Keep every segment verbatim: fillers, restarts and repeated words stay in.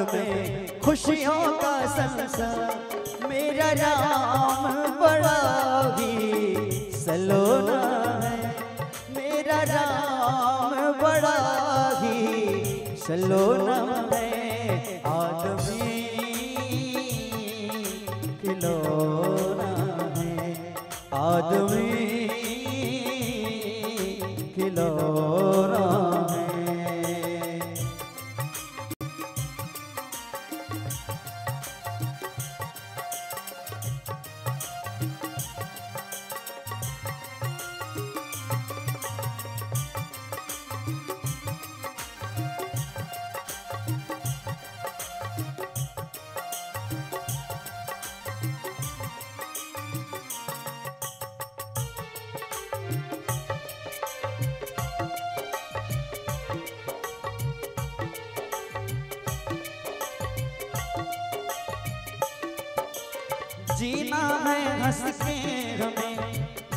में खुशियों का संसार। मेरा राम बड़ा ही सलोना है, मेरा राम बड़ा ही सलोना है। आदमी खिलौना है, आदमी खिलौना है। जीना है हंस के हमें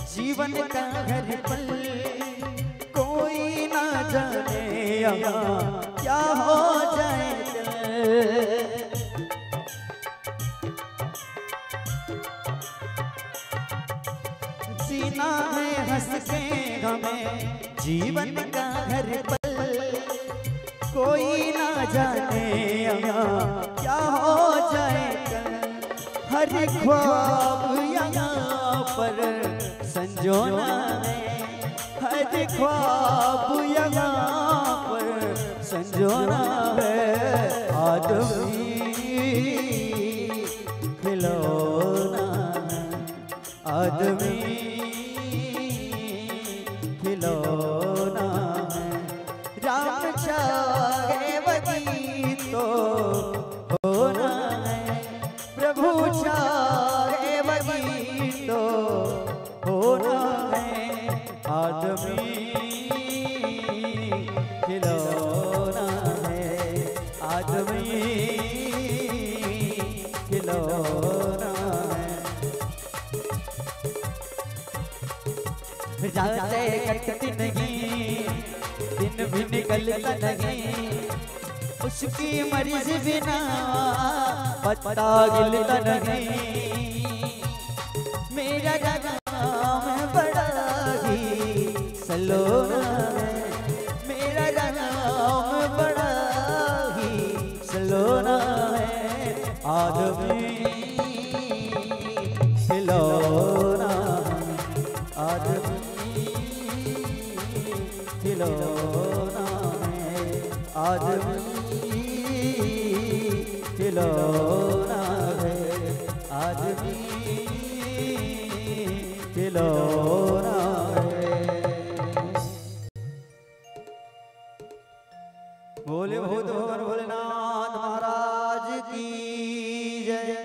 जीवन का हर पल, कोई ना जाने यहाँ क्या हो जाए कल। जीना है हंस के हमें जीवन का हर पल, कोई ना जाने यहाँ क्या हो जाए कल। हर ख्वाब यहाँ पर संजोना है, हर ख्वाब यहाँ पर संजोना है। आदमी खिलौना है, आदमी खिलौना है। राम चाहे वही तो होना है, प्रभु चाहे वही तो होना है। आदमी खिलौना है, आदमी खिलौना है। रातें कटती नहीं, दिन भी निकलता नहीं, उसकी मर्जी बिना पत्ता हिलता नहीं। मेरा राम बड़ा ही सलोना है, मेरा राम बड़ा ही सलोना है। आदमी खिलौना है, आदमी खिलौना है, आदमी खिलौना है, आदमी खिलौना है। बोले भूत भवन भोलेनाथ महाराज की जय।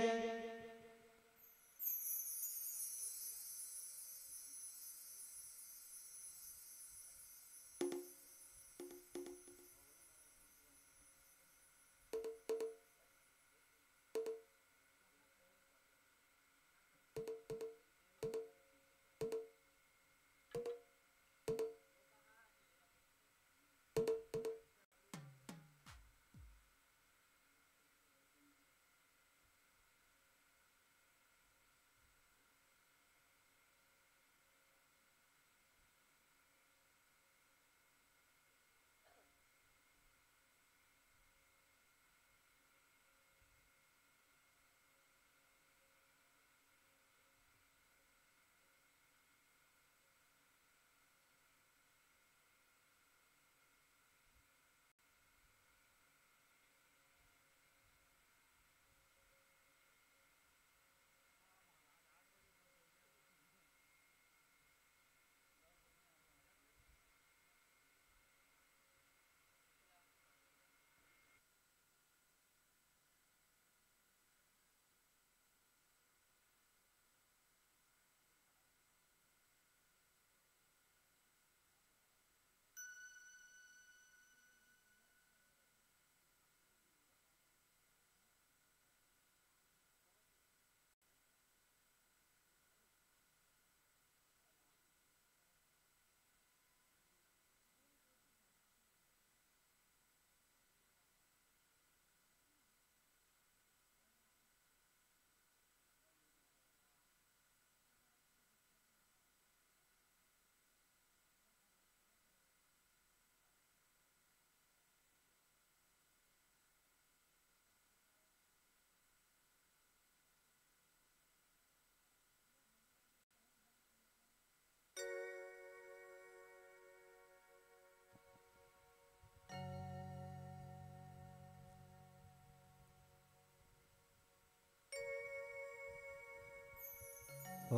ओ।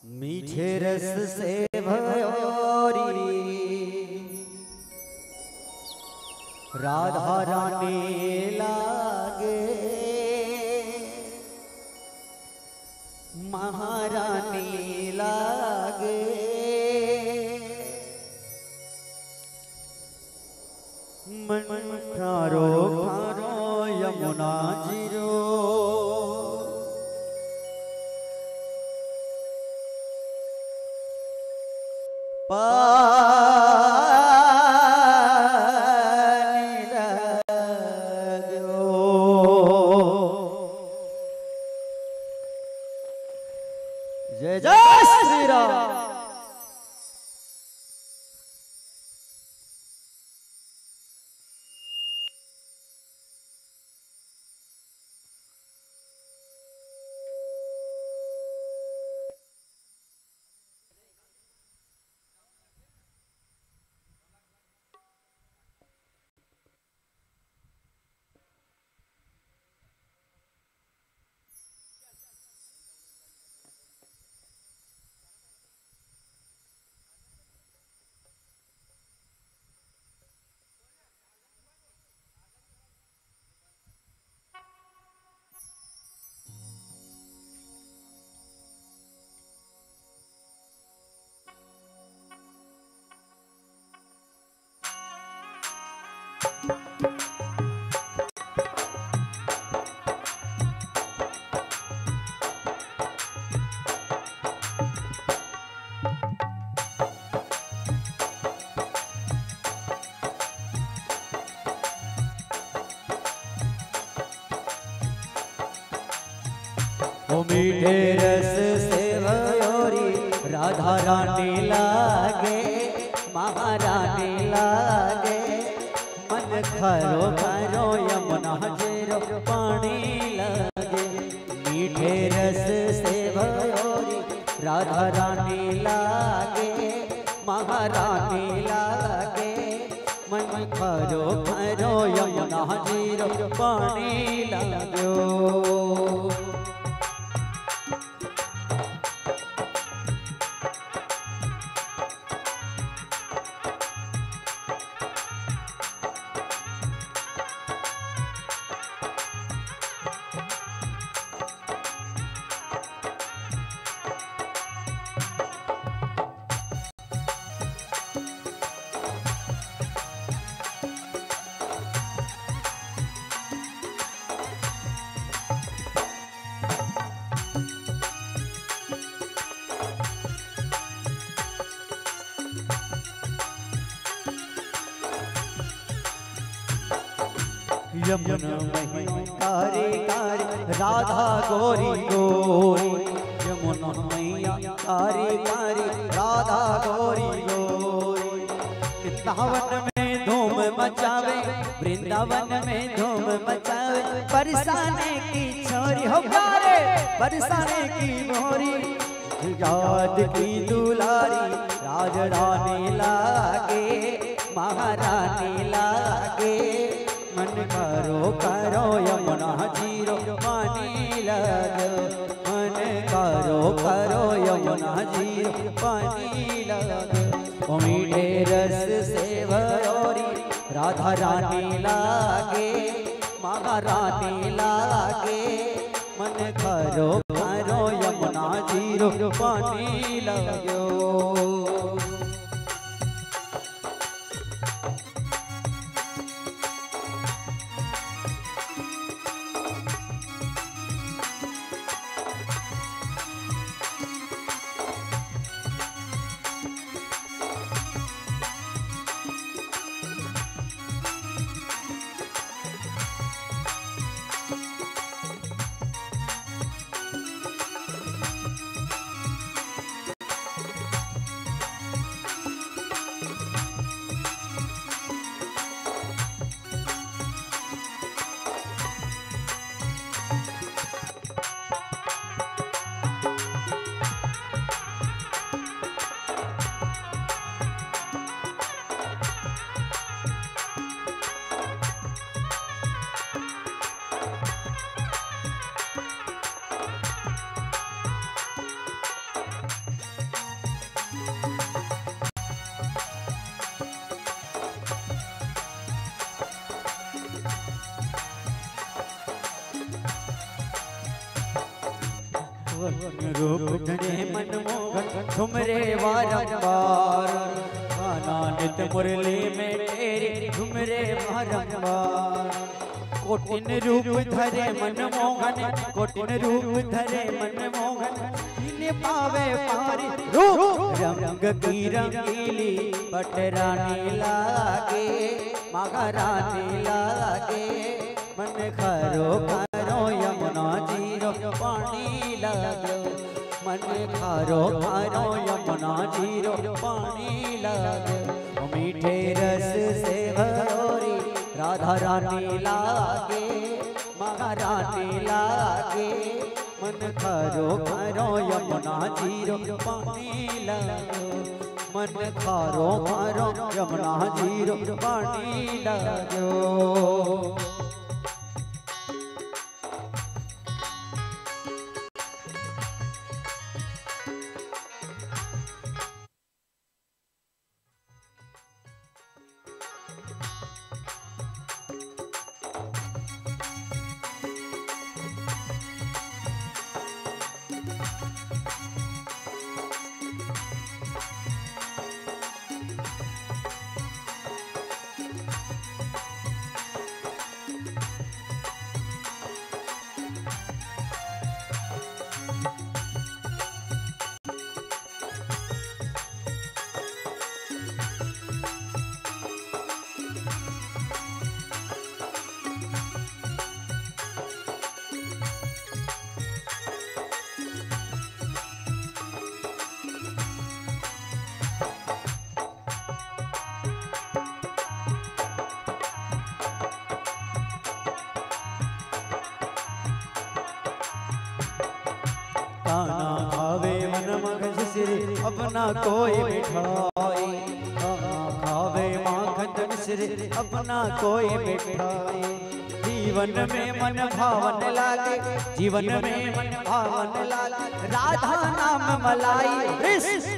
मीठे रस से भयोरी राधा रानी लागे, महारानी लागे। मन खारो खारो यमुना जीरो। पानी लाग्यो। जय जय श्री राम। ओ मीठे रस से भयोरी राधा रानी लागे, महारानी लागे। मन खारो खारो यमुना जीरो पानी लागे। मीठे रस से भयोरी राधा रानी लागे, महारानी लागे। मन खारो खारो यमुना जीरो पानी लाग्यो। यमुना मैया कारी कारी राधा गोरी गोरी, यमुना मैया कारी कारी राधा गोरी गोरी। वृंदावन में धूम मचावे, वृंदावन में धूम मचावे, बरसाने की छोरी हो प्यारे, बरसाने की मोरी। याद की दुलारी राज रानी लागे, महारानी लागे। मन खारो खारो यमुना जीरो पानी लाग्यो, मन खारो खारो यमुना जीरो पानी लाग्यो। ओ मीठे रस से भयोरी राधा रानी लागे, महारानी लागे। मन खारो खारो यमुना जीरो पानी लाग्यो। रूप धरे मनमोहन झुमरे बारंबार, गाना नित मुरली में तेरे झुमरे बारंबार। कोटिन रूप धरे मनमोहन, कोटिन रूप धरे मनमोहन, जिन पावे पारी रूप रंग की रंगीली, पटरानी लागे, महारानी लागे। मन खारो खारो यमुना जीरो पानी लाग्यो, मन खारो खारो यमुना जीरो पानी लाग्यो। मीठे रस से भरोरी राधा रानी लागे, महारानी लागे। मन खारो खारो यमुना जीरो पानी लाग्यो, मन खारो खारो यमुना जीरो पानी लाग्यो। काना खावे मन मगज सिर अपना कोई मिठाई, काना खावे माखन मिश्र अपना कोई मिठाई। जीवन में मन भावन लागे, जीवन में मन भावन लागे, राधा नाम मलाई।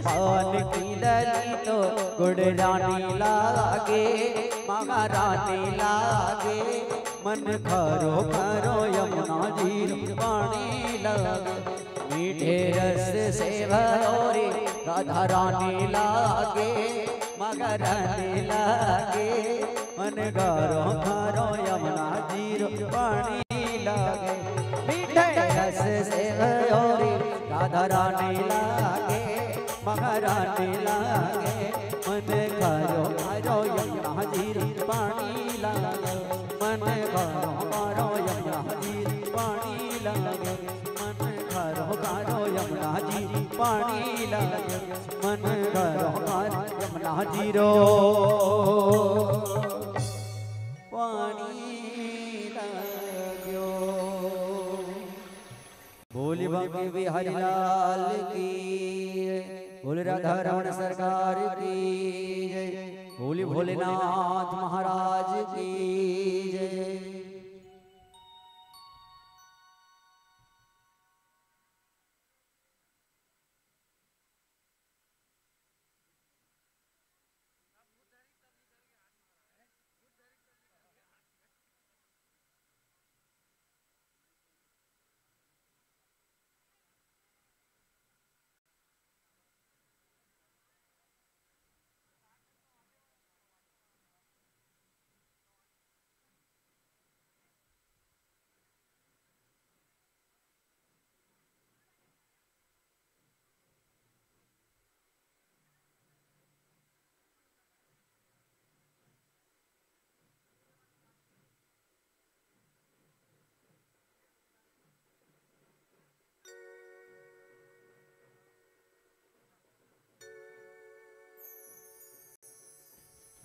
पान की लली तो गुड़ रानी लागे, महारानी लागे। मन खारो खारो यमुना जीरो पानी लागे, मीठे रस से भरोरी राधा रानी लागे, महारानी लागे। मन खारो खारो यमुना जीरो पानी लागे, मीठे रस से भरोरी राधा रानी लागे, महारानी लागे। मन खारो खारो यमुना जीरो पानी लागे, मन खारो खारो यमुना जीरो पानी लागे। मन खारो खारो यमुना जीरो पानी लागे, मन खारो खारो यमुना जीरो पानी लाग्यो। बोली बांके बिहारी लाल की, बोली राधा रमण सरकार की जय, बोली भोलेनाथ महाराज की जय।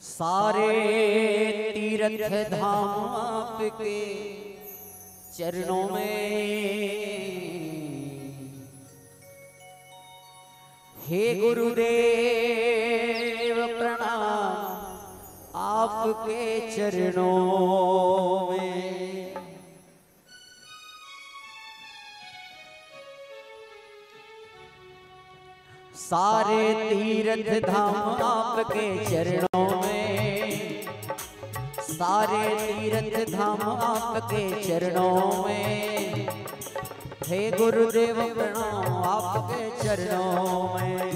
सारे तीर्थ धाम आपके चरणों में। हे गुरुदेव प्रणाम आपके चरणों में। सारे तीर्थ धाम आपके चरणों में, सारे तीर्थ धाम आपके चरणों में। हे गुरुदेव प्रणाम आपके चरणों में,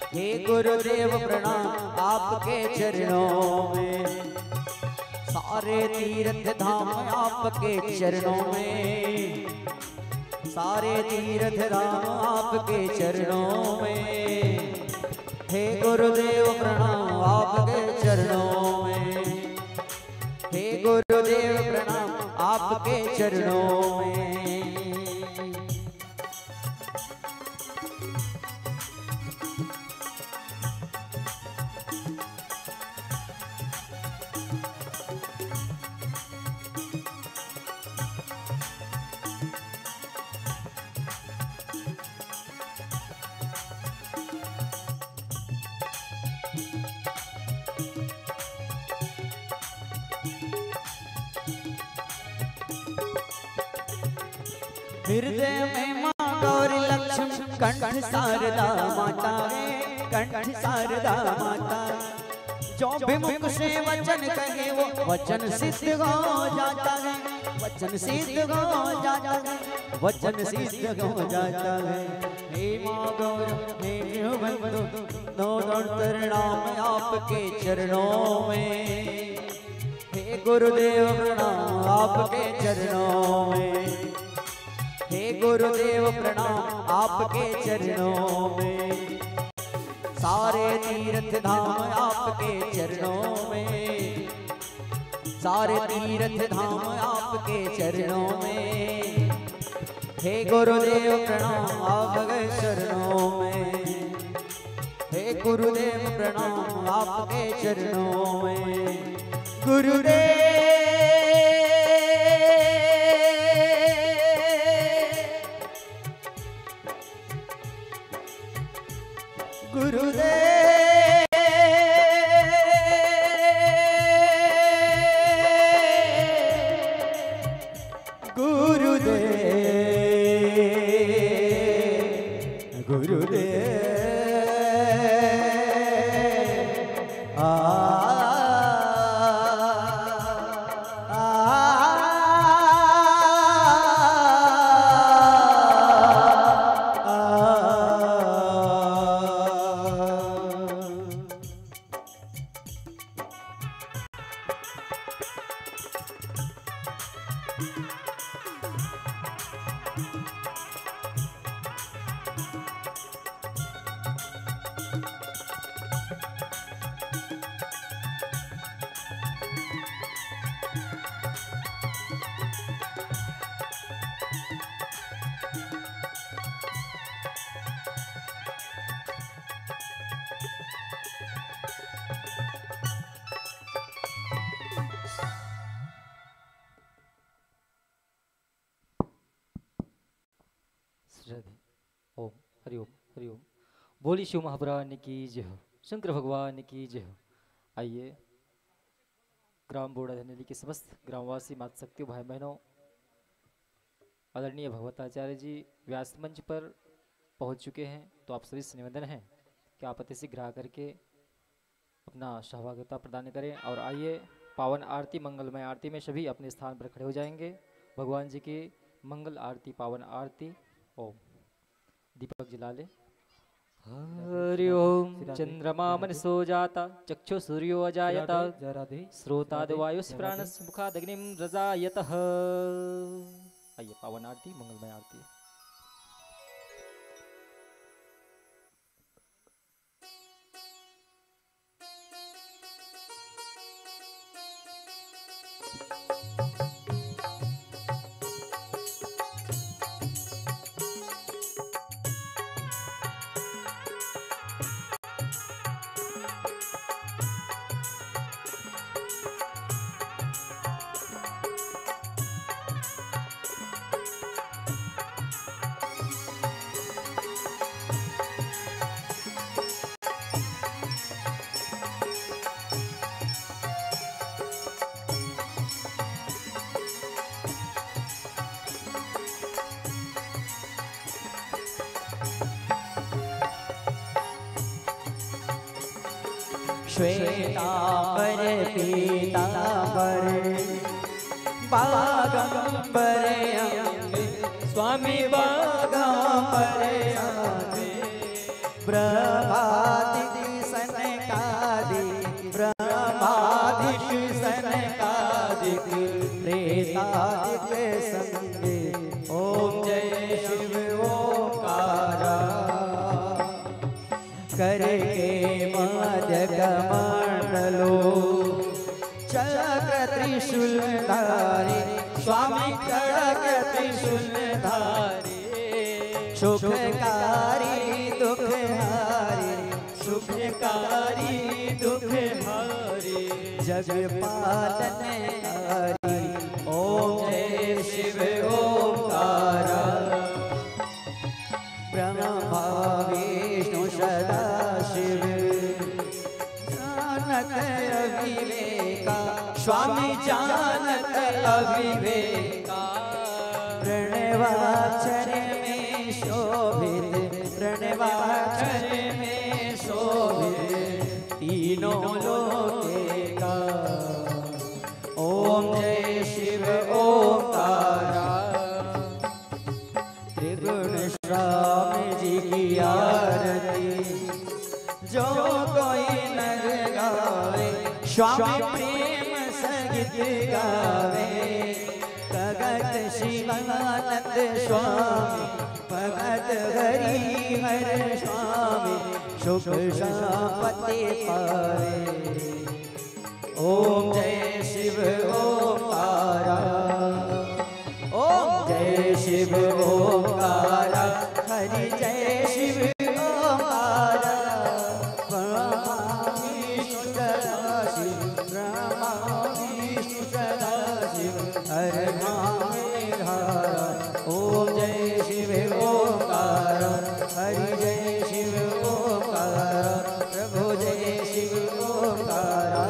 हे गुरुदेव प्रणाम आपके चरणों में, सारे तीर्थ धाम आपके चरणों में, सारे तीर्थ धाम आपके चरणों में। हे गुरुदेव प्रणाम आपके चरणों में, हे गुरुदेव प्रणाम आपके चरणों में। हृदय में माँ गौरी लक्ष्मी, कंठ शारदा माता है, कंठ शारदा माता। जो भी मुख से वचन कहे वो वचन सिद्ध हो जाता है, वचन सिद्ध हो जाता है, वचन सिद्ध हो जाता है। हे माँ गौरी, हे शिव बंधु, दो दो प्रणाम आपके चरणों में। हे गुरुदेव प्रणाम आपके चरणों में, हे गुरुदेव प्रणाम आपके चरणों में, सारे तीर्थ धाम आपके चरणों में, सारे तीर्थ धाम आपके चरणों में। हे गुरुदेव प्रणाम आपके चरणों में, हे गुरुदेव प्रणाम आपके चरणों में। गुरुदेव, गुरुदेव, गुरुदेव, गुरुदेव। आ, आ, आ, आ। श्रद्धे। ओम हरि ओम, हरि ओम। बोली शिव महापुराण की जय हो, शंकर भगवान की जय हो। आइए, ग्राम बोड़ाधनेली के समस्त ग्रामवासी, माता शक्ति, भाई बहनों, आदरणीय भगवताचार्य जी व्यास मंच पर पहुंच चुके हैं, तो आप सभी से निवेदन है कि आप अति शीघ्र आकर के अपना सहभागिता प्रदान करें। और आइए, पावन आरती, मंगलमय आरती में सभी अपने स्थान पर खड़े हो जाएंगे। भगवान जी की मंगल आरती, पावन आरती। ओम। दीपक जला ले। हरि ओम। चंद्रमा मनसो जाता, चक्षु सूर्यो अजायता, श्रोताद वायुस प्राणस मुखादग्निम रजायतः। आइए, पावन आरती, मंगलमय आरती। श्वेतांबर पीतांबर बागंबर अंग स्वामी बागा परेशान, ब्रह्मादिक सनकादिक, ब्रह्मादिक सनकादिक, प्रेतादिक संगे। ओम जय शिव ओंकारा। करके मध्य कमंडलो चक्र त्रिशूल धारी, स्वामी चक्र त्रिशूल धारी, सुखकारी दुखहारी, सुखकारी दुखहारी, जग पालनहारी। ओम जय शिव ओंकारा। ब्रह्मा विष्णु सदा शिव, जानत अविवेका, स्वामी जानत अविवेका। प्रणवाक्षर में शोभित, प्रणवाक्षर में शोभित, तीनों लोके का। ओम जय शिव ओंकारा। त्रिगुण स्वामी जी की आरती, जो कोई नर गावे, स्वामी प्रेम सहित गावे। भगत शिवानंद स्वामी, भगत हरिहर स्वामी, सुख संपत्ति पावे। ओम जय शिव ओंकारा। ओम जय शिव ओंकारा। हरि जय शिव ओंकारा। ब्रह्मा विष्णु सदा शिव, ब्रह्मा विष्णु सदा शिव, हर धाम में धारा। ओम जय शिव ओंकारा। हरि जय शिव ओंकारा। प्रभु जय शिव ओंकारा।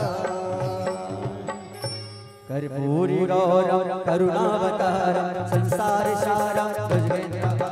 कर्पूरी गौरम करुणावतारम संसार सारम भुजगेंद्र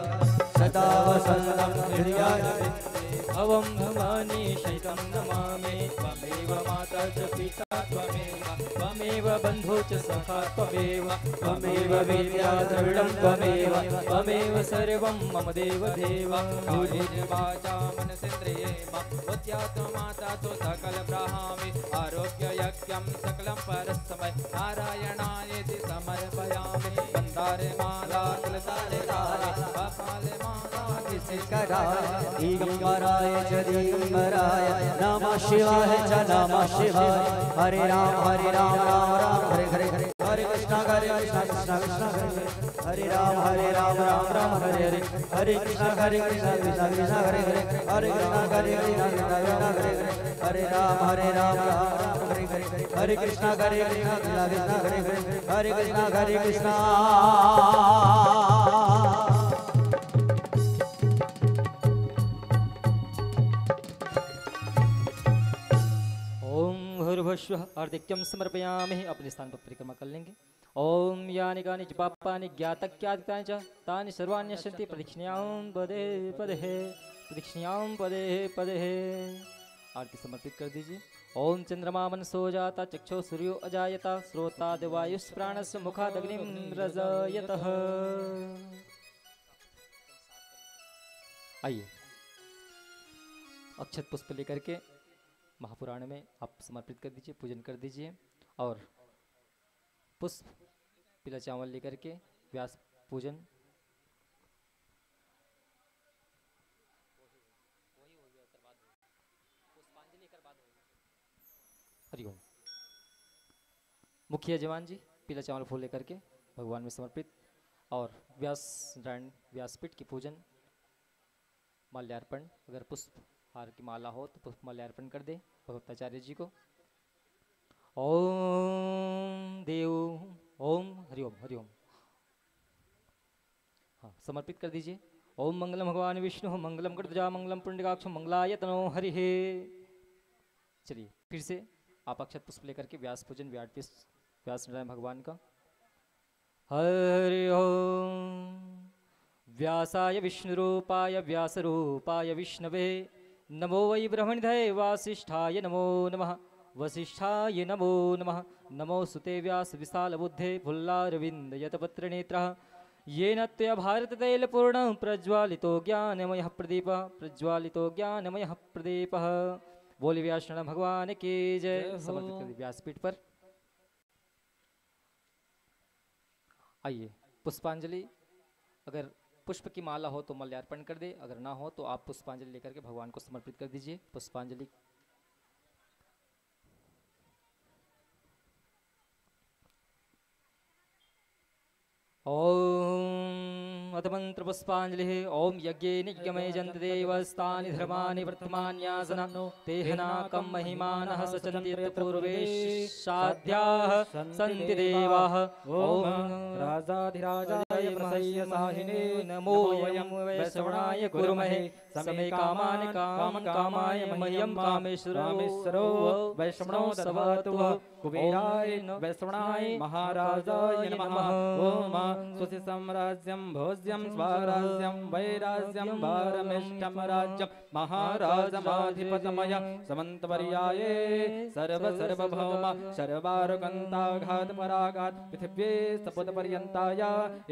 सदा वसंतम हृदयारविंदे। भवं भवानी शैतं नमामि। त्वमेव माता च पिता त्वमेव, त्वमेव बन्धो च सखा त्वमेव, त्वमेव विद्या द्रविणं त्वमेव, त्वमेव सर्वं मम देव देव। कायेन वाचा मनसेन्द्रिये वा बुद्ध्यात्मना तु सकलं करोमि। आरोग्य यज्ञं सकलं परस्मै नारायणायेति समर्पयामि। मन्दार माला कुलसारे धारे, कपाले माला विशेष कराय, दिगंबराय च दिगंबराय, नमः शिवाय च नमः शिवाय। हरे राम हरे राम राम राम हरे हरे, हरे कृष्णा हरे कृष्णा कृष्णा कृष्णा हरे हरे, हरे राम हरे राम राम राम हरे हरे, हरे कृष्णा हरे कृष्णा कृष्णा कृष्णा हरे हरे, हरे कृष्णा हरे कृष्णा कृष्णा कृष्णा हरे हरे, हरे राम हरे राम राम राम हरे हरे, हरे कृष्णा हरे कृष्णा कृष्णा कृष्णा हरे हरे, हरे कृष्णा हरे कृष्णा। ओम भूर्भुवस्सुवः। आर्धिक्यं समर्पयामि। अपने स्थान पर परिक्रमा कर लेंगे। ओम यानि कानि च पापानि ज्ञातज्ञातकृतानि च तानि सर्वाण्यस्सन्ति प्रदक्षिणां पदे पदे, प्रदक्षिणां पदे पदे। आरती समर्पित कर दीजिए। ओम चंद्रमा मनसो जाता चक्षो सूर्यो अजायता श्रोता दिवायुष्प्राणस्य मुखादग्निं रजयतः। आइए, अक्षत पुष्प लेकर के महापुराण में आप समर्पित कर दीजिए, पूजन कर दीजिए। और पुष्प पीला चावल लेकर के व्यास पूजन। हरिओम। मुखिया जवान जी पीला चावल फूल लेकर के भगवान में समर्पित और व्यास नारायण व्यासपीठ की पूजन, माल्यार्पण, अगर पुष्प हार की माला हो तो पुष्प माल्यार्पण कर दे भगवताचार्य जी को। ओम देव, ओम हरिओम, हरिओम। हाँ, समर्पित कर दीजिए। ओम मंगलम भगवान विष्णु, मंगलम गरुड़ध्वजा, मंगलम पुंडरीकाक्ष, मंगलाय तनो हरि। चलिए, फिर से आप अक्षत पुष्प लेकर के व्यास पूजन, व्यास, व्यास नारायण भगवान का। हरि ओम। व्यासाय विष्णुरूपाय व्यासरूपाय विष्णवे। नमो वै ब्रह्मनिधये वासिष्ठाय नमो नमः। वसिष्ठाय नमो नमः। नमो सुते व्यास विशाल बुद्धे फुल्लारविंद यत पत्र नेत्रः। येन त्वया भारततैलपूर्णः प्रज्वालितो ज्ञानमयः प्रदीपः, प्रज्वालितो ज्ञानमयः प्रदीपः। बोलिए व्यासनारायण भगवान की जय। जय हो। समर्पित कर दीजिए व्यासपीठ पर। आइए, पुष्पांजलि। अगर पुष्प की माला हो तो माल्यार्पण कर दे, अगर ना हो तो आप पुष्पांजलि लेकर के भगवान को समर्पित कर दीजिए। पुष्पांजलि। ॐ अथ मंत्र पुष्पांजलि। ॐ यज्ञेन यज्ञमयजन्ति देवस्तानि धर्माणि वर्तमान्यासनं तेहनाकं महिमानः सचन्ति पूर्वेशाद्याः सन्ति देवाः। ॐ राजाधिराजाय प्रसह्य साहिने नमो वयं वैश्रवणाय कुर्महे। समे कामानि काम कामाय मह्यं कामेश्वरो कामेश्वरो वैश्रवणो दधातु वः। कुबेराय वैश्रवणाय महाराजाय नमः। ॐ स्वस्ति साम्राज्यं भोज्यं स्वराज्यं वैराज्यं भारमिष्ठं राज्यं महाराजमाधिपतमय समन्तपर्याये सर्व सर्वभौम सर्वारुकन्ताघात पराघात पृथिव्ये सपुत पर्यन्ताय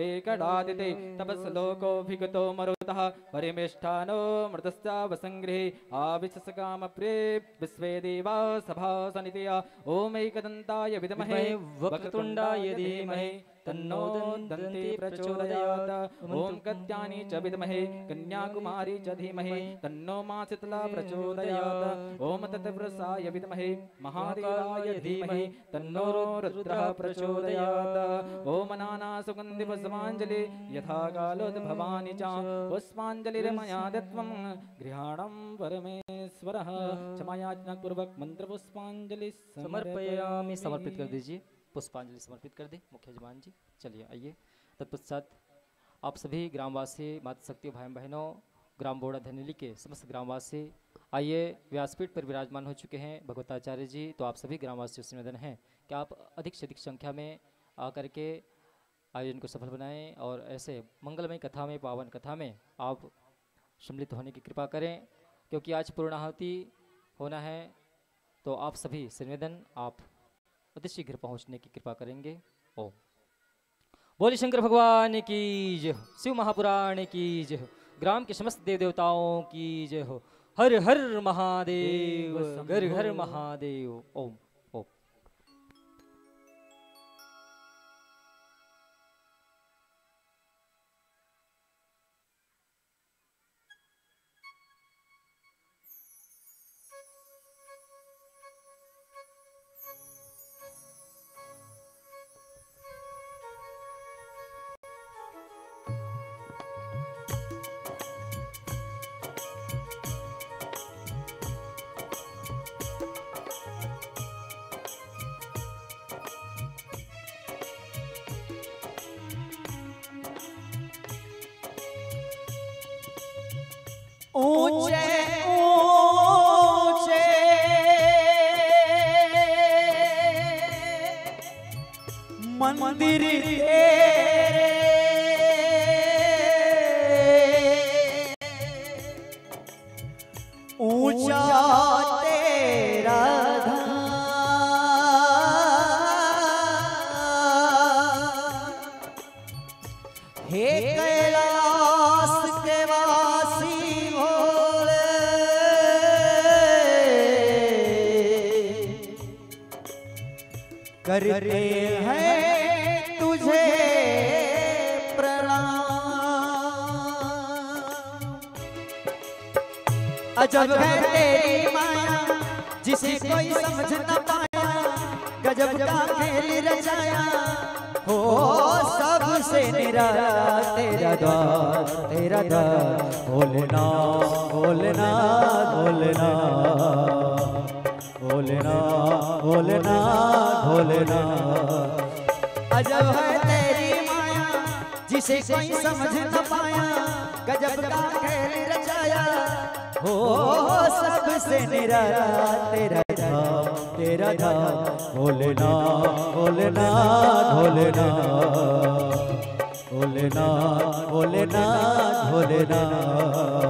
एकडादिते तपस्लोकोऽभिगतो मरुतः परिमिष्ठानो मृतश्चावसङ्गृहे आविशसकामप्रे विश्वे देवा सभासनितया। ॐ एकदन्ताय विद्महे विद्महे वक्रतुण्डाय धीमहि तन्नो दन्ति प्रचोदयात्। ॐ कत्यानि च विद्महे कन्याकुमारी च धीमहि तन्नो माँ शीतला प्रचोदयात्। ॐ तत्पुरुषाय विद्महे महादेवाय धीमहि तन्नो रुद्रः प्रचोदयात्। ॐ नानासुगन्धिपुष्पाञ्जलि यथा कालोद्भवानि च पुष्पाञ्जलिर्मया दत्वं गृहाणं परमेश्वरः। क्षमायाचनापूर्वक मंत्र पुष्पांजलि समर्पयामि। समर्पित कर दीजिए, पुष्पांजलि समर्पित कर दे मुख्य यजमान जी। चलिए आइए। तत्पश्चात आप सभी ग्रामवासी, मातृशक्ति, भाई बहनों, ग्राम बोड़ा धनेली के समस्त ग्रामवासी आइए, व्यासपीठ पर विराजमान हो चुके हैं भगवताचार्य जी। तो आप सभी ग्रामवासियों से निवेदन है कि आप अधिक से अधिक संख्या में आकर के आयोजन को सफल बनाएं और ऐसे मंगलमय कथा में, पावन कथा में आप सम्मिलित होने की कृपा करें, क्योंकि आज पूर्णाहुति होना है। तो आप सभी से निवेदन, आप अति शीघ्र पहुंचने की कृपा करेंगे। ओम। बोले शंकर भगवान की जय हो, शिव महापुराण की जय हो, ग्राम के समस्त देव देवताओं की जय हो। हर हर महादेव, देव शंभो। हर हर महादेव। ओम। ओम। ऊंचे ऊंचे मंदिर तेरे, ऊंचा तेरा धाम। हे कैलाश के वासी भोले, करते हैं तुझे प्रणाम। अजब है तेरी माया, जिसे कोई समझ न पाया, गजब का खेल रचाया। हो सबसे निराला तेरा द्वार, तेरा द्वार। भोलेनाथ, भोलेनाथ, भोलेनाथ, भोलेनाथ, भोलेनाथ, भोलेनाथ। अजब है तेरी माया, जिसे कोई समझ न पाया, गजब का खेल रचाया। हो सबसे निराला तेरा धाम, तेरा धाम। भोलेनाथ, भोलेनाथ, भोलेनाथ, भोलेनाथ, भोलेनाथ, भोलेनाथ।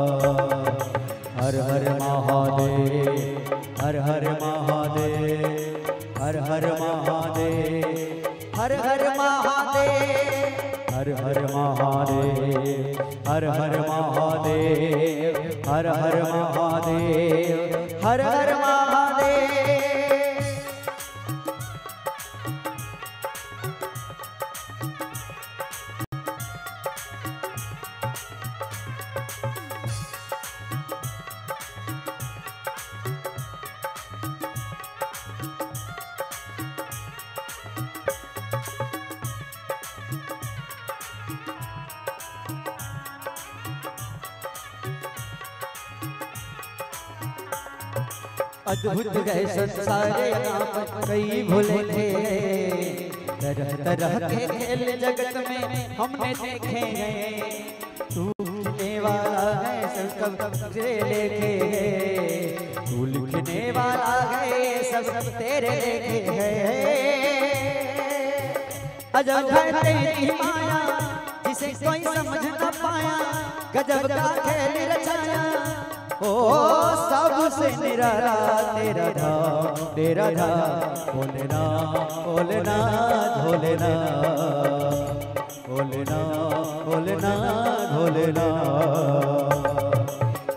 हर हर महादेव, हर हर महादेव, हर हर महादेव, हर हर महादेव, हर हर हर महादेव, हर हर महादेव, हर हर महादेव, हर हर महादेव। अद्भुत है संसार यहाँ पर कई भोले थे। तरह तरह के खेल जगत में हमने देखे हैं। टूटने वाला है सब, सब तेरे लेखे है। तू लिखने वाला है सब, सब तेरे लेखे है। अजब है तेरी माया, जिसे कोई समझ न पाया। गजब का खेल रचाया, ओ सबसे निराला तेरा धाम, तेरा धाम। भोलेनाथ, भोलेनाथ, भोलेनाथ, भोलेनाथ, भोलेनाथ, भोलेनाथ।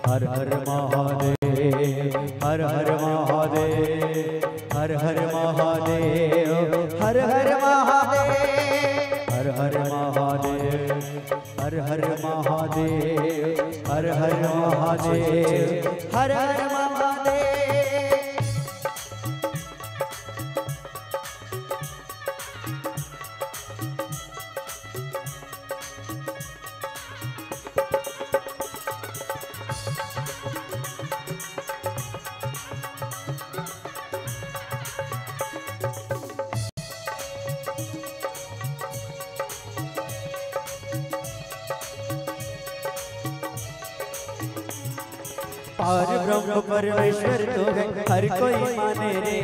हर हर महादेव, हर हर महादेव, हर हर महादेव, हर हर महादेव, हर हर महादेव, हर हर महादेव, हर हर महादेव, हर हर महादेव। पार ब्रह्म परमेश्वर तो है, हर कोई माने रे।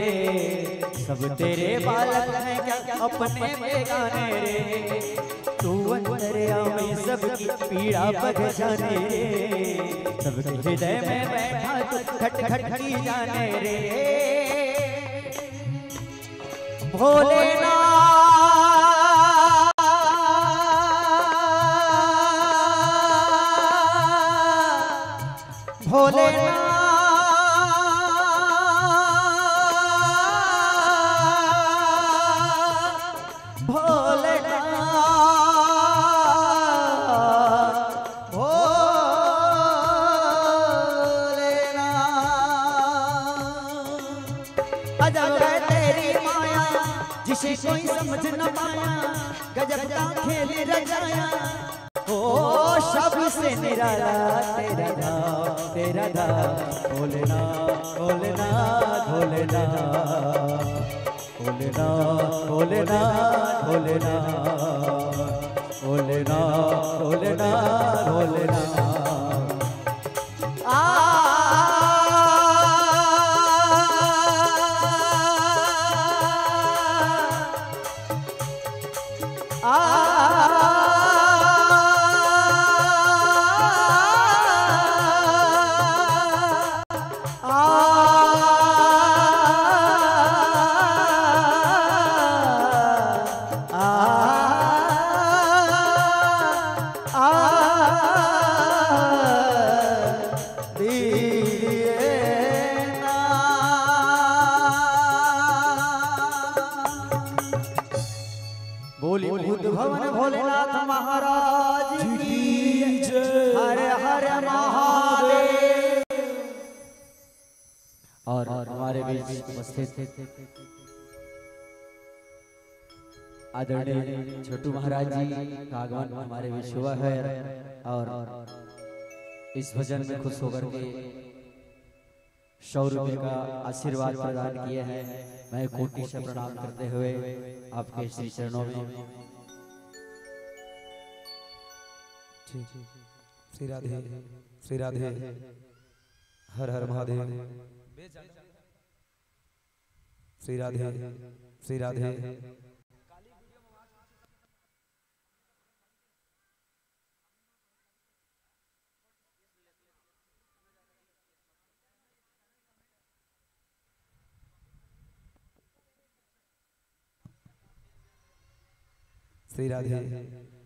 सब तेरे बालक हैं क्या, अपने बेगाने रे। तू अंतर्यामी, सबकी पीड़ा पहचाने रे। सबके हृदय में बैठा तू, खटखट की जाने रे। भोलेनाथ, भोलेनाथ, भोलेनाथ, भोलेनाथ। अजब है तेरी माया, जिसे कोई समझ न पाया। गजब का खेल रचाया, ओ सबसे निराला तेरा धाम, तेरा धाम। भोलेनाथ, भोलेनाथ, भोलेनाथ। भोलेनाथ, भोलेनाथ, भोलेनाथ, भोलेनाथ, भोलेनाथ, भोलेनाथ। आ, आ, बोली बुद्ध भवन भोलेनाथ महाराज की जय। हर हर महादेव। और हमारे बीच उपस्थित आदरणीय छोटू महाराज जी का आगमन हमारे बीच हुआ है और इस भजन में खुश होकर के सौ रुपये का आशीर्वाद प्रदान किए हैं। मैं कोटि से प्रणाम करते हुए आपके श्री चरणों में। श्री राधे, श्री राधे, हर हर महादेव। श्री राधे, श्री राधे। श्री राधे।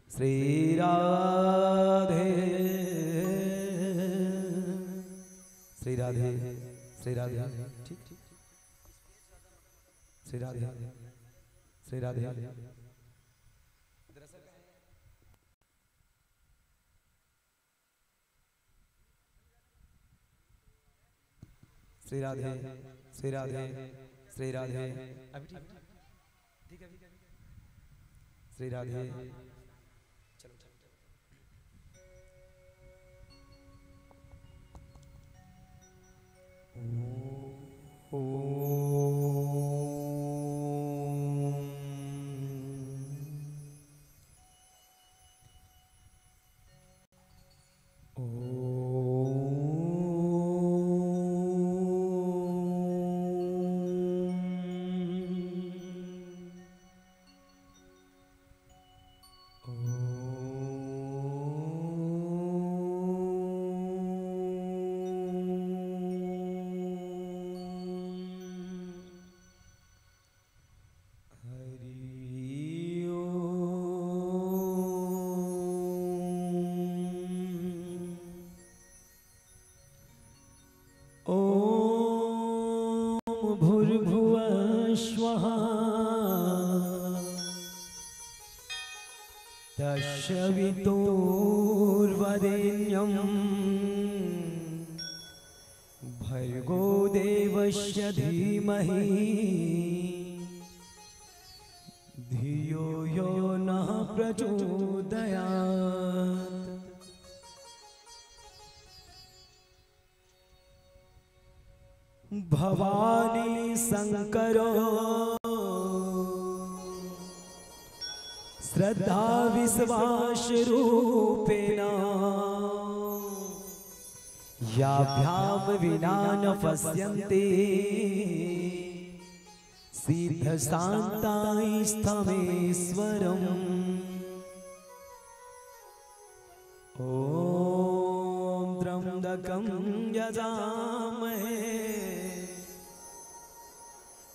श्री राधे, श्री राधे, श्री राधे। ठीक, ठीक। श्री राधे, श्री राधे। श्री राधे, श्री राधे, श्री राधे। अभी ठीक, ठीक है, अभी। श्री राधे। चलो, चलो, चलो। ॐ भूर्भुवः स्वः तत्सवितुर्वरेण्यं भर्गो देवस्य धीमहि धियो यो नः प्रचोदयात्। भवानी शंकरो श्रद्धा विश्वास रूपेण याभ्याम विना न पश्यन्ति सिद्ध शान्ता स्थमेश्वरम्। ॐ त्र्यम्बकं यजामहे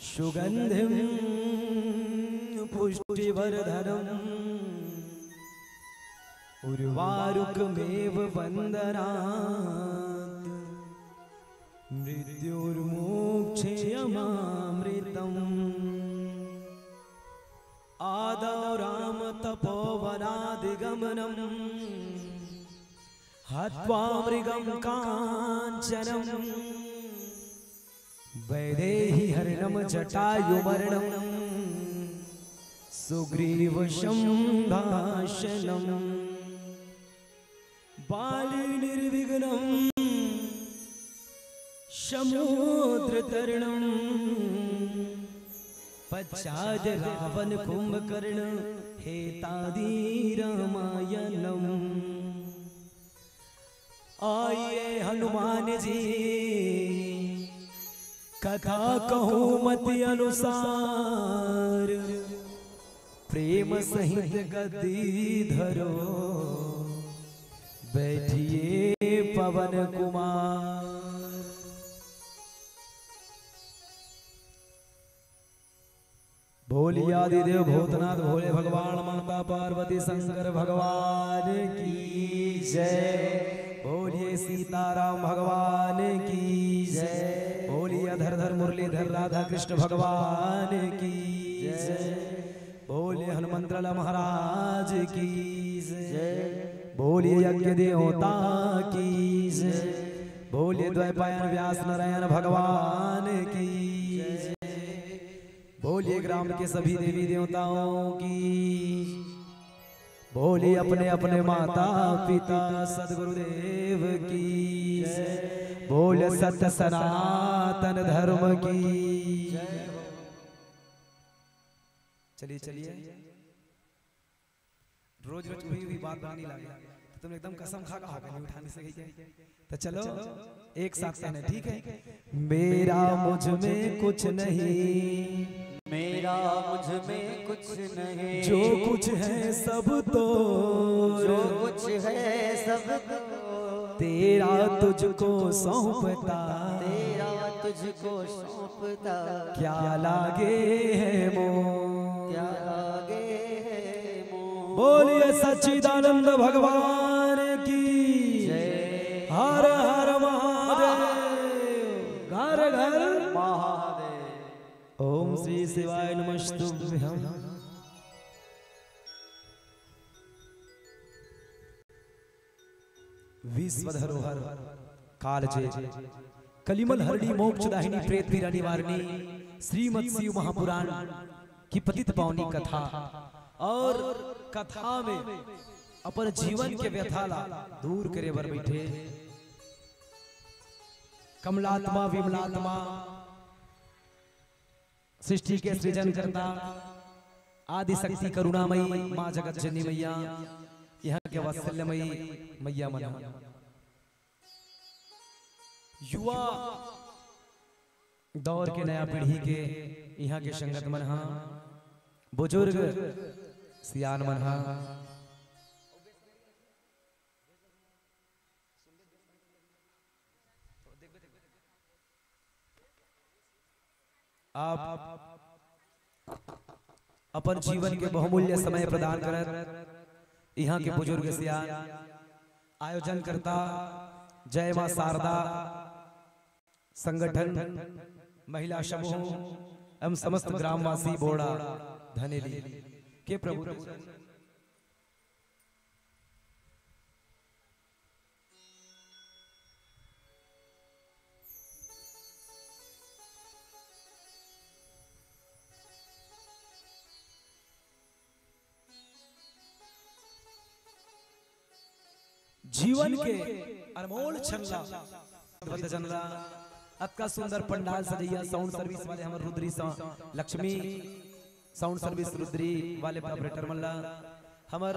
सुगन्धिं पुष्टिवर्धनम् उर्वारुकमेव बन्धनात् मृत्युर्मोक्षयमामृतम्। आदौ रामतपोवनादिगमनम् हत्वा मृगं काञ्चनम् वैदेही हरणं जटायुमरणं सुग्रीव संभाषणम्। बाली निर्विघ्नं समुद्र तरणं पश्चाद रावण कुंभकर्ण हेतादि रामायणम्। आइए हनुमान जी कथा कहूँ मति अनुसार प्रेम सहित गद्दी धरो बैठिए पवन कुमार। बोलिए आदिदेव भूतनाथ भोले भगवान माता पार्वती शंकर भगवान की जय। बोलिए सीताराम भगवान की जय। बोलिए अधरधर मुरलीधर राधा कृष्ण भगवान की जय। बोलिए हनुमंतलाल महाराज की जय। बोलिए यज्ञ देवता की जय। बोलिए द्वैपायन व्यास नारायण भगवान की जय। बोलिए ग्राम के सभी देवी देवताओं की। बोलिए अपने अपने माता पिता सदगुरुदेव की जय। बोलिए सत्य सनातन धर्म की। चलिए, चलिए। रोज रोज वही वही बात बनानी लागे, तो तुम एकदम कसम खा के हाथ नहीं उठाने से गई क्या? तो चलो एक साथ कहना, ठीक है? मेरा मुझ में कुछ नहीं, मेरा मुझ में कुछ नहीं, जो कुछ है सब तो, जो कुछ है सब तो, तेरा तुझको सौंपता, तेरा तुझको सौंपता, क्या लागे है मोह, क्या लागे है मोह। बोलिए सच्चिदानंद भगवान की। हर हर महादेव। घर घर महादेव। ओम श्री शिवाय नमस्तुभ्यं। विश्व धरोहर कालजे, कलिमल हरणी मोक्ष दाहिनी प्रेत पीरा निवारणी, श्रीमद शिव महापुराण की पतित पावनी कथा। और कथा में अपन जीवन के व्यथा ला दूर करे बर बैठे कमलात्मा विमलात्मा, सृष्टि के सृजन करता आदि शक्ति करुणामयी माँ जगत जननी मैया, यहाँ के वात्सल्यमयी मैया मन। युवा दौर के नया पीढ़ी के यहाँ के संगत मन हा, बुजुर्ग सियान मन हा, आप अपन जीवन के बहुमूल्य समय प्रदान करत यहाँ के बुजुर्ग सियान, आयोजन करता जय माँ शारदा संगठन, महिला समूह एवं समस्त ग्रामवासी बोड़ा धनेली के प्रभु दर्शन। जीवन के अनमोल क्षण ला, बद जन ला, अतका सुंदर पंडाल सजैया साउंड सर्विस वाले हमर रुद्री सा, लक्ष्मी साउंड सर्विस रुद्री वाले ऑपरेटर मन ला, हमर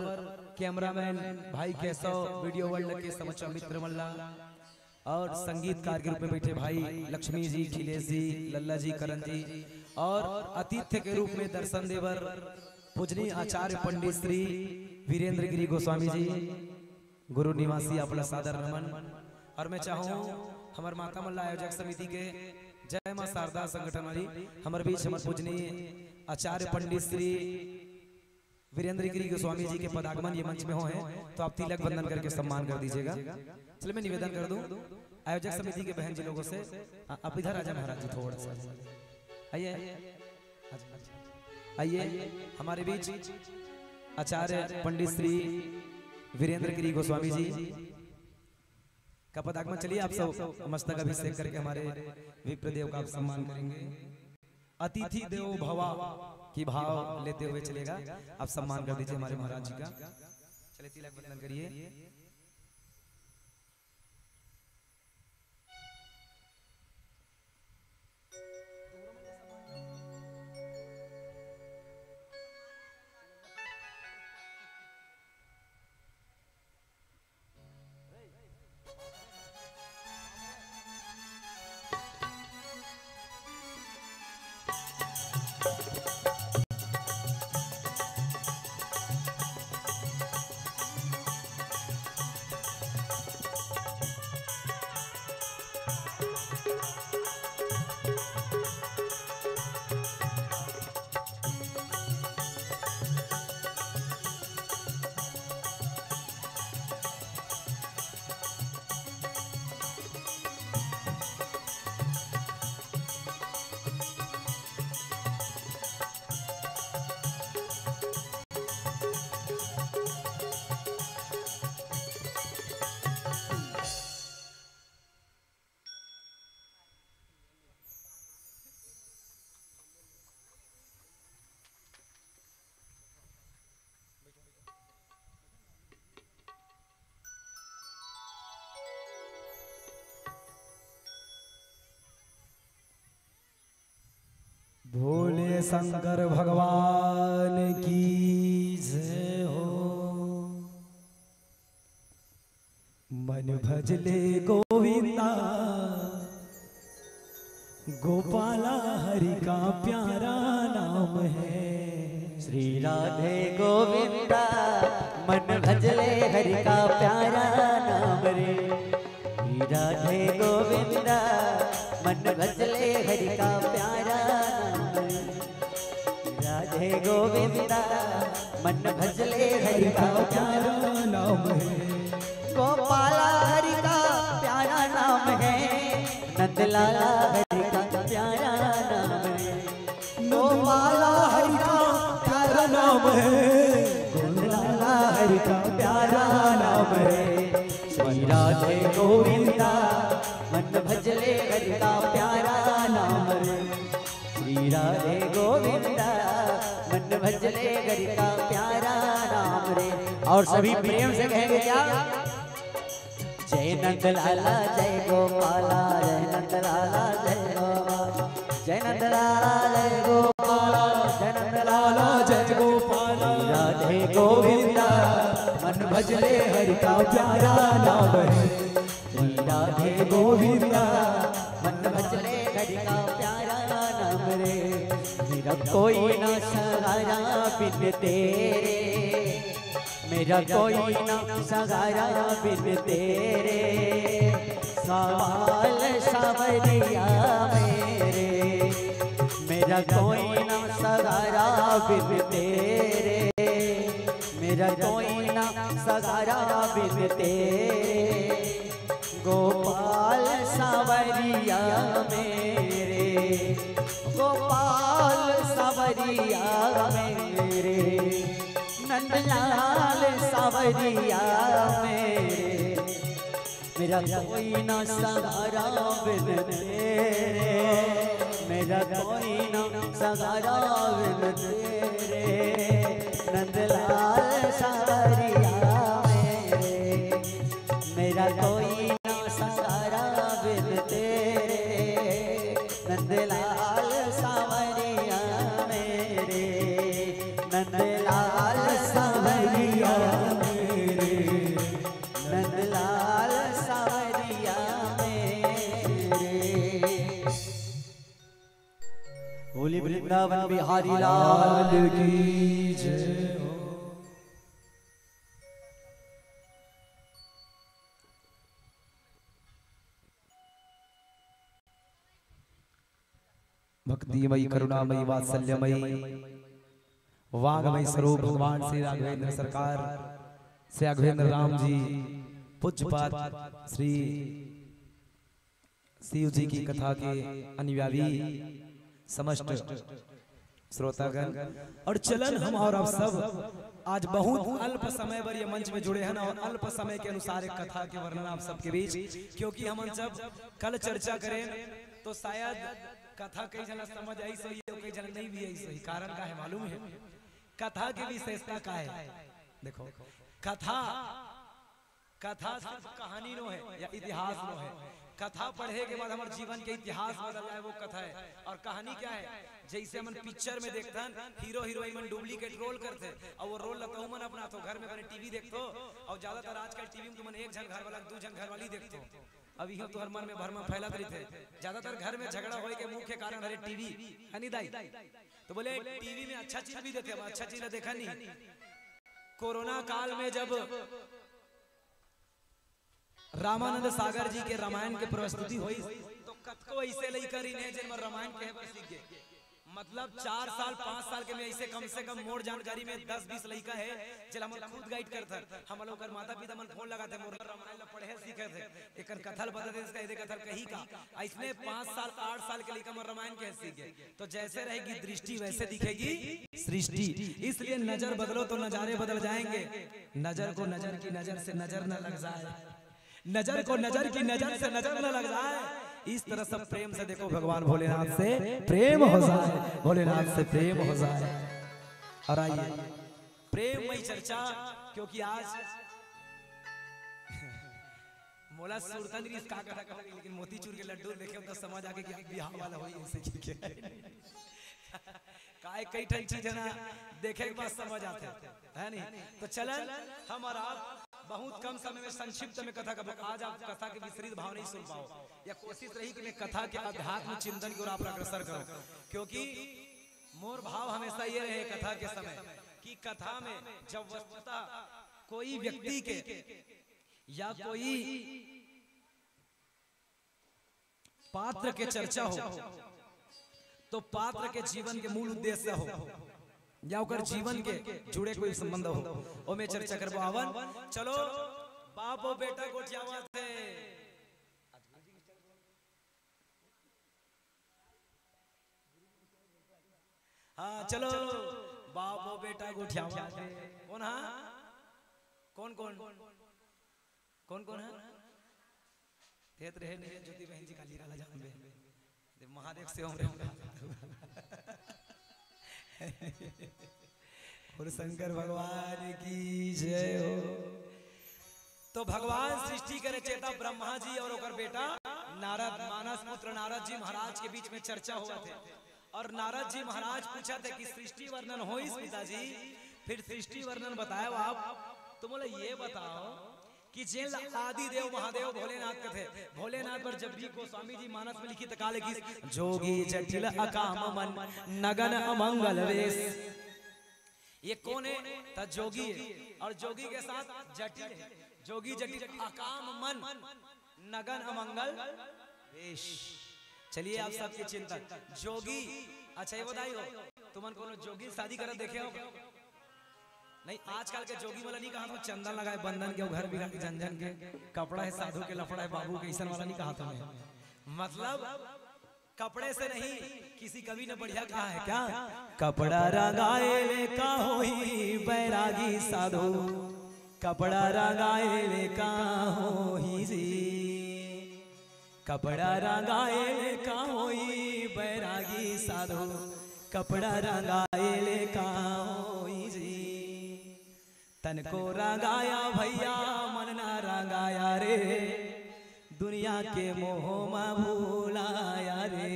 कैमरामैन भाई केशव, वीडियो वर्ल्ड के समूचा मित्र मन ला, और संगीतकार के रूप में बैठे भाई लक्ष्मी जी, खिलेश जी, लल्ला जी, करण जी, और आतिथ्य के रूप में दर्शन देबर पूजनीय आचार्य पंडित श्री वीरेंद्र गिरी गोस्वामी जी, गुरु निवासी, आपला सादर नमन। और मैं चाहूँ हमर माता मन ला आयोजक समिति के जय माँ शारदा संगठन वाली हमर बीच हमर पूजनीय आचार्य पंडित श्री वीरेंद्र गिरी गोस्वामी जी के पदागमन ये मंच में हो हैं, तो आप तिलक वंदन करके सम्मान कर दीजिएगा। चलिए, मैं निवेदन कर दूं आयोजक समिति के बहन जी लोगों से, आ-, आप इधर आ जाए महाराज जी, थोड़ा सा आइए, आइए, हमारे बीच आचार्य पंडित श्री वीरेंद्र गिरी गोस्वामी जी का पदागमन। चलिए, आप सब मस्तक अभिषेक करके हमारे विप्रदेव का आप सम्मान करेंगे। अतिथि देवो भवा की भाव लेते हुए चलेगा। आप सम्मान कर दीजिए हमारे महाराज जी का। चलिए, तिलक वंदन करिए। भोले शंकर भगवान की जय हो। मन भजले गोविंदा, गोपाला हरि का प्यारा नाम है। श्री राधे गोविंदा, मन भजले हरि का प्यारा नाम रे। श्री राधे गोविंदा, मन भजले हरि का प्यारा नाम रे। राधे गोविंदा, मन भजले हरि का प्यारा नाम है। गोपाला हरि का प्यारा नाम है, नंदलाला हरि का प्यारा नाम है। गोपाला हरि का प्यारा नाम है, नंदलाला हरि का प्यारा नाम है। श्री राधे गोविंदा, मन भजले हरि का प्यारा नाम रे। श्री राधे गोविंदा, मन भजले हरि का प्यारा नाम रे। और सभी प्रेम से कहेंगे क्या? जय नंद लाला, जय गोपाला, जय नंद लाला, जय गोपाला, जय नंद लाला, जय गोपाला, जय नंद लाला, जय गोपाला। राधे गोविंदा, मन भजले हरि का प्यारा नाम है। श्री राधे गोविंदा, मन भजले हरि का प्यारा नाम रे। मेरा कोई ना सहारा बिन तेरे, मेरा कोई ना सहारा बिन तेरे, सवाल सावरिया मेरे। मेरा कोई ना सहारा बिन तेरे, मेरा कोई ना सहारा बिन तेरे। गोपाल सावरिया मेरे, गोपाल सावरिया मेरे, नंदलाल सावरिया मेरे। मेरा कोई ना सहारा बिन तेरे, मेरा कोई ना सहारा बिन तेरे, नंदलाल सावरिया मेरे। मेरा कोई ना सहारा बिन तेरे, नंदलाल सावरिया मेरे, नंदलाल सावरिया मेरे, नंदलाल सावरिया मेरे। बोली वृंदावन बिहारी लाल की जय हो। भक्तिमयी, करुणामयी, वात्सल्यमयी, वाग्मय स्वरूप भगवान श्री राघवेंद्र सरकार, श्री राघवेंद्र राम जी, पूज्यपाद श्री शिव जी की कथा के अनुयायी समस्त श्रोतागण, और चलन हम और आप सब आज बहुत अल्प समय बर ये मंच में जुड़े हन और अल्प समय के अनुसार एक कथा के वर्णन आप सबके बीच, क्योंकि हमन जब कल चर्चा करेन तो शायद कथा कई झन ला समझ आइस होही, कई झन ला नहीं भी आइस होही। कारण का है मालूम है? कथा की विशेषता का है? देखो, कथा, कथा सिर्फ कहानी नो है या इतिहास नो है। कथा पढ़े के बाद हमर जीवन के इतिहास बदल जाए, वो कथा है। और कहानी क्या है? जैसे हमन पिक्चर में देखथन, हीरो हीरोइन मन डुप्लीकेट रोल करथे, और वो रोल ला तहू मन अपनाथो, घर में बने टीवी देखथो। और ज्यादातर आजकल टीवी में तुमन एक झन घर वाला, दू झन घर वाली देखथो। अब इहो तुहर मन में भरम फैलत रहिथे। ज्यादातर घर में झगड़ा होए के मुख्य कारण हरे टीवी, है नी दाई? तो बोले, टीवी में अच्छा चीज भी देथे, हम अच्छा चीज ला देखा नहीं। कोरोना काल में जब रामानंद सागर जी के रामायण के प्रस्तुति होइस, तो कतको ऐसे लइका रहिन हे, जेन मन रामायण कहे बर सीख गे। मतलब, चार साल, पाँच साल के में ऐसे कम से कम मोर जानकारी में दस बीस लइका हे, जेला हमन खुद गाइड करथन। हमन ला ओकर माता पिता मन फोन लगाथे, मोर रामायण ला पढ़े सीखे थे, एकर कथा ला बता दे, इसका एदे कथा कही का। अइसने पाँच साल, आठ साल के लइका मन रामायण कहे सीख गे। तो जैसे रहेगी दृष्टि, वैसे दिखेगी सृष्टि। इसलिए नजर बदलो तो नजारे बदल जाएंगे। नजर को नजर की नजर से नजर न लग जाए, नजर को नजर की नजर से नजर न लग जाए। इस तरह सब प्रेम से देखो, भगवान भोलेनाथ से प्रेम हो जाए, भोलेनाथ से प्रेम हो जाए। और आइए, प्रेममयी चर्चा, क्योंकि आज मोला सुरता नइ रिहिस का कथा कहूं, लेकिन मोतीचूर के लड्डू देखे तो समझ आगे कि बिहाव वाला होही, ऐसे कि के। काय कई ठन चीज हे ना, देखे के बाद समझ आथे, है नहीं? तो चलन, हम और आप बहुत कम समय में संक्षिप्त में कथा का, आज आप कथा के विस्तृत भाव नहीं सुन पाओ, या कोशिश रही कि मैं कथा के अध्यात्म चिंतन की ओर आप अग्रसर करो, क्योंकि मोर भाव हमेशा ये रहे कथा के समय कि कथा में जब वस्तुतः कोई व्यक्ति के या कोई पात्र के चर्चा हो, तो पात्र के जीवन के मूल उद्देश्य हो। या ओकर जीवन के जुड़े कोई संबंध हो, ओमे चर्चा करबो। आवन, चलो, बाप अउ बेटा गोठियावत हे। हाँ, चलो, बाप अउ बेटा गोठियावत हे। कोन हा? कोन, कोन? कोन, कोन हा? तेत रहे नहीं, ज्योति बहन जी काली राला जानबे। दे महादेव से उमरे। बोल शंकर भगवान की जय हो। तो भगवान सृष्टि के रचयिता ब्रह्मा जी अउ ओकर बेटा नारद, मानस पुत्र नारद जी महाराज के बीच में चर्चा होवत हे। अउ नारद जी महाराज पूछत हे कि सृष्टि वर्णन होइस पिताजी, फिर सृष्टि वर्णन बताएव आप, तो मोला ये बताओ कि जेन ला आदि देव महादेव भोलेनाथ कथे, भोलेनाथ बर जब भी गोस्वामी जी मानस में लिखिस त का लिखिस, जोगी जटिल अकाम मन, नगन अमंगल वेश। ये कोन हे? त जोगी हे, अउ जोगी के साथ जटिल हे। जोगी जटिल अकाम मन, नगन अमंगल वेश। चलिए, आप सबके चिंतन। जोगी, अच्छा, ये बताइए, तुमन कोनो जोगी शादी करत देखे हो? नहीं, आजकल के जोगी वाला नहीं कहा तो चंदन लगाए बंदन के, घर बिगाड़ के जन जन के, कपड़ा हे साधु के लफड़ा हे बाबू के, अइसन वाला नहीं कहा तो मैं। मतलब, कपड़े से नहीं, किसी कवि ने बढ़िया कहा है क्या? कपड़ा रंगाए ले का होही बैरागी साधु, कपड़ा रंगाए ले का होही जी, कपड़ा रंगाए ले का होही बैरागी साधु, कपड़ा रंगाए ले का होही जी। तन को रंगाया भैया, मन ना रंगाया रे, दुनिया के मोह मा भुलाया रे।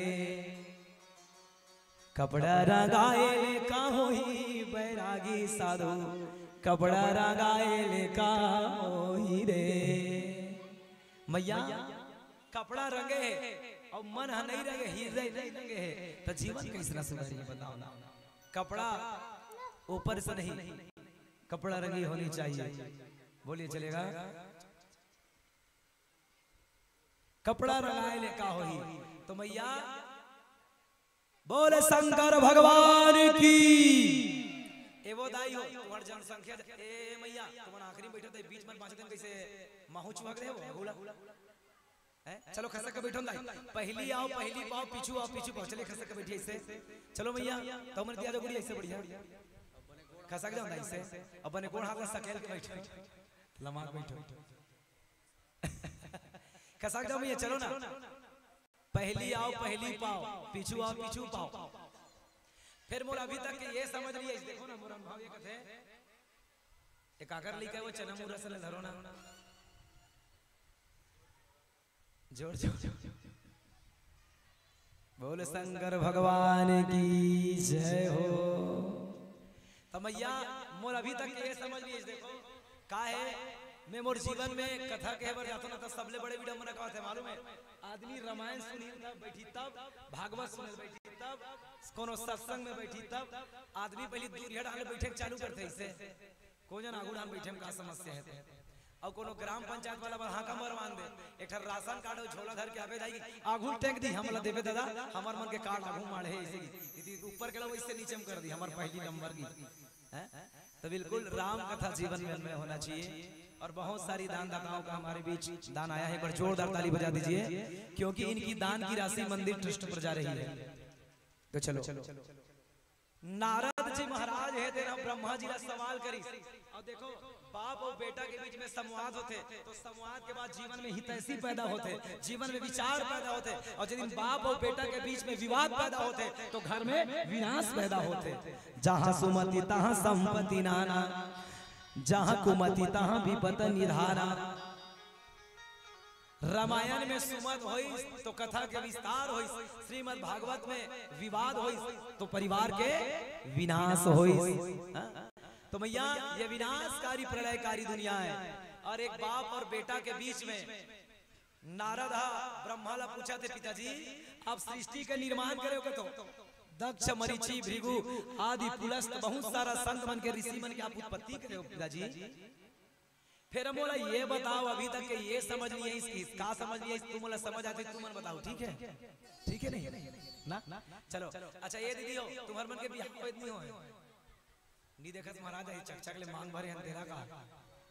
कपड़ा रंगाए ले का होही बैरागी साधु, कपड़ा रंगाए ले का होही रे। मैया, कपड़ा रंगे हे अउ मन ह नहीं रंगे, हृदय नहीं रंगे हे, त जीवन कइसना सुधरही बताओ ना। कपड़ा ऊपर से नहीं, कपड़ा रंगी होनी चाहिए। बोलिए, चलेगा? कपड़ा रंगाए ले का होही? तो मैया, बोले शंकर भगवान की। ए वो दाई हो, तुम्हार जनसंख्या, ए मैया, तुम्हार आखिरी में बैठे थे, बीच में बाँचत हन, कइसे माहू चुहक रहे हो, बोला। हैं? चलो खसक के बैठो दाई, पहली आओ, पहली पाओ, पीछू आओ, पीछू पाओ। चलिए खसक के बैठिए अइसे। चलो मैया, तो मन दिया जो गुड़ी अइसे बढ़िया। खसक जाओ दाई अइसे, अपने गोड़ हाथ ला सकेल के बैठो, लमाक बैठो। खसक जाओ मैया, चलो ना। पहली आओ, पहली पाओ, पीछू आओ, पीछू पाओ। फिर मोर अभी तक के ये समझ नहीं आइस, देखो ना, मोर अनुभव ये कथे, एक आकर लइका वो चना मुरा से ले धरो ना। जोर, जोर। बोल शंकर भगवान की जय हो। त मैया, मोर अभी तक के ये समझ नहीं आइस, देखो, का हे, मैं मोर जीवन में कथा कहे बर जाथों ना, त सबले बड़े विडम्बना का होथे मालूम हे? आदमी रामायण सुनही तब बैठही तब, भागवत सुने बैठही तब, कोनो सत्संग में बैठही तब, आदमी पहली दूरिहा डाहर बैठे के चालू करथे अइसे। को जन आगू डाहर बैठे में का समस्या हे? अउ कोनो ग्राम पंचायत वाला बर हाका मरवान दे, एक ठन राशन कार्ड अउ झोला धर के आबे दाई, आगू टेक दी, हमला देबे दादा, हमर मन के कार्ड आगू माढ़े अइसे की। यदि ऊपर के ला वइसे नीचे में कर दी, हमर पहली नंबर की। हैं? तो बिल्कुल राम कथा जीवन में, में होना चाहिए। और बहुत सारी दानदाताओं का हमारे बीच दान आया है, एक बार जोरदार ताली बजा दीजिए, क्योंकि इनकी दान की राशि मंदिर ट्रस्ट पर जा रही है। तो चलो, नारद जी महाराज हे तेरा ब्रह्मा जी ला सवाल करिस। अउ देखो, बाप अउ बेटा के बीच में संवाद होथे, तो संवाद के बाद जीवन में हितैषी पैदा होथे, जीवन में विचार पैदा होथे। अउ यदि बाप अउ बेटा के बीच में विवाद पैदा होथे, तो घर में विनाश पैदा होथे। जहाँ सुमति तहाँ संपत्ति नाना, जहाँ कुमति तहाँ विपत निधाना। रामायण में सुमत होइस तो कथा के विस्तार होइस, श्रीमद् भागवत में विवाद होइस तो परिवार के विनाश होइस। हाँ? तो मैया, ये विनाशकारी प्रलयकारी दुनिया हे। अउ एक बाप अउ बेटा के बीच में नारद हा ब्रह्मा ला पूछथे, पिताजी, आप सृष्टि के निर्माण करे हो कथो, दक्ष, मरीचि, भृगु आदि पुलस्त बहुत सारा संत मन के, ऋषि मन के आप उत्पत्ति करे हो पिताजी। फिर मोला ये बताओ, अभी तक के ये समझ नहीं आइस, का समझ नहीं आइस, तुमन ला समझ आथे, तुमन बताओ, ठीक हे? ठीक हे नहीं? ना? चलो, अच्छा ये दीदी हो, तुम्हर मन के बिहाव होय नहीं होय? नी देखत महाराज, ये चकचक ले मांग भरे हन तेला का।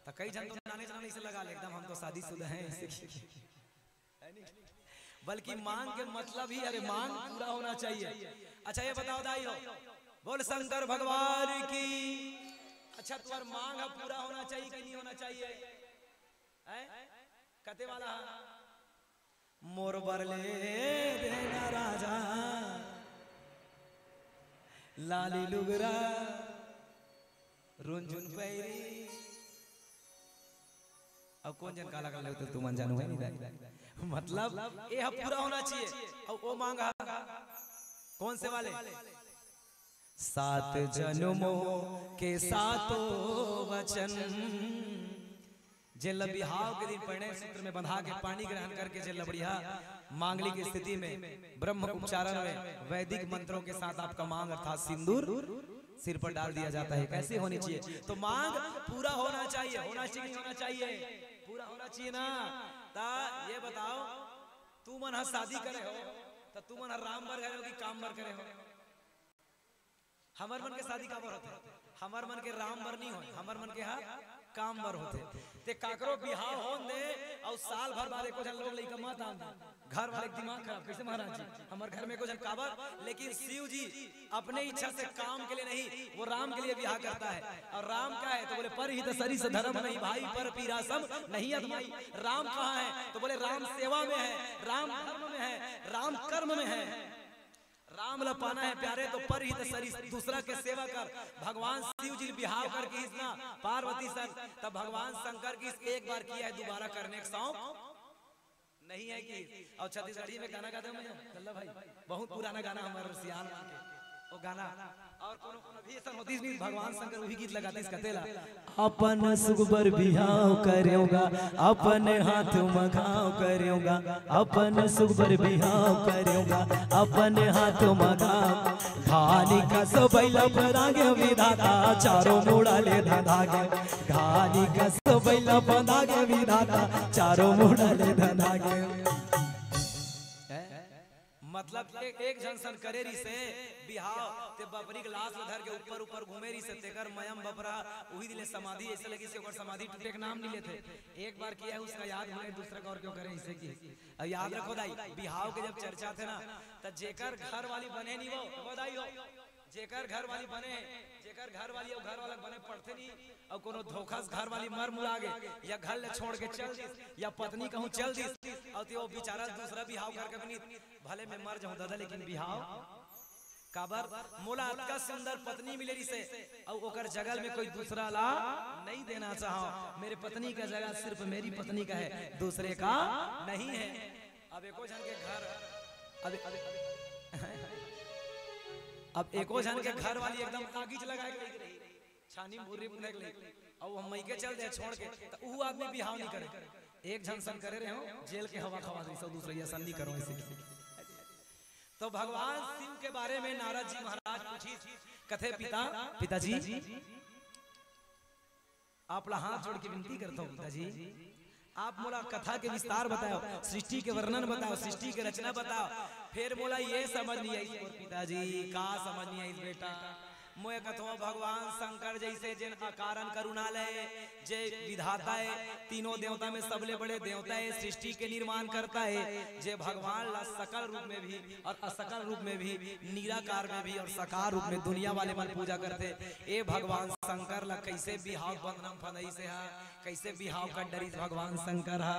त कई झन तो नाने नाने से लगा ले, एकदम हम तो शादीशुदा हैं, ऐसे की। है नी? बल्कि मांग के मतलब ही, अरे, मांग पूरा होना चाहिए। अच्छा, ये बताओ दाई हो, बोल शंकर भगवान की। अच्छा, तुम्हार मांग ह पूरा होना चाहिए कि नहीं होना चाहिए? हैं? कते वाला ह? मोर बर ले देना राजा, लाली लुगरा, रुनझुन पैरी। अब कौन जन काला कर ले तो तुमन जानू है नहीं दाई। मतलब, ये ह पूरा होना चाहिए। अब वो मांग ह कौन से वाले? सात जन्मों के सातों वचन। जेला बिहाव के दिन परिणय सूत्र में बंधा के पानी ग्रहण करके जेला बढ़िया मांगलिक स्थिति में ब्रह्म उच्चारण में वैदिक मंत्रों के साथ आपका मांग अर्थात सिंदूर सिर पर डाल दिया जाता है, कैसे होनी चाहिए? तो मांग पूरा होना चाहिए, होना चाहिए, नहीं होना चाहिए? पूरा होना चाहिए ना। ता ये बताओ, तू मन ह शादी करे हो, तो तू मन ह राम बर करे हो कि काम बर करे हो? हमर मन के शादी काबर होथे? हमर मन के राम बर नहीं होय, हमर मन के ह काम बर होथे। ते काकरो बिहाव होन दे, अउ साल भर बाद एको झन लोग लइका मत आन दे। घर वाले के दिमाग खराब, कैसे महाराज जी? हमर घर में एको झन काबर, लेकिन शिव जी अपने इच्छा से काम के लिए नहीं, वो राम के लिए बिहाव करता है। और राम क्या है? तो बोले, "परहित सरिस धर्म नहीं भाई, पर पीरा सम नहीं अधमाई।" राम कहाँ है? तो बोले, "राम सेवा में है, राम धर्म में है, राम कर्म में है।" राम ला पाना है प्यारे, तो परहित सरिस, दूसरा के सेवा कर। भगवान शिव जी बिहाव कर किहिस ना पार्वती सन, तब भगवान शंकर किहिस, "एक बार किया है, दोबारा करने का शौक नहीं है।" कि और छत्तीसगढ़ी में गाना गाते हैं भैया, लल्ला भाई, बहुत पुराना गाना हमारे सियान मन के, वो गाना। और कोनो अभी ऐसा होती नहीं, भगवान शंकर वही गीत लगाते इसका तेला। अपन सुख बर बिहाव करेंगा, अपन हाथ म घाव करेंगा, अपन सुख बर बिहाव करेंगा, अपन हाथ म घाव। घानी कस बैला बना गे विधाता, चारों मुड़ा ले धंधा गे। घानी कस बैला बना गे विधाता, चारों मुड़ा ले धंधा गे। मतलब एक, एक झन सन करे रिसे बिहाव, ते बपरी के लाश ल धर के ऊपर ऊपर घूमे रिसे, तेकर मयम बपरा उही दिले समाधि ऐसे लगी से ओकर समाधि टूटे के नाम नहीं लेथे। एक बार किया है उसका याद भूले, दूसरा का और क्यों करे इसे की। अब याद रखो दाई, बिहाव के जब चर्चा थे ना, त जेकर घर वाली बने नहीं वो, वो दाई हो, जेकर घर वाली बने, जेकर घर वाली और घर वाला बने पढ़ते नहीं, और कोनो धोखा से घर वाली मर मुरा गे, या घर ले छोड़ के चल दिस, या पत्नी कहूँ चल दिस, और ते वो बेचारा दूसरा बिहाव करके बनी, भले मैं मर जाऊं दादा, लेकिन बिहाव काबर? मोला अतका सुंदर पत्नी मिले रिसे, अउ ओकर जगह में कोई दूसरा ला नहीं देना चाहूं। मेरे पत्नी का जगह सिर्फ मेरी पत्नी का है, दूसरे का नहीं है। अब एको झन के घर, अब, अब, अब एको झन के घर वाली एकदम आगीच लगाए के रही, छानी मुर्री बुने के लिए, अउ हम मइके चल दे छोड़ के, त ऊ आदमी बिहाव नहीं करे। एक झन सन करे रहे हो, जेल के हवा खवा दे, सौ दूसरा ये सन नहीं करो ऐसे। तो भगवान शिव के बारे में नारद जी महाराज पूछी, कथे, "पिता, पिताजी, आप ला हाथ जोड़ के विनती करता हूँ पिताजी, आप मोला कथा के विस्तार बताओ, सृष्टि के वर्णन बताओ, सृष्टि के रचना बताओ।" फिर मोला ये समझ नहीं आई, "और पिताजी, का समझ नहीं आई बेटा?" मोए कथो भगवान शंकर जैसे जेन अकारन करुणालय, जे विधाता है, तीनों देवता में सबले बड़े देवता है, सृष्टि के निर्माण करता है, जे भगवान ला सकल रूप में भी और असकल रूप में भी, निराकार में भी और साकार रूप में दुनिया वाले मन पूजा करते। ए भगवान शंकर ला कैसे बिहाव बंधन फंदई से हा, कैसे बिहाव कर डरिस भगवान शंकर हा,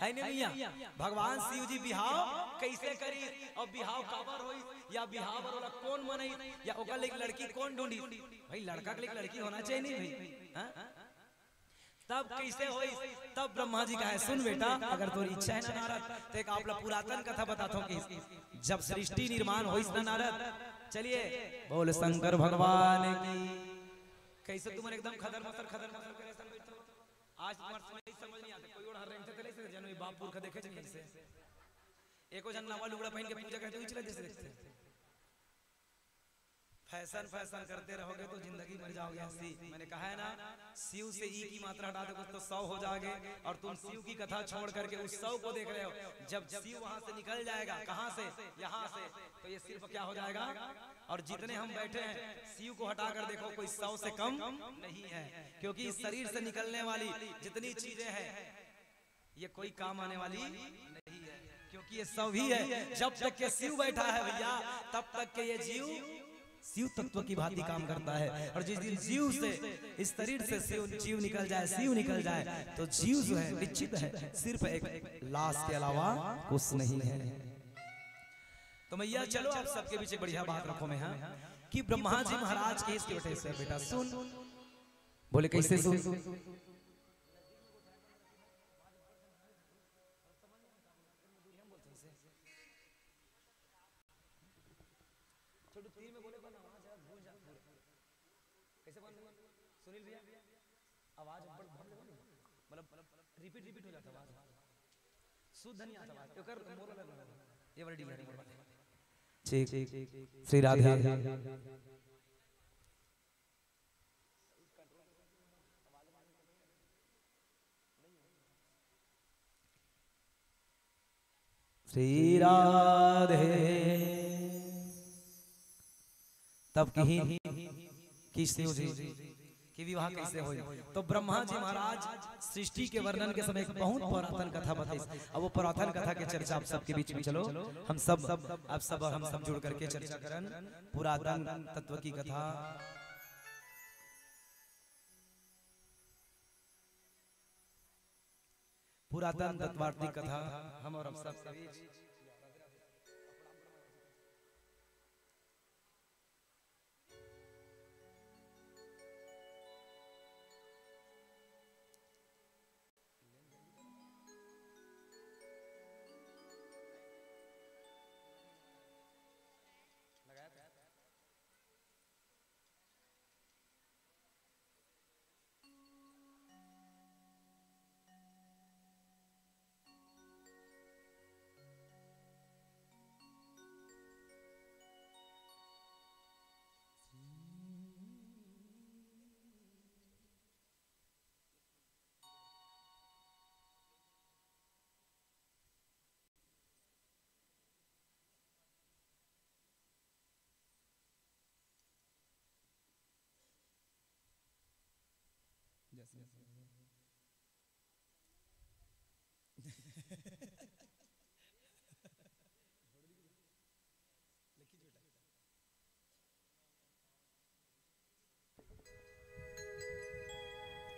है नहीं भैया? भगवान शिव जी बिहाव कैसे करिस और बिहाव काबर होइस या बिहाव बर ओला कौन मनई या ओकर लिए लड़की कौन ढूंढी? भाई लड़का के लिए लड़की होना चाहिए नहीं भाई? हाँ? तब कैसे होइस? तब ब्रह्मा जी कहे, "सुन बेटा, अगर तोर इच्छा है ना नारद, तो एक आप ला पुरातन कथा बताता हूँ कि जब सृष्टि निर्माण होइस ना नारद, चलिए बोल शंकर भगवान की।" कैसे तुमन एकदम खदर मसर, खदर मसर करे सन बैठो? आज तुम्हारे समय ही समझ नहीं आते, कोई ओढ़ा रेंगते चले से जन्म बाप पुरखा देखे नहीं से। एको जन नवा लुगड़ा पहन के पूजा करते हुई चला जैसे देखते हैं। फैशन फैशन करते रहोगे तो जिंदगी मर जाओगे हंसी। मैंने कहा है ना, शिव से ई की मात्रा हटा दो तो सौ हो जाओगे। और तुम शिव की कथा छोड़ करके उस सौ को देख रहे हो। जब शिव वहां से निकल जाएगा, कहां से? यहां से, तो ये सिर्फ क्या हो जाएगा? और जितने हम बैठे हैं, शिव को हटा कर देखो, कोई सौ से कम नहीं है, क्योंकि इस शरीर से निकलने वाली जितनी चीजें हैं, ये कोई काम आने वाली नहीं है, क्योंकि ये सभी है। जब तक के शिव बैठा है भैया, तब तक के ये जीव शिव तत्व की भांति काम करता है। और जिस दिन जीव से, इस शरीर से शिव, जीव निकल जाए, शिव निकल जाए, तो जीव जो है निश्चित है सिर्फ एक लाश के अलावा कुछ नहीं है। तो मैया चलो आप सबके बीच एक बढ़िया बात रखो मैं, हाँ, कि ब्रह्मा जी महाराज के इसके बेटे से, बेटा सुन, बोले कैसे सुन? छोटू तीर में बोले पर आवाज है, गूंज जा पूरा। कैसे बन? सुनील भैया, आवाज ऊपर बहुत, मतलब रिपीट रिपीट हो जाता आवाज, शुद्ध नहीं आता आवाज। एकर मोर वाला, ये वाला डील है, मोर वाला। ठीक, श्री राधे। श्री राधे। तब कही कि शिव जी कि विवाह कैसे होई। तो ब्रह्मा जी महाराज सृष्टि के वर्णन के समय एक बहुत पुरातन कथा बताइस। अब वो पुरातन कथा के चर्चा आप सबके बीच में, चलो हम सब, आप सब और हम सब जुड़ करके चर्चा करन पुरातन तत्व की कथा। पुरातन तत्वार्थी कथा हम और हम सब के बीच।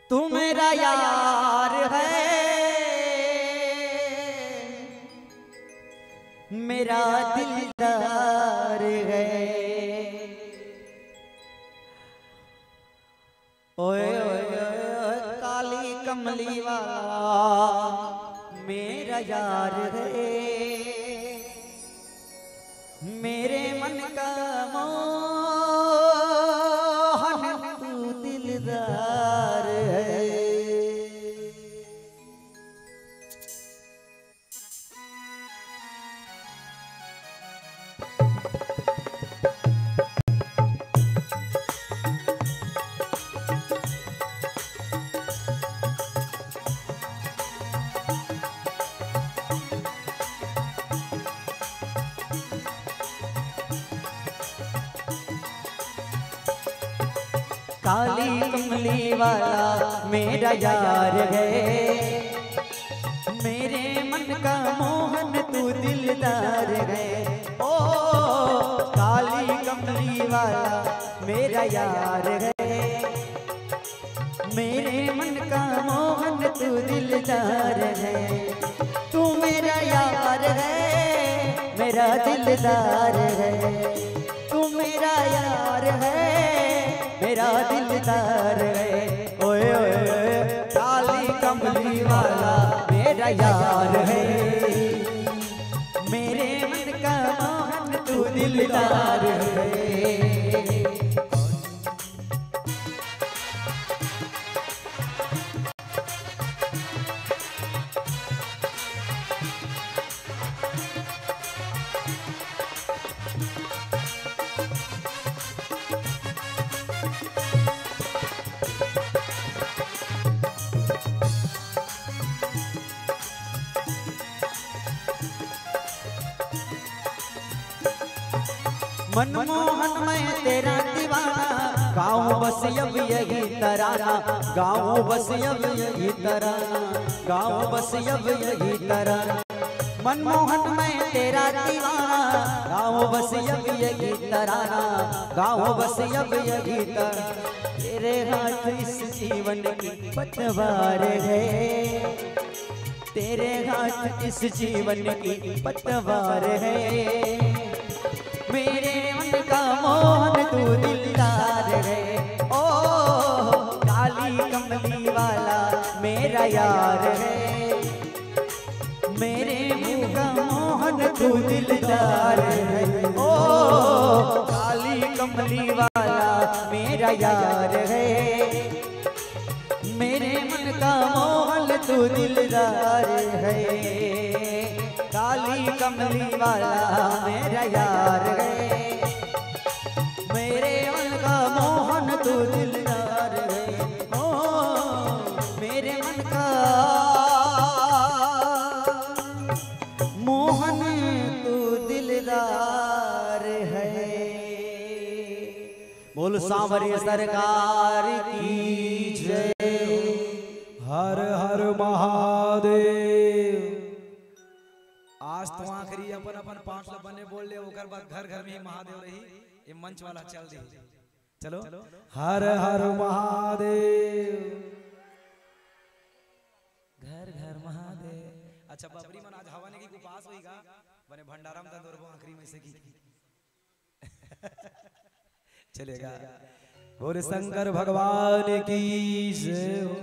तू मेरा यार है, मेरा दिलदार है। ओए ओए ओए, काली कमली वाला मेरा यार है, मेरे मन का मोहन तू दिलदार है। काली कमली वाला मेरा यार है, मेरे मन का मोहन तू दिलदार है। ओ काली कमली वाला मेरा यार है, मेरे मन का मोहन तू दिलदार है। तू मेरा यार है, मेरा दिलदार है, तू मेरा यार है, मेरा दिलदार है। ओए ओए ओए, काली कमली वाला मेरा यार है, मेरे मन का मोहन तू दिलदार है। मनमोहन मैं तेरा दीवाना, गाऊं बस अब यही तराना, गाऊं बस अब यही तराना, गाऊं बस अब यही तराना। मनमोहन मैं तेरा दीवाना, गाऊं बस अब यही तराना, गाऊं बस अब यही तराना। तेरे हाथ इस जीवन की पतवार है, तेरे हाथ इस जीवन की पतवार है। मेरे मन का मोहन तू दिलदार है, ओ काली कमली वाला मेरा यार है। मेरे मन का मोहन तू दिलदार है, ओ काली कमली वाला मेरा यार है। मेरे मन का मोहन तू दिलदार है, काली कमली वाला मेरा यार है। मेरे मन का मोहन तू दिलदार है, ओ मेरे मन का मोहन तू दिलदार है। बोल सांवरिया सरकार की जय। हर हर महादेव। आज तो आखिरी अपन अपन पाठ ला बने बोल ले, ओकर बाद घर घर में ही महादेव रही, ये मंच वाला चल दी। चलो, हर हर महादेव, घर घर महादेव। अच्छा, बबरी मन आज हवा ने की उपास होई गा, बने भंडारा में दंदोर आखिरी में से की चलेगा। बोल शंकर भगवान की जय हो।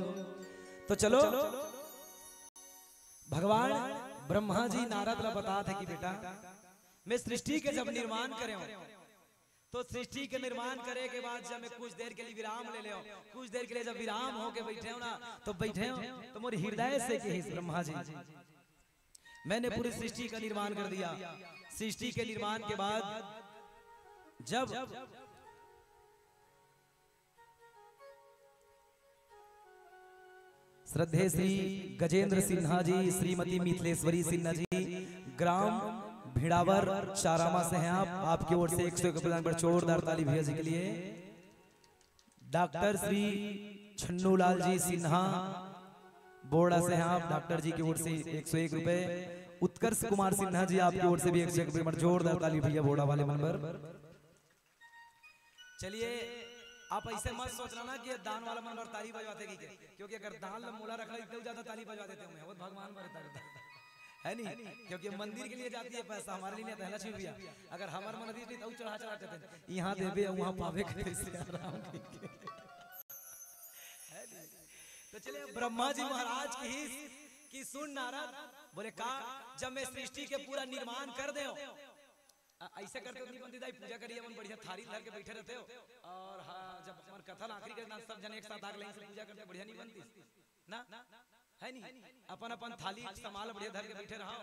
तो चलो, भगवान ब्रह्मा जी नारद ला बतात हे कि बेटा, मैं सृष्टि के जब निर्माण करे हूँ, तो सृष्टि के निर्माण करे के बाद जब मैं कुछ देर के लिए विराम ले ले हूँ, कुछ देर के लिए जब विराम होके बैठे हूँ ना, तो बैठे हूँ तो मोर हृदय से कहिस ब्रह्मा जी, मैंने पूरी सृष्टि का निर्माण कर दिया। सृष्टि के निर्माण के बाद जब श्रद्धेय श्री गजेंद्र सिन्हा जी, श्रीमती मिथिलेश्वरी सिन्हा जी, ग्राम भिड़ावर चारामा से हैं आप, आपकी ओर से एक सौ एक रुपये पर जोरदार ताली भैया जी के लिए। डॉक्टर श्री छन्नूलाल जी सिन्हा बोड़ा से हैं आप, डॉक्टर जी की ओर से एक सौ एक रुपये। उत्कर्ष कुमार सिन्हा जी, आपकी ओर से भी एक सौ एक रुपये पर जोरदार ताली भैया बोड़ा वाले मन बर। चलिए, आप ऐसे मत सोचना ना कि ये दान वाला मन बर ताली बजवाथे कि के, क्योंकि अगर दान ला मोला रखना, इतना ज्यादा ताली बजवा देते हूँ मैं, वो भगवान बर ताली, है नहीं? क्योंकि मंदिर के लिए जाती है पैसा, हमारे लिए नहीं आता है, लक्ष्मी भैया। अगर हमारे मन रही तो चढ़ा चढ़ा देते हैं, यहाँ देवे, वहाँ पावे, कहते सिया राम की। है नहीं? तो चलिए, ब्रह्मा जी महाराज की ही कि सुन नारद, बोले का, जब मैं सृष्टि के पूरा निर्माण कर दे, अ-, ऐसे करते तो नहीं बनती दाई, पूजा करिए, अपन बढ़िया थारी धर के बैठे रहते हो। और हाँ, जब हमार कथा ला आखिरी करना, सब जन एक साथ आग लाइन से पूजा करते, बढ़िया नहीं बनती ना? है नहीं? अपन अपन थाली सामान बढ़िया धर के बैठे रहो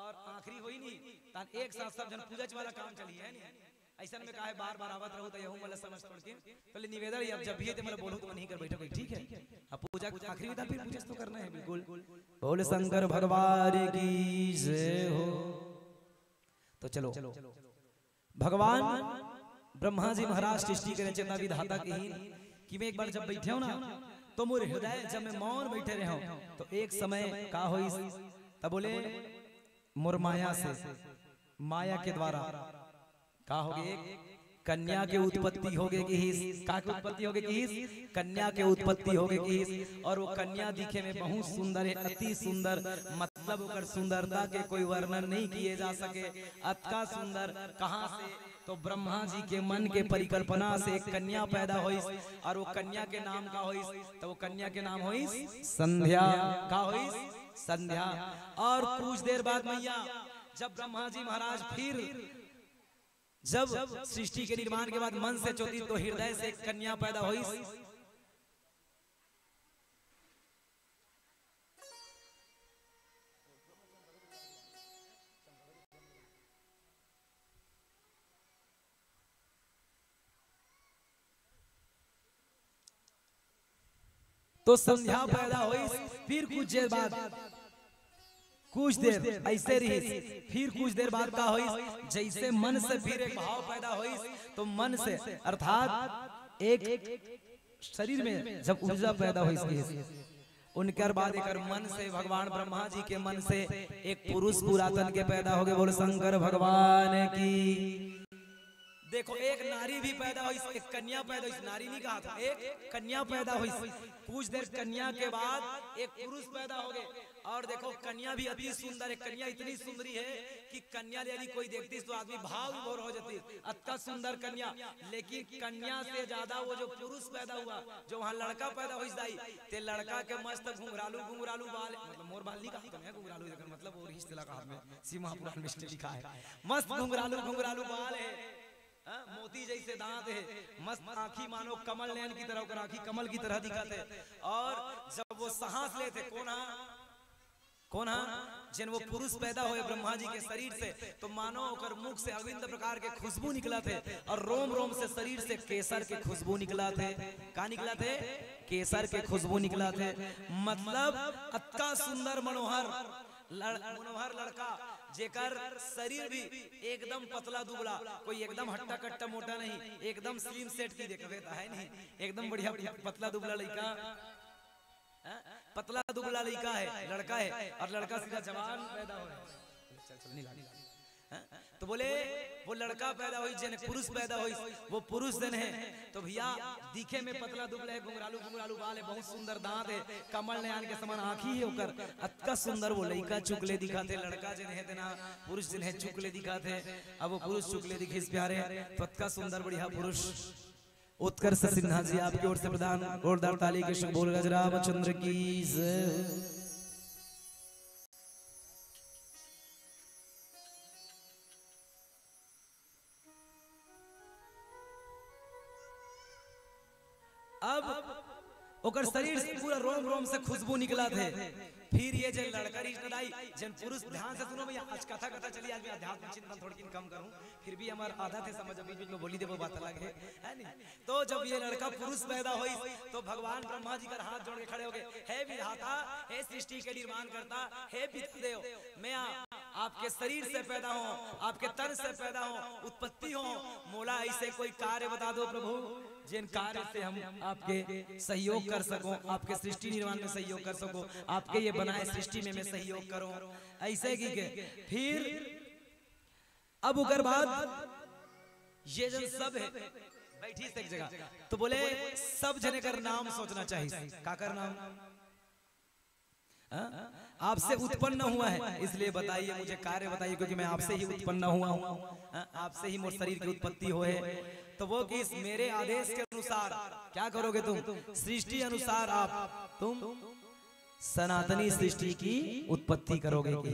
और आखिरी होई नहीं, तान एक साथ सब जन पूजा वाला काम चली, है नहीं? ऐसा में काहे बार बार आवत रहू, तो यहू मला समझ पड़ के पहले निवेदन, अब जब भी ये ते मला बोलू तो मन ही कर बैठे भाई, ठीक है? अब पूजा आखिरी होता, फिर पूजा तो करना है बिल्कुल। बोल शंकर भगवान की जय हो। तो चलो, भगवान ब्रह्मा जी महाराज सृष्टि के रचना विधाता के ही कि मैं एक बार जब बैठे हूँ ना, तो मोर हृदय जब मैं मौन बैठे रहे हूँ, तो एक समय का होइस, तब बोले, मोर माया से, माया के द्वारा का होगे, कन्या के उत्पत्ति होगे किहिस। का के उत्पत्ति होगे किहिस? कन्या के उत्पत्ति होगे किहिस। और वो कन्या दिखे में बहुत सुंदर है, अति सुंदर, मतलब ओकर सुंदरता के कोई वर्णन नहीं किए जा सके। अतका सुंदर। कहाँ से? तो ब्रह्मा जी के मन के परिकल्पना से एक कन्या पैदा होइस। और वो कन्या के नाम का होइस? तो वो कन्या के नाम होइस संध्या। का होइस? संध्या। और कुछ देर बाद मैया, जब ब्रह्मा जी महाराज फिर, जब सृष्टि के निर्माण के बाद मन से चोती तो हृदय से एक कन्या पैदा होइस। तो संध्या पैदा होइस। फिर कुछ देर बाद, कुछ देर ऐसे रहिस, फिर कुछ देर बाद का होइस, जैसे मन से फिर एक भाव पैदा होइस, तो मन से अर्थात एक शरीर में जब ऊर्जा पैदा होइस, उनकर बाद एकर मन से, भगवान ब्रह्मा जी के मन से एक पुरुष पुरातन के पैदा होगे। बोल शंकर भगवान की। देखो, एक नारी भी पैदा होइस, एक कन्या पैदा होइस, नारी नहीं कहा था, एक कन्या पैदा होइस। कुछ देर कन्या के बाद एक पुरुष पैदा होगे। और देखो, कन्या भी अति सुंदर है। कन्या इतनी सुंदरी है कि कन्या ले यदि कोई देखती तो आदमी भाव विभोर हो जाती, अतका सुंदर कन्या। लेकिन कन्या से ज्यादा वो जो पुरुष पैदा हुआ, जो वहाँ लड़का पैदा होइस दाई, ते लड़का के मस्त घुंघरालू घुंघरालू बाल, मतलब मोर बाल नहीं कहा, तो मैं घुंघरालू, एकर मतलब वो रिश्ते लगा हाथ में, शिव महापुराण में लिखा है, मस्त घुंघरालू घुंघरालू बाल है, हाँ, मोती जैसे दांत है, मस्त आंखी मानो कमल नयन की तरह, ओकर आंखी कमल की तरह दिखत है। और जब वो सांस लेथे, कौन हा, कौन हा, जेन वो पुरुष पैदा होए ब्रह्मा जी के शरीर से, तो मानो ओकर मुख से अविंद प्रकार के खुशबू निकलत है और रोम रोम से, शरीर से केसर के खुशबू निकलत है। का निकलत है? केसर के खुशबू निकलत है। मतलब अतका सुंदर मनोहर लड़-, मनोहर लड़का, जेकर शरीर भी एकदम पतला दुबला, कोई एकदम हट्टा कट्टा मोटा नहीं, एकदम स्लिम सेट की देखबे त है नहीं, एकदम बढ़िया पतला दुबला लड़का, हाँ? पतला दुबला लड़का है, लड़का है, और लड़का सीधा जवान पैदा हो है। चल, चल, नहीं लाग। हाँ? तो बोले, वो लड़का पैदा होइस, जेन पुरुष पैदा होइस, वो पुरुष जन है। तो भैया, दिखे में पतला दुबला है, घुंघरालू घुंघरालू बाल है, बहुत सुंदर दांत है, कमल नयन के समान आंखी है ओकर, अतका सुंदर वो लइका चुकले दिखत है, लड़का जेन है तेना, पुरुष जेन है चुकले दिखत है। अब वो पुरुष चुकले दिखिस प्यारे, तो अतका सुंदर बढ़िया पुरुष। उत्कर्ष सिन्हा जी आपकी ओर से प्रदान जोरदार ताली के संग बोल गज रामचंद्र की जय। अब ओकर शरीर से पूरा रोम रोम से खुशबू निकलत हे। फिर ये जे लड़का रिश्तेदारी, जन पुरुष, ध्यान से सुनो भैया, आज कथा कथा चली, आज मैं अध्यात्म चिंतन थोड़किन कम करूं, फिर भी हमार आदत है समझ, बीच बीच में बोली देबो, बात अलग है, है नहीं? तो जब ये लड़का पुरुष पैदा होइस, तो भगवान ब्रह्मा जी कर हाथ जोड़ के खड़े हो गए, "हे विधाता, हे सृष्टि के निर्माण करता, हे पिता देव, मैं आ-, आपके शरीर से पैदा हूँ, आपके तन से पैदा हूँ, उत्पत्ति हूँ, मोला ऐसे कोई कार्य बता दो प्रभु, जिन कार्य से हम आपके सहयोग कर सको, आपके सृष्टि निर्माण में सहयोग कर सको, आपके ये बनाए सृष्टि में मैं सहयोग करूँ।" ऐसे की के फिर अब ओकर बाद ये जन सब है, बैठी से एक जगह, तो बोले, सब जने कर नाम सोचना चाहिए। काकर नाम? हाँ? आपसे उत्पन्न हुआ है, इसलिए बताइए, मुझे कार्य बताइए, क्योंकि मैं आपसे ही उत्पन्न हुआ हूँ। हाँ? आपसे ही मोर शरीर की उत्पत्ति हो है। तो वो कि इस मेरे आदेश के अनुसार क्या करोगे तुम? सृष्टि अनुसार आप, तुम सनातनी सृष्टि की उत्पत्ति करोगे। कि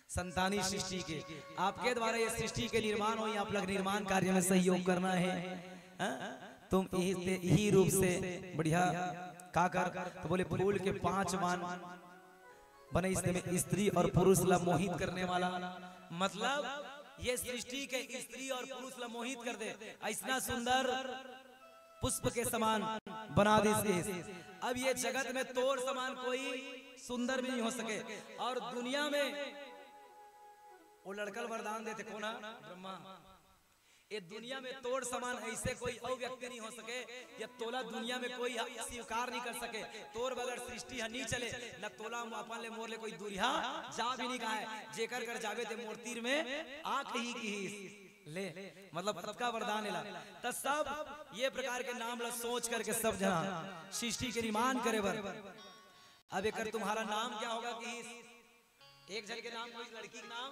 संतानी सृष्टि के, आपके द्वारा ये सृष्टि के निर्माण हो, आप लोग निर्माण कार्य में सहयोग करना है। हाँ? तुम यही ते-, यही रूप से बढ़िया काकर, तो बोले, फूल के पांच बान बने, इसमें स्त्री और पुरुष ला मोहित करने वाला, मतलब ये सृष्टि के स्त्री और पुरुष ला मोहित कर दे, ऐसना सुंदर पुष्प के समान बना दिस। अब ये जगत में तोर समान कोई सुंदर भी नहीं हो सके। और दुनिया में वो लड़का ल वरदान देथे, कोन हा? ब्रह्मा। ये दुनिया में तोर समान ऐसे कोई अउ व्यक्ति नहीं हो सके, या तोला दुनिया में कोई ह-, स्वीकार नहीं कर सके। तोर बगैर सृष्टि ह नहीं चले, न तोला अपन ले मोर ले कोई दूरिहा जा भी नहीं कहाय। जेकर कर जाबे ते मोर तीर में आ कही किहिस। ले, मतलब अतका वरदान एला। त सब ये प्रकार के नाम ला सोच करके सब जना सृष्टि के निर्माण करे बर। अब एकर तुम्हारा नाम क्या होगा किहिस? एक झन के नाम, कोई लड़की के नाम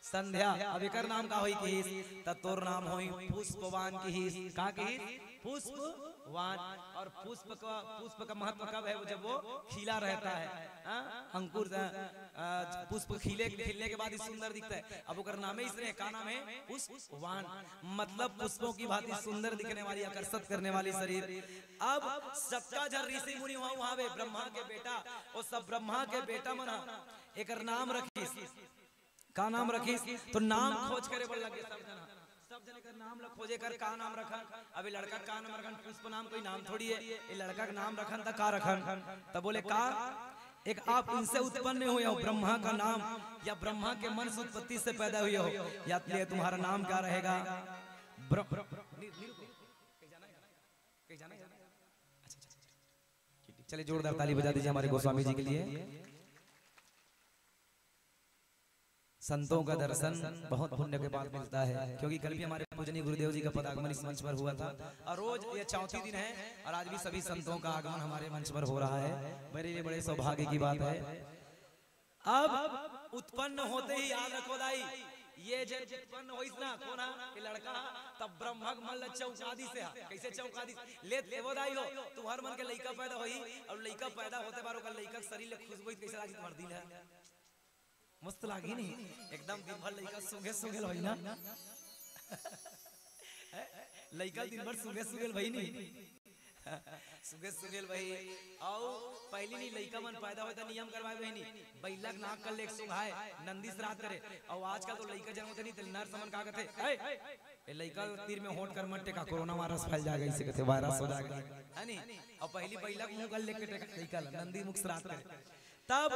संध्या। अब एकर नाम का होई किहिस? त तोर नाम होई पुष्पवान किहिस। का किहिस? पुष्पवान। और पुष्प का, पुष्प का महत्व कब है? वो जब वो खिला रहता है, हाँ? अंकुर, अ, अ, पुष्प खिले, खिलने के बाद ही सुंदर दिखता है। अब ओकर नामे इसने, का नाम है? पुष्पवान, मतलब पुष्पों की भांति सुंदर दिखने वाली, आकर्षित करने वाली शरीर। अब सतका झन ऋषि मुनि वहां, वहां बे ब्रह्मा के बेटा, वो सब ब्रह्मा के बेटा मन ह एकर नाम रखिस। का नाम रखिस? तो नाम खोज करे बर लगे सब जना। सब जने कर नाम ल खोजे कर, का नाम रखन? अबे लड़का का नाम रखन? पुष्प नाम कोई नाम थोड़ी है। ये लड़का का नाम रखन त का रखन? त बोले का? एक आप इनसे उत्पन्न हुए हो, ब्रह्मा का नाम या ब्रह्मा के मन से उत्पत्ति से पैदा हुए हो, या ये तुम्हारा नाम क्या रहेगा? ब्र-, चलिए, जोरदार ताली बजा दीजिए हमारे गोस्वामी जी के लिए। संतों का दर्शन बहुत पुण्य के बाद मिलता है, क्योंकि कल भी हमारे पूजनीय गुरुदेव जी का पदागमन इस मंच पर हुआ था और रोज ये चौथी दिन है और आज भी सभी संतों का आगमन हमारे मंच पर हो रहा है। मेरे लिए बड़े सौभाग्य की बात है। अब उत्पन्न होते ही याद रखो दाई, ये जब उत्पन्न होइस ना, कोन हा? ये लड़का हा, तब ब्रह्मा के मन ला चौंका दिस हा। कैसे चौंका दिस? ले, लेवो दाई हो, तुम्हार मन के लइका पैदा होही और लइका पैदा होते बार ओकर लइका के शरीर ले खुशबू कैसे लागी तुम्हार दिल है? मस्त लागी नहीं? एकदम दिन भर लइका सूंघे सूंघे होई ना। लइका दिन भर सूंघे सूंघे भाई नहीं। सूंघे सूंघे भाई। आओ, पहली नहीं लइका मन पैदा होए त नियम करवाए बहिनी, बइला के नाक कर ले सूंघाए, नंदी श्राद्ध करे। और आजकल तो लइका जन्म होते नहीं, तो नर्स मन का कहते, "ए, ए लइका तीर में होंठ कर मत टेका, कोरोना वायरस फैल जाएगा," इसे कहते वायरस हो जाएगा, है नहीं? और पहली बइला के मुंह कर लेके टेका लइका ला, नंदी मुख श्राद्ध करे। तब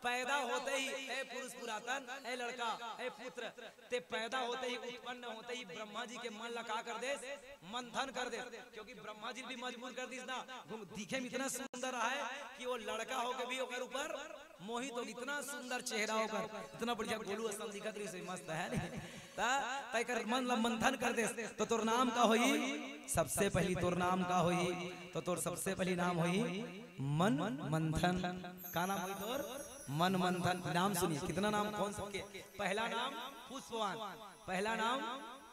पैदा होते ही, ए पुरुष पुरातन, ए लड़का, ए पुत्र, ते पैदा होते ही, उत्पन्न होते ही ब्रह्मा जी के मन ला का कर देस? मंथन कर देस। क्योंकि ब्रह्मा जी भी मजबूर कर दिस ना, घूम-, दिखे में इतना सुंदर रहा है कि वो लड़का होके भी ओकर ऊपर मोहित हो, इतना सुंदर चेहरा ओकर, इतना बढ़िया गोलू असन दिखत रहिस, मस्त है नहीं? त, त एकर मन ला मंथन कर देस, तो तोर नाम का होई? सबसे पहली तोर नाम का होई? तो तोर सबसे पहली नाम होई मन मंथन। का नाम होई तोर? मन मंथन। नाम सुनिए, कितना नाम, कौन सा के? पहला नाम पुष्पवान, पहला नाम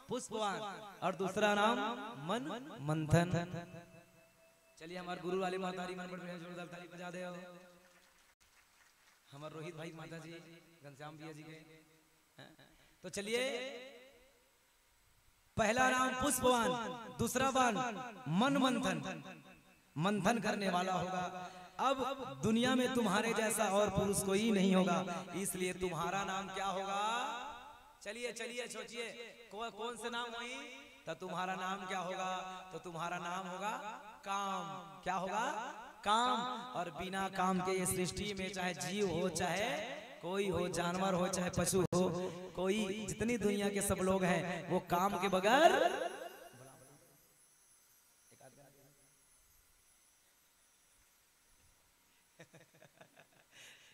पुष्पवान और दूसरा नाम मन मंथन। चलिए, हमारे गुरु वाली महतारी मन बड़ बढ़िया जोरदार ताली बजा दे। हमारे रोहित भाई माता जी, घनश्याम भैया जी के, हैं? तो चलिए, पहला नाम पुष्पवान, दूसरा बान मन मंथन, मंथन करने वाला होगा। अब दुनिया में तुम्हारे जैसा और पुरुष कोई नहीं होगा, इसलिए तुम्हारा नाम क्या होगा? चलिए, चलिए, सोचिए, को-, कौन से नाम होई? तो तुम्हारा नाम क्या होगा? तो तुम्हारा नाम होगा काम। क्या होगा? काम। और बिना काम के ये सृष्टि में चाहे जीव हो, चाहे कोई हो, जानवर हो, चाहे पशु हो, कोई, जितनी दुनिया के सब लोग हैं, वो काम के बगैर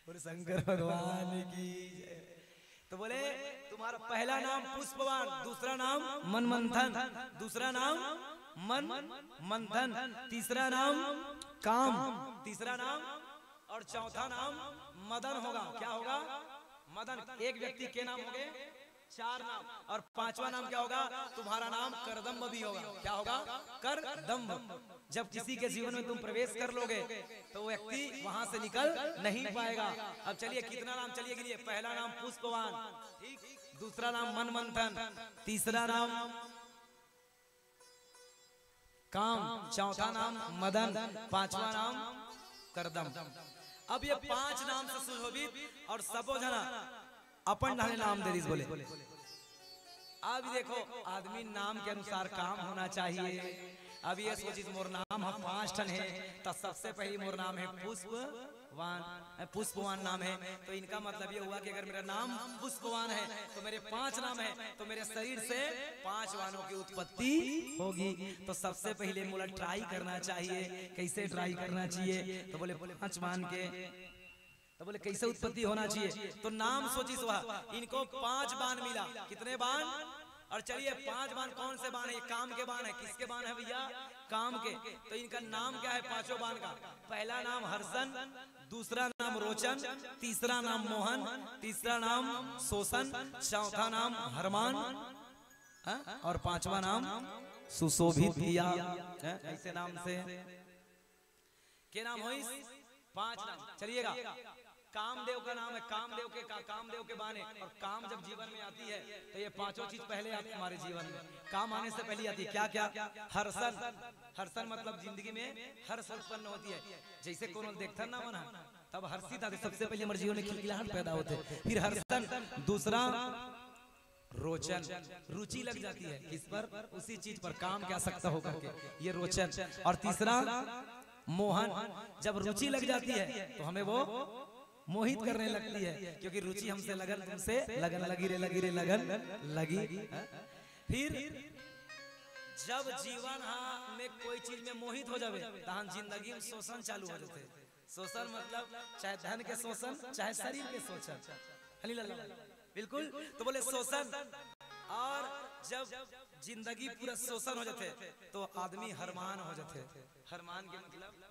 बोले शंकर भगवान की जय। तो बोले, तुम्हारा पहला नाम पुष्पवान, दूसरा नाम मन मंथन, दूसरा नाम मन मंथन, तीसरा नाम काम, तीसरा नाम और चौथा नाम मदन होगा। क्या होगा? मदन। एक व्यक्ति के नाम हो गए, चार नाम, और पांचवा नाम क्या होगा? तुम्हारा नाम करदम्ब भी होगा। क्या होगा? करदम्ब। जब किसी के जीवन में तुम प्रवेश कर लोगे, तो वो व्यक्ति वहां से निकल नहीं पाएगा। अब चलिए, कितना नाम, चलिए गिनिए। पहला नाम पुष्पवान, ठीक, दूसरा नाम मन मंथन, तीसरा नाम काम, चौथा नाम मदन, पांचवा नाम करदम। अब ये पांच नाम से सुशोभित और सबो जना अपन ढंग नाम दे दिस बोले। अब देखो, आदमी नाम के अनुसार काम होना चाहिए। अब ये सोचिस, मोर नाम है पांच ठन है, तो सबसे पहली मोर नाम है पुष्पवान, पुष्पवान नाम है, तो इनका मतलब ये हुआ कि अगर मेरा नाम पुष्पवान है तो मेरे पांच नाम है, तो मेरे शरीर से पांच वानों की उत्पत्ति होगी। तो सबसे पहले मोला ट्राई करना चाहिए। कैसे ट्राई करना चाहिए? तो बोले, पांच वान के, तो बोले, कैसे उत्पत्ति होना चाहिए? तो नाम सोचिस वह, इनको पांच बान मिला। कितने बान? और चलिए, पांच बान कौन से बान है? ये काम के बान है। किसके बान है भैया? काम के। तो इनका नाम क्या है पांचों बान का? पहला नाम हर्षन, दूसरा नाम रोचन, तीसरा नाम मोहन, तीसरा नाम शोषण, चौथा नाम हरमान, हाँ? और पांचवा नाम सुशोभित किया, हाँ? ऐसे नाम से के नाम होइस? पांच नाम। चलिएगा, कामदेव का नाम है, कामदेव के का, कामदेव के बाने। और काम जब जीवन में आती है तो ये पांचों चीज पहले आती है हमारे जीवन में। काम आने से पहले आती है। क्या क्या? हर्षण, हर्षण मतलब जिंदगी में हर्ष उत्पन्न होती है। जैसे कोनो देखथन ना मन ह, तब हर्षित आते, सबसे पहले हमारे जीवन में खिलखिलाहट पैदा होते। फिर हर्षण, दूसरा रोचन, रुचि लग जाती है किस पर? उसी चीज पर, काम की आवश्यकता हो करके, ये रोचन। और तीसरा मोहन, जब रुचि लग जाती है तो हमें वो मोहित करने लगती है, क्योंकि रुचि हमसे लगन, तुमसे लगन लगी रे, लगी रे, लगन लगी। हाँ? फिर जब जीवन हा में कोई चीज में मोहित हो जावे, तहन जिंदगी में शोषण चालू हो जाते। शोषण मतलब चाहे धन के शोषण, चाहे शरीर के शोषण। हनी लाल, बिल्कुल। तो बोले शोषण, और जब जिंदगी पूरा शोषण हो जाते तो आदमी हरमान हो जाते। हरमान के मतलब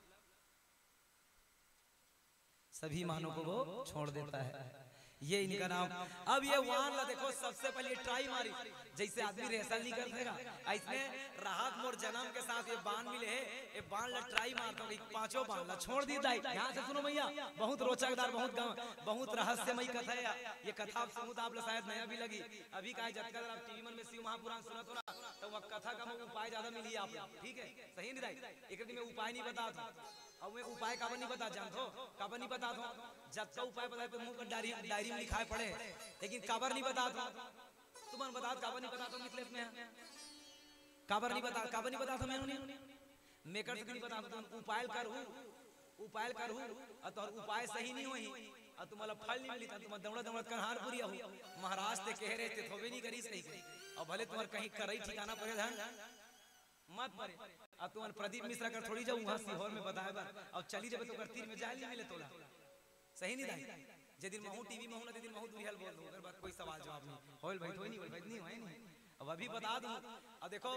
सभी मानों को वो छोड़ देता है। ये इनका नाम। अब ये वान ला देखो, सबसे पहले ट्राई मारी, जैसे आदमी रेसल नहीं कर देगा, ऐसने राहत मोर जन्म के साथ ये बान मिले है, ये बान ला ट्राई मारता हूँ, पांचों बान ला छोड़ दी दाई। ध्यान से सुनो भैया, बहुत रोचकदार, बहुत गम-, बहुत रहस्यमय कथा है। ये कथा आप सुनो तो आप ला शायद नया भी लगी। अभी का है, जतका देर आप टीवी मन में शिव महापुराण सुनत हो ना, तो वह कथा का उपाय ज्यादा मिली आप ला, ठीक है? सही नहीं दाई? एक दिन मैं उपाय नहीं बता था, अब मैं उपाय काबर नहीं बता जानत हो, काबर नहीं बता था, जतका उपाय बताए तो मुंह कर डायरी, डायरी में लिखाए पड़े, लेकिन काबर नहीं बता था, तुमन बता काबर नहीं बता था मिथलेश में, काबर नहीं बता, काबर नहीं बता था मैं उन्हें, मेकर से नहीं बता था, तुम उपाय करहू, उपाय करहू, और तोहर उपाय सही नहीं होही, और तुम्हारा फल नहीं मिली, तुम दौड़ा दौड़ा कन्हारपुरी आहू, महाराज ते कह रहे थे, थोबे नहीं करी सही से, और भले तुम्हारे कहीं करई ठिकाना पड़े धन मत पड़े। अब तुम्हारे प्रदीप मिश्रा कर थोड़ी जाऊँ वहाँ सीहोर में बताए बर, अब चली जब तो कर तीर में जाए नहीं मिले तोला। सही नहीं दाई? जे दिन महू टीवी महू ना, ते दिन महू दुरिहल बोल दूँ, अगर बात कोई सवाल जवाब नहीं। होल भाई, तो नहीं, होल भाई, नहीं, होय नहीं। अब अभी बता दूँ, अब देखो,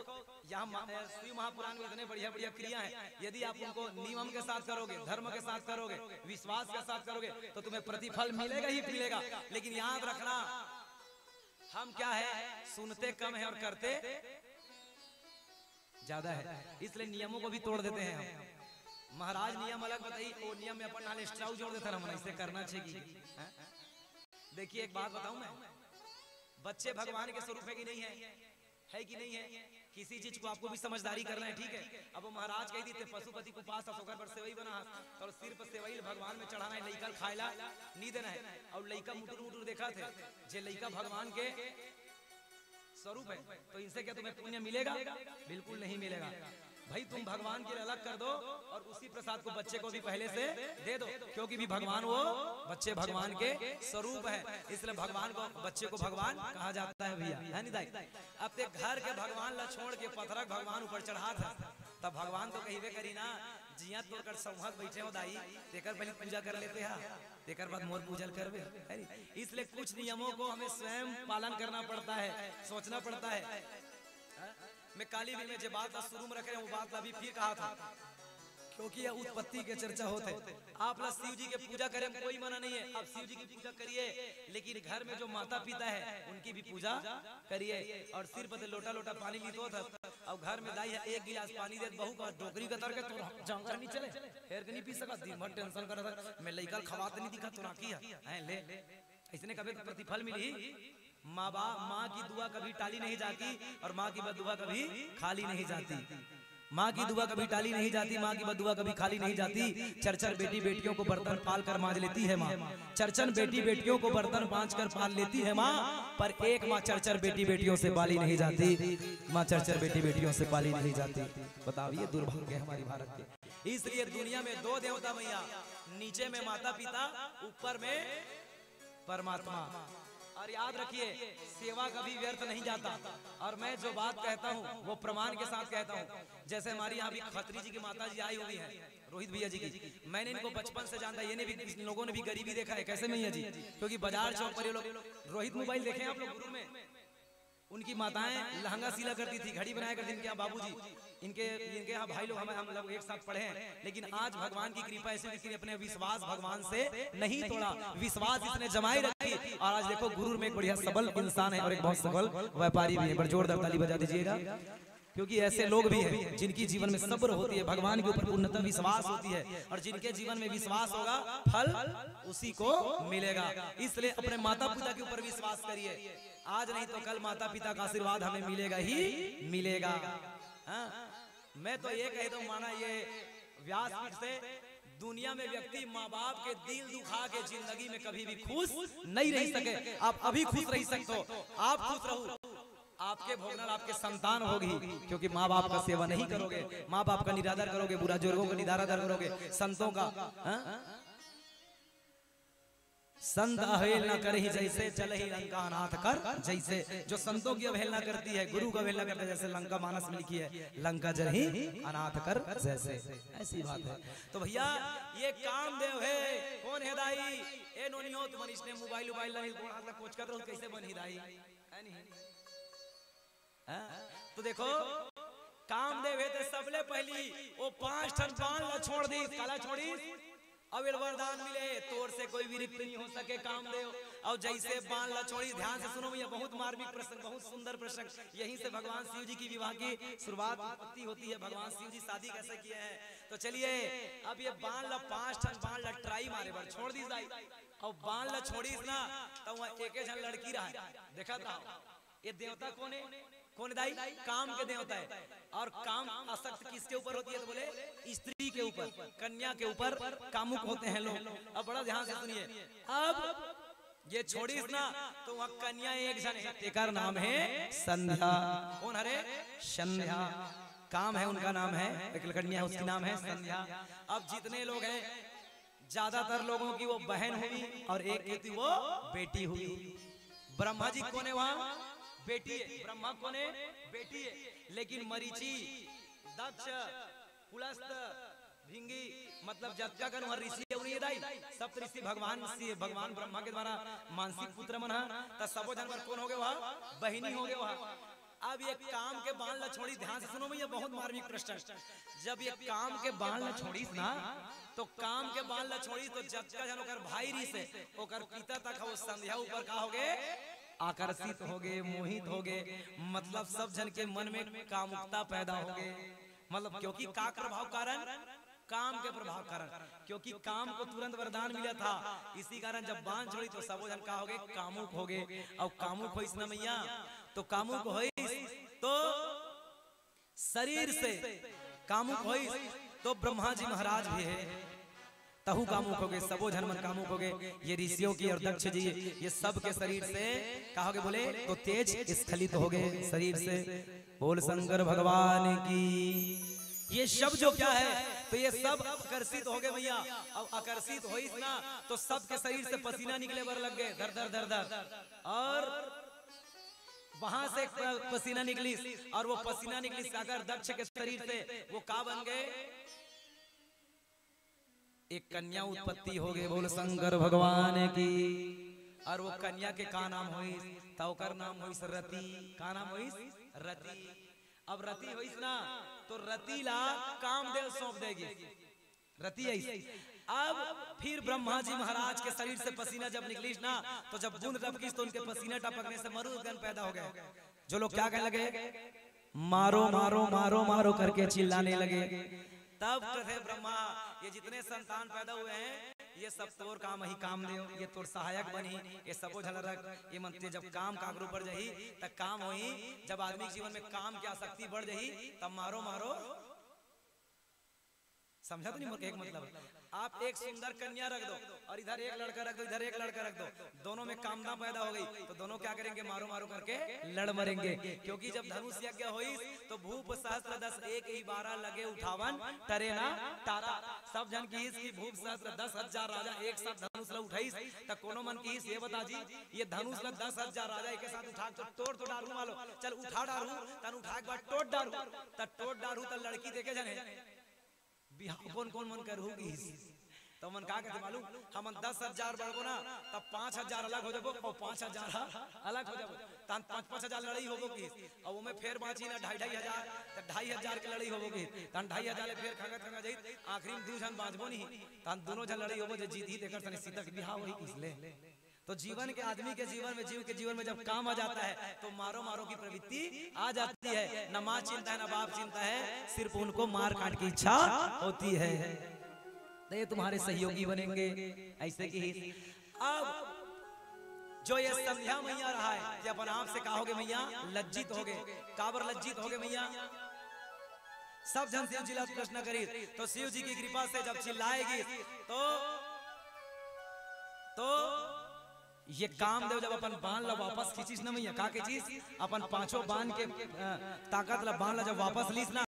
यहाँ मा-, ए, शिव महापुराण में इतने बढ़िया बढ़िया क्रिया है, यदि आप उनको नियम के साथ करोगे, धर्म के साथ करोगे, विश्वास के साथ करोगे, तो तुम्हें प्रतिफल मिलेगा ही मिलेगा। लेकिन याद रखना, हम क्या है, सुनते कम है और करते ज्यादा है, इसलिए नियमों को भी तोड़ देते हैं हम। महाराज नियम अलग बताई, वो नियम में अपन नाल extra जोड़ देता ना, मन ऐसे करना चाहिए कि, हैं? देखिए, एक बात बताऊं मैं, बच्चे भगवान के स्वरूप है कि नहीं है? है कि नहीं है? किसी चीज को आपको भी समझदारी करना है, ठीक है? अब वो महाराज कही दी थे, "पशुपति को पास अस, ओकर बर सेवई बना हस, तो सिर्फ सेवई भगवान में चढ़ाना है, लइका खाएला नहीं देना है।" और लइका मुटुर मुटुर देखा थे, जे लइका भगवान के स्वरूप है, तो इनसे क्या तुम्हें पुण्य मिलेगा? बिल्कुल नहीं मिलेगा। भाई, तुम भगवान के लिए अलग कर दो और उसी प्रसाद को बच्चे को भी पहले से दे दो, क्योंकि भी भगवान वो बच्चे भगवान के स्वरूप है, इसलिए भगवान को, बच्चे को भगवान कहा जाता है भैया, है नहीं दाई? अब ते घर के भगवान ला छोड़ के पथरा के भगवान ऊपर चढ़ात है, तब भगवान तो कहिबे करी ना, "जिया तोर कर संहत बैठे हो दाई, तेकर पहले पूजा कर लेते हा, तेकर बाद मोर पूजा ल करबे," है नहीं? इसलिए कुछ नियमों को हमें स्वयं पालन करना पड़ता है, सोचना पड़ता है। हाँ? मैं काली भी में जे बात ला शुरू में रखे हूँ, वो बात ला अभी फिर कहा था, क्योंकि यह उत्पत्ति के चर्चा होत है। आप ला शिव जी के पूजा करे में कोई मना नहीं है, आप शिव जी की पूजा करिए, लेकिन घर में जो माता पिता है उनकी भी पूजा करिए। और सिर पर लोटा लोटा पानी लीत होत हस, अब घर में दाई है एक गिलास पानी देत, बहू का डोकरी कतर के तोर जांगर नहीं चले, फेर के नहीं पी सकत, दिन भर टेंशन करत हस, मैं लइका ल खवात नहीं दिखा, तोर आँखी है, हैं, ले। इसने कभी तो प्रतिफल मिली। माँ बा-, माँ की दुआ कभी टाली नहीं जाती और माँ की बददुआ कभी खाली नहीं जाती। माँ की दुआ कभी टाली नहीं जाती, माँ की बददुआ कभी खाली नहीं जाती। चर चर बेटी बेटियों को बर्तन पाल कर मांज लेती है माँ, चर चर बेटी बेटियों को बर्तन मांज कर पाल लेती है माँ, पर एक माँ चर चर बेटी बेटियों से बाली नहीं जाती, माँ चर चर बेटी बेटियों से पाली नहीं जाती। बताओ, ये दुर्भाग्य है हमारी भारत के। इसलिए दुनिया में दो देवता मैया, नीचे में माता पिता, ऊपर में परमात्मा। और याद रखिए, सेवा कभी व्यर्थ नहीं जाता। और मैं जो बात कहता हूँ, वो प्रमाण के साथ कहता हूँ। जैसे हमारी यहाँ भी खत्री जी की माता जी आई हुई है, रोहित भैया जी की, मैंने इनको बचपन से जानता है। ये ने भी, इन लोगों ने भी गरीबी देखा है। कैसे मैया जी? क्योंकि बाजार चौक पर ये लोग, रोहित मोबाइल देखे हैं आप लोग गुरु में? उनकी माताएं लहंगा सिला करती थी, घड़ी बनाया करती थी। इनके यहाँ बाबूजी, इनके, इनके यहाँ भाई लोग, हम, हम लोग एक साथ पढ़े हैं, लेकिन आज भगवान की कृपा ऐसी हुई कि अपने विश्वास भगवान से नहीं तोड़ा, विश्वास इसने जमाए रखी। और आज देखो, गुरूर में एक बढ़िया सबल इंसान है और एक बहुत सफल व्यापारी भी है। एक बार जोरदार ताली बजा दीजिएगा, क्योंकि ऐसे लोग भी हैं जिनकी जीवन में सब्र होती है, भगवान के ऊपर पूर्णतः विश्वास होती है, और जिनके जीवन में विश्वास होगा, फल उसी को मिलेगा। इसलिए अपने माता पिता के ऊपर विश्वास करिए, आज नहीं तो कल माता पिता का आशीर्वाद हमें मिलेगा ही मिलेगा। हाँ, मैं तो ये कह दूं, माना ये व्यासपीठ से, दुनिया में व्यक्ति माँ बाप के दिल दुखा के जिंदगी में कभी भी खुश नहीं रह सके। आप अभी खुश रह सकते हो, आप खुश रहो। आपके भोगना ल आपके संतान भोगही, क्योंकि माँ बाप का सेवा नहीं करोगे, माँ बाप का निरादर करोगे, बुजुर्गों का निरादर करोगे, संतों का, हाँ? संत अवहेलना करही जैसे, चलही लंका अनाथ कर जैसे। जो संतों की अवहेलना करती है, गुरु की अवहेलना करता है, जैसे लंका मानस में लिखी है, लंका जरही अनाथ कर जैसे। ऐसी बात है। तो भैया, ये कामदेव है। कौन है दाई? ए नोनी हो, तुमन इसने मोबाइल उबाइल ला नहीं, गोड़ हाथ ला कोचकत रहो, कैसे बनही दाई? है नहीं? हाँ? तो देखो, कामदेव हे त सबले पहिली वो पांच ठन बाण ला छोड़ दिस। काला छोड़िस? अब एला वरदान मिले, तोर से कोई भी रिक्त नहीं हो सके कामदेव। अउ जैसे बाण ला छोड़िस, ध्यान से सुनो भैया, बहुत मार्मिक प्रसंग, बहुत सुंदर प्रसंग। यहीं से भगवान शिव जी की विवाह की शुरुआत, उत्पत्ति होती है। भगवान शिव जी शादी कैसे किए हैं? तो चलिए, अब ये बाण ला, पांच ठन बाण ला ट्राई मारे बर छोड़ दिस दाई। अउ बाण ला छोड़िस ना, त वहाँ एके झन लड़की रहा, देखा था। ये देवता कौन है? कौन दाई? काम के देवता है। और काम आसक्त किसके ऊपर होती है? तो बोले, स्त्री के ऊपर, कन्या के ऊपर कामुक होते हैं लोग। अब बड़ा ध्यान से सुनिए। अब ये छोड़िस ना, तो वहाँ कन्या एक झन है, तेकर नाम है संध्या। कौन हरे? संध्या। काम है उनका नाम है, एक कन्या है, उसकी नाम है संध्या। अब जितने लोग हैं, ज्यादातर लोगों की वो बहन हुई और एक की थी वो बेटी हुई। ब्रह्मा जी कौन है वहाँ? बेटी है। ब्रह्मा कौन है? बेटी है। लेकिन मरीचि, दक्ष, पुलस्त, भृंगी, मतलब जतका कन वहाँ ऋषि है, उन्हीं दाई, सब ऋषि भगवान से, भगवान ब्रह्मा के द्वारा मानसिक पुत्र मन हा, त सबो झन बर कौन हो गए वहाँ? बहिनी हो गए वहाँ। अब ये काम के बाण ला छोड़ी, ध्यान से सुनो भैया, बहुत मार्मिक प्रश्न। जब ये काम के बाण ला छोड़िस ना, तो काम के बाण ला छोड़िस, तो जतका झन ओकर भाई रिहिस हे, ओकर पिता तक वो संध्या ऊपर का हो गए? आकर्षित हो गए, मोहित हो गए। मतलब सब झन के मन में कामुकता पैदा हो गए। मतलब क्योंकि का प्रभाव कारण? काम के प्रभाव कारण। क्योंकि काम को तुरंत वरदान मिला था, इसी कारण जब बाण छोड़ी तो सबो झन का हो गए? कामुक हो गए। और कामुक होइस ना मैया, तो कामुक होइस तो शरीर से कामुक होइस, तो ब्रह्मा जी महाराज भी है, तहु कामुक हो गए, सबो झन मन कामुक हो गए। ये ऋषियों की और दक्ष जी, ये सब के शरीर से का हो गए बोले, तो तेज स्खलित हो गए शरीर से। बोल शंकर भगवान की। ये सब जो क्या है, तो ये सब आकर्षित हो गए भैया। अब आकर्षित होइस ना, तो सबके शरीर से पसीना निकले बर लग गए, धर धर धर धर। और वहां से प-, पसीना निकलिस, और वो पसीना निकलिस सागर दक्ष के शरीर से, वो का बन गए? एक कन्या उत्पत्ति हो गए। बोल शंकर भगवान की। और वो कन्या के का नाम होइस? त ओकर नाम होइस रति। का नाम होइस? रति। अब रति होइस ना, तो रति ला कामदेव सौंप देगी। रति आइस। अब फिर ब्रह्मा जी महाराज के शरीर से पसीना जब निकलिस ना, तो जब बूंद टपकिस तो उनके पसीना टपकने से मरुदगण पैदा हो गए। जो लोग क्या कहने लगे? मारो, मारो, मारो, मारो करके चिल्लाने लगे। तब कथे ब्रह्मा, ये जितने संतान पैदा हुए हैं, ये सब तोर काम ही कामदेव, ये तोर सहायक बनही, ये सबो झन रख, ये मन ते जब काम काकरो ऊपर जाही, त काम होही। जब आदमी के जीवन में काम की आसक्ति बढ़ जाही, तब मारो, मारो। समझा तो नहीं मोर कहे के मतलब? आप एक सुंदर कन्या रख दो और इधर एक लड़का रख दो, इधर एक लड़का रख दो, दोनों में कामना पैदा हो गई, तो दोनों क्या करेंगे? मारो मारो करके लड़ मरेंगे। क्योंकि जब धनुष यज्ञ होइस, तो भूप सहस्त्र दस एक ही बारह लगे उठावन टरे ना टारा। सब झन किहिस कि भूप सहस्त्र दस हजार राजा एक साथ धनुष ला उठाइस, त कोनो मन किहिस, ये बता जी, ये धनुष ला दस हजार राजा एक साथ उठा के तोड़ तो डारू मालो, चल उठा डारू, तन उठा के बाद टोट डारू, त टोट डारू त लड़की देखे झन हे। बिहाव कोन कोन मन करहू किहिस। त मन का कहते मालूम? हमन दस हजार बढ़बो ना, तब पाँच हजार अलग हो जाबो, अउ पाँच हजार ह अलग हो जाबो। तहन पाँच पाँच हजार लड़ई होबो किहिस। अउ ओमे फेर बाँची ना ढाई ढाई हजार, त ढाई हजार के लड़ई होबो किहिस। तहन ढाई हजार ले फेर खंगत खंगत जाई, आखिरी में दू झन बाँचबो नहीं। तहन दूनों झन लड़ई होबो, जे जीतही तेकर सने सीता के बिहाव होही किहिस ले। तो जीवन के, आदमी के जीवन में, जीव के जीवन में जब काम आ जाता है, तो मारो मारो की प्रवृत्ति आ जाती है। न माँ चिंता है, न बाप चिंता है, सिर्फ उनको मार काट की इच्छा होती है। तो ये तुम्हारे सहयोगी बनेंगे, ऐसे किहिस। अब जो ये संध्या मैया रहा है, कि अपन आप से कहोगे मैया, लज्जित होगे, काबर लज्जित होगे मैया? सब झन शिव जी ला प्रश्न करिस, तो शिव जी की कृपा से जब चिल्लाएगी, तो, तो ये कामदेव जब अपन बाण ला वापस खींचिस ना मैया, का खींचिस? अपन पांचों बाण के, अ, ताकत ला, बाण ला जब वापस लीस ना,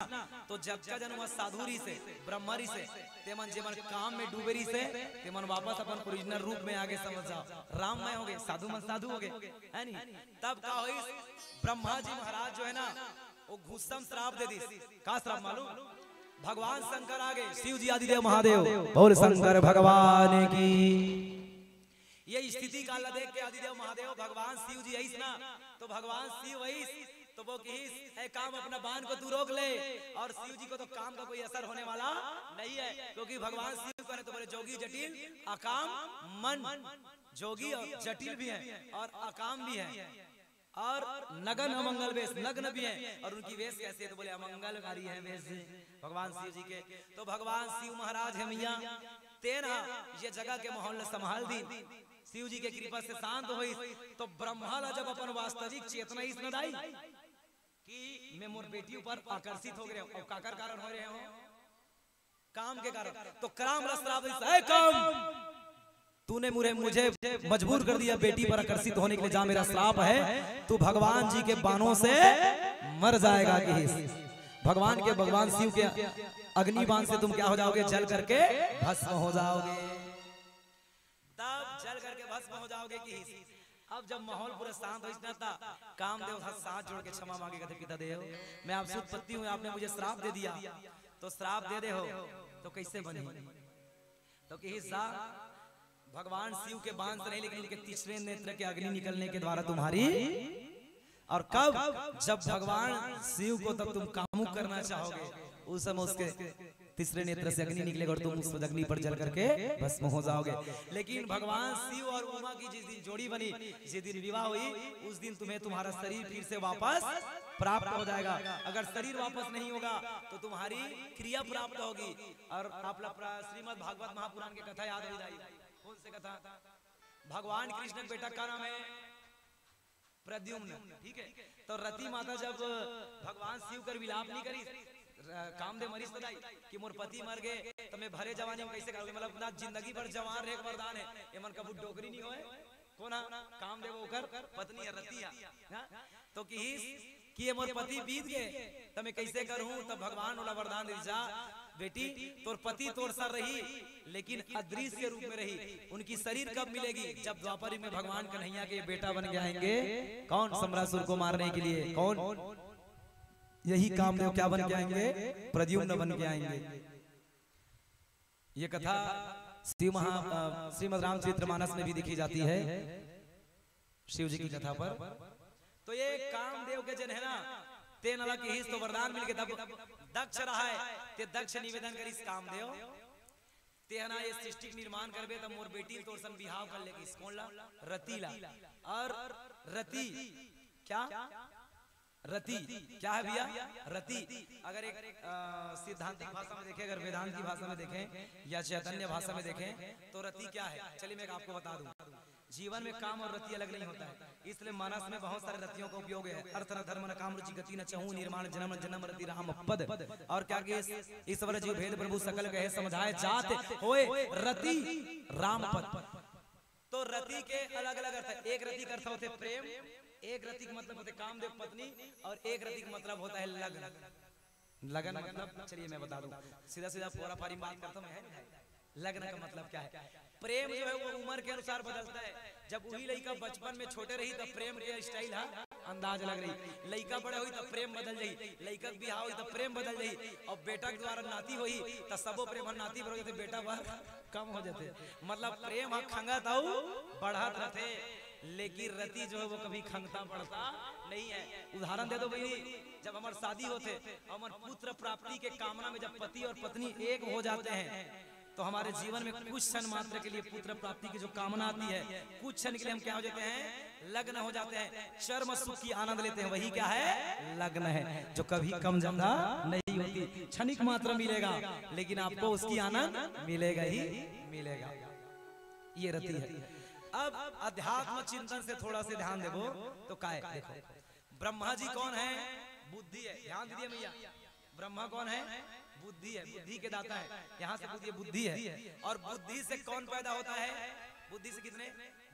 तो जतका जन वहाँ साधु रहिसे, ब्रह्मा रहिसे, तेमन जेमन काम में डूबे रहिसे, तेमन वापस अपन ओरिजिनल रूप में आगे, समझ जाओ, राममय हो गए, साधु मन साधु हो गए, है नी? तब का होइस? ब्रह्मा जी महाराज जो है ना, वो गुस्सा में श्राप दे दिस। का श्राप मालूम? भगवान शंकर आ गए, शिव जी आदिदेव महादेव, बोल शंकर भगवान की। ये स्थिति काल ला देख के आदिदेव महादेव भगवान शिव जी आइस ना, तो भगवान शिव आइस तो वो किहिस, "ए काम, अपना बाण को तू रोक ले।" और शिव जी को तो काम का कोई असर होने वाला नहीं है, क्योंकि भगवान शिव कहे तो बोले, "जोगी जटिल अकाम मन।" जोगी और जटिल भी है और अकाम भी है। और नगन अमंगल वेश, नग्न भी है। और उनकी वेश कैसे है? तो बोले, अमंगलकारी है वेश भगवान शिव जी के। तो भगवान शिव महाराज है मैया, तेन हा ये जगह के माहौल ला संभाल दीन, शिव जी के कृपा से शांत होइस। तो ब्रह्मा ला जब अपन वास्तविक चेतना आइस ना दाई, कि मैं मोर बेटी ऊपर आकर्षित हो गए हूँ, और काकर कारण हो रहे हो? काम के कारण। तो काम ला श्राप दिस, "ए काम, तूने मुझे, मुझे मजबूर कर दिया बेटी पर आकर्षित होने के लिए, जा मेरा श्राप है, तू भगवान जी के बाणों से मर जाएगा।" किहिस भगवान के, भगवान शिव के अग्नि बाण से तुम क्या हो जाओगे? जल करके भस्म हो जाओगे। तब जल करके भस्म हो जाओगे किहिस। अब जब माहौल पूरा शांत होइस ना, त कामदेव साथ, साथ जोड़ के क्षमा मांगे, कहते, "पिता देव, मैं आपसे उत्पत्ति हूँ, आपने मुझे श्राप दे दिया, तो श्राप दे दे हो, तो कैसे बनी?" तो किहिस, "सा भगवान शिव के बाण से नहीं, लेकिन उनके तीसरे नेत्र के अग्नि निकलने के द्वारा तुम्हारी।" और कब? जब भगवान शिव को तब तुम कामुक करना चाहोगे, उस समय उसके तीसरे नेत्र से अग्नि निकलेगा और तुम उस अग्नि पर जल करके भस्म हो जाओगे। लेकिन भगवान शिव और उमा की जिस दिन जोड़ी बनी, जिस दिन विवाह हुई, उस दिन तुम्हें तुम्हारा शरीर फिर से वापस प्राप्त हो जाएगा। अगर शरीर वापस नहीं होगा तो तुम्हारी क्रिया प्राप्त होगी। और आप ला प्र-, श्रीमद् भागवत महापुराण के कथा याद हो जाएगी। कौन से कथा? भगवान कृष्ण के बेटा का नाम है? प्रद्युम्न। ठीक है, तो रति माता जब भगवान शिव कर विलाप नहीं करिस, र-, कामदेव मरिस तो दाई कि मोर पति मर गए, तो मैं भरे जवानी में कैसे करूँगी? मतलब, ना, जिंदगी भर जवान रहे के वरदान है, ये मन कभू डोकरी नहीं होए। कौन हा? कामदेव ओकर पत्नी है, रति है। हाँ? तो किहिस कि ये मोर पति बीत गए, त मैं कैसे करूँ? तब भगवान ओला वरदान दे, "जा बेटी, तोर पति तोर साथ रही, लेकिन अदृश्य रूप में रही।" उनकी शरीर कब मिलेगी? जब द्वापर युग में भगवान कन्हैया के बेटा बन के आएंगे। कौन? शंबरासुर को मारने के लिए। कौन? यही कामदेव क्या बन के आएंगे? प्रद्युम्न बन के आएंगे। ये कथा शिव महा-, अ, श्रीमद् रामचरितमानस में भी देखी जाती है, शिव जी की कथा पर। तो ये कामदेव के जन है ना, तेन ला किहिस तो वरदान मिल के तब दक्ष रहा है, ते दक्ष निवेदन करिस कामदेव, "ते है ना ये सृष्टि के निर्माण करबे, तब मोर बेटी तोर संग बिहाव कर लेगी।" कौन ला? रति ला। और रति क्या? रति क्या है भैया? रति अगर एक, अ, सिद्धांतिक भाषा में देखें, अगर वेदांत की भाषा में देखें या चैतन्य भाषा में देखें, तो रति क्या है? चलिए, मैं आपको बता दूं। जीवन में काम और रति अलग नहीं होता है, इसलिए मानस में बहुत सारे रतियों का उपयोग है। अर्थ न धर्म न काम रुचि गति न चहूँ, निर्वाण जन्म न जन्म रति राम पद। और क्या कि इस, ईश्वर जीव भेद प्रभु सकल कहे समझाए, जात होए रति राम पद। तो रति के अलग-अलग अर्थ है। एक रति का अर्थ होते प्रेम, एक रति का मतलब होते कामदेव पत्नी, और एक रति का मतलब होता है लगन। लगन मतलब, चलिए मैं बता दूं, सीधा-सीधा फोरा-फारी में बात करता हूं मैं, है ना? लगन का मतलब क्या है? प्रेम जो है वो उम्र के अनुसार बदलता है। जब वही लइका बचपन में छोटे रही तब प्रेम के style हा अंदाज अलग रही, लइका बड़े होई तब प्रेम बदल जाई, लइका के बिहाव होई तब प्रेम बदल जाई, और बेटा के द्वारा नाती होई तब सबो प्रेम हर नाती पर हो जाते, बेटा पर कम हो जाते। मतलब प्रेम हा खंगत अउ बढ़त रहते, लेकिन रति जो है वो कभी खंगता बढ़ता नहीं है। उदाहरण दे दो भाई, जब हमार शादी होते और हमार पुत्र प्राप्ति के कामना में जब पति और पत्नी एक हो जाते हैं, तो हमारे जीवन में कुछ क्षण मात्र के लिए पुत्र प्राप्ति की जो कामना आती है, कुछ क्षण के लिए हम क्या हो जाते हैं? लग्न हो जाते हैं, चर्म सुख की आनंद लेते हैं। वही क्या है? लग्न है, जो कभी कम ज्यादा नहीं होती, क्षणिक मात्र मिलेगा, लेकिन आपको उसकी आनंद मिलेगा ही मिलेगा। ये रति है। अब अध्यात्म चिंतन से थोड़ा से ध्यान देवो तो काय देखो, ब्रह्मा जी कौन है? बुद्धि है। ध्यान दीजिए मैया, ब्रह्मा कौन है? बुद्धि है, बुद्धि के दाता है। यहाँ से बुद्धि, बुद्धि है। और बुद्धि से कौन पैदा होता है? बुद्धि से कितने?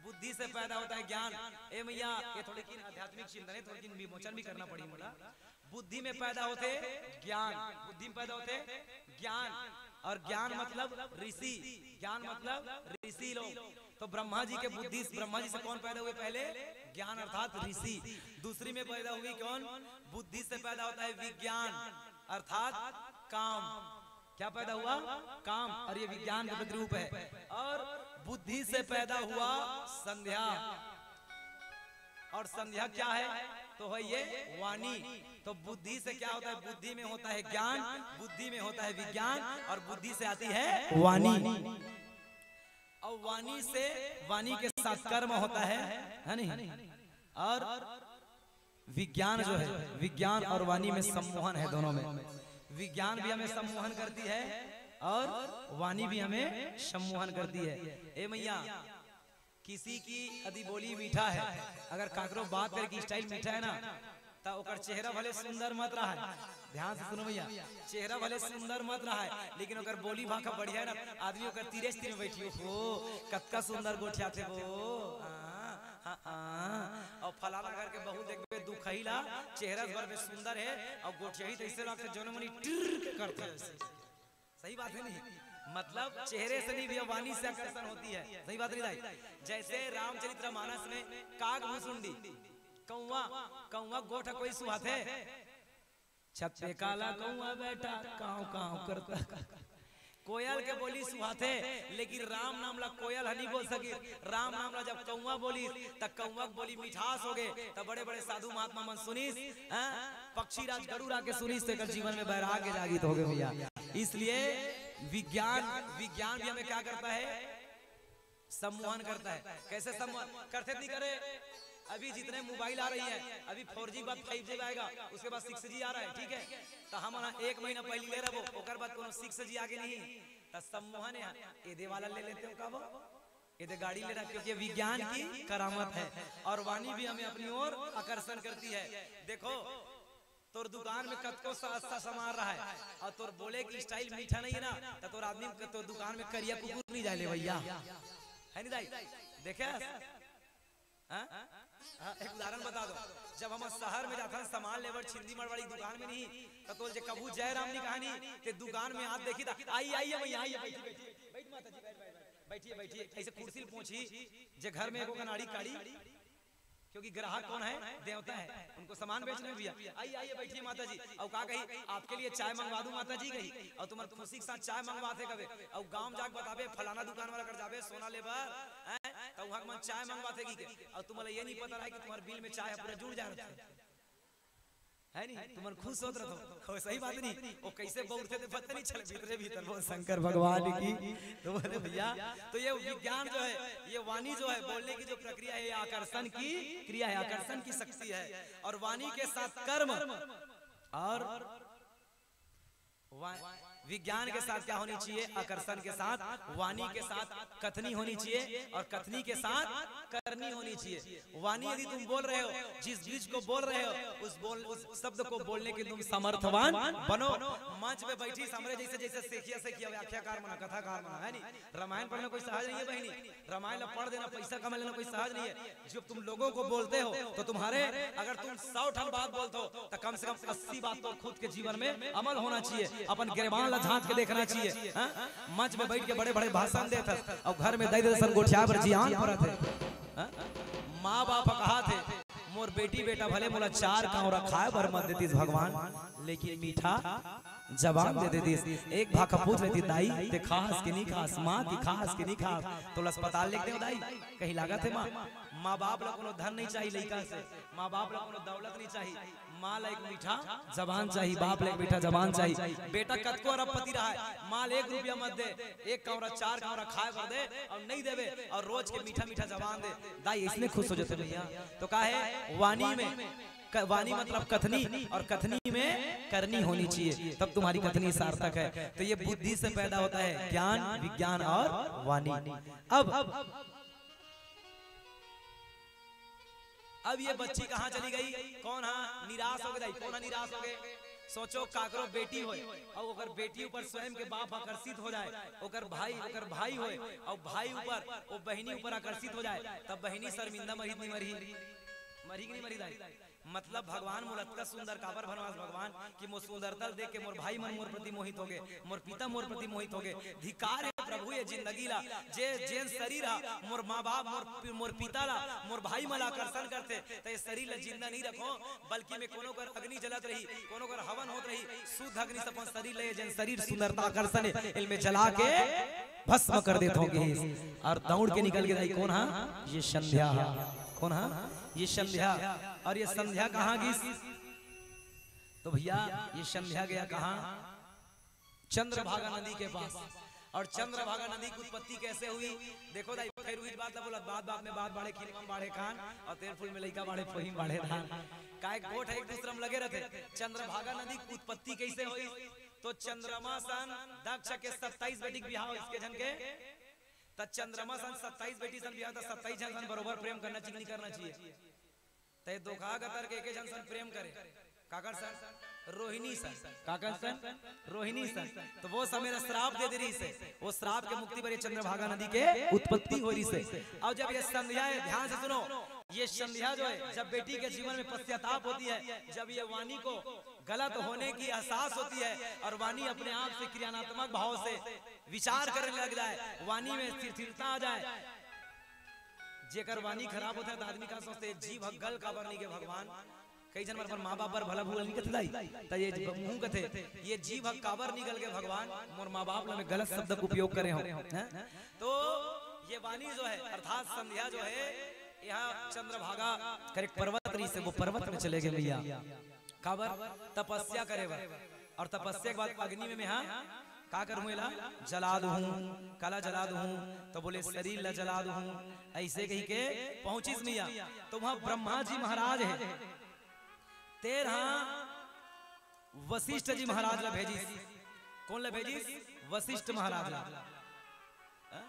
बुद्धि से पैदा होता है ज्ञान। ए मैया, ये थोड़ी किन आध्यात्मिक चिंतन है, थोड़ी किन विमोचन भी करना पड़ी मोला। बुद्धि में पैदा होते ज्ञान, बुद्धि में पैदा होते ज्ञान, और ज्ञान मतलब ऋषि, ज्ञान मतलब ऋषि लोग। तो ब्रह्मा जी के बुद्धि, ब्रह्मा जी से कौन पैदा हुए पहले? ज्ञान अर्थात ऋषि। दूसरी में पैदा हुई कौन? बुद्धि से पैदा होता है विज्ञान अर्थात काम। क्या पैदा हुआ? काम। और ये विज्ञान का प्रतिरूप है। और बुद्धि से पैदा हुआ संध्या। और संध्या क्या है? तो है ये वाणी। तो बुद्धि से क्या होता है? बुद्धि में होता है ज्ञान, बुद्धि में होता है विज्ञान, और बुद्धि से आती है वाणी। और वाणी से, वाणी के साथ कर्म होता है, है नहीं? और विज्ञान जो है, विज्ञान और वाणी में सम्मोहन है, दोनों में। विज्ञान भी हमें सम्मोहन करती है और वाणी भी हमें सम्मोहन करती है। ए मैया, किसी की यदि बोली मीठा है, अगर काकरो बात करे के स्टाइल मीठा है ना, त ओकर चेहरा भले सुंदर मत रहा है, ध्यान से सुनो भैया, चेहरा भले सुंदर मत रहा है, लेकिन ओकर बोली भाखा बढ़िया है ना, आदमी ओकर तीरे से तीरे बैठियो, हो, कतका सुंदर गोठियाथे वो, हाँ, हाँ, हाँ। और फलाना घर के बहू देखबे दुखैला, चेहरा भर में सुंदर है और गोठियाही तो ऐसे लगथे जोन मनी टिर के करथे ऐसे। सही बात है नहीं? मतलब चेहरे से नहीं भैया, वाणी से आकर्षण होती है। सही बात नहीं दाई? जैसे रामचरित्र मानस में काग भुसुंडी, कौवा, कौवा गोठ कोई सुहाथे? छत पे काला कौवा बैठा, कांव कांव करता। कोयल के बोली सुहाथे, लेकिन राम नाम ला कोयल ह नहीं बोल सकी। राम नाम ला जब कौवा बोली, त कौवा के बोली मिठास हो गए। त बड़े बड़े साधु महात्मा मन सुनिस, हाँ? पक्षीराज गरुड़ आके सुनिस, तो एकर जीवन में वैराग्य जागृत हो गए भैया। इसलिए विज्ञान, विज्ञान भी हमें क्या करता है? सम्मोहन करता है। कैसे सम्मोहन करथे, नहीं करे? अभी जितने मोबाइल आ रही है, अभी फोर जी के बाद फाइव जी आएगा, उसके बाद सिक्स जी आ रहा है, ठीक है? तो हम ना एक महीना पहले ले रहो, ओकर बाद कोनो सिक्स जी आगे नहीं, तो सम्मोहन है। एदे वाला ले लेते हो का वो? एदे गाड़ी ले रहा, क्योंकि ये विज्ञान की करामत है और वाणी भी हमें अपनी ओर आकर्षण करती है। देखो, तोर दुकान में कतको सा-, अच्छा सामान रहा है और तोर बोले की स्टाइल मीठा नहीं है ना, तो तोर आदमी के, तोर दुकान में करिया कुकुर नहीं जाए ले भैया, है नहीं दाई? देखे? हाँ? हाँ, एक उदाहरण बता दो, जब हम शहर में जाथन सामान लेबर छिंदी मरवाड़ी दुकान में नहीं, तो तोर जे कभू जय राम नहीं कहानी, ते दुकान में हाथ देखी था, आई, आई है भैया, आई है, बैठी, बैठी, बैठ माता जी, बैठ, बैठ, बैठ, बैठिए, बैठिए, ऐसे कुर्सी ल पहुंची, जे घर में एगो कनाड़ी काड़ी, क्योंकि ग्राहक कौन है? देवता है, उनको सामान बेचने भैया। आइए, आइए, बैठिए माता जी। और का कही, आपके लिए चाय मंगवा दूं माता जी, कही। और तुम्हारे खुशी के साथ चाय मंगवा थे कबे, और गांव जाके बताबे, फलाना दुकान वाला कर जाबे, सोना लेबर, हैं? तो वहां के मन चाय मंगवा थे की के? और तुम्हारा ये नहीं पता रहा कि तुम्हारे बिल में चाय पूरा जुड़ जा रहा है, है नहीं? तुमन खुश होत रहो, हो, सही बात नहीं? वो कैसे बौरथे थे पता नहीं चले, भीतरे भीतर बोल शंकर भगवान की। तो बोले भैया, तो ये विज्ञान जो है, ये वाणी जो है, बोलने की जो प्रक्रिया है, ये आकर्षण की क्रिया है, आकर्षण की शक्ति है। और वाणी के साथ कर्म, और वा-, विज्ञान के साथ क्या होनी चाहिए? आकर्षण के साथ, वाणी के साथ कथनी होनी चाहिए और कथनी के साथ करनी होनी चाहिए। वाणी यदि तुम बोल रहे हो, जिस चीज को बोल रहे हो, उस बोल, उस शब्द को बोलने के तुम समर्थवान बनो। मंच पे बैठी हमरे जैसे, जैसे सेखिया, सेखिया, व्याख्याकार मना, कथाकार मना, है नहीं? रामायण पढ़ना कोई सहज नहीं है बहिनी, रामायण ला पढ़ देना, पैसा कमा लेना कोई सहज नहीं है। जब तुम लोगों को बोलते हो, तो तुम्हारे, अगर तुम सौ ठन बात बोलते हो, तो कम से कम अस्सी बात तो खुद के जीवन में अमल होना चाहिए। अपन गिरबान ला झांक के देखना चाहिए, हाँ? मंच में बैठ के बड़े बड़े भाषण देत हस, और घर में दई दे सन गोठिया बर जियान परत हे, हाँ? माँ बाप कहा थे, मोर बेटी बेटा भले मोला चार कांवरा खाए बर मत देतिस भगवान, लेकिन मीठा जबान दे देतिस। एक भाखा पूछ लेती, दाई, ते खास के नहीं खास? माँ, ती खास के नहीं खास? तो अस्पताल लेके देव दाई, कहीं लागत है माँ? माँ बाप ला कोनो धन नहीं चाहिए लइका से, माँ बाप ला कोनो दौलत नहीं चाहिए, माँ ला एक मीठा जबान चाहिए, बाप ला एक मीठा जबान चाहिए। बेटा कतको अरबपति रहा है, माँ ला एक रुपया मत दे, एक कांवरा, चार कांवरा खाए बर दे, और नहीं देवे, और रोज के मीठा मीठा जबान दे, दाई इसने खुश हो जाते भैया। तो का है, वाणी में क-, वाणी मतलब कथनी, और कथनी में करनी होनी चाहिए, तब तुम्हारी कथनी सार्थक है। तो ये बुद्धि से पैदा होता है ज्ञान, विज्ञान और वाणी। अब, अब ये बच्ची कहाँ चली गई? कौन हा निराश हो गए? कौन हा निराश हो गए? सोचो, काकरो बेटी होय अउ ओकर बेटी ऊपर स्वयं के बाप आकर्षित हो जाए, ओकर भाई, ओकर भाई होय अउ भाई ऊपर, ओ बहिनी ऊपर आकर्षित हो जाए, तब बहिनी शर्मिंदा मरही कि नहीं मरही? मरही कि नहीं मरही दाई? मतलब भगवान मोला अतका सुंदर काबर बनवास भगवान कि मोर सुंदरता ल देख के मोर भाई मन मोर प्रति मोहित होगे, मोर पिता मोर प्रति मोहित होगे। धिक्कार हे प्रभु ये जिंदगी ला, जे जेन शरीर हा मोर माँ बाप, मोर, मोर पिता ला, मोर भाई मन ला आकर्षण करथे, त ये शरीर ला जिंदा नहीं रखो, बल्कि में कोनो कर अग्नि जलत रही, कोनो कर हवन होत रही, शुद्ध अग्नि से अपन शरीर ले, जेन शरीर सुंदरता आकर्षण हे, इनमें जला के भस्म कर देत हों कहिस। और दौड़ के निकल के दाई कोन हा? ये संध्या हा। कोन हा? ये संध्या। और ये संध्या कहाँ गिस? तो भैया, ये संध्या गया कहाँ? चंद्रभागा नदी के पास। और चंद्रभागा नदी की उत्पत्ति कैसे हुई? देखो दाई, फिर उही बात ला बोला, बात बात में बात बाढ़े, खीर में बाढ़े खान, और तेल फूल में लइका बाढ़े, फोही में बाढ़े धान। काय गोठ एक दूसरे में लगे रहते। चंद्रभागा नदी की उत्पत्ति कैसे हुई? तो चंद्रमा सन दक्ष के सत्ताईस बेटी के बिहाव इसके झन के, त चंद्रमा सन सत्ताईस बेटी सन बिहाव, त सत्ताईस झन सन बरोबर प्रेम करना चाहिए कि नहीं करना चाहिए? ते धोखा गतर के एके झन सन प्रेम करे। काकर सन? रोहिणी सन। काकर सन? रोहिणी सन। तो वो समय ला श्राप दे दे रही से, वो श्राप के मुक्ति बर ये चंद्रभागा नदी के उत्पत्ति हो रही से। और जब ये संध्या है, ध्यान से सुनो, ये संध्या जो है, जब बेटी के जीवन में पश्चाताप होती है, जब ये वाणी को गलत होने की एहसास होती है और वाणी अपने आप से क्रियात्मक भाव से विचार करने लग जाए, वाणी में स्थिरता आ जाए, जेकर वाणी खराब होथे त आदमी का सोचथे, "जीभ ह गल काबर नहीं गे भगवान?" कई झन मन अपन माँ बाप बर भला बुरा नहीं कथे दाई, त ये ज-, मुँह कथे, "ये जीभ ह काबर नहीं गल गे भगवान, मोर माँ बाप ला मैं गलत शब्द के उपयोग करे हूँ।" हैं? तो ये वाणी जो है, अर्थात संध्या जो है, यहाँ चंद्रभागा कर एक पर्वत रही से, वो पर्वत में चले गए भैया। काबर? तपस्या करे बर। और तपस्या के बाद अग्नि में मैं हा का करूँ? एला जला दूँ। काला जला दूँ? तो बोले, "शरीर ला जला दूँ।" ऐसे कही के पहुंचिस मिया। तो वहां ब्रह्मा जी महाराज है, तेर हा वशिष्ठ जी महाराज ला भेजिस। कौन ला भेजिस? वशिष्ठ महाराज ला। हाँ?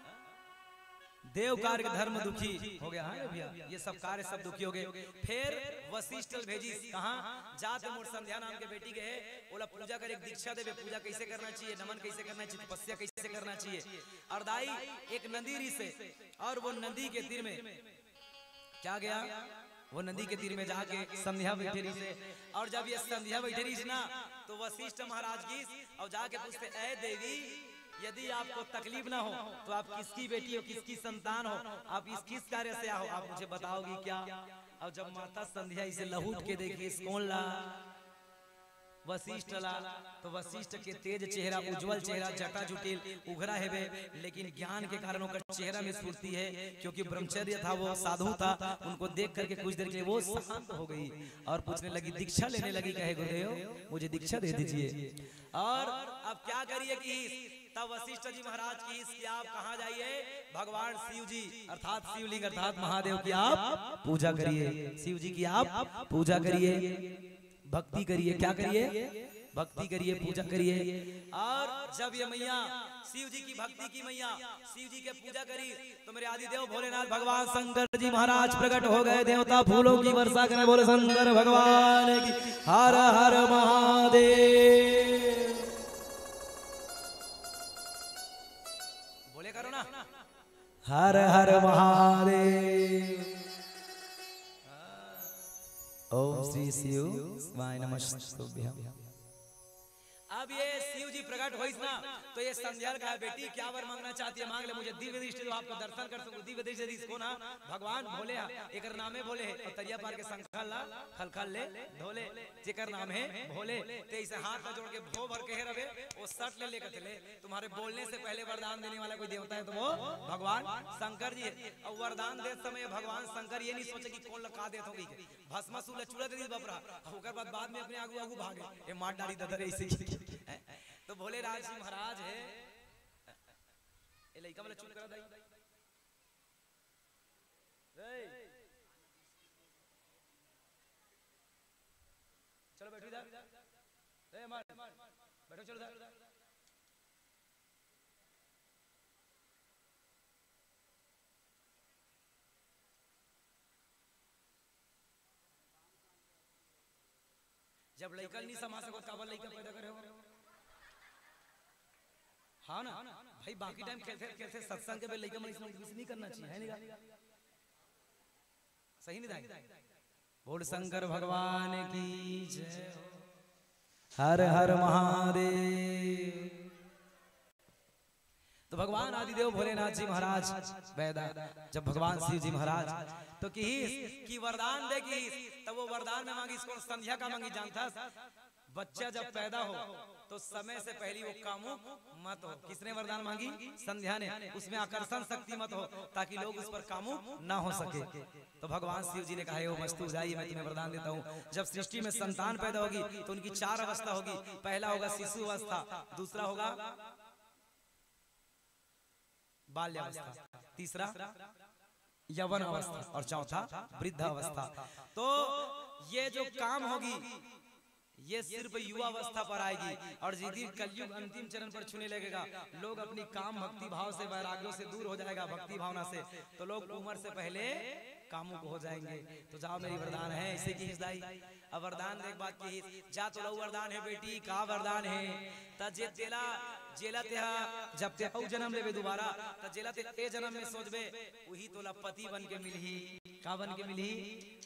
देव कार्य धर्म दुखी हो गया। हाँ भैया, ये सब कार्य सब दुखी हो गए। फिर वशिष्ठ भेजिस, कहाँ? "जाते मोर संध्या नाम के बेटी के है, ओला पूजा कर, एक दीक्षा देवे, पूजा कैसे करना चाहिए, नमन कैसे करना चाहिए, तपस्या कैसे करना चाहिए।" और दाई, एक नदी रही से, और वो नदी के तीर में क्या गया? वो नदी के तीर में जाके संध्या बैठे रही से। और जब ये संध्या बैठे रही ना, तो वशिष्ठ महाराज की, और जाके पूछते, "ऐ देवी, यदि आपको तकलीफ ना हो, तो आप किसकी बेटी हो, किसकी संतान हो, आप इस किस कार्य से आओ, आप मुझे बताओगी क्या?" और जब माता संध्या इसे लहूट के देखी, इस कौन ला वशिष्ठ ला, तो वशिष्ठ के तेज चेहरा, उज्जवल चेहरा, जटा जुटिल उघरा हेबे, लेकिन ज्ञान के कारण ओकर चेहरा में स्फूर्ति है, क्योंकि ब्रह्मचर्य था, वो साधु था। उनको देख करके कुछ देर के लिए वो शांत हो गई और पूछने लगी, दीक्षा लेने लगी, कहे, "गुरुदेव, मुझे दीक्षा दे दीजिए।" और अब क्या करिए कि तब वशिष्ठ जी महाराज की कि आप कहाँ जाइए, भगवान शिव जी अर्थात शिवलिंग अर्थात महादेव की आप पूजा करिए, शिव जी की आप पूजा करिए, भक्ति करिए। क्या करिए? भक्ति करिए, पूजा करिए। और जब ये मैया शिव जी की भक्ति की, मैया शिव जी के पूजा करी, तो मेरे आदिदेव भोलेनाथ भगवान शंकर जी महाराज प्रकट हो गए। देवता फूलों की वर्षा करें, बोले शंकर भगवान की। हर हर महादेव। बोले करो ना, हर हर महादेव। ओम श्री शिव शिवाय नमस्तुभ्यम। अब ये शिव जी प्रकट होइस ना, तो ये संध्या ल कहा, "बेटी, क्या वर मांगना चाहती है, मांग ले, मुझे दिव्य दृष्टि दो, आपका दर्शन कर सकूं।" दिव्य दृष्टि दीस कोन हा? भगवान भोले हा, एकर नामे भोले है। और तरिया पार के संखल ला खलखल ले धोले, जेकर नाम है भोले। ते इसे हाथ ला जोड़ के भो भर कहे रवे, वो सट ले लेकर चले। तुम्हारे बोलने से पहले वरदान देने वाला कोई देवता है तो वो भगवान शंकर जी है। और वरदान देत समय भगवान शंकर ये नहीं सोचे कि कोन ला का देत होगी, भस्मासुर ला चूड़ा दे दी बपरा, ओकर बाद, बाद में अपने आगू आगू भागे, "ए मार डारी ददर ऐसे ही।" तो भोले राज जी महाराज है, ए लइका वाला चुप करा दाई। ए, चलो बैठो इधर। ए मार, बैठो, चलो इधर। जब लइका नहीं समा सको, काबर लइका पैदा करे हो? हाँ ना भाई, बाकी टाइम खेलते खेलते सत्संग के बेर लइका मन इसमें नहीं करना चाहिए, है नहीं? सही नहीं दाई? बोल शंकर भगवान की जय हो। हर हर महादेव। तो भगवान आदिदेव भोलेनाथ जी महाराज पैदा, जब भगवान शिव जी महाराज तो किहिस कि वरदान दे, किहिस तब वो वरदान में मांगिस, कौन संध्या का मांगी जानथस? बच्चा जब पैदा हो तो समय से पहले वो कामुक मत हो। किसने वरदान मांगी? संध्या ने। उसमें आकर्षण शक्ति मत हो, ताकि लोग उस पर कामुक ना हो सके। तो भगवान शिव जी ने कहा, "हे मस्तु, जाइए, मैं तुम्हें वरदान देता हूँ।" जब सृष्टि में संतान पैदा होगी तो उनकी चार अवस्था होगी। पहला होगा शिशु अवस्था, दूसरा होगा बाल्यावस्था, तीसरा यवन अवस्था और चौथा वृद्ध अवस्था। तो ये जो काम होगी, ये सिर्फ युवा अवस्था पर आएगी। और जिस दिन कलयुग अंतिम चरण पर छूने लगेगा, लोग अपनी काम भक्ति भाव से, वैराग्यों से दूर हो जाएगा, भक्ति भावना से, तो लोग उम्र से पहले कामुक हो जाएंगे। तो जाओ, मेरी वरदान है, इसे की हिस्दाई। अब वरदान देख बात की, जा तो लऊ वरदान है बेटी, का वरदान है? त जे तेला, जेला तेहा जब ते अउ जन्म लेबे दोबारा, त जेला ते ए जन्म में सोचबे, वही तोला पति बन के मिलही। का बन के मिलही?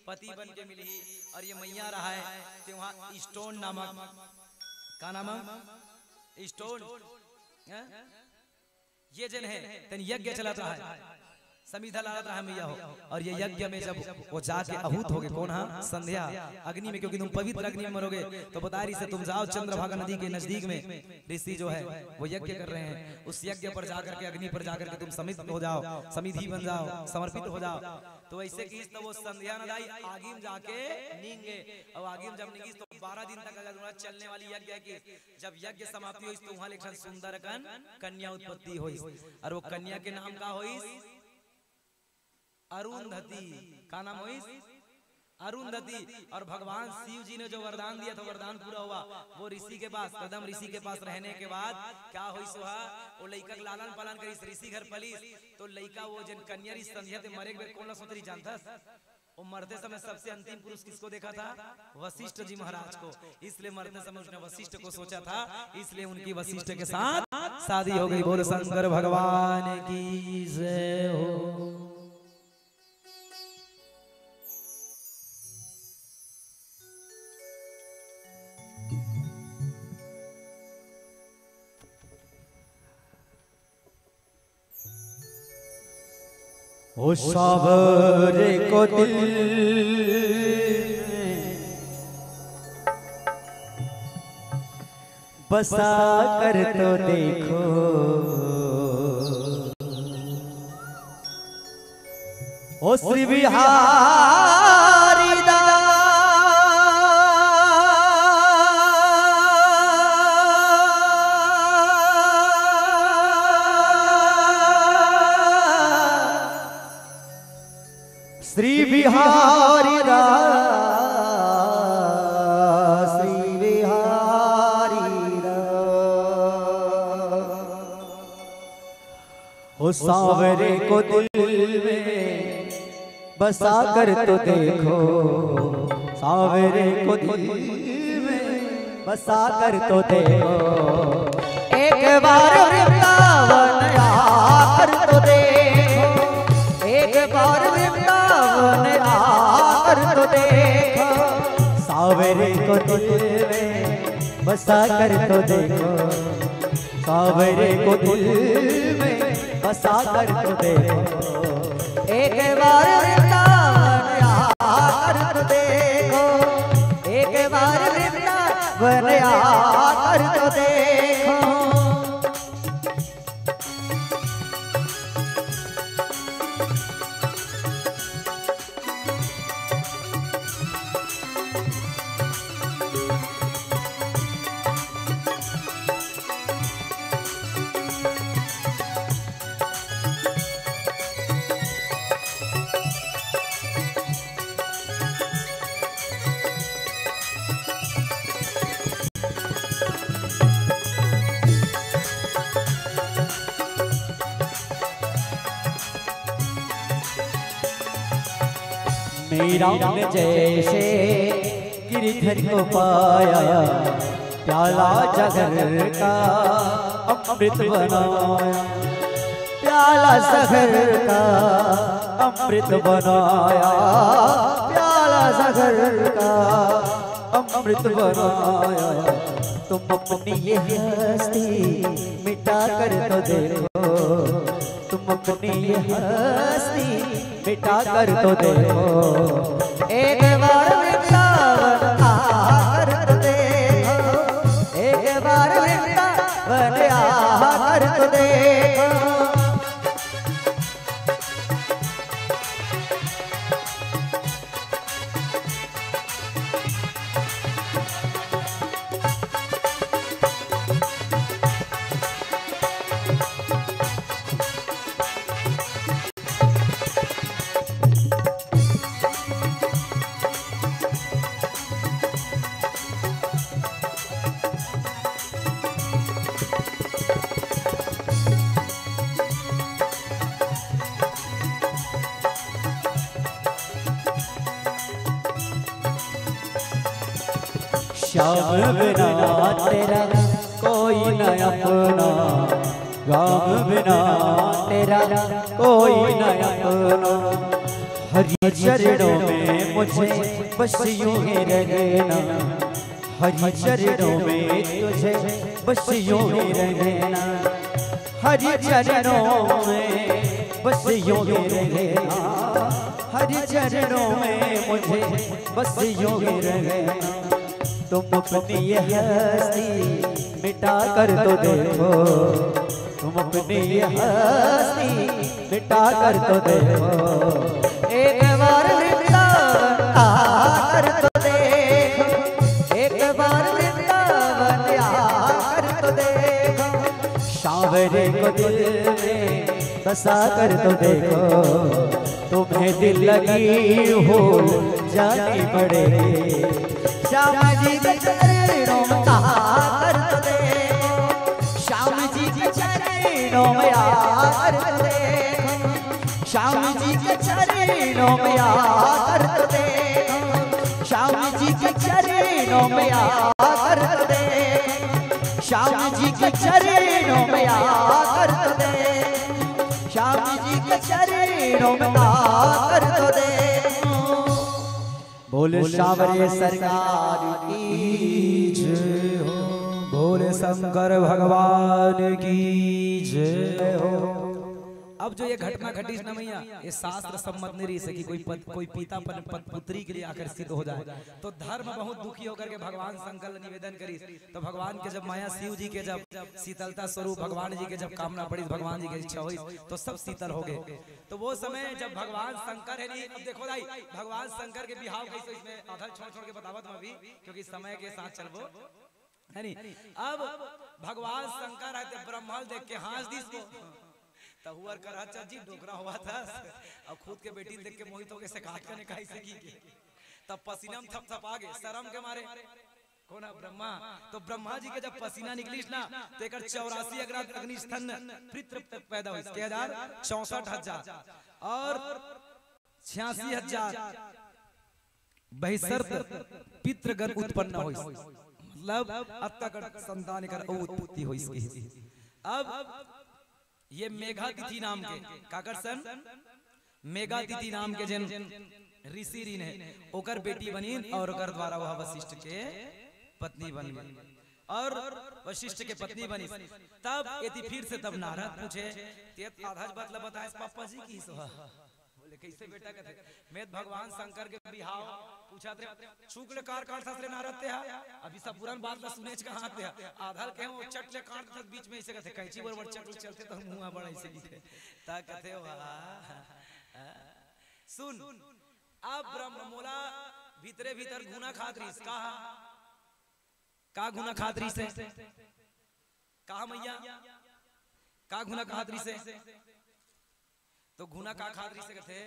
पति बन के मिलही। और ये मैया रहा है, ते वहाँ स्टोन नामक, का नामक? स्टोन, हैं? ये जन है, तेन यज्ञ चलत रहा है, समिधा लालत रहा मैया हो, और ये यज्ञ में जब वो जाके आहूत हो गए, कौन? हाँ, संध्या, अग्नि में, क्योंकि तुम पवित्र अग्नि में मरोगे, तो बता रही से तुम जाओ चंद्रभागा नदी के नजदीक में, ऋषि जो है वो यज्ञ कर रहे हैं, उस यज्ञ पर जाकर के, अग्नि पर जाकर के तुम समित हो जाओ, समिधि बन जाओ, समर्पित हो जाओ। तो ऐसे की तो वो संध्या नदाई आगी में जाके नींगे, और आगी में जब नींगी तो बारह दिन तक अगर तुम्हारा चलने वाली यज्ञ है कि जब यज्ञ समाप्ति होइस, तो वहां ले एक ठन सुंदर अकन कन्या उत्पत्ति होइस। और वो कन्या के नाम का होइस? अरुंधति। का नाम होइस? अरुंधति। और भगवान शिव जी ने जो वरदान दिया था, वरदान पूरा हुआ। वो ऋषि के पास, कदम ऋषि के पास रहने के बाद क्या होइस? वह, वो लइका के लालन पालन करिस, ऋषि घर पलिस, तो लइका वो जन कन्या री संध्या ते मरे के बेर कौन ला सोच रही जानथस? वो मरते समय सबसे अंतिम पुरुष किसको देखा था? वशिष्ठ जी महाराज को। इसलिए मरते समय उसने वशिष्ठ को सोचा था, इसलिए उनकी वशिष्ठ के साथ शादी हो गई। बोल शंकर भगवान की जय हो। ओ सावरे को दिल में बसा कर तो देखो, ओ श्री बिहारी दा। श्री बिहारी दा, श्री बिहारी दा। ओ सावरे को दिल में बसा कर तो देखो, सावरे को दिल में बसा कर तो देखो। एक बार वृंदावन आकर तो देखो, एक बार वृंदावन आकर तो देखो, सावरे को दिल में बसा कर तो देखो, सावरे को दिल में बसा कर तो देखो। एक बार वृंदावन आकर तो देखो, एक बार वृंदावन आकर तो देखो। मेरा मन जैसे गिरधर को पाया, प्याला जहर का अमृत बनाया, प्याला जहर का अमृत बनाया, प्याला जहर का अमृत बनाया। तुम अपनी ये हस्ती मिटा कर तो देखो, तुम अपनी ये हस्ती मिटा कर तो देखो। एक बार वृंदावन आकर तो देखो, एक बार वृंदावन आकर तो देखो। श्याम बिना तेरा कोई न अपना, राम बिना तेरा कोई न अपना। हरि चरणों में मुझे बस यूं ही रहना, हरि चरणों में तुझे बस यूं ही रहना, हरि चरणों में बस यूं ही रहना, हरि चरणों में मुझे बस यूं ही रहना। तुम अपनी ये हस्ती मिटा कर तो देखो, तुम अपनी ये हस्ती मिटा कर तो देखो। एक बार वृंदावन आकर तो देखो, एक बार वृंदावन आकर तो देखो। सांवरे को दिल में बसा कर तो देखो, तुम्हें दिल लगी हो जानी पड़ेगी। श्याम जी के चरणों में आकर तो देखो, श्याम जी के चरणों में आकर तो देखो, श्याम जी के चरणों में आकर तो देखो, श्याम जी के चरणों में आकर तो देखो, श्याम जी के चरणों में आकर तो देखो, श्याम जी के चरणों में आकर तो देखो। बोले सांवरे सरकार की जय हो, बोले शंकर भगवान की जय हो। अब जो ये घटना घटिस ना मैया, ये शास्त्र सम्मत नहीं रहिस कि कोई पत-, कोई पिता अपन पत-, पुत्री के लिए आकर्षित हो जाए। तो धर्म बहुत दुखी होकर के भगवान शंकर ले निवेदन करिस। तो भगवान के जब माया शिव जी के जब शीतलता स्वरूप भगवान जी के जब कामना पड़िस, भगवान जी के इच्छा होइस, तो सब शीतल हो गए। तो वो समय जब भगवान शंकर है नहीं, अब देखो दाई, भगवान शंकर के बिहाव कैसे, इसमें आधा छोड़ छोड़ के बतावत मैं अभी, क्योंकि समय के साथ चलबो, है नहीं? अब भगवान शंकर है तो ब्रह्मा ल देख के हंस दिस वो। तो हुअर कर, "अच्छा जी, डोकरा हुआ था।" और खुद के बेटी देख के मोहित हो गए, से काट करने का ऐसे की के। तब पसीना में थपथपा गए शर्म के मारे। कौन है? ब्रह्मा। तो ब्रह्मा जी के जब पसीना निकलिस ना, तो एकर चौरासी अग्नि स्तंभ पितृ पैदा होइस, के हजार? चौसठ हजार। और छियासी हजार बहिस्सर्त पितृगण उत्पन्न होइस, मतलब अतका कन संतान एकर अउ उत्पत्ति होइस के। अब ये मेघातिथि नाम के, काकर सन? मेघातिथि नाम के जेन ऋषि ऋन है, ओकर बेटी बनिन और ओकर द्वारा वह वशिष्ठ के पत्नी बन गई। और वशिष्ठ के पत्नी बनिस। तब एती फिर से तब नारद पूछे, "ते आधा बात ला बताएस पापा जी की सो?" बोले, "कैसे बेटा?" कहते, "मैं भगवान शंकर के बिहाव पूछत रहे, चूक ले कार काट सास ले नारद ते हा, अभी सब पुरान बात ला सुनेच कहाँ ते हा, आधा ल कहे वो चट ले काट देथे बीच में ऐसे कहते, कैंची बरोबर चट ले चलते तो मुंह बड़ा ऐसे की थे।" ता कहते, "वाह।" सुन, अब ब्रह्म मोला भीतरे भीतर घुना खात रहिस, का? का घुना खात रहिस हे? का मैया? का घुना खात रहिस हे? तो घुना का खात रहिस हे कथे,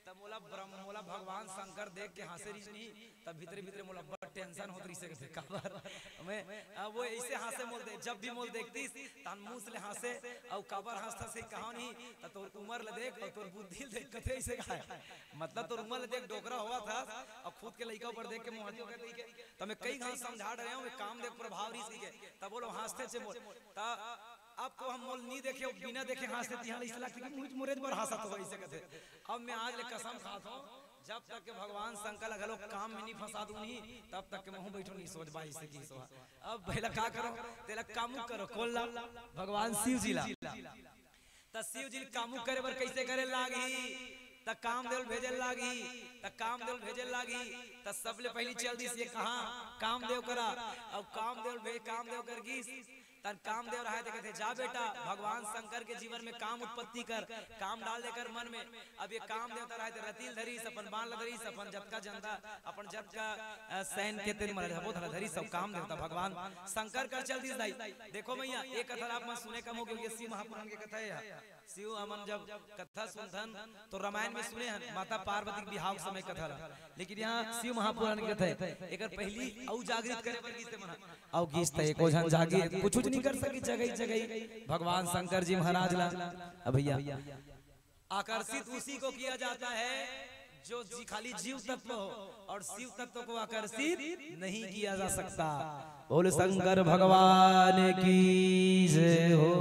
तब मोला ब्रह्म, मोला भगवान शंकर देख के हंसे रहिस नहीं, तब भीतरे भीतरे मोला बड़ टेंशन होत रहिसे कथे, काबर? मैं, अब वो ऐसे हाँसे मोल दे, जब भी मोल देखतिस, तहन मुँह ले हाँसे, अउ काबर हाँसथस कहां नहीं, त तोर उमर ल देख, अउ तोर बुद्धि ल देख, कथे ऐसे कहाय। मतलब तोर उमर ल देख, डोकरा होवत हस, अउ खुद के लइका ऊपर देख के मोहती होके देखे। त मैं कई घांव समझा डरे हंव, मैं कामदेव प्रभाव रहिस के, तब वो लोग हाँसथे चे मोल। त अब तो हम मोल नहीं देखे, बिना देखे हाँसथे, तिहां ऐसे लगथे कि मुझ मुरेज बर हाँसत हो, ऐसे कथे। अब मैं आज ले कसम खात हंव, जब तक के भगवान शंकर ला घलो काम में नहीं फंसा दूं नहीं, तब तक के महूं बैठो नहीं सोच बाई से की सोहा। अब भैला का करो, तेला कामुक करो, कोन ला? भगवान शिव जी ला। त शिव जी कामुक करे बर कैसे करे लागही? त कामदेव भेजे लागही। त कामदेव भेजे लागही, त सबले पहली चल दिस ये कहां? कामदेव करा। अब कामदेव भेज, कामदेव कर गिस, तन कामदेव रहे त कथे, "जा बेटा, भगवान शंकर के जीवन में काम उत्पत्ति कर, काम डाल दे कर मन में।" अब ये कामदेव त रहे त रतिल धरिस, अपन बाण ल धरिस, अपन जतका जनता, अपन जतका, अ, सैन के तेन मन ल धरिस, सब कामदेव त भगवान शंकर कर चल दिस दाई। देखो भैया, ये कथा आप मन सुने कम हो, क्योंकि शिव महापुराण के कथा हे। शिव हमन जब कथा सुनथन तो रामायण में सुने हन माता पार्वती के बिहाव के समय कथा ला, लेकिन यहाँ शिव महापुराण के कथा हे। एकर पहली अउ जागृत करे बर गिस ते मन ह। अउ गिस त एको झन जागे, कुछ नहीं कर सकी, जगई जगई भगवान शंकर जी महाराज ला। अब भैया, आकर्षित उसी को किया जाता है जो जी-, खाली जीव तत्व हो, और शिव तत्व को आकर्षित नहीं किया जा सकता। बोल शंकर भगवान की जय हो।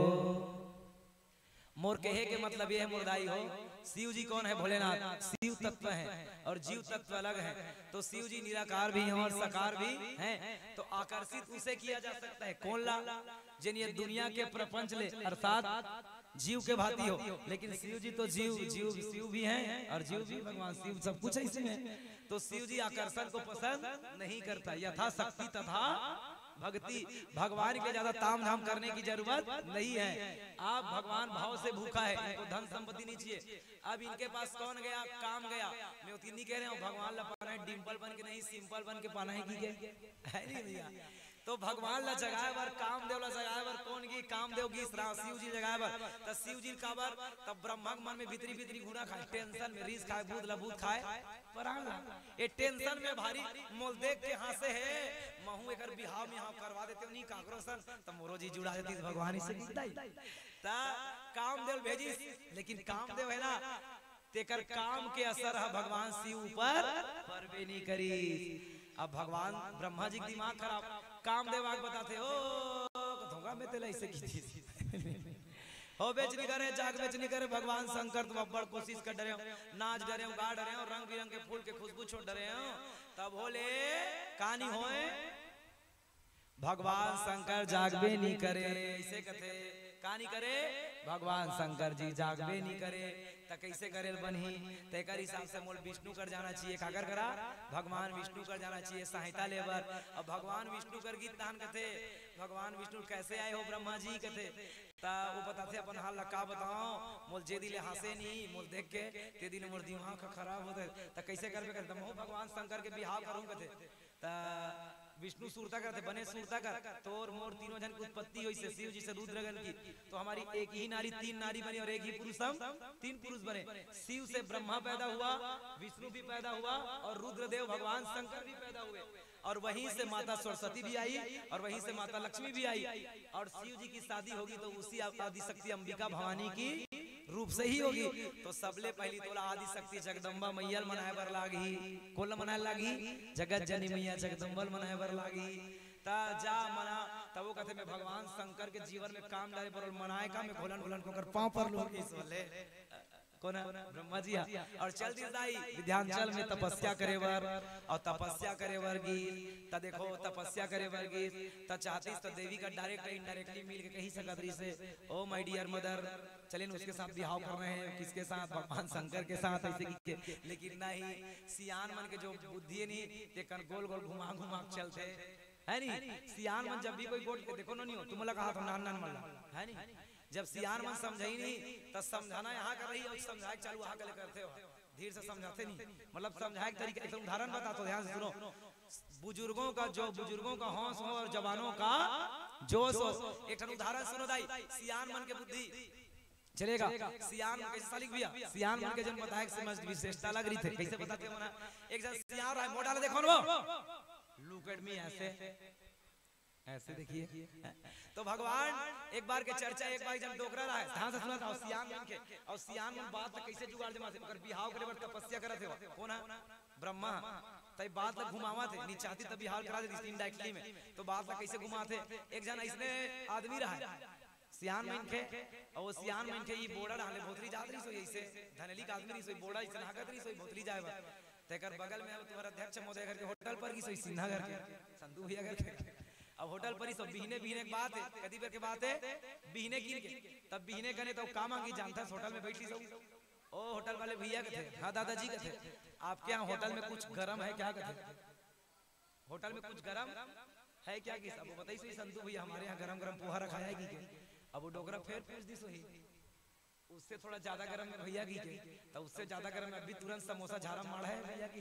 मोर कहे के मतलब ये है, मोर दाई हो, शिव जी कौन है? भोलेनाथ। शिव तत्व है और जीव तत्व अलग है। तो शिव जी निराकार भी हैं और साकार भी हैं। तो आकर्षित उसे किया जा सकता है, कौन ला? जिन ये दुनिया के प्रपंच ले, अर्थात जीव के भांति हो, लेकिन शिव जी तो जीव, जीव शिव भी हैं और जीव भी भगवान शिव, सब कुछ है इसी में। तो शिव जी आकर्षण को पसंद नहीं करता, यथाशक्ति तथा भक्ति। भगवान के ज्यादा ताम झाम करने की जरूरत नहीं है। आप भगवान भाव से भूखा है, इनको धन संपत्ति नहीं चाहिए। अब इनके पास कौन गया? काम गया। मैं उतनी नहीं कह रहा हूँ भगवान ला पाना है डिम्पल बन के, नहीं सिंपल बन के पाना है कि क्या? है नहीं भैया। तो भगवान ला जगाए बर, कामदेव ला जगाए बर कौन गिस? कामदेव गिस, राम शिव जी जगाए बर। त शिव जी काबर? तब ब्रह्मा के मन में भीतरी भीतरी घुना खाए, टेंशन में, रिस खाए, भूत ला भूत खाए, परान ला। ये टेंशन में भारी मोल देख के हाँसे हे, महूं एकर बिहाव में हाँ करवा देते नहीं काकरो सन, त मोरो जी जुड़ा देती भगवान इसे गिस दाई। त कामदेव भेजिस, लेकिन कामदेव है ना, तेकर काम के असर ह भगवान शिव ऊपर परबे नहीं करिस। अब भगवान ब्रह्मा जी के दिमाग खराब, कामदेव आके बताथे, "ओ, धोखा में तेला ऐसे की थी।" हो बेच नहीं करे, जाग बेच नहीं करे, भगवान शंकर तुम अब्बड़ कोशिश कर डरे हो, नाच डरे हो, गा डरे हो, रंग बिरंग के फूल के खुशबू छोड़ डरे हो, तब होले कहानी होए। भगवान शंकर जागबे नहीं करे, ऐसे कथे, का नहीं करे? भगवान शंकर जी जागबे नहीं करे, त कैसे करे ल बनही? तेकर हिसाब से मोल विष्णु कर जाना चाहिए, काकर करा? भगवान विष्णु कर जाना चाहिए, सहायता ले बर। अब भगवान विष्णु कर गिस तहन कथे, "भगवान विष्णु कैसे आए हो ब्रह्मा जी?" कथे, त वो बताथे अपन हाल ला, "का बताओ, मोल जे दिन ले हाँसे नहीं, मोल देख के, ते दिन मोर दिमाग खराब होथे, त कैसे करबे?" कथे, "त महूं भगवान शंकर के बिहाव करूं," कथे। त विष्णु सुरता करथे, "बने सुरता कर, तोर मोर तीनों झन के उत्पत्ति होइसे शिव जी से रुद्रगण की, तो हमारी एक ही नारी तीन नारी बनी और एक ही पुरुष हम तीन पुरुष बने।" शिव से ब्रह्मा पैदा हुआ, विष्णु भी पैदा हुआ और रुद्रदेव भगवान शंकर भी पैदा हुए, और वहीं से माता सरस्वती भी आई और वहीं से माता लक्ष्मी भी आई, और शिव जी की शादी होगी तो उसी आदिशक्ति अंबिका भवानी की रूप से ही होगी। तो सबले पहली तोला आदिशक्ति जगदम्बा मैया ल मनाए बर लागही। कोन ल मनाए लागही? जगत जननी मैया जगदम्बा ल मनाए बर लागही। त जा मना, त वो कथे, "मैं भगवान शंकर के जीवन में काम डाले बर मनाए का, मैं घोलन घोलन के ओकर पाँव पर लूहूं," कहिस बोले। कोन ह? ब्रह्मा जी ह। और चल दिस दाई विंध्याचल में तपस्या करे बर, और तपस्या करे बर गिस। त देखो, तपस्या करे बर गिस, त चाहतिस त देवी कर direct indirectly मिल के कहि सकत रहिसे, "ओ my dear mother, चलेन उसके साथ बिहाव कर रहे हैं।" किसके साथ? भगवान शंकर के साथ, ऐसे कहिके। लेकिन नहीं, सियान मन के जो बुद्धि हे नहीं, तेकर गोल गोल घुमा घुमा के चलथे, है नहीं? सियान मन जब भी कोई गोठ के, देखो नो नहीं हो, तुम लोग कहा था नान नान मन ला, है नहीं? जब सियान मन समझही नहीं, त समझाना यहाँ कर रही और समझाए चालू वहाँ कर करते हो, धीरे से समझाते नहीं। मतलब समझाए के तरीका, एक उदाहरण बताथों, ध्यान से सुनो। बुजुर्गों का जो, बुजुर्गों का हौस हो और जवानों का जोश हो। एक ठन उदाहरण सुनो दाई, सियान मन के बुद्धि चलेगा। सियान मन कैसे सालिक भैया, सियान मन के जन बताए के समझ विशेषता लग रहिथे। कैसे बताथे मना? एक जन सियान रहे, मोटा ले देखो न वो, लुक एट मी, ऐसे, ऐसे देखिए। तो भगवान, एक बार के चर्चा, एक बार जब डोकरा रहा है, ध्यान से सुना था, और सियान मन के, और सियान मन बात ला कैसे जुगाड़ जमाथे, ओकर बिहाव करे बर तपस्या करत हे, कोन हा? ब्रह्मा। तई बात ला घुमावत हे, नी चाहती त बिहाव करा देती indirectly में, तो बात ला कैसे घुमाथे? एक जन ऐसने आदमी रहा है, सियान मनखे, और वो सियान मनखे ये बोड़ा डाले भोतली जात रही सो, ऐसे धनेली का आदमी रही सो, बोड़ा ऐसे नागत रही सो, भोतली जाए बर। तेकर बगल में अब तुम्हारा अध्यक्ष महोदय घर के होटल पर की सो, सिन्हा घर के, संधू भैया घर के। अब होटल पर ही सो बिहने, बिहने के बात है, कदी बेर के बात है, बिहने गिन के। तब बिहने कने तो का मांगी जानता, होटल में बैठ ली सो। ओ होटल वाले भैया कथे, "हाँ दादाजी," कथे, "आपके यहाँ होटल में कुछ गरम है क्या?" कथे, "होटल में कुछ गरम है क्या?" कि अब वो बताई सो, "संधू भैया, हमारे यहाँ गरम गरम पोहा रखा है," कि के। अब वो डोकरा फिर पूछ दी सो ही, "उससे थोड़ा ज्यादा गरम है भैया," कि के। तो "उससे ज्यादा गरम है, अभी तुरंत समोसा झारा माड़ा है भैया," कि।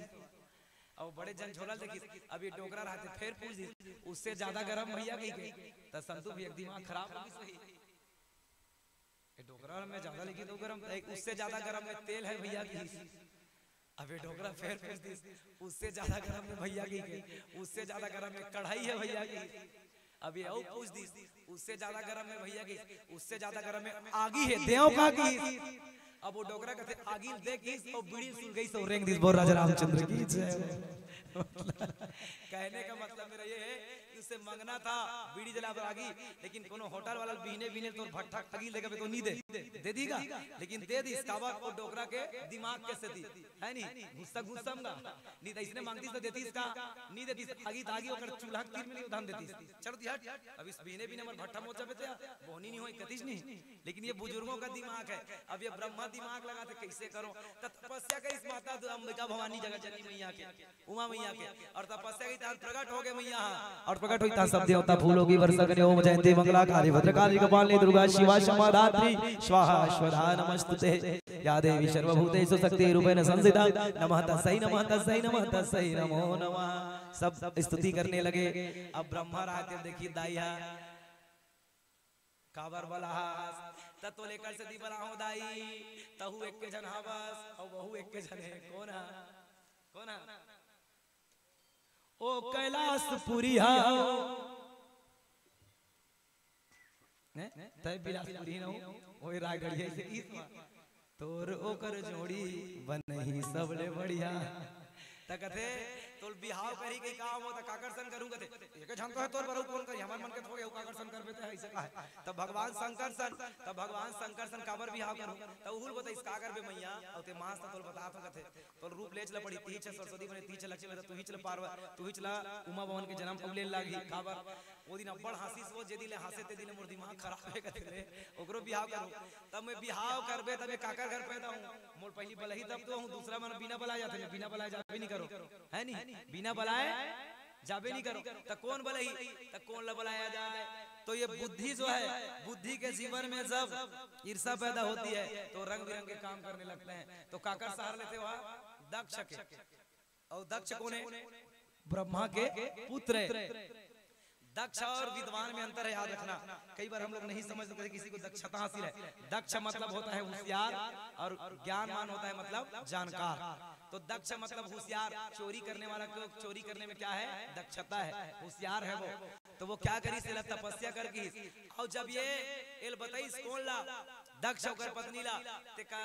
अब बड़े जन झोला देखी, अब ये डोकरा रहते फिर पूछ दी, "उससे ज्यादा गरम भैया?" कि के। तो संधू भैया के दिमाग खराब हो गई सो ही। ये डोकरा में ज्यादा लेकिन तो गरम, एक उससे ज्यादा गरम में तेल है भैया कि। अब ये डोकरा फिर पूछ दी, "उससे ज्यादा गरम में भैया कि के, उससे ज्यादा गरम में कढ़ाई है भैया कि।" अब ये और पूछ दी, "उससे ज्यादा गरम में भैया कि, उससे ज्यादा गरम में आगी है, देव का कि।" अब वो डोकरा कथे, "आगी देख इस और बीड़ी सुलगई सो रेंग दिस।" बोल राजा रामचंद्र की जय। कहने का मतलब मेरा ये है कि उसे मंगना था बीड़ी जला बर आगी, लेकिन कोनो होटल वाला बिहने बिहने तोर भट्ठा आगी लेके तो नहीं दे, दे दीगा, लेकिन दे दिस काबर, वो डोकरा के दिमाग के सेती, है नी? गुस्सा गुस्सा में गा। नहीं तो इसने मांगती तो देती इसका, नहीं देती, आगी तागी ओकर चूल्हा के तीर में नहीं उधान देती। चढ़ दी हट, अब इस बिहने बिहने हमर भट्ठा मोचा बेते, बोहनी नहीं होई, कतीस नहीं। लेकिन ये बुजुर्गों का दिमाग है। अब ये ब्रह्मा दिमाग लगाथे, कैसे करो? त तपस्या करिस माता दु-, अंबिका भवानी जगत जननी मैया के, उमा मैया के, और तपस्या की तान प्रकट हो गए मैया। और प्रकट हुई तान सब देवता फूलों की वर्षा करें, ओम जयंती मंगला काली भद्रकाली कपालिनी दुर्गा शिवा क्षमा धात्री स्वाहा स्वधा नमस्तुते। या देवी सर्वभूतेषु शक्ति रूपेण संस्थिता, नमः तस्सै नमः तस्सै नमः तस्सै नमो नमः। सब स्तुति करने लगे। अब ब्रह्मा रहते, देखिए दाई हा, काबर बलाहस? त तोले कर से दी बलाहो दाई, तहू एक के झन हा बस, और वहू एक के झन है। कौन हा? कौन हा? ओ कैलाशपुरी हा। हैं? तय बिलासपुरी न हो, ओए रायगढ़िया से ईस मा। तोर ओकर जोड़ी बनही सबले बढ़िया। त कथे, "तोल बिहाव करी के काम हो, त काकर सन करूं?" कथे, "एक झन तो है तोर बरऊ, कौन करी? हमर मन के थोड़े हो, काकर सन करबे त है, ऐसे कहा है।" तब भगवान शंकर सन, तब भगवान शंकर सन काबर बिहाव करूं? त उहुल बताइस, "का करबे मैया?" अउ ते मांस त तोल बता तो कथे, "तोल रूप लेच ल पड़ी, तीच सरस्वती बने, तीच लक्ष्मी बने, तू ही चल पार्वती, तू ही चला उमा भवन के जन्म अउ ले लागी।" काबर? वो दिन अब्बड़ हंसिस वो, जे दिन ले हंसे ते दिन ले मोर दिमाग खराब है कथे ले, ओकरो बिहाव करूं। तब मैं बिहाव करबे, तब मैं काकर घर पैदा हूं? मोर पहली बलही तब तो हूं, दूसरा मन बिना बलाए जाथे, मैं बिना बलाए जाबे नहीं करो, है नहीं? बिना बलाए जाबे नहीं करो। त कौन बलही? त कौन ला बलाया जाए? तो ये बुद्धि जो है, बुद्धि के जीवन में जब ईर्षा पैदा होती है, तो रंग बिरंगे काम करने लगते हैं। तो काकर सहारा लेते वहां? दक्ष के। और दक्ष कौन है? ब्रह्मा के पुत्र है। दक्ष और विद्वान में अंतर है, याद रखना। कई बार हम लोग नहीं समझते किसी को दक्षता हासिल है। दक्ष मतलब होता है होशियार और ज्ञानवान होता है मतलब जानकार। तो दक्ष मतलब होशियार, चोरी करने वाला को चोरी करने में क्या है? दक्षता है, होशियार है वो। तो वो क्या करी? सिला तपस्या कर की। और जब ये एल बताइस कौन ला? दक्ष ओकर पत्नी ला, ते का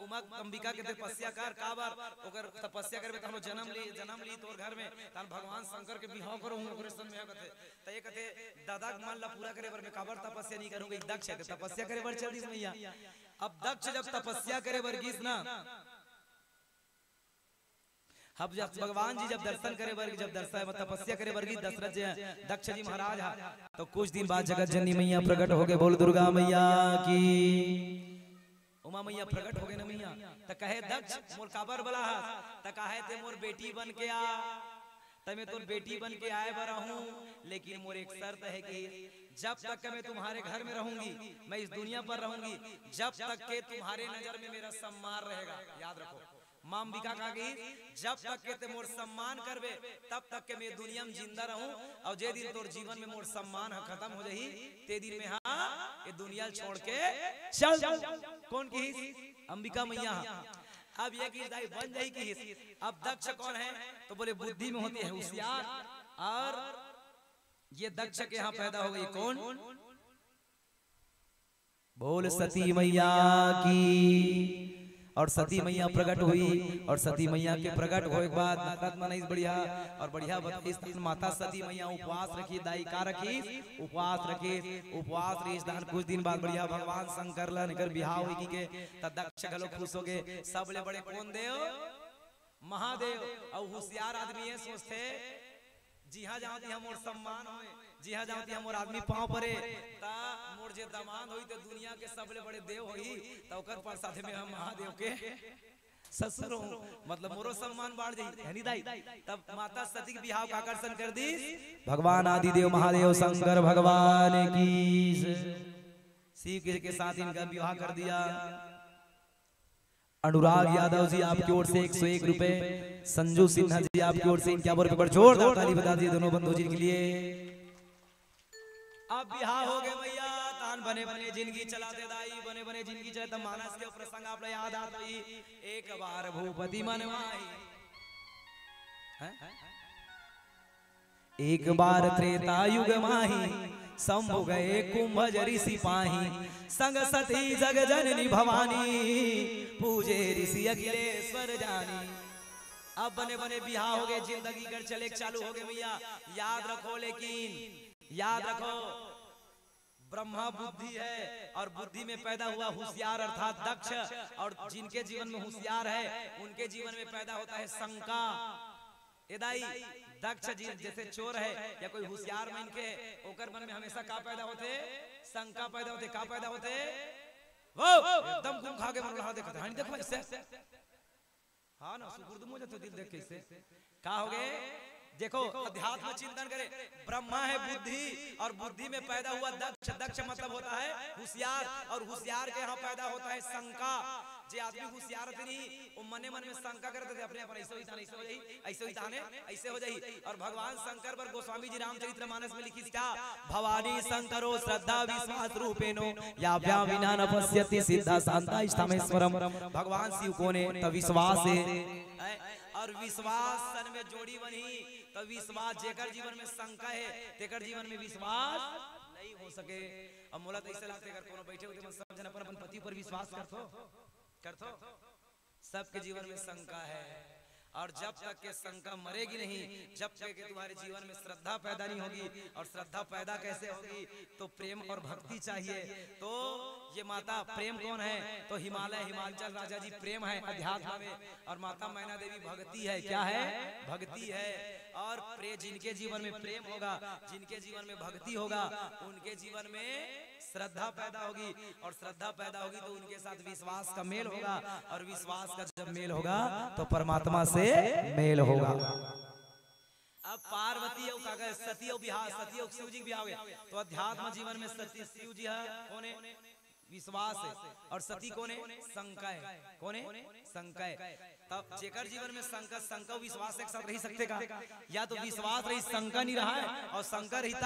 उमा अंबिका के तपस्या कर, काबर? ओकर तपस्या करबे तहनो जन्म ली, जन्म ली तोर घर में, तहन भगवान शंकर के बिहाव करो हूं, ओकरे सन में कथे। त ये कथे, "दादा के मन ला पूरा करे बर मैं काबर तपस्या नहीं करूंगा?" दक्ष है, ते तपस्या करे बर चल दिस मैया। अब दक्ष जब तपस्या करे बर गिस ना, अब जब भगवान जी जब दर्शन करे बर, जब दर्शन, मतलब तपस्या करे बर गिस दशरथ जी, दक्ष जी महाराज हा, तो कुछ दिन बाद जगत जननी मैया प्रकट हो गए। बोल दुर्गा मैया की। उमा मैया प्रकट हो गए ना मैया, त कहे, "दक्ष, मोर काबर बलाहस?" त कहे, "ते मोर बेटी बन के आ।" त मैं तोर बेटी बन के आए बर आहूं, लेकिन मोर एक शर्त है कि जब तक के मैं तुम्हारे घर में रहूंगी, मैं इस दुनिया पर रहूंगी, जब तक के तुम्हारे नजर में मेरा सम्मान रहेगा। याद रखो, मां अंबिका का कही, "जब तक के ते मोर सम्मान करबे, तब तक के मैं दुनिया में जिंदा रहूं, और जे दिन तोर जीवन में मोर सम्मान ह खत्म हो जाही, ते दिन मैं हा ये दुनिया छोड़ के चल जाऊं।" कौन कही? अंबिका मैया हा। अब ये कही, "दाई बन जाही," कही। अब दक्ष कौन है? तो बोले, "बुद्धि में होती है होशियार, और ये दक्ष के यहाँ पैदा हो गई कौन? बोल सती मैया की। और सती मैया प्रकट हुई, और सती मैया के प्रकट होए के बाद नारद मन आइस बढ़िया, और बढ़िया बताइस तहन माता सती मैया उपवास रखी, दाई का रखी? उपवास रखी। उपवास रखिस तहन कुछ दिन बाद बढ़िया भगवान शंकर ला एकर बिहाव होई के, त दक्ष घलो खुश हो गए। सबले बड़े कौन देव? महादेव। अउ होशियार आदमी ये सोचथे, जिहाँ जाओ तिहाँ मोर सम्मान होए, जिहाँ जाओ तिहाँ मोर आदमी पाँव परे, त मोर जे दमांद होई ते दुनिया के सबले बड़े देव होई, त ओकर प्रसाद में हम महादेव के ससुर हूँ, मतलब मोरो सम्मान बाढ़ जाई, है नी दाई? तब माता सती के बिहाव काकर सन कर दीस? भगवान आदिदेव महादेव शंकर भगवान की। शिव के, के साथ इनका विवाह कर दिया। अनुराग यादव जी आपकी ओर से एक सौ एक रुपए, संजू सिन्हा जी आपकी ओर से इक्यावन रुपए पर जोरदार ताली बजा दिए दोनों बंधु जी के लिए। अब बिहाव हो गए भैया, तान बने बने जिंदगी चलाते दाई, बने बने जिंदगी चलाते। मानस के प्रसंग आप ला याद आत होई, एक बार भूपति मन माही, हैं? एक बार त्रेता युग माही, शंभु गए कुंभज ऋषि पाही, संग सती जग जननी भवानी, पूजे ऋषि अखिलेश्वर जानी। अब बने बने बिहाव हो गए, जिंदगी कर चले चालू हो गए भैया। याद रखो, लेकिन याद रखो, ब्रह्मा बुद्धि है और बुद्धि में पैदा हुआ होशियार अर्थात दक्ष, और जिनके जीवन में होशियार है उनके जीवन में पैदा होता है शंका। ए दाई, दक्ष जी जैसे चोर है या कोई होशियार मनखे है, ओकर मन में हमेशा का पैदा होथे? शंका पैदा होथे। का पैदा होथे? वो एकदम घूम खा के मन रहा देखत, हाँ, नहीं देखो ऐसे। हाँ ना, सुकुर्दुम हो जाथे दिल देख के ऐसे। का हो गए? देखो, अध्यात्म चिंतन करे। ब्रह्मा है बुद्धि, और बुद्धि में पैदा हुआ दक्ष। दक्ष मतलब होता है होशियार, और होशियार के यहाँ पैदा होता है शंका। जे आदमी होशियार होथे नहीं, वो मने मन में शंका करत रहिथे, अपने अपन ऐसे होई ताने, ऐसे हो जाई, ऐसे होई ताने, ऐसे हो जाई। और भगवान शंकर बर गोस्वामी जी रामचरित मानस में लिखिस का? भवानी शंकरो श्रद्धा विश्वास रूपेणो, याभ्याम विना न पश्यति सिद्धा शांता स्थामेश्वरम। भगवान शिव कोने? त विश्वास है। हैं? और विश्वास तन में जोड़ी बनही, त विश्वास, जेकर जीवन में शंका है, तेकर जीवन में विश्वास नहीं हो सके। अब मोला तो ऐसा लगता है, अगर कोनो बैठे होते, मन सब जन अपन अपन पति पर विश्वास करथो, करथो। सबके जीवन में शंका है, और जब तक के शंका मरेगी नहीं, जब तक के तुम्हारे जीवन में श्रद्धा पैदा नहीं होगी, और श्रद्धा पैदा कैसे होगी? तो प्रेम और भक्ति चाहिए। तो ये माता प्रेम कौन है? तो हिमालय, हिमाचल राजा जी प्रेम है अध्यात्म में, और माता मैना देवी भक्ति है। क्या है? भक्ति है। और प्रे-, जिनके जीवन में प्रेम होगा, जिनके जीवन में भक्ति होगा, उनके जीवन में श्रद्धा पैदा होगी, और श्रद्धा पैदा होगी तो उनके साथ विश्वास का मेल होगा, और विश्वास का जब मेल होगा तो परमात्मा से मेल होगा। अब पार्वती अउ काकर, सती अउ बिहाव, सती अउ शिव जी के बिहाव हो गया, तो अध्यात्म जीवन में सती शिव जी है, कौन है? विश्वास है। और सती कौन है? शंका है। कौन है? शंका है। तब जेकर जीवन में शंका, शंका अउ विश्वास एक साथ रही सकथे का? या तो विश्वास रही, शंका नहीं रहा है, और शंका रही त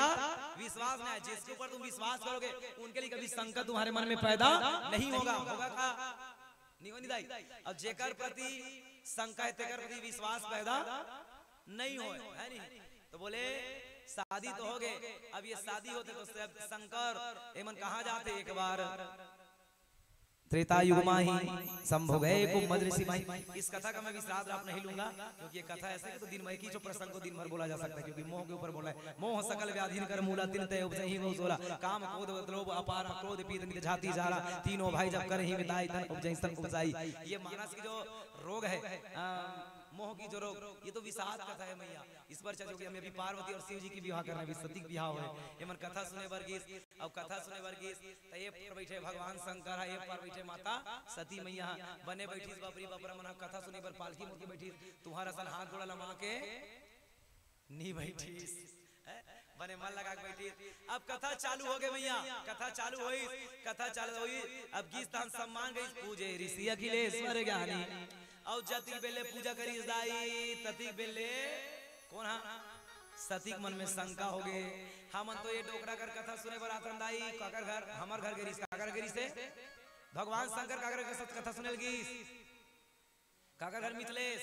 विश्वास नहीं है। जिसके ऊपर तुम विश्वास करोगे, उनके लिए कभी शंका तुम्हारे मन में पैदा नहीं होगा। होगा का? नहीं होनी दाई। अब जेकर प्रति शंका है, तेकर प्रति विश्वास पैदा नहीं होय, है नहीं? तो बोले, शादी तो हो गए, अब ये शादी होते तो सब शंकर, एमन कहाँ जाते एक बार? त्रेता युग माही, शंभु गए कुंभज ऋषि माही। इस कथा का मैं विस्तार आप नहीं लूंगा, क्योंकि ये कथा ऐसे कि तो दिन में एक ही जो प्रसंग को दिन भर बोला जा सकता है, क्योंकि मोह के ऊपर बोला है। मोह सकल व्याधिन कर मूला, तिनते उपजही बहु सोला। काम क्रोध लोभ अपारा, क्रोध पीत नित जाति जारा। तीनों भाई जब करही मिताई, तन उपजही तन उपजाई। ये मानस की जो रोग है, आ, मोह की जो रोग, ये तो विषाद कथा है मैया। इस पर चल चुके हम अभी पार्वती और शिव जी की विवाह करना, अभी सती के विवाह है। ये मन कथा सुने बर गिस, अब कथा सुने बर गिस, त ये पर बैठे भगवान शंकर है, ये पर बैठे माता सती मैया, बने बैठिस बपरी बपरा मन कथा सुने बर पालकी मोर के बैठिस, तुम्हारा सन हाथ गोड़ा लमा के नी बैठिस, हैं? बने मन लगा के बैठिस। अब कथा चालू हो गए मैया, कथा चालू होई, कथा चालू होई। अब गिस तहन सम्मान गई, पूजे ऋषि अखिलेश्वर ज्ञानी। अउ जतिक बेले पूजा करिस दाई, ततिक बेले कौन हा? सतिक मन में शंका हो गए। हमन तो ये डोकरा कर कथा सुने बर आथन दाई, काकर घर, हमर घर गे रिस, काकर गे रिस हे? भगवान शंकर काकर घर कथा सुने ल गिस? काकर घर मिथलेश?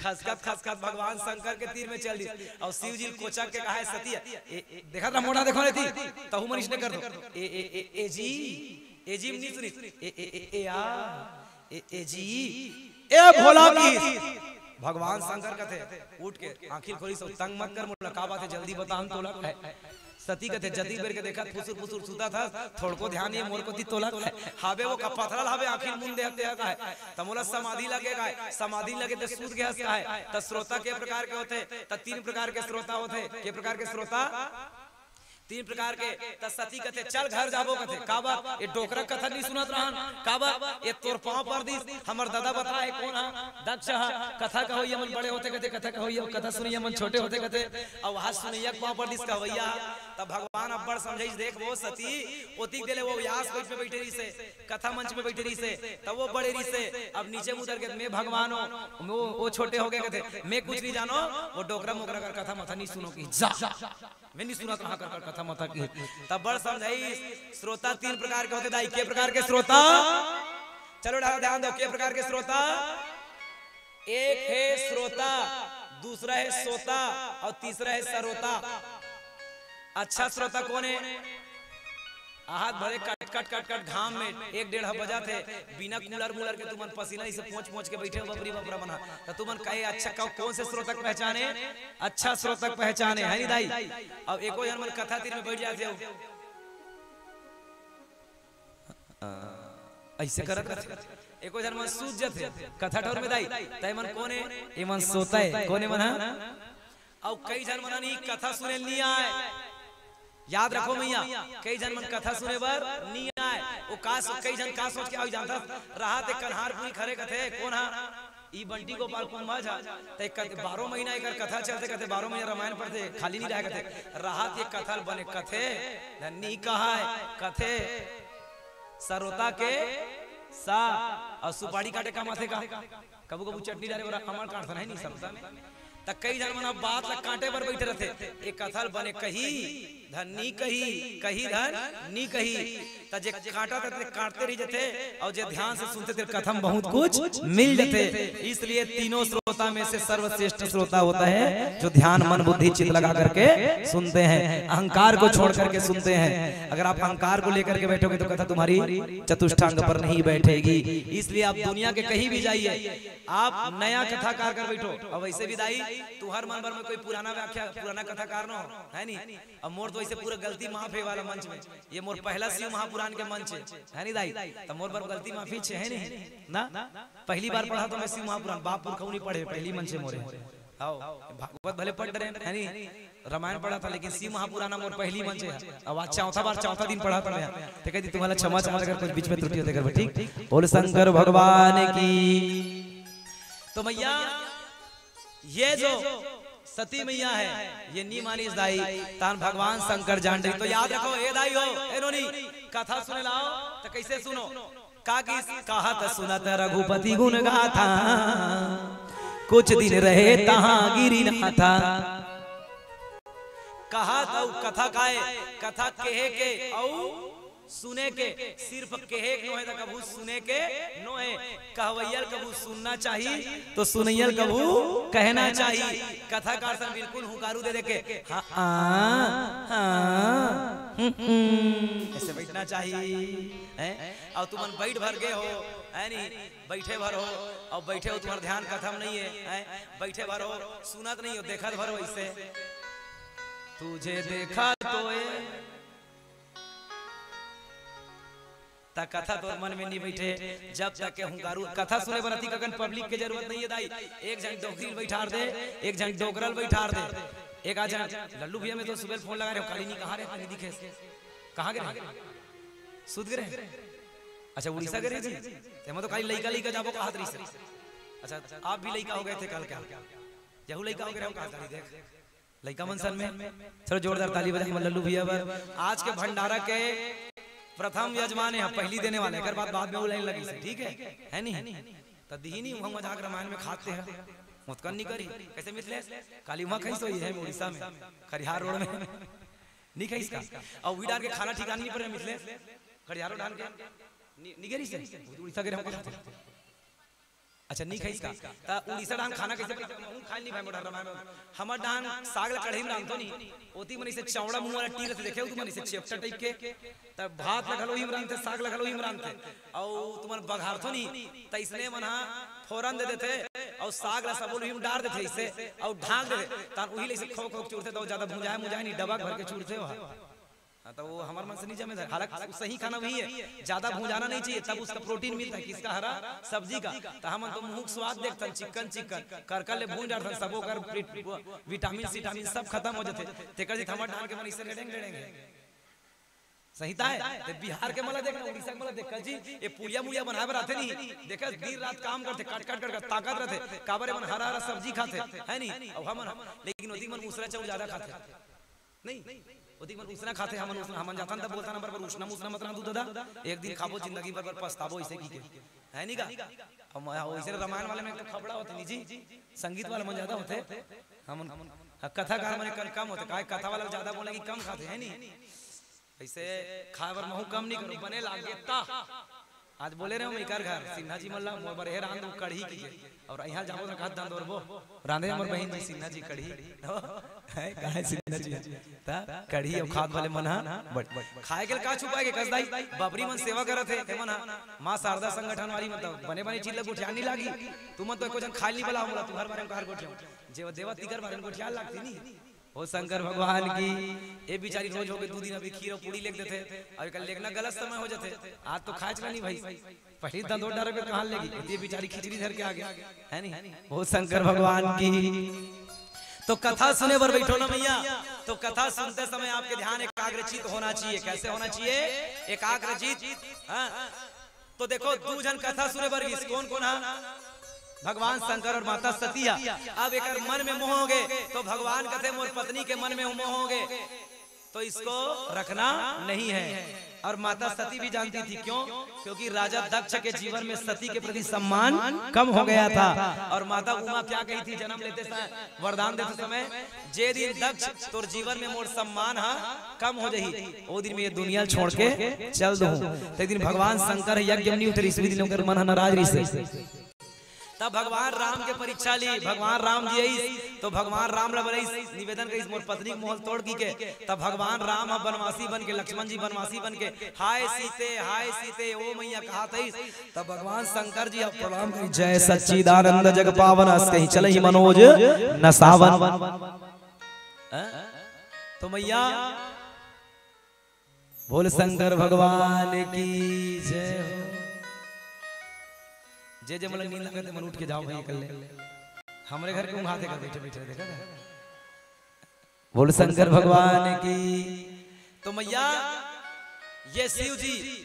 खसकत खसकत भगवान शंकर के तीर में चल दिस। अउ शिव जी ल कोचक के कहा हे, सती, ए, ए, देखत रहा मोड़ा देखो रे ती, तहू मन इसने कर दो। ए, ए, ए, ए जी, ए जी म नहीं सुनिस। ए, ए, ए, ए आ, ए, ए जी, ए भोला की। भगवान शंकर कथे, उठ के आँखी ल खोलिस, तंग मत कर मोला, का बात हे, जल्दी बता, हम तोला कहे। सती कथे, जतिक बेर के देखत फुसुर फुसुर सुतत हस, थोड़को ध्यान ये मोर कोती तोला कहे। हाबे वो का पथरा ल हाबे, आँखी ल मुंद दे हते कहे। त मोला समाधि लगे कहे, समाधि लगे ते सूत गे हस कहे। त श्रोता के प्रकार के होथे, त तीन प्रकार के श्रोता होथे। के प्रकार के श्रोता? तीन प्रकार के। त सती कथे, चल घर जाबो कथे। काबर? ए डोकरा कथा नहीं सुनत रहन। काबर? ए तोर पाँव पर दिस, हमर ददा बता हे कोन हा, दक्ष हा, कथा कहोइया मन बड़े होथे कथे, कथा कहोइया, कथा सुनइया मन छोटे होथे कथे। अउ वहाँ सुनइया के पाँव पर दिस कहवइया। तब भगवान अब्बड़ समझाइस, देख वो सती, ओतिक देले वो व्यास पीठ में बैठे रहिसे, कथा मंच में बैठे रहिसे, तब वो बड़े रहिसे, अब नीचे में उतर के मैं भगवान हो, वो, वो छोटे हो गए कथे, मैं कुछ नहीं जानो, वो डोकरा मोकरा कर कथा मथा नहीं सुनो कि जा। मैं नहीं सुनत रहा कर, कर कथा मथा की। तब बड़ समझाइस, श्रोता तीन प्रकार के होथे दाई। के प्रकार के श्रोता? चलो ध्यान, ध्यान दो, के प्रकार के श्रोता? एक हे श्रोता, दूसरा हे सोता अउ तीसरा हे सरोता। अच्छा श्रोता कोन हे? आहत भरे कट कट कट कट घाम में एक डेढ़ बजत हे, बिना कूलर मूलर के तुमन पसीना इसे पोंछ पोंछ के बैठे हो बपरी बपरा मन हा। त तुमन कहे अच्छा कौ-, कोन से श्रोता के पहचान हे? अच्छा श्रोता के पहचान हे, है नी दाई? अब एको झन मन कथा तीर में बैठ जाथे हो। अइसे करत रथे। एको झन मन सूत जाथे कथा ठौर में दाई। त एमन कोन हे? एमन सोता हे। कोन हे मन हा? अउ कई झन मन ही कथा सुने ल नी आय। याद रखो मैया, कई झन मन कथा सुने बर नी आय। ओ का सो-, कई झन का सोच के आय जानथस? रहा ते कन्हारपुरी खरे कथे, कोन हा? ई बंटी गोपाल कुंभा झा, त एक कथे, बारह महीना एकर कथा चलथे, कथे बारह महीना रामायण पढ़थे, खाली नहीं रहा, कथे राहत ये कथा ल बने कथे, धन नी कहाय, कथे सरोता के सा, अउ सुपारी काटे काम आथे का? कभू कभू चटनी डारे बर हमर काटथन, है नी सरोता में? त कई झन मन ह बात ल काटे बर बइठे रथे, ए कथा ल बने कही, धन नी कही, कही धन नी कही। त जे काटत हे, ते काटते रहि जथे, अउ जे ध्यान से सुनथे, ते कथा म बहुत कुछ मिल जथे। इसलिए तीनों श्रोता में से सर्वश्रेष्ठ श्रोता होता है जो ध्यान, मन, बुद्धि, चित्त लगा करके सुनते हैं, अहंकार को छोड़ करके सुनते हैं। अगर आप अहंकार को लेकर के बैठोगे, तो कथा तुम्हारी चतुष्टांग पर नहीं बैठेगी। इसलिए आप दुनिया के कहीं भी जाइए, आप नया कथाकार कर बैठो। अब वैसे भी दाई, तुहर मन बर में कोई पुराना व्याख्या, पुराना कथाकार न हो, है नी? अब मोर तो ऐसे पूरा गलती माफ हे वाला मंच में, ये मोर पहला शिव महापुराण के मंच हे, है नी दाई? त मोर बर गलती माफी छे, है नी? ना, पहली बार पढ़ा तो मैं शिव महापुराण, बाप पुरखा नहीं पढ़े, पहली मंच हे मोरे। आओ, भागवत भले पढ़ रहे हैं, है नी? रामायण पढ़ा था, लेकिन शिव महापुराण मोर पहली मंच हे। अब आज चौथा बार, चौथा दिन पढ़ा था मैं। ते कह दी, तुम्हारा क्षमा चाहत अगर कुछ बीच में त्रुटि होथे कर, ठीक? बोल शंकर भगवान की। तो मैया, ये जो सती मैया हे, ये नी मानिस दाई, तान भगवान शंकर जान डरिस। तो याद रखो, ए दाई हो, ए नोनी, कथा सुने ल आओ, त कैसे सुनो? का किस कहत सुनत रघुपति गुण गाथा, कुछ दिन रहे तहाँ गिरिनाथा। कहत अउ कथा काय, कथा कहे के अउ सुने के, सिर्फ कहे के नोहे, त कभू सुने के नोहे। कहवैया ल कभू सुनना चाही, तो सुनैया ल कभू कहना चाही। कथाकार सन बिल्कुल हुंकारू दे देके, हाँ, हाँ, हाँ, हम्म, हम्म, ऐसे बैठना चाही, हैं? अउ तुमन बैठ भर गे हो, है नी? बैठे भर हो, अउ बैठे हो, तुम्हार ध्यान कथा म नहीं हे, हैं? बैठे भर हो, सुनत नहीं हो, देखत भर हो, ऐसे। तुझे देखा तो ये त कथा तोर मन में नहीं बैठे, जब तक के हुंकारू। कथा सुने बर अतिक अकन पब्लिक के जरूरत नहीं हे दाई। एक झन डोकरी ल बैठार दे, एक झन डोकरा ल बैठार दे, एक आध झन लल्लू भैया, मैं तो सुबह फोन लगा रहे हो, काली नहीं कहाँ रहे, नहीं दिखे, कहाँ गे रहे? सुत गे रहे? अच्छा, उड़ीसा गे रहे जी? ते मैं तो काली लइका लइका जाबो कहत रहिस। अच्छा, आप भी लइका हो गए थे कल, क्या यहू लइका हो गए रहे हो, कहत रही, देख। लइका मन सन में थोड़ा जोरदार ताली बजाए हमर लल्लू भैया बर। आज के भंडारा के प्रथम यजमान हे, पहली देने वाला, एकर बाद, बाद में वो लाइन लगी से, ठीक है, है नहीं? त दिही नहीं, वहाँ मजाक रामायण में खाते हैं, मुतकन नहीं करी। कैसे मिथलेश? काली वहाँ कहीं सोई है उड़ीसा में, खरिहार रोड में। नहीं खाई इसका। और वी डाल के खाना ठिकाना नहीं पड़े मिथलेश, खरिहार रोड डाल के नि-, निगेरी से, उड़ीसा के हम खाते हैं। अच्छा, नहीं खाइस का? त उड़ीसा डाहन खाना कैसे बना? महूं खाए नहीं भाई, मोर डहर रामायण में। हमर डाहन साग ल कढ़ाई में रांधथो नहीं। ओती मन इसे चौड़ा मुंह वाला टील देखे हो तुमन, इसे चेपटा टाइप के। त भात ल घलो ही में रांधथे, साग ल घलो ही में रांधथे। अउ तुमन बघारथो नहीं, त इसने मन हा फोरन दे देथे, अउ साग ल सबो ल ही में डार देथे इसे, अउ ढांक देथे। तान उही ले इसे खोक खोक चुरथे, त ज्यादा भुंजाए मुंजाए नहीं, डबक भर के चुरथे वह। हाँ, तो वो हमर मन से नहीं जमे धर। हालांकि सही खाना वही है, ज्यादा भुंजाना नहीं चाहिए, तब उसका प्रोटीन मिलता है। किसका? हरा सब्जी का। तो हमन तो मुंह के स्वाद देखथन, चिकन चिकन, करकर ले भूंज डारथन, सबो कर प्रिट-, वो विटामिन, सीटामिन सब खत्म हो जाते। तेकर जी हमर डाहन के मन इससे रेड़ेंग रेड़ेंग है। सही ता है? ते बिहार के मला देखना, उड़ीसा के मला देख जी, ये पुड़िया मुड़िया बनाए बर आथे नहीं, देखे दिन रात काम करथे, काट काट कर ताकत रहथे, काबर ए मन हरा हरा सब्जी खाथे, है नहीं? अब हमन, लेकिन ओती मन उसरा चाउर ज्यादा खाथे। नहीं, ओती मन उसना खाथे, हमन उसना, हमन जाथन तब बोलथन, "बर बर उसना मुसना मत रांधू दादा, एक दिन खाबो, जिंदगी भर बर पछताबो," ऐसे की के, है नी का? हम वैसे रामायण वाले में तो खबड़ा होते नहीं जी, संगीत वाला मन ज्यादा होते, हमन कथाकार मन कन कम होते, काहे कथा वाला ज्यादा बोले कि कम खाते, है नी? ऐसे खाए बर महू कम नहीं करूँ, बने लागे ता। आज बोले रहे हो, मैं कर घर सिन्हा जी मल्ला मोर बर हे रांध कढ़ी की के। और यहाँ जाबो तो कहत दान दोरबो, रांधे हमर बहन जी सिन्हा जी कढ़ी। है, कहाँ सिन्हा जी? ता कढ़ी अब खात वाले मन हा, बट खाए के का छुपाए के कस दाई, बाबरी मन सेवा करत हे, ते मन हा, माँ शारदा संगठन वाली मन तो बने बने चीज ल गोठियान नहीं लागी। तुमन तो एको जन खाए नहीं बला, हमला तुम्हार बारे में कहार गोठियान, जे देवा तिकर बारे में गोठियान लागती नहीं। हो शंकर भगवान की। ए बिचारी रोज होके दू दिन अभी खीर और पूड़ी लेके देथे, अब एकर लेगना गलत समय हो जाथे। आज तो खाए चला नहीं भाई, पहली दंदोर डारे पे कहाँ लेगी, ये बिचारी खिचड़ी धर के आ गया, है नहीं? हो शंकर भगवान की। तो कथा सुने बर बैठो ना मैया, तो कथा सुनते समय आपके ध्यान एकाग्रचित होना चाहिए। कैसे होना चाहिए? एकाग्रचित। हाँ, तो देखो, दू झन कथा सुने बर गिस। कौन कौन हा? भगवान शंकर और माता सती ह। अब एकर मन में मोह हो गे, तो भगवान कथे, "मोर पत्नी के मन में मोह हो गे, तो इसको रखना नहीं है।" और माता सती भी जानती थी, क्यों? क्योंकि राजा दक्ष के जीवन में सती के प्रति सम्मान कम हो गया था। और माता उमा क्या कही थी जन्म लेते समय, वरदान देते समय, "जे दिन दक्ष तोर जीवन में मोर सम्मान हा कम हो जाही, ओ दिन में ये दुनिया छोड़ के चल दूं।" तो एक दिन भगवान शंकर यज्ञ में नहीं उतरिस, उही दिन ओकर मन ह नाराज रहिस। तब भगवान राम के परीक्षा ली। भगवान राम जी आइस, तो भगवान राम ला बलाइस, निवेदन करिस, "मोर पत्नी के मोह ल तोड़" कहिके। तब भगवान राम ह बनवासी बन के, लक्ष्मण जी बनवासी बन के, "हाय सीते, हाय सीते, ओ मैया" कहात आइस। तब भगवान शंकर जी ह प्रणाम करिस, "जय सच्चिदानंद जग पावन, अस कहीं चलहि मनोज नसावन।" हैं? तो मैया, बोल शंकर भगवान की जय हो। जे जे मन ला नींद लागत हे, मन उठ के जाव भई, कर ले। हमरे घर के उंघात हे कर बइठे बइठे, देखा था? बोल शंकर भगवान की। तो मैया, ये शिव जी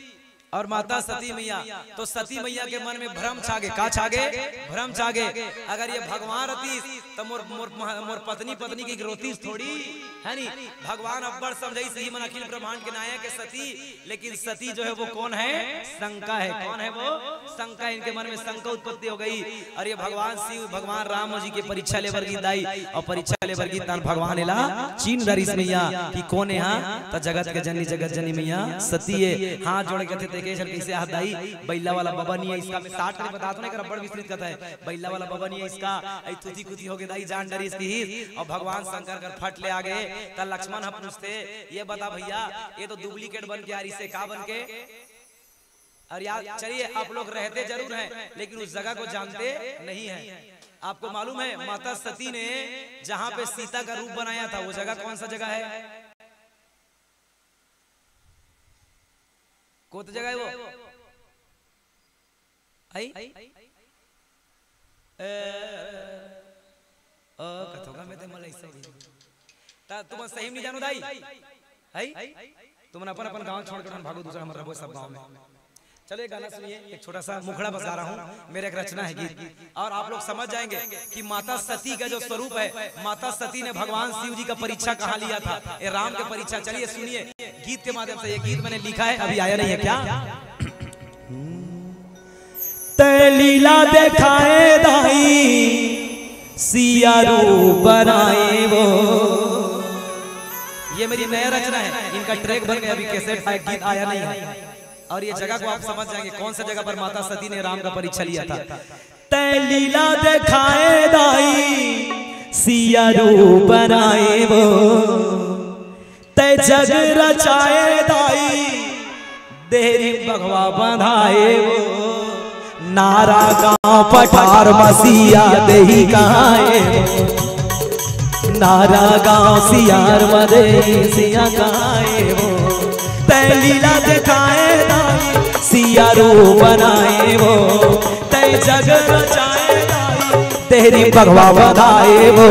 और माता सती मैया, तो सती मैया के मन में भ्रम छा गे। का छा गे? भ्रम छा गे। अगर ये भगवान रतिस, तो मोर, मोर, मोर पत्नी, पत्नी कहिके रोतिस थोड़ी, है नी? भगवान अब्बड़ समझाइस, इही मन अखिल ब्रह्मांड के नायक हे सती, लेकिन सती जो है वो कौन है? शंका है। कौन है वो? शंका। इनके मन में शंका उत्पत्ति हो गई। और ये भगवान शिव, भगवान राम जी के परीक्षा ले बर गिस दाई, और परीक्षा ले बर गिस त भगवान एला चिन्ह डारिस मैया कि कोन ए हा, त जगत के जननी, जगत जननी मैया सती ए। हाथ जोड़ के कथे, "देखे सर कइसे आत हे दाई, बइला वाला बबा नइ आइस का?" मैं साठ ले बतात हंव ना, एकर अब्बड़ विस्तृत कथा हे। बइला वाला बबा नइ आइस का, अई थुथी कुथी हो गे दाई, जान डारिस किहिस। और भगवान शंकर कर फट ले आ गे, त लक्ष्मण ह पूछथे, "ये बता भैया, ये तो duplicate बन के आ रहिस हे, का बन के?" और यार, चलिए, आप लोग रहते जरूर हैं, लेकिन उस जगह को जानते नहीं हैं। आपको मालूम है, माता सती ने जहां पे सीता का रूप बनाया था, वो जगह कौन सा जगह है? कौन सा जगह है वो? आई? ए, ओ, कथों का मैं ते मला ऐसा भी। ता तुम सही में नहीं जानो दाई? है? तुमन अपन, अपन गांव छोड़ के भागो, दूसरा हम रबो सब गांव में। चलो, एक गाना सुनिए, एक छोटा सा मुखड़ा बस गा रहा हूँ, मेरा एक रचना है गीत, और आप लोग समझ जाएंगे कि माता सती का जो स्वरूप है, माता सती ने भगवान शिव जी का परीक्षा कहाँ लिया था, ये राम का परीक्षा। चलिए सुनिए, गीत के माध्यम से। ये गीत मैंने लिखा है, अभी आया नहीं है क्या? तै लीला देखाए दाई, सिया रूप बनाए वो। ये मेरी नया रचना है, इनका track बन गया, अभी cassette आया, गीत आया नहीं है। और ये जगह को आप समझ जाएंगे, कौन सा जगह पर माता सती ने राम का परीक्षा लिया था। तै लीला देखाए दाई, सिया रूप बनाए वो। तै जग रचाए दाई, देहरी बघवा बंधाए वो। नारा गांव पठार म सिया देही कहाए वो। नारा गांव सियार म देही सिया कहाए वो। तै लीला देखाए दाई, सिया रूप बनाए वो। तै जग रचाए दाई, देहरी बघवा बंधाए वो।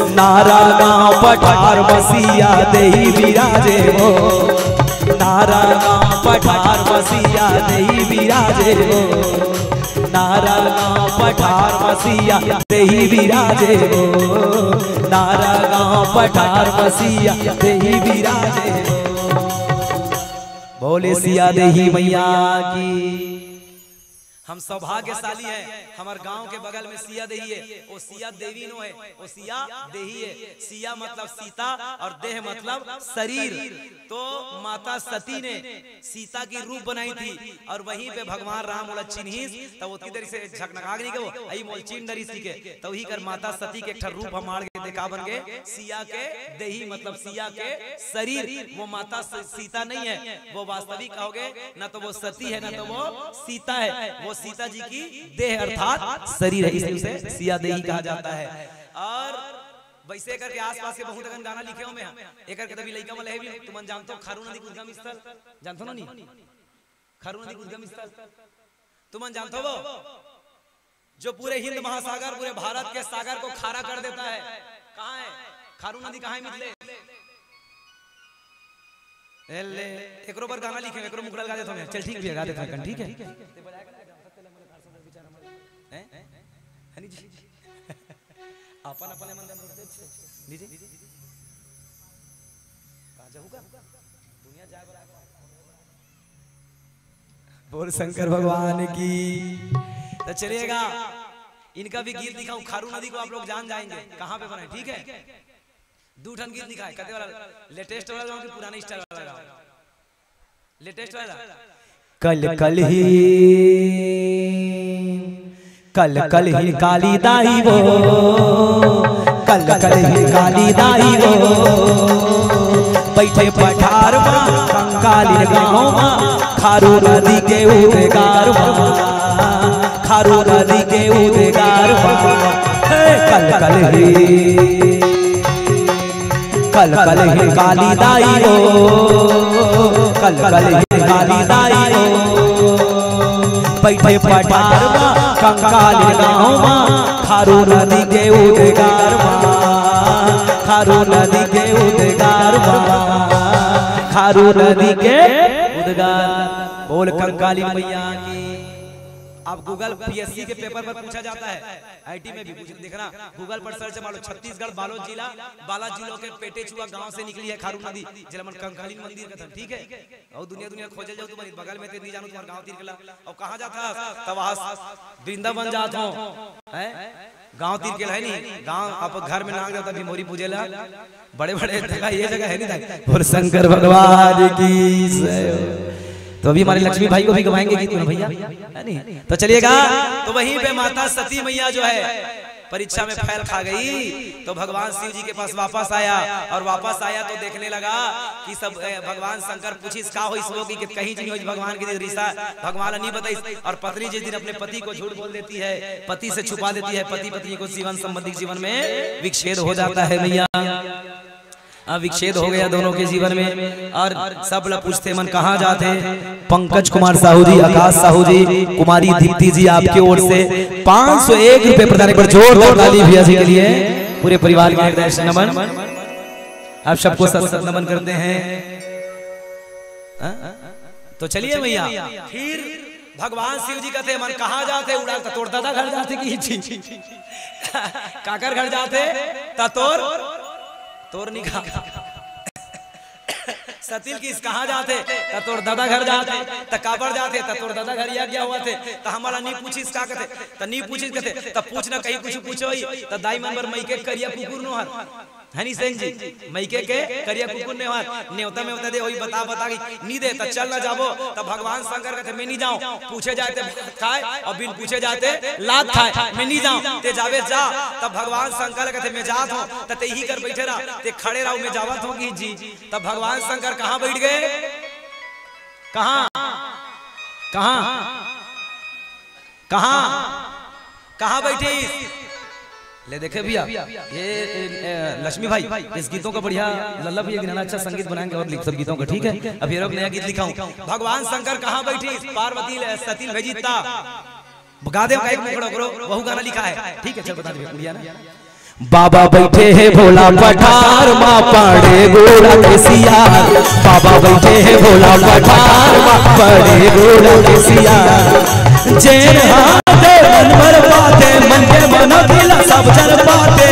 नारा गांव पठार म सिया देही बिराजे वो। नारा गांव पठार म सिया देही बिराजे वो। नारा गांव पठार म सिया देही बिराजे वो। नारा गांव पठार म सिया देही बिराजे वो। बोले सिया देही मैया की। हम सौभाग्यशाली हैं, हमर गांव के बगल में सिया देही है, वो सिया देवी नो है, वो सिया देही है। सिया मतलब सीता और देह मतलब शरीर। तो माता सती ने सीता की रूप बनाई थी और वहीं पे भगवान राम ओला चिन्हिस, तब ओतकी देर से झकनका गे वो, अई मोला चिन्ह डरिस कहिके। तो वही कर माता सती के एक ठन रूप हम आड़ के देखा बन गे, सिया के देही मतलब सिया के शरीर। वो माता स-, सीता नहीं है, वो वास्तविक कहोगे ना तो वो सती है, ना तो वो सीता है। वो सीता जी की देह अर्थात शरीर है, इसलिए उसे सिया देही कहा जाता है। और वैसे करके आसपास के बहुत अकन गाना लिखे हों मैं, एकर के तभी लइका मन लहे भी, तुमन जानथो खारू नदी के उद्गम स्थल, जानथो ना नहीं? खारू नदी के उद्गम स्थल तुमन जानथो वो, जो पूरे हिंद महासागर, पूरे भारत के सागर को खारा कर देता है। कहाँ है खारू नदी, कहाँ है मिथले? ए ले, एकरो पर गाना लिखे, एकरो मुखड़ा लगा देथो मैं। चल ठीक भी है, गा देथो मैं, ठीक है? हैं? अपन अपन मन दे जी। का जाहू का? दुनिया जाए बराबर। बोल शंकर भगवान की। तो चलिएगा, इनका भी गीत दिखाऊं। खारू नदी को आप लोग जान जाएंगे कहाँ पे बनाए, ठीक है? दू ठन गीत दिखाए, कते वाला? लेटेस्ट वाला गाओ कि पुराने स्टाइल वाला गाओ? लेटेस्ट वाला। कल कल ही, कल कल ही काली दाई वो, कल कल ही काली दाई वो, बैठे पठार मा, कंकाली गाँव मा, खारू नदी के उद्गार मा, खारू नदी के उद्गार मा। हे कल कल ही, कल कल ही काली दाई हो, कल कल ही काली दाई हो। बैठे पठार मा, कंकाली गाँव मा, खारू नदी के उद्गार मा, खारू नदी के उद्गार मा, खारू नदी के उद्गार। बोल कंकाली मैया की। अब Google P S C के पेपर पर पूछा जाता है, I T में भी पूछ, देखना, Google पर सर्च मारो, छत्तीसगढ़ बालोद जिला, बालोद जिलों के पेटे छुआ गांव से निकली है खारू नदी, जेला मन कंकाली मंदिर कथन, ठीक है? और दुनिया दुनिया खोजल जाओ, तुम्हारी बगल में तेरे नहीं जानू, तुम्हारे गांव तीर के ला। और कहाँ जाता है? तब वहाँ वृंदावन जात हो, हैं? गांव तीर के ला है नहीं, गांव आप घर में नाग जाता भीमोरी पूजे ला, बड़े बड़े जगह, ये जगह है नहीं था। और शंकर भगवान की जय। तो अभी हमारे लक्ष्मी भाई को भी गवाएंगे गीत ना भैया, है नहीं? तो चलिएगा, तो वहीं पे माता सती मैया जो है परीक्षा में फेल खा गई, तो भगवान शिव जी के पास वापस आया, और वापस आया तो देखने लगा कि सब, ए, भगवान शंकर पूछिस का होइस वो, कि कहीं जी नहीं होइस भगवान की रिसा, भगवान ला नहीं बताइस। और पत्नी जिस दिन अपने पति को झूठ बोल देती है, पति से छुपा देती है, पति पत्नी को जीवन संबंधी जीवन में विच्छेद हो जाता है भैया। अब विच्छेद हो गया दोनों के जीवन में। और सब ला पूछथे मन कहाँ जाथे? पंकज कुमार साहू जी, आकाश साहू जी, कुमारी दीप्ति जी, आपके ओर से पाँच सौ एक रुपए प्रदान, एक बार जोरदार ताली भैया जी के लिए, पूरे परिवार के हृदय से नमन। आप सबको सत सत नमन करते हैं। हाँ? तो चलिए भैया, फिर भगवान शिव जी कहते, "मन कहाँ जाथे?" उड़ा त तोर दादा घर जाथे कि जी। काकर घर जाथे? त तोर, तोर निकाल। सती ल किहिस कहाँ जाथे? त तोर दादा घर जाथे। त काबर जाथे? त तोर दादा घर यज्ञ होवथे। त हमला नी पूछिस का कथे? त नी पूछिस कथे। त पूछ ना, कहीं कुछ पूछो ही। त दाई मन बर मइके करिया कुकुर नोहर। हनी सेन जी, मइके के करिया कुकुर नोहर, नेवता मेवता दे, होई बता बता के नी दे, त चल ना जाबो। त भगवान शंकर कथे, "मैं नी जाऊं।" पूछे जाए ते भात खाए और बिन पूछे जाए ते लात खाए, "मैं नी जाऊं।" ते जाबे जा। त भगवान शंकर कथे, "मैं जात हूं।" त ते ही कर बैठे रहा, ते खड़े रहा, "मैं जावत हूं कि जी।" त भगवान शंकर कहाँ बैठ गए? कहाँ? कहाँ? कहाँ? कहाँ बैठी? ले देखे भैया, ये, ए, ए, लक्ष्मी भाई, इस गीतों का बढ़िया, लल्ला भैया गिनाना अच्छा संगीत बनाएंगे और लिख सब गीतों का, ठीक है? अब ये लोग नया गीत लिखा हूँ। भगवान शंकर कहाँ बैठी? पार्वती ले-, सती ल भेजी ता। गा दे का एक मुखड़ा करो, वहू गाना लिखा है, ठीक है? चल बता दे भैया, कुड़िया ना। बाबा बैठे हे भोला पठार मा, पाड़े गोड़ा के सियार। बाबा बैठे हे भोला पठार मा, पाड़े गोड़ा के सियार। जेन हाथे मन भर पाथे, मन के मनोती ला सब जन पाथे।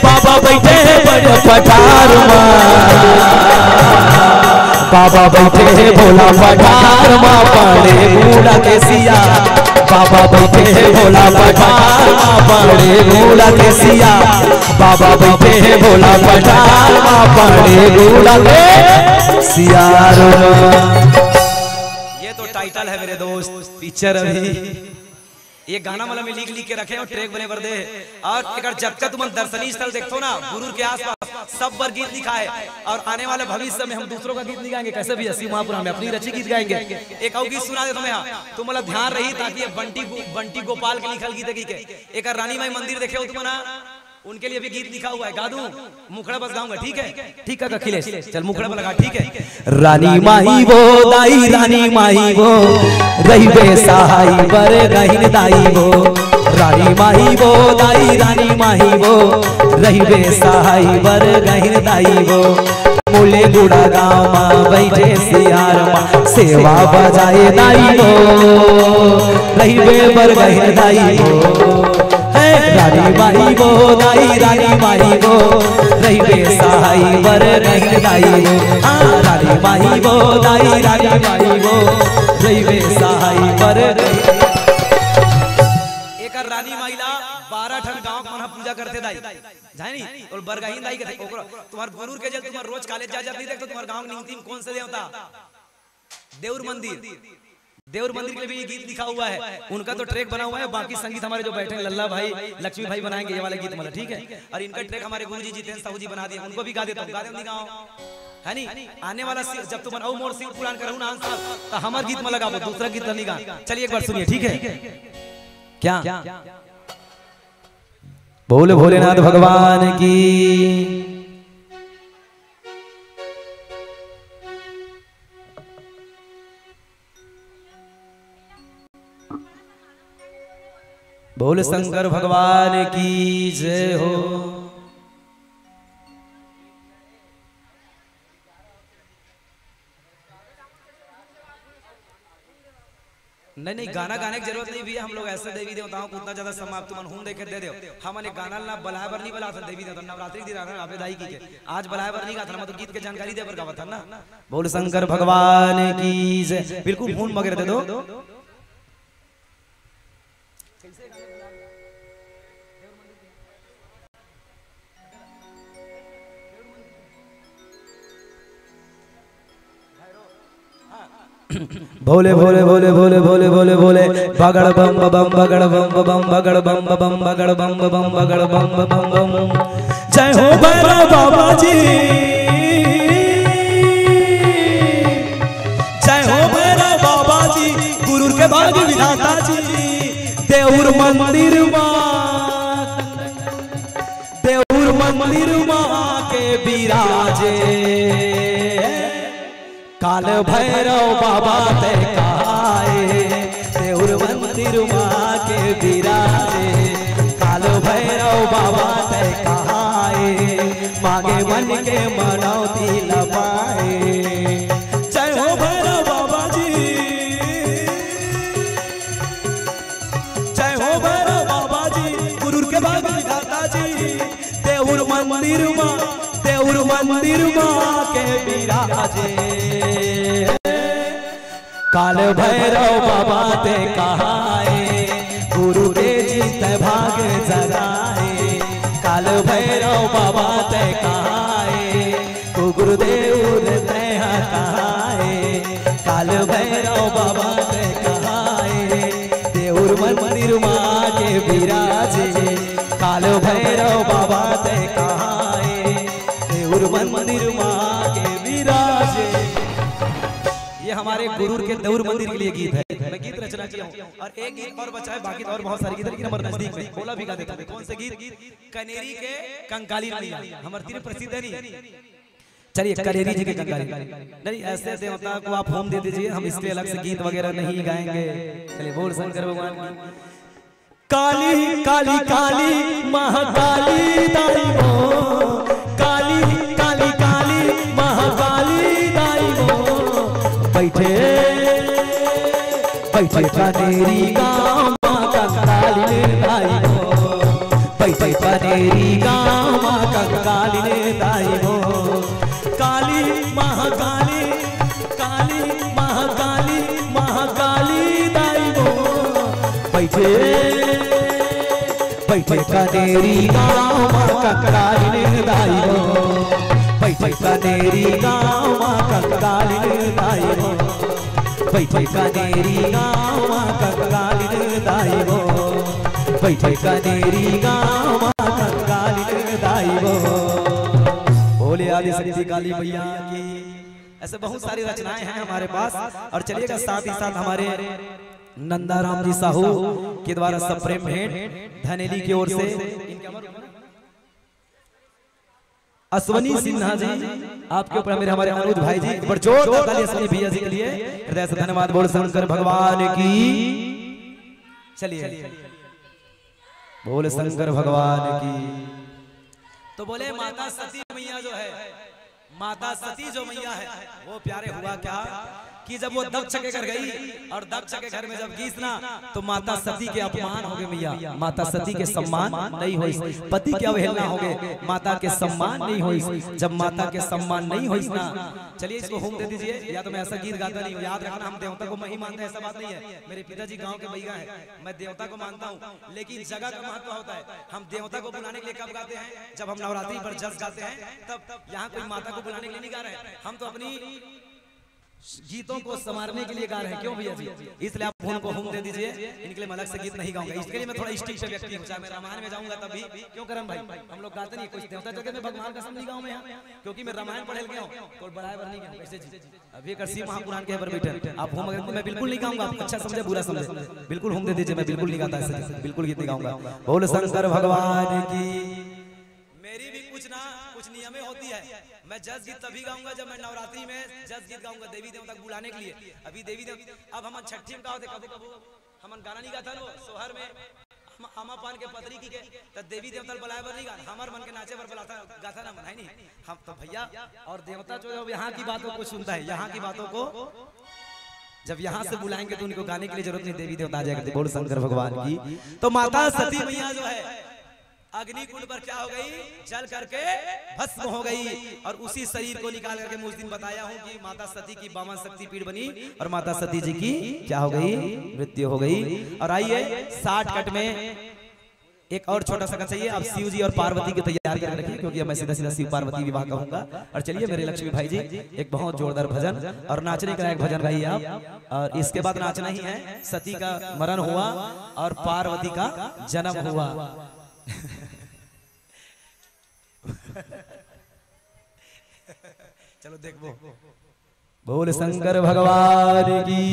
बाबा बैठे हे बड़े पठार मा, बाबा बैठे हे भोला पठार मा, पाड़े गोड़ा के सियार। बाबा बैठे हे भोला पठार मा, पाड़े गोड़ा के सियार। बाबा बैठे हे भोला पठार मा, पाड़े गोड़ा के सियार। ये तो टाइटल है मेरे दोस्त, पिक्चर अभी ये गाना मतलब मैं लिख लिख के रखे हूँ, ट्रैक बने बर दे। और एकर जतका तुमन दर्शनीय स्थल देखथो ना गुरूर के आसपास, सब बर गीत लिखा है। और आने वाले भविष्य में हम दूसरों का गीत नहीं गाएंगे, कैसे भी अस्सी महापुराण में अपनी रची गीत गाएंगे। एक और गीत सुना देता मैं यहाँ, तुम मतलब ध्यान रही, ताकि ये बंटी गो-, बंटी गोपाल के लिखल गीत है, ठीक है? एक रानी माई मंदिर देखे हो तुम ना, उनके लिए भी गीत लिखा हुआ है, गा दूं? मुखड़ा बस गाऊंगा, ठीक है? ठीक है अखिलेश, चल मुखड़ा पर लगा, ठीक है? रानी माही वो दाई, रानी माही वो, रहिबे सहाई बर गहिन दाई वो। रानी माही वो दाई, रानी माही वो, रहिबे सहाई बर गहिन दाई वो। मोले गुड़ा गाँव मा बैठे सियार मा, सेवा बजाए दाई वो, रहिबे बर गहिन दाई वो। हे रानी माई वो, दाई रानी माई वो, रहिबे सहाई बर नहीं दाई वो। हाँ, रानी माई वो, दाई रानी माई वो, रहिबे सहाई बर नहीं। एकर रानी माई ला बारह ठन गांव के मन ह पूजा करथे दाई। जाने नी? और बरगहीन दाई कथे, ओकरो, तुम्हार गुरुर के जल तुम्हार रोज कॉलेज जा जात नहीं देखत हो, तुम्हार गांव के निंगती म कौन से देवता? देउर मंदिर। देउर मंदिर के लिए भी ये गीत लिखा हुआ है, उनका तो ट्रैक बना हुआ है। बाकी संगीत हमारे जो बैठे हैं, लल्ला भाई, लक्ष्मी भाई बनाएंगे ये वाला गीत, मतलब, ठीक है। और इनका ट्रैक हमारे गुरुजी जितेंद्र साहू जी बना दिए, उनको भी गा देता हूँ, गा दे, गाओ, है नी? आने वाला सि-, जब तुमन अउ मोर शिव पुराण करहू ना आन साल, तो हमार गीत में लगाबो, दूसरा गीत नहीं गा। चलिए एक बार सुनिए, ठीक है? क्या? बोल भोलेनाथ भगवान की। बोल शंकर भगवान की जय हो। नहीं, नहीं, गाना गाने की जरूरत नहीं भैया। हम लोग ऐसे देवी देवताओं को उतना ज्यादा सम्मान, तुमन हूं देखे दे दो। हमन एक गाना ला बलाए बर नहीं बलाथन देवी देवता, नवरात्रि के दिन आना, आपे दाई की के। आज बलाए बर नहीं गाथन, हम तो गीत के जानकारी दे बर गावत हन ना। बोल शंकर भगवान की जय। बिल्कुल हूं मगेर दे दो। भोले भोले भोले भोले भोले भोले भोले। बगड़ बम बम बगड़ बम बम बगड़ बम बम बगड़ बम बम बगड़ बम बम बम। जय हो भैरव बाबा जी, जय हो भैरव बाबा जी, गुरुर के भाग विधाता जी। देउर मंदिर मा, देउर मंदिर मा के बिराजे। काल भैरव बाबा तै कहाए, देउर मंदिर मा के बिराजे। काल भैरव बाबा तै कहाए, मांगे मन के मनौती ल पाए। जय हो भैरव बाबा जी, जय हो भैरव बाबा जी, गुरुर के भाग विधाता जी। देउर मंदिर मा, देउर मंदिर मा के बिराजे। काल भैरव बाबा तै कहाए, गुरु के जीत भाग जगाए। काल भैरव बाबा तै कहाए, ओ गुरुदेव तै कहाए। काल भैरव बाबा तै कहाए, देउर मंदिर मा के बिराजे। काल भैरव बाबा तै कहाए, देउर मंदिर मा के बिराजे। ये हमारे गुरुर के देउर मंदिर के लिए गीत है। मैं गीत रचना किया हूँ और एक गीत और बचा है, बाकी तो और बहुत सारे गीत है, लेकिन हमारे नजदीक में बोला भी गा देता हूँ। कौन से गीत? कनेरी के कंकाली मैया, हमारे तीर प्रसिद्ध है नहीं। चलिए, कनेरी जी के कंकाली। नहीं, ऐसे देवता को आप होम दे दीजिए, हम इसके अलग से गीत वगैरह नहीं गाएंगे। चलिए, बोल शंकर भगवान की। काली काली काली महाकाली दाई वो, काली काली काली महाकाली दाई वो। बैठे बैठे कनेरी गाँव मा कंकाली दाई वो, बैठे कनेरी गाँव मा कंकाली दाई वो। काली महाकाली, काली महाकाली, महाकाली दाई वो। बैठे बैठे कनेरी गाँव मा कंकाली दाई वो, बैठे कनेरी गाँव मा कंकाली दाई वो, बैठे कनेरी गाँव मा कंकाली दाई वो, बैठे कनेरी गाँव मा कंकाली दाई वो। भोले आदि शक्ति काली मैया की। ऐसे बहुत सारी रचनाएं हैं हमारे पास। और चलिएगा, साथ ही साथ हमारे नंदाराम जी साहू के द्वारा सप्रेम भेंट धनेली की ओर से। अश्वनी सिन्हा जी, आपके ऊपर मेरे, हमारे अनुज भाई जी, एक बार जोरदार ताली अश्वनी भैया जी के लिए। हृदय से धन्यवाद। बोल शंकर भगवान की। चलिए, बोल शंकर भगवान की। तो बोले, माता सती मैया जो है, माता सती जो मैया है, वो प्यारे हुआ क्या, कि जब वो दक्ष के घर गई और दक्ष के घर में जब गीस ना, तो माता सती के अपमान हो गए भैया, माता सती के सम्मान नहीं होइस, पति के अवहेलना हो गए, माता के सम्मान नहीं होइस। जब माता के सम्मान नहीं होइस ना, चलिए इसको हूम दे दीजिए। या तो मैं ऐसा गीत गाता नहीं हूँ, याद रखना, हम देवता को मैं ही मानते हैं, ऐसा बात नहीं है। मेरे पिताजी गांव के बैगा हैं, मैं देवता को मानता हूँ, लेकिन जगह का महत्व होता है। हम देवता को बुलाने के लिए कब गाते हैं? जब हम नवरात्रि पर जस गाते हैं, तब। यहाँ कोई माता को बुलाने के लिए नहीं गा रहे हैं, हम तो अपनी गीतों को संवारने के लिए गा रहे हैं। क्यों भैया जी? इसलिए आप उनको हूम दे दीजिए। इनके लिए मैं अलग से गीत नहीं गाऊंगा, इसके लिए मैं थोड़ा स्ट्रिक्ट व्यक्ति हूँ। चाहे मैं रामायण में जाऊंगा तब भी, क्यों करण भाई, हम लोग गाते नहीं, कुछ देवता जगह में भगवान कसम नहीं गाऊं मैं यहाँ, क्योंकि मैं रामायण पढ़े गया हूँ, तो बराबर नहीं गाऊं। कैसे जी? अभी अगर शिव महापुराण के पर बैठे आप हूम अगर, मैं बिल्कुल नहीं गाऊंगा, आप अच्छा समझे बुरा समझे, बिल्कुल हूम दे दीजिए, मैं बिल्कुल नहीं गाता ऐसे, बिल्कुल गीत नहीं गाऊंगा। बोल शंकर भगवान की। मेरी भी कुछ ना कुछ नियमें होती है। मैं जस गीत तभी गाऊंगा जब मैं नवरात्रि में जस गीत गाऊंगा देवी देवता को बुलाने के लिए। अभी देवी देवता, अब हम छठी में का होते, कबो कबो हमन गाना नहीं गाथन वो सोहर में, हम आमा पान के पतरी की के, त देवी देवता ल बुलाए बर नहीं गान, हमर मन के नाचे बर बुलाता, गाथा ना मन, है नहीं? हम तो भैया, और देवता जो है, यहाँ की बातों को सुनता है, यहाँ की बातों को जब यहाँ से बुलाएंगे तो उनको गाने के लिए जरूरत नहीं, देवी देवता आ जाएगा। बोल शंकर भगवान की। तो माता सती मैया जो है, अग्निकुंड पर क्या हो गई? जल करके भस्म हो गई। और उसी शरीर को निकाल करके मैं उस दिन बताया हूँ कि माता सती की बावन शक्ति पीठ बनी और माता सती जी की क्या हो गई? मृत्यु हो गई। और आइए, साठ कट में एक और छोटा सा चाहिए। आप शिव जी और पार्वती को तैयार करके रखिए, क्योंकि अब मैं सीधा सीधा शिव पार्वती विवाह कहूंगा। और चलिए मेरे लक्ष्मी भाई जी, एक बहुत जोरदार भजन और नाचने का एक भजन गाइए आप। और इसके बाद नाचना ही है। सती का मरण हुआ और पार्वती का जन्म हुआ। चलो देखबो। बोल शंकर भगवान की।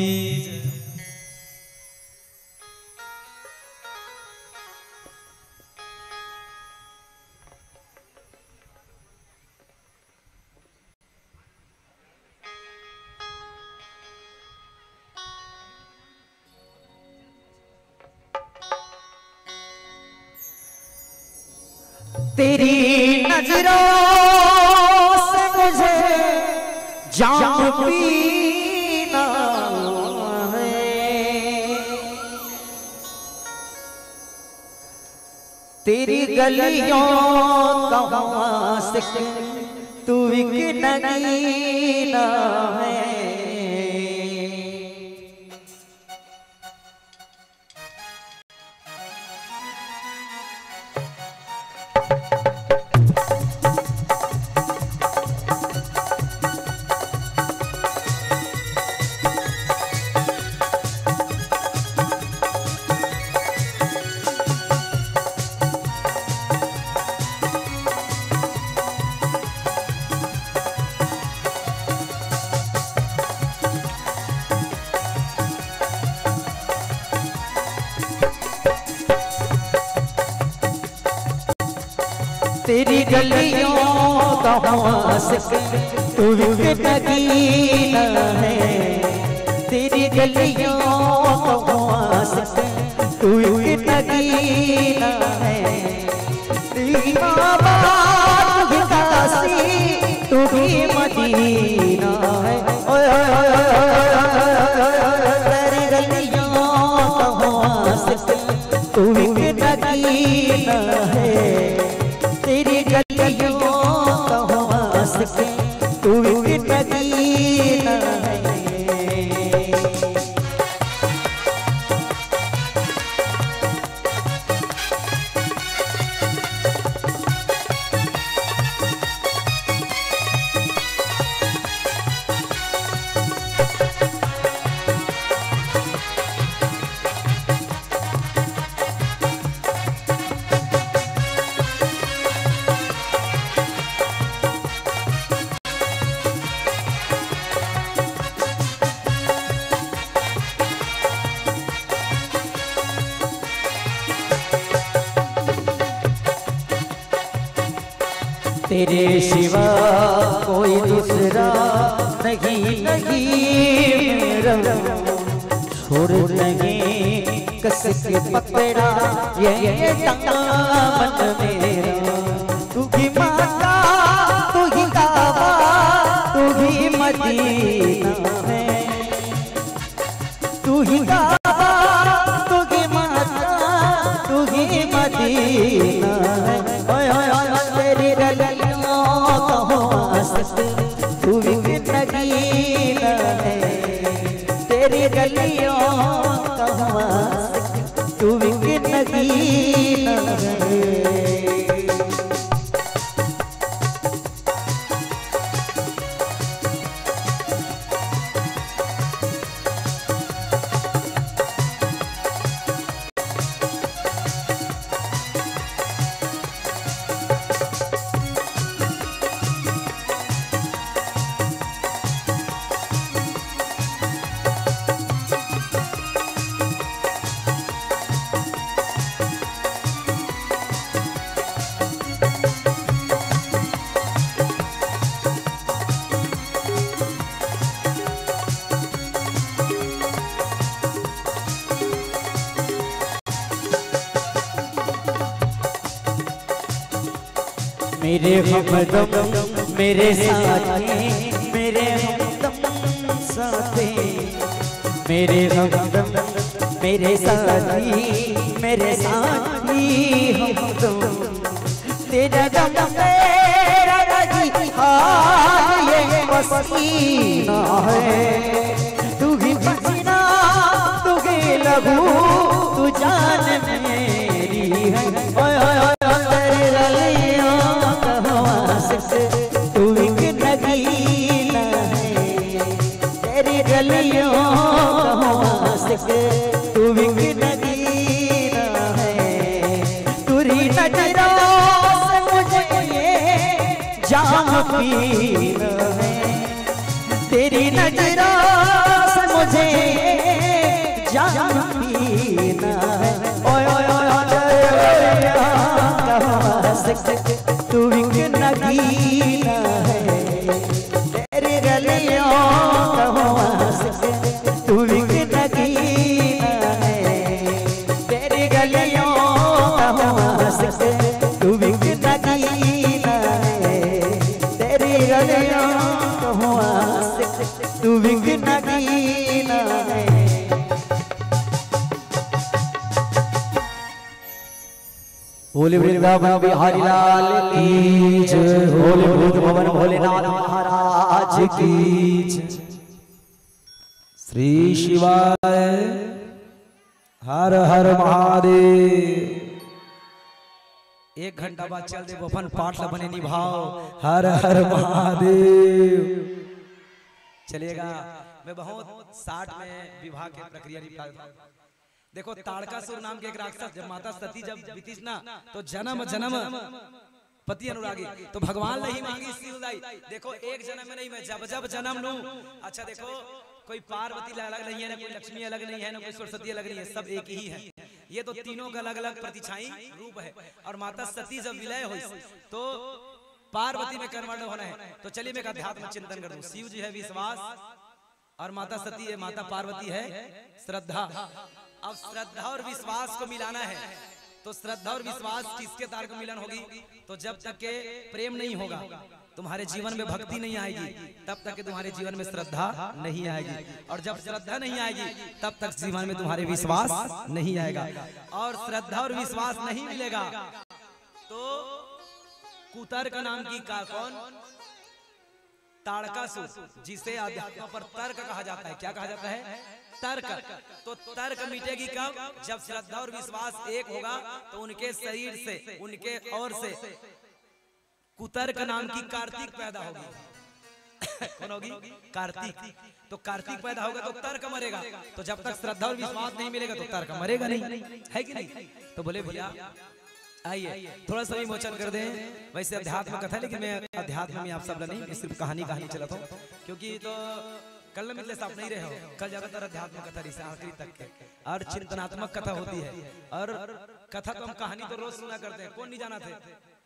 तेरी नजरों से मुझे जाम पीना है। तेरी गलियों का हूँ आशिक, तू एक नगीना है। तेरी गलियों का हूँ आशिक, तू एक नगीना है। तेरी गलियों का हूँ आशिक, तू एक नगीना है। तेरी आबाद काशी, तू भी मदीना है। ओए, ओए, ओए, ओए, ओए, ओए, ओए, ओए, तेरी गलियों का हूँ आशिक, तू एक नगीना है। तेरी गलियों का हूँ आशिक, तू एक नगीना है। तेरे सिवा कोई दूसरा नहीं, नहीं मेरा। छोड़ नहीं कस के पकड़ा ये, ये दामन मेरा। तू ही मक्का, तू ही काबा, तू ही मदीना है। ही काबा, तू ही मक्का, तू ही मदीना है। ओए, ओए, ओए, तेरी गलियों का हूँ आशिक, तू भी नगीना है। तेरी गलियों का हूँ आशिक, तू भी नगीना है। मेरे हमदम, मेरे साथी, मेरे हमदम साथी, मेरे हमदम, मेरे साथी, मेरे साथी हमदम। तेरा दम मेरा रही हाल ये पसीना है, तू ही पसीना, तू ही लहू, तू जान मेरी है। ओए, ओए, ओए, ओए, तेरी गलियों का हूँ आशिक, तू एक नगीना है। तेरी गलियों का हूँ आशिक, तू एक नगीना है। तेरी नजरों से मुझे ये जाम पीना है। तेरी नजरों से मुझे जाम पीना है। ओए, ओए, ओए, ओए, तेरी गलियों का हूँ आशिक, तू एक नगीना है। तेरी गलियों का हूँ आशिक, तू एक नगीना है। तेरी गलियों का हूँ आशिक, तू एक नगीना है। तेरी गलियों का हूँ आशिक, तू एक नगीना है। बोले वृंदावन बिहारी लाल की जय, बोले भूत भवन भोलेनाथ महाराज की जय। श्री शिवाय, हर हर महादेव। एक घंटा बाद चल देबो अपन पाठ ला बने निभाओ। हर हर महादेव। चलिएगा, मैं बहुत साठ में विवाह के प्रक्रिया निपटा। देखो, ताड़कासुर नाम के एक राक्षस, जब माता सती जब बीतीस ना, तो जन्म जन्म पति अनुरागी, तो भगवान ला ही मांगी शिव दाई। देखो, एक जन्म में नहीं, मैं जब जब जन्म लूं। अच्छा देखो, कोई पार्वती अलग नहीं है ना, कोई लक्ष्मी अलग नहीं है ना, कोई सरस्वती अलग नहीं है, सब एक ही है। ये तो तीनों का अलग अलग प्रतिछाई रूप है। और माता सती जब विलय हुई तो पार्वती में कन्वर्ट होना है। तो चलिए, मैं एक अध्यात्म चिंतन कर दूं। शिव जी है विश्वास, और माता सती है, माता पार्वती है श्रद्धा। अब श्रद्धा और विश्वास को मिलाना है, तो श्रद्धा और विश्वास किसके तार को मिलन होगी? तो जब तक के प्रेम नहीं होगा, तुम्हारे जीवन में भक्ति नहीं आएगी, तब तक के तुम्हारे जीवन में श्रद्धा नहीं आएगी, और जब श्रद्धा नहीं आएगी, तब तक जीवन में तुम्हारे विश्वास नहीं आएगा। और श्रद्धा और विश्वास नहीं मिलेगा तो कुतर्क नाम की का कौन ताड़कासुर, जिसे अध्यात्म पर तर्क कहा जाता है। क्या कहा जाता है? तर्क। तो तर्क मिटेगी कब? जब श्रद्धा और विश्वास एक होगा, तो उनके शरीर से, उनके ओर से कुतर्क नाम की कार्तिक पैदा होगी। कौन होगी? कार्तिक। तो कार्तिक पैदा होगा तो तर्क मरेगा। तो जब तक श्रद्धा और विश्वास नहीं मिलेगा तो तर्क मरेगा नहीं, है कि नहीं? तो बोले भैया, आइए, थोड़ा सा विमोचन कर दें। वैसे अध्यात्म कथा, लेकिन मैं अध्यात्म में आप सब ला नहीं, मैं सिर्फ कहानी, कहानी चलाता हूँ, क्योंकि तो कल न मिलते साफ नहीं रहे हो, कल ज्यादातर अध्यात्म कथा रही से आखिरी तक के, और चिंतनात्मक कथा होती है। और कथा तो हम, कहानी तो रोज सुना करते हैं, कौन नहीं जाना थे?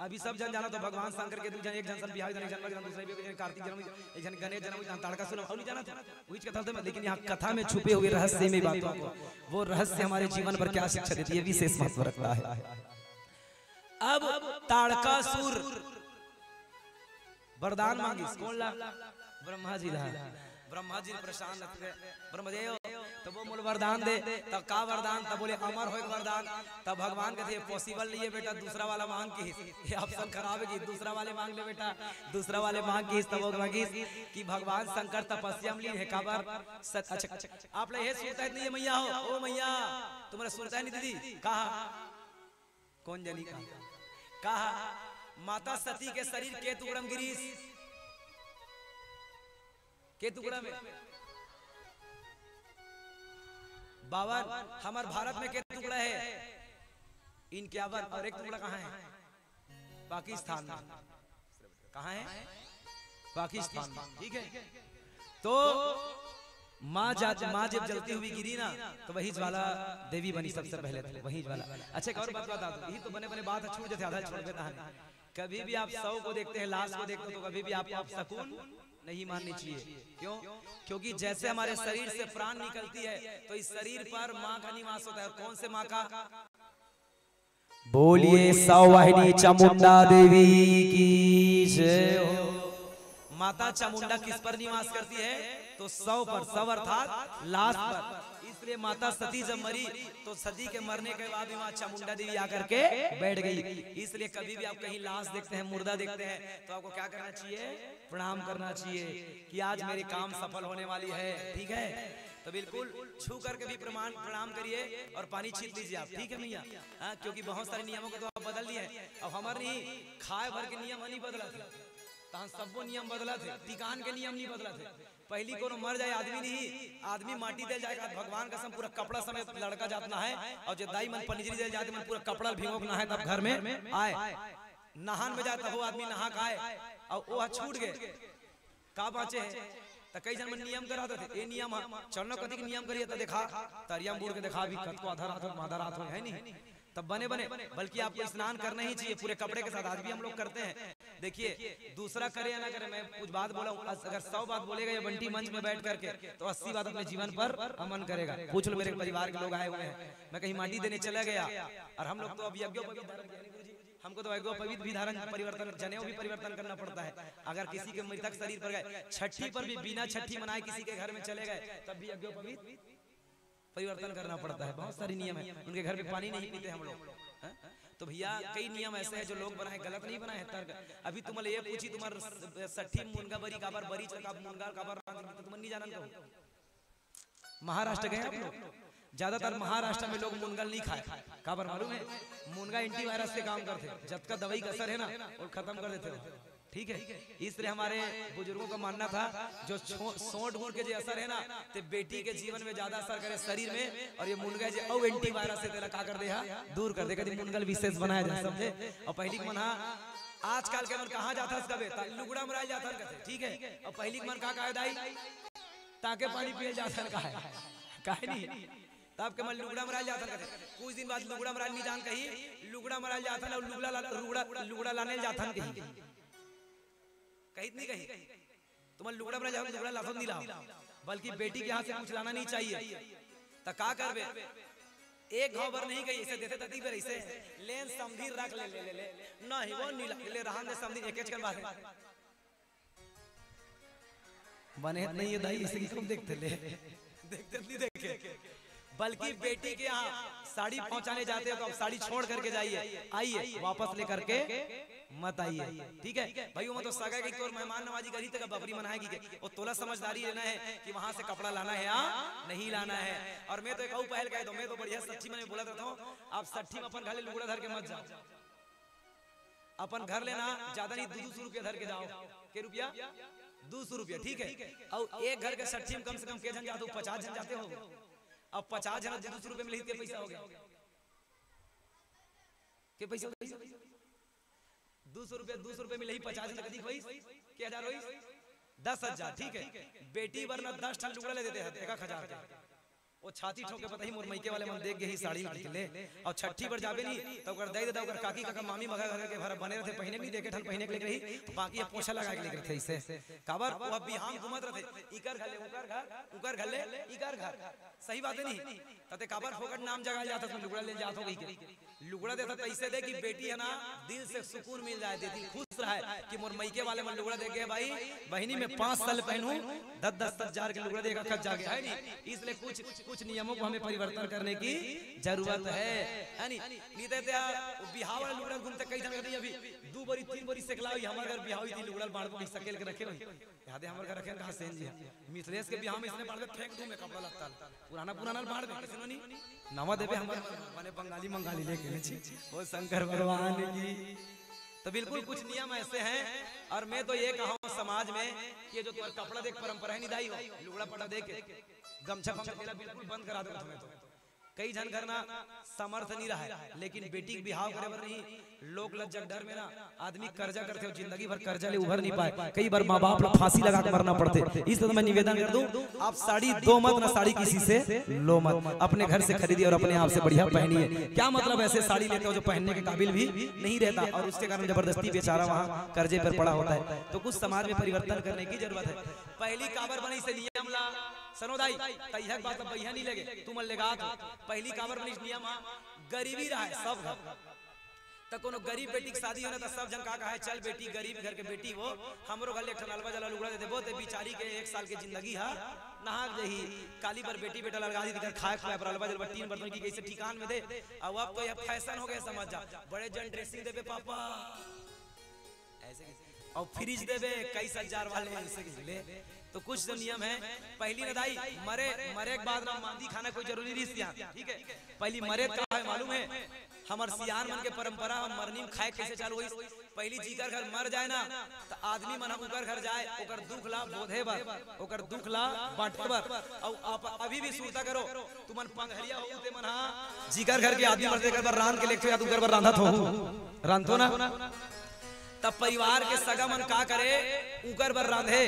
अभी सब जन जाना तो भगवान शंकर के दू जन, एक जन सन बिहार, एक जन सन दूसरे भी, एक जन कार्तिक जन्म, एक जन गणेश जन्म, एक जन ताड़कासुर, और नहीं जाना था। वही कथा होते में, लेकिन यहाँ कथा में छुपे हुए रहस्यमय बातों को, वो रहस्य हमारे जीवन पर क्या शिक्षा देती है, विशेष महत्व रखता है। अब ताड़कासुर वरदान मांगिस, कौन ला? ब्रह्मा जी ला। ब्रह्मा जी परेशान रहते, ब्रह्मदेव, तो वो मोला वरदान दे। तब का वरदान? तब बोले, "अमर होए के वरदान।" तब भगवान कहते, "ये पॉसिबल नहीं है बेटा, दूसरा वाला मांग किहिस, ये ऑप्शन खराब है कि दूसरा वाले मांग ले बेटा।" दूसरा वाले मांग किहिस, तब वो मांगिस कि भगवान शंकर तपस्या में लीन है, काबर? सत-, अच्छा, आप लोग ये सुरता नहीं है मैया हो, ओ मैया, तुम्हारा सुरता नहीं दीदी, कहा? कौन जानी कहा? कहा, माता सती के शरीर के टुकड़ा में गिरीस, के टुकड़ा में? बावन, हमार भारत में के टुकड़ा है? इनक्यावन, और एक टुकड़ा कहाँ है? पाकिस्तान में। कहाँ है? पाकिस्तान में। ठीक है, तो माँ जा, माँ जब जलती हुई गिरी ना, तो वही ज्वाला देवी बनी सबसे पहले, तो वही ज्वाला। अच्छा, एक और बात बता दूं, यही तो बने बने बात है, छूट जाते, आधा छोड़ देता है। कभी भी आप शव को देखते हैं, लाश को देखते हो, तो कभी भी आपको अपसकुन नहीं माननी चाहिए। क्यों? क्योंकि जैसे हमारे शरीर से प्राण निकलती है, तो इस शरीर पर माँ का निवास होता है। और कौन से माँ का? बोलिए, सौ वाहिनी चामुंडा देवी की जय हो। माता चामुंडा किस पर निवास करती है? तो शव पर, शव अर्थात लाश पर। इसलिए माता सती जब मरी, तो सती के मरने के बाद भी माँ चामुंडा देवी आकर के बैठ गई। इसलिए कभी भी आप कहीं लाश देखते हैं, मुर्दा देखते हैं, तो आपको क्या करना चाहिए? प्रणाम करना चाहिए कि आज मेरे काम सफल होने वाली है। ठीक है, तो बिल्कुल छू करके भी प्रमाण, प्रणाम करिए और पानी छीट लीजिए आप। ठीक है मैया, हाँ, क्योंकि बहुत सारे नियमों को तो आप बदल दिए हैं। अब हमारे नहीं, खाए भर के नियम नहीं बदला थे, तहन सबो नियम बदला थे, टिकान के नियम नहीं बदला थे। पहली कोनो मर जाए आदमी नहीं, आदमी माटी दे जाएगा, भगवान कसम पूरा कपड़ा समेत लड़का जात नहाए, और जे दाई मन पंजरी दे जाते मन पूरा कपड़ा भिगो के नहाए, तब घर में आए, नहान में जाए, तब वो आदमी नहा के आए, और वो छूट गए, का बाँचे हे? त कई झन मन नियम करा देथे, ए नियम ह, चल न कतिक नियम करिए त देखा, तरिया म बूड़ के देखा, अभी कतको आधा रात हो, आधा रात हो, है नहीं? तब बने बने, बल्कि आपको स्नान करना ही चाहिए पूरे कपड़े के साथ। आज भी हम लोग करते हैं। देखिए, दूसरा करे या ना करे, मैं कुछ बात बोला हूँ, अगर सौ बात बोलेगा ये बंटी मंच में बैठ करके, तो अस्सी बात अपने जीवन पर अमल करेगा। पूछ लो, मेरे परिवार के लोग आए हुए हैं, मैं कहीं माटी देने चला गया और हम लोग तो अब यज्ञोपवीत धारण किया, नहीं गुरुजी? हमको तो यज्ञोपवीत भी धारण, परिवर्तन, जनेऊ भी परिवर्तन करना पड़ता है। अगर किसी के मृतक शरीर पर गए, छठी पर भी बिना छठी मनाए किसी के घर में चले गए, तब भी यज्ञोपवीत परिवर्तन करना पड़ता है। बहुत सारे नियम है। उनके घर में पानी नहीं पीते हम लोग, हैं? तो भैया, कई नियम ऐसे हैं जो लोग बनाए, गलत नहीं बनाए हैं। तर्क, अभी तुमन ले ये पूछी, तुम्हार स-, सट्ठी मुनगा बरी काबर, बरी चल का मुनगा काबर, तुमन नहीं जानन कहूँ। महाराष्ट्र गए आप लोग? ज्यादातर महाराष्ट्र में लोग मुनगा ल नहीं खाए, काबर मालूम है? मुनगा एंटीवायरस के काम करथे, जतका दवाई का असर है ना, वो खत्म कर देथे। ठीक है, इसलिए हमारे बुजुर्गों का मानना था, जो छो-, सोंठ गुड़ के जो असर है ना, ते बेटी के जीवन में ज्यादा असर करे शरीर में, और ये मुनगा जो अउ एंटीवायरस है, तेला का कर दे हा, दूर कर दे। कभी मुनगा ल विशेष बनाया जाए, समझे? और पहली के मन हा, आजकल के मन कहाँ जाथस कबे, त लुगड़ा मराए जाथन कथे, ठीक है? और पहली के मन का कहे दाई, ताके पानी पिए जाथन कहे, काहे नहीं? तब के मन लुगड़ा मराए जाथन कथे। कुछ दिन बाद लुगड़ा मराए नहीं जान कही, लुगड़ा मराए जाथन और लुगड़ा ला-, लुगड़ा, लुगड़ा लाने जाथन कही। कहित नहीं कही? तुमन लुगड़ा मराए जाओ, लुगड़ा लाथो नहीं लाओ, बल्कि बेटी के हाथ से कुछ लाना नहीं चाहिए। त का करबे? एक घाव बर नहीं कही, इसे देथे तती बर इसे, लेन समधी रख ले, ले, ले, ले। नहीं, वो नहीं लागे, ले रहन दे समधी, एकेच कर बात है। बने नहीं है दाई, इसे की कब देखते ले? देखते नहीं देखे। बल्कि बेटी के यहाँ साड़ी पहुंचाने जाते हो तो आप साड़ी छोड़ करके जाइए, आइए, वापस लेकर के मत आइए। ठीक है भाई, वो तो सगा के तौर मेहमान नवाजी करी तक बपरी मनाएगी के, वो तोला समझदारी लेना है कि वहां से कपड़ा लाना है या नहीं लाना है। और मैं तो एक अउ पहल कह दो, मैं तो बढ़िया सट्ठी में बोलत रहता हूँ, आप सट्ठी में अपन घर ले लुगड़ा धर के मत जाओ, अपन घर ले ना ज्यादा नहीं, दो सौ रुपया धर के जाओ। के रुपया? दो सौ रुपया, ठीक है। और एक घर के सट्ठी में कम से कम के झन जाते हो? पचास झन जाते हो। अब पचास झन दो सौ रुपया मिलही, के पैसा हो गया? के पैसा हो गया? दो सौ रुपया, दो सौ रुपया मिलही, पचास झन कतिक होइस? के हजार होइस? दस हजार, ठीक है। बेटी बर ना दस ठन लुगड़ा ले देते हैं, एक एक हजार के। वो छाती ठोक के बताही, मोर मइके वाले मन देख गे ही साड़ी निकले। और छट्ठी बर जाबे नहीं, तो ओकर दई ददा, ओकर काकी, काका, मामी, मगा घर के भरा बने रहते, पहिने भी देखे ठन पहिने के लेके रही, बाकी ये पोछा लगा के लेके रहते इसे। काबर? वो अब बिहान घूमत रहते, इकर घर ले उकर घर, उकर घर ले इकर घर। सही बात है नहीं? तते काबर फोकट नाम जगा जात हो, लुगड़ा ले जात हो कही के। लुगड़ा देता तो ऐसे दे कि बेटी है ना, दिल से सुकून मिल जाए, दे दिल खुश रहा है कि मोर मइके वाले मन लुगड़ा दे गए भाई, बहिनी में पाँच साल पहनूं, दस दस हजार के लुगड़ा देगा, खत जागे है नहीं। इसलिए कुछ कुछ नियमों को हमें परिवर्तन करने की जरूरत है, है नहीं? नहीं तो त्या बिहाव वाला लुगड़ा घूमते कई जगह नहीं, अभी दो बोरी तीन बोरी सेकला हुई, हमारे घर बिहाव हुई थी, लुगड़ा बाढ़ को सकेल के रखे हुई। याद है हमारे घर रखे कहा सेन जी है, मिथिलेश के बिहाव में इसने बाढ़ में फेंक दूं मैं कपड़ा लगता, पुराना पुराना बाढ़ में किसी ने नहीं, नवा देवे हमारे बने बंगाली मंगाली लेके नहीं छी। वो शंकर भगवान की तो बिल्कुल कुछ नियम ऐसे हैं। और मैं तो ये कहा हूँ समाज में कि ये जो तुम्हारा कपड़ा देख परंपरा है निदाई हो, लुगड़ा पटा दे के गमछा फमछा देना बिल्कुल बंद करा दो तुम्हें तो। कई झन घर ना समर्थ नहीं रहा है, लेकिन बेटी के बिहाव करे बर नहीं, लोक लज्जा के डर में ना आदमी कर्जा करथे अउ जिंदगी भर कर्जा ले उभर नहीं पाए। कई बार माँ बाप ला फांसी लगा के मरना पड़थे। इस तरह मैं निवेदन कर दूं, आप साड़ी दो मत ना, साड़ी किसी से लो मत, अपने घर से खरीदिए और अपने आप से बढ़िया पहनिए। क्या मतलब ऐसे साड़ी लेते हो जो पहनने के काबिल भी नहीं रहता और उसके कारण जबरदस्ती बेचारा वहाँ कर्जे पर पड़ा होता है। तो कुछ समाज में परिवर्तन करने की जरूरत है। पहली काबर बनी से नियम ला सनोदाई, तैहक बात अब बढ़िया नहीं लगे, तुम लेगा तो पहली काबर बनी नियम हा, गरीबी रहा है सब घर। त कोनो गरीब बेटी के शादी हो ना, त सब झन का कहे, "चल बेटी, गरीब घर के बेटी हो, हमरो घर ले एक ठन अलवा जला लुगड़ा दे देबो, ते बिचारी के एक साल के जिंदगी हा नहाक जही।" काली बर बेटी बेटा लगा दी, तेकर खाए खुआए बर अलवा जलवा तीन बर्तन की कैसे ठिकान में दे। अब अब तो यह फैशन हो गया, समझ जा, बड़े जन ड्रेसिंग देबे पापा, ऐसे की, और फ्रिज देबे कई हजार वाले, ऐसे की ले। तो कुछ तो नियम है। पहली न दाई मरे, मरे के बाद ना मांदी खाना कोई जरूरी नहीं सिया, ठीक है? पहली मरे का है मालूम है? हमर सियान मन के परंपरा हम मरनी में खाए कैसे चालू होइस? पहली जीकर घर मर जाए ना, तो आदमी मन ह उकर घर जाए, ओकर दुख ला बोधे बर, ओकर दुख ला बांटे बर। अउ आप अभी भी सुरता करो, तुमन पंघरिया हो, ते मन हा जीकर घर के आदमी मर जेकर बर रांध के लेखथो या तो उकर बर रांधत हो, रांधथो ना? तब परिवार के सगा मन का करे, उकर बर रांधे,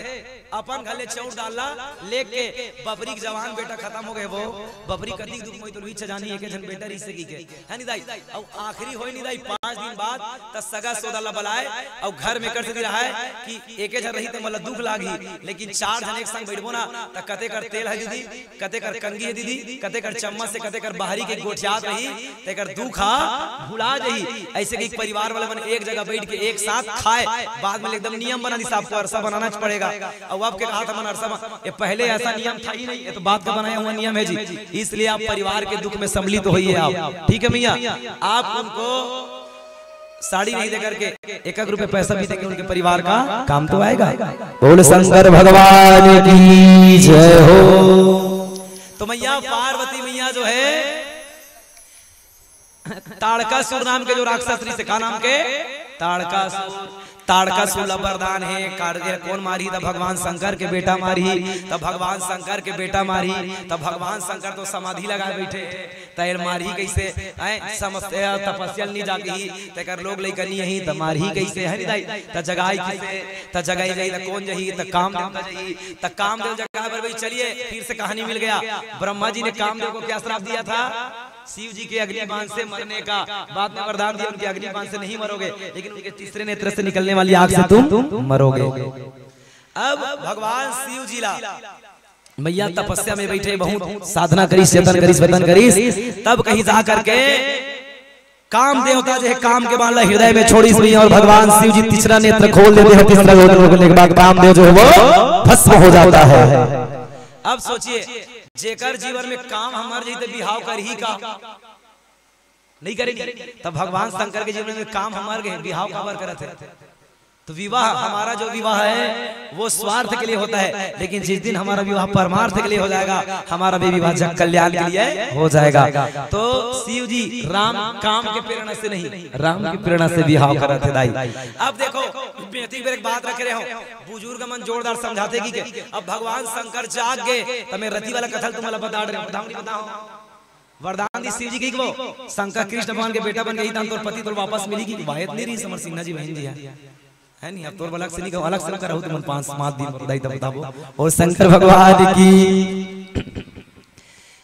अपन घर ले चाउर दाल ला लेके, बपरी के जवान बेटा खत्म हो गए, वो बपरी कतिक दुख मोई तो लुही छजानी, एक झन बेटा रही से की के, है नी दाई? अउ आखिरी होई नी दाई, पांच दिन बाद त सगा सोदा ला बलाए, अउ घर में कर से रहा है कि एक झन रही त मतलब दुख लागी, लेकिन चार झन एक संग बैठबो ना, त कते कर तेल है दीदी, कते कर कंघी है दीदी, कते कर चम्मच से, कते कर बाहरी के गोठियात रही, तेकर दुख हा भुला जही। ऐसे कि परिवार वाले मन एक जगह बैठ के एक साथ खाए, बाद में एकदम नियम बना दी, सबको अरसा बनाना पड़ेगा। अब आपके कहा था मन अरसा बन-, ये पहले ऐसा नियम था ही नहीं, ये तो बात का बनाया हुआ नियम है जी। इसलिए आप परिवार के दुख में सम्मिलित होइए आप, ठीक है भैया? आप उनको साड़ी नहीं दे करके एक एक रुपए पैसा भी देके उनके परिवार का काम तो आएगा। बोल शंकर भगवान की जय हो। तो मैया पार्वती मैया जो है ताड़कासुर नाम के जो राक्षस रही से का नाम के ताड़कासुर, ताड़कासुर ला वरदान है। काड़गे कोन मारी? त भगवान शंकर के बेटा मारी। त भगवान शंकर के बेटा मारी त भगवान शंकर तो समाधि लगाए बैठे, त एल मारही कैसे? हैं, समस्या तपस्या नहीं जागही, तेकर लोग लइका नहीं ही, त मारही कैसे? है नी दाई? त जगाई कैसे? त जगाई जाई त कोन जही? त काम देवता जही। त काम देव जगाए बर भाई चलिए, फिर से कहानी मिल गया। ब्रह्मा जी ने कामदेव को क्या श्राप दिया था? शिव जी के अग्निबाण से मरने का। बाद में वरदान दिया उनके अग्निबाण से नहीं मरोगे, लेकिन उनके तीसरे नेत्र से निकलने वाली आग से तुम मरोगे। अब भगवान शिव जी ला मैया तपस्या में बैठे, बहुत साधना करिस, जतन करिस, वतन करिस, तब कहीं जा करके काम देवता जो है काम के बाण ला हृदय में छोड़िस भैया, और भगवान शिव जी तीसरा नेत्र खोल देते हैं। तीसरा नेत्र खोलने के बाद कामदेव जो है वो भस्म हो जाता है। अब सोचिए, जेकर जीवन में काम ह मर जाई त बिहाव करही का? नहीं करे नहीं। तब भगवान शंकर के जीवन में काम ह मर गए, बिहाव काबर करत है? तो विवाह, हमारा जो विवाह है वो स्वार्थ के लिए होता है, लेकिन जिस दिन हमारा विवाह परमार्थ के लिए हो जाएगा, हमारा भी विवाह जग कल्याण के लिए हो जाएगा। तो शिव जी राम काम के प्रेरणा से नहीं, राम की प्रेरणा से विवाह करत है दाई। अब देखो, बेटी पर एक बात रख रहे हो, बुजुर्ग मन जोरदार समझाते कि के, अब भगवान शंकर जाग गए, त मैं रति वाला कथा तुम्हारा बता रहे हो, बताओ नहीं बताओ? वरदान दी शिव जी की वो शंकर कृष्ण भगवान के बेटा बन गई, तन तोर पति तोर वापस मिली की? वायत नहीं रही समर सिन्हा जी बहन जी है, है नहीं? अब तोर अलग से नहीं कहूँ, अलग से करहु तुमन पाँच पाँच दिन दाई तब बताबो। ओ शंकर भगवान की।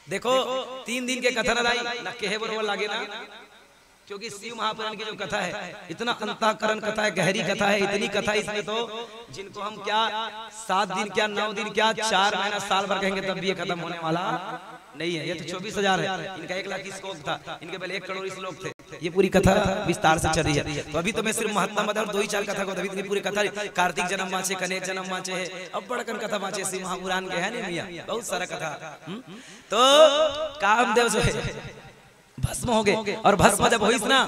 देखो, तीन दिन के कथा ना दाई, ना कहे बरोबर लागे ना, क्योंकि शिव महापुराण की जो कथा है, इतना अंतःकरण कथा है, गहरी कथा है, इतनी कथा है इसमें तो, जिनको हम क्या सात दिन क्या, नौ दिन क्या, चार महीना, साल भर कहेंगे तब भी ये खत्म होने वाला नहीं है। ये तो चौबीस हजार है, इनका एक लाख श्लोक था, इनके पहले एक करोड़ श्लोक थे। ये पूरी कथा विस्तार से चल रही है। तो अभी तो मैं सिर्फ महात्मा बता और दो ही चार कथा को, अभी इतनी पूरी कथा नहीं। कार्तिक जन्म बाँचे, कनेत जन्म बाँचे है, अब बड़कन कथा बाँचे, शिव महापुराण के है नहीं मियाँ, बहुत सारा कथा। हम्म? तो कामदेव जो है भस्म हो गए, और भस्म जब होइस ना,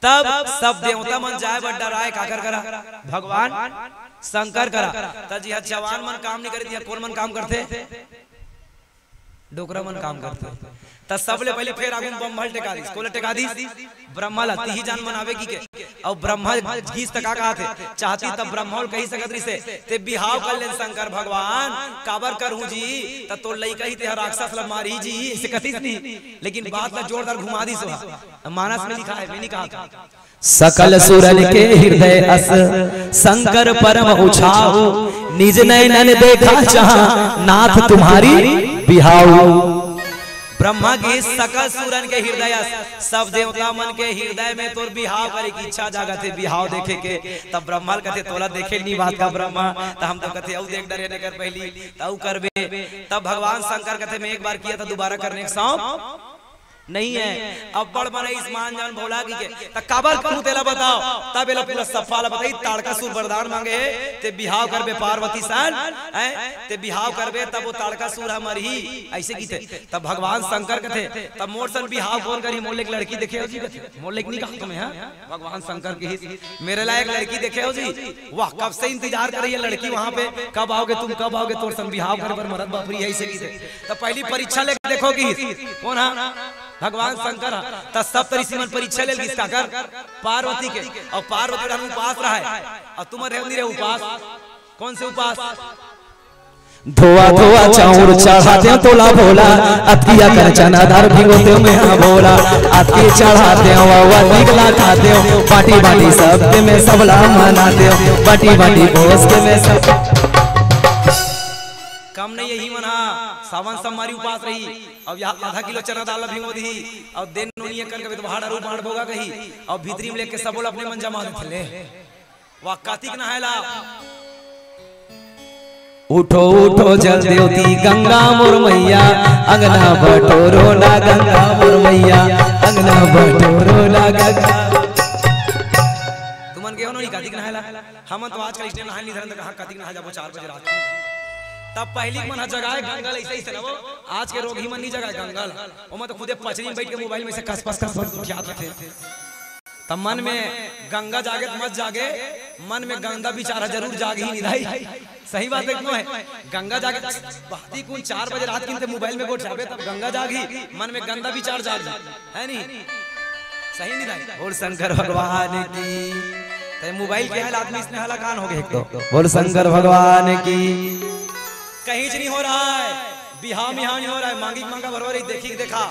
तब सब देवता मन जाए बर डराए, काकर करा? भगवान शंकर करा। त जी हाँ, जवान मन काम नहीं करे, जी हाँ, कोन मन काम करथे? डोकरा मन काम करथे। त सबले पहले फेर आगू म ब्रह्मा ल टेका दिस। कोला टेका दिस? ब्रह्मा ला। तिही जान मनावे की के। अउ ब्रह्मा गीस त का कहाथे? चाहती त ब्रह्मा ल कही सकत रिसे, ते बिहाव कर लेन शंकर भगवान, काबर करहूँ जी? त तोर लइका ही ते ह राक्षस ला मारही जी, इसे कथिस नहीं। लेकिन बात ला जोरदार घुमा दिस ओहा। मानस में लिखा है, मैं नहीं कहा था। सकल सुरन के हृदय अस, शंकर परम उछाहु, निज नैनन देखा जहाँ, नाथ तुम्हारी बिहाऊ। ब्रह्मा की सकल सुरन के हृदय अस, सब देवता मन के हृदय में तोर बिहाव करे की इच्छा जागत हे, बिहाव देखे के। तब ब्रह्मा ल कथे, तोला देखे नहीं बात का ब्रह्मा, त हम तो कथे, अउ देख डरे नकर पहली, त अउ करबे। तब भगवान शंकर कथे, मैं एक बार किया था, दोबारा करने के शौक नहीं है। अब्बड़ बने ईमान जान भोला की के, त काबर कहूँ तेला बताओ। तब एला पूरा सफा ला बताई, ताड़कासुर वरदान मांगे हे, ते बिहाव करबे पार्वती सन, हैं? ते बिहाव करबे तब वो ताड़कासुर ह मरही, ऐसे की थे। तब भगवान शंकर कथे, तब मोर सन बिहाव कौन करी? मोर ले एक लड़की देखे हो जी, कथे। मोर ले एक नहीं कहा तुम्हें, हाँ? भगवान शंकर की ही, मेरे लायक लड़की देखे हो जी? वाह, कब से इंतजार कर रही है लड़की वहां पे, कब आओगे तुम, कब आओगे? तोर सन बिहाव करे बर मरत बापरी है, ऐसे की थे। तब पहली परीक्षा लेके देखो कि कौन हा? भगवान शंकर हा। त सब तरी सीमन परीक्षा ले गिस काकर? पार्वती के। और पार्वती रहन उपास रहा है, और तुम रहे नहीं रहे उपास। कौन से उपास? धोआ धोआ चाउर चढ़ाते हो तोला भोला, अतकिया कर चना दार भिगोते हो मैं हाँ भोला, अतकी चढ़ाते हो, वह निकला खाते हो, बाटी बाटी सबके में सबला मनाते हो, बाटी बाटी बोस के में सब। कम नहीं यही मन हा, सावन सम्मारी उपास रही। अब यहाँ आधा किलो चना दाल भिगो दी, और दिन नोनी कर कभी तो भाड़ा रू बांट भोगा कही, और भीतरी में लेके सबोला अपने मन जमा देते ले। वाह, कातिक नहायला। उठो उठो जल देवती गंगा मोर मैया, अंगना बटोरो ना गंगा मोर मैया, अंगना बटोरो ना गंगा। तुमन गए हो नोनी कातिक नहायला? हमन तो आजकल इसने नहाय नहीं धरन, त कहाँ कातिक नहाय जाबो चार बजे रात को। तब पहली मन ह जगाए गंगा ल, ऐसे ही से ना वो, आज के रोगही मन नहीं जगाए गंगा ल। ओमा तो खुदे पचरी में बैठ के मोबाइल में से कस कस कस कस उठियात रथे। तब मन में गंगा जागे त मत जागे, मन में गंदा विचार ह जरूर जागही नहीं दाई। सही बात है, क्यों है? गंगा जागे, बहती कुन चार बजे रात किन ते मोबाइल में गोठ जाबे, तब गंगा जागही, मन में गंदा विचार जागही, है नहीं? सही नहीं दाई? बोल शंकर भगवान की। ते मोबाइल के हाल आदमी इसने हलाकान हो गए एक तो। बोल शंकर भगवान की। कहीं च नहीं हो रहा है, बिहाव मिहाव नहीं हो रहा है, मांगी मांगा भरवा रही, देखी देखा।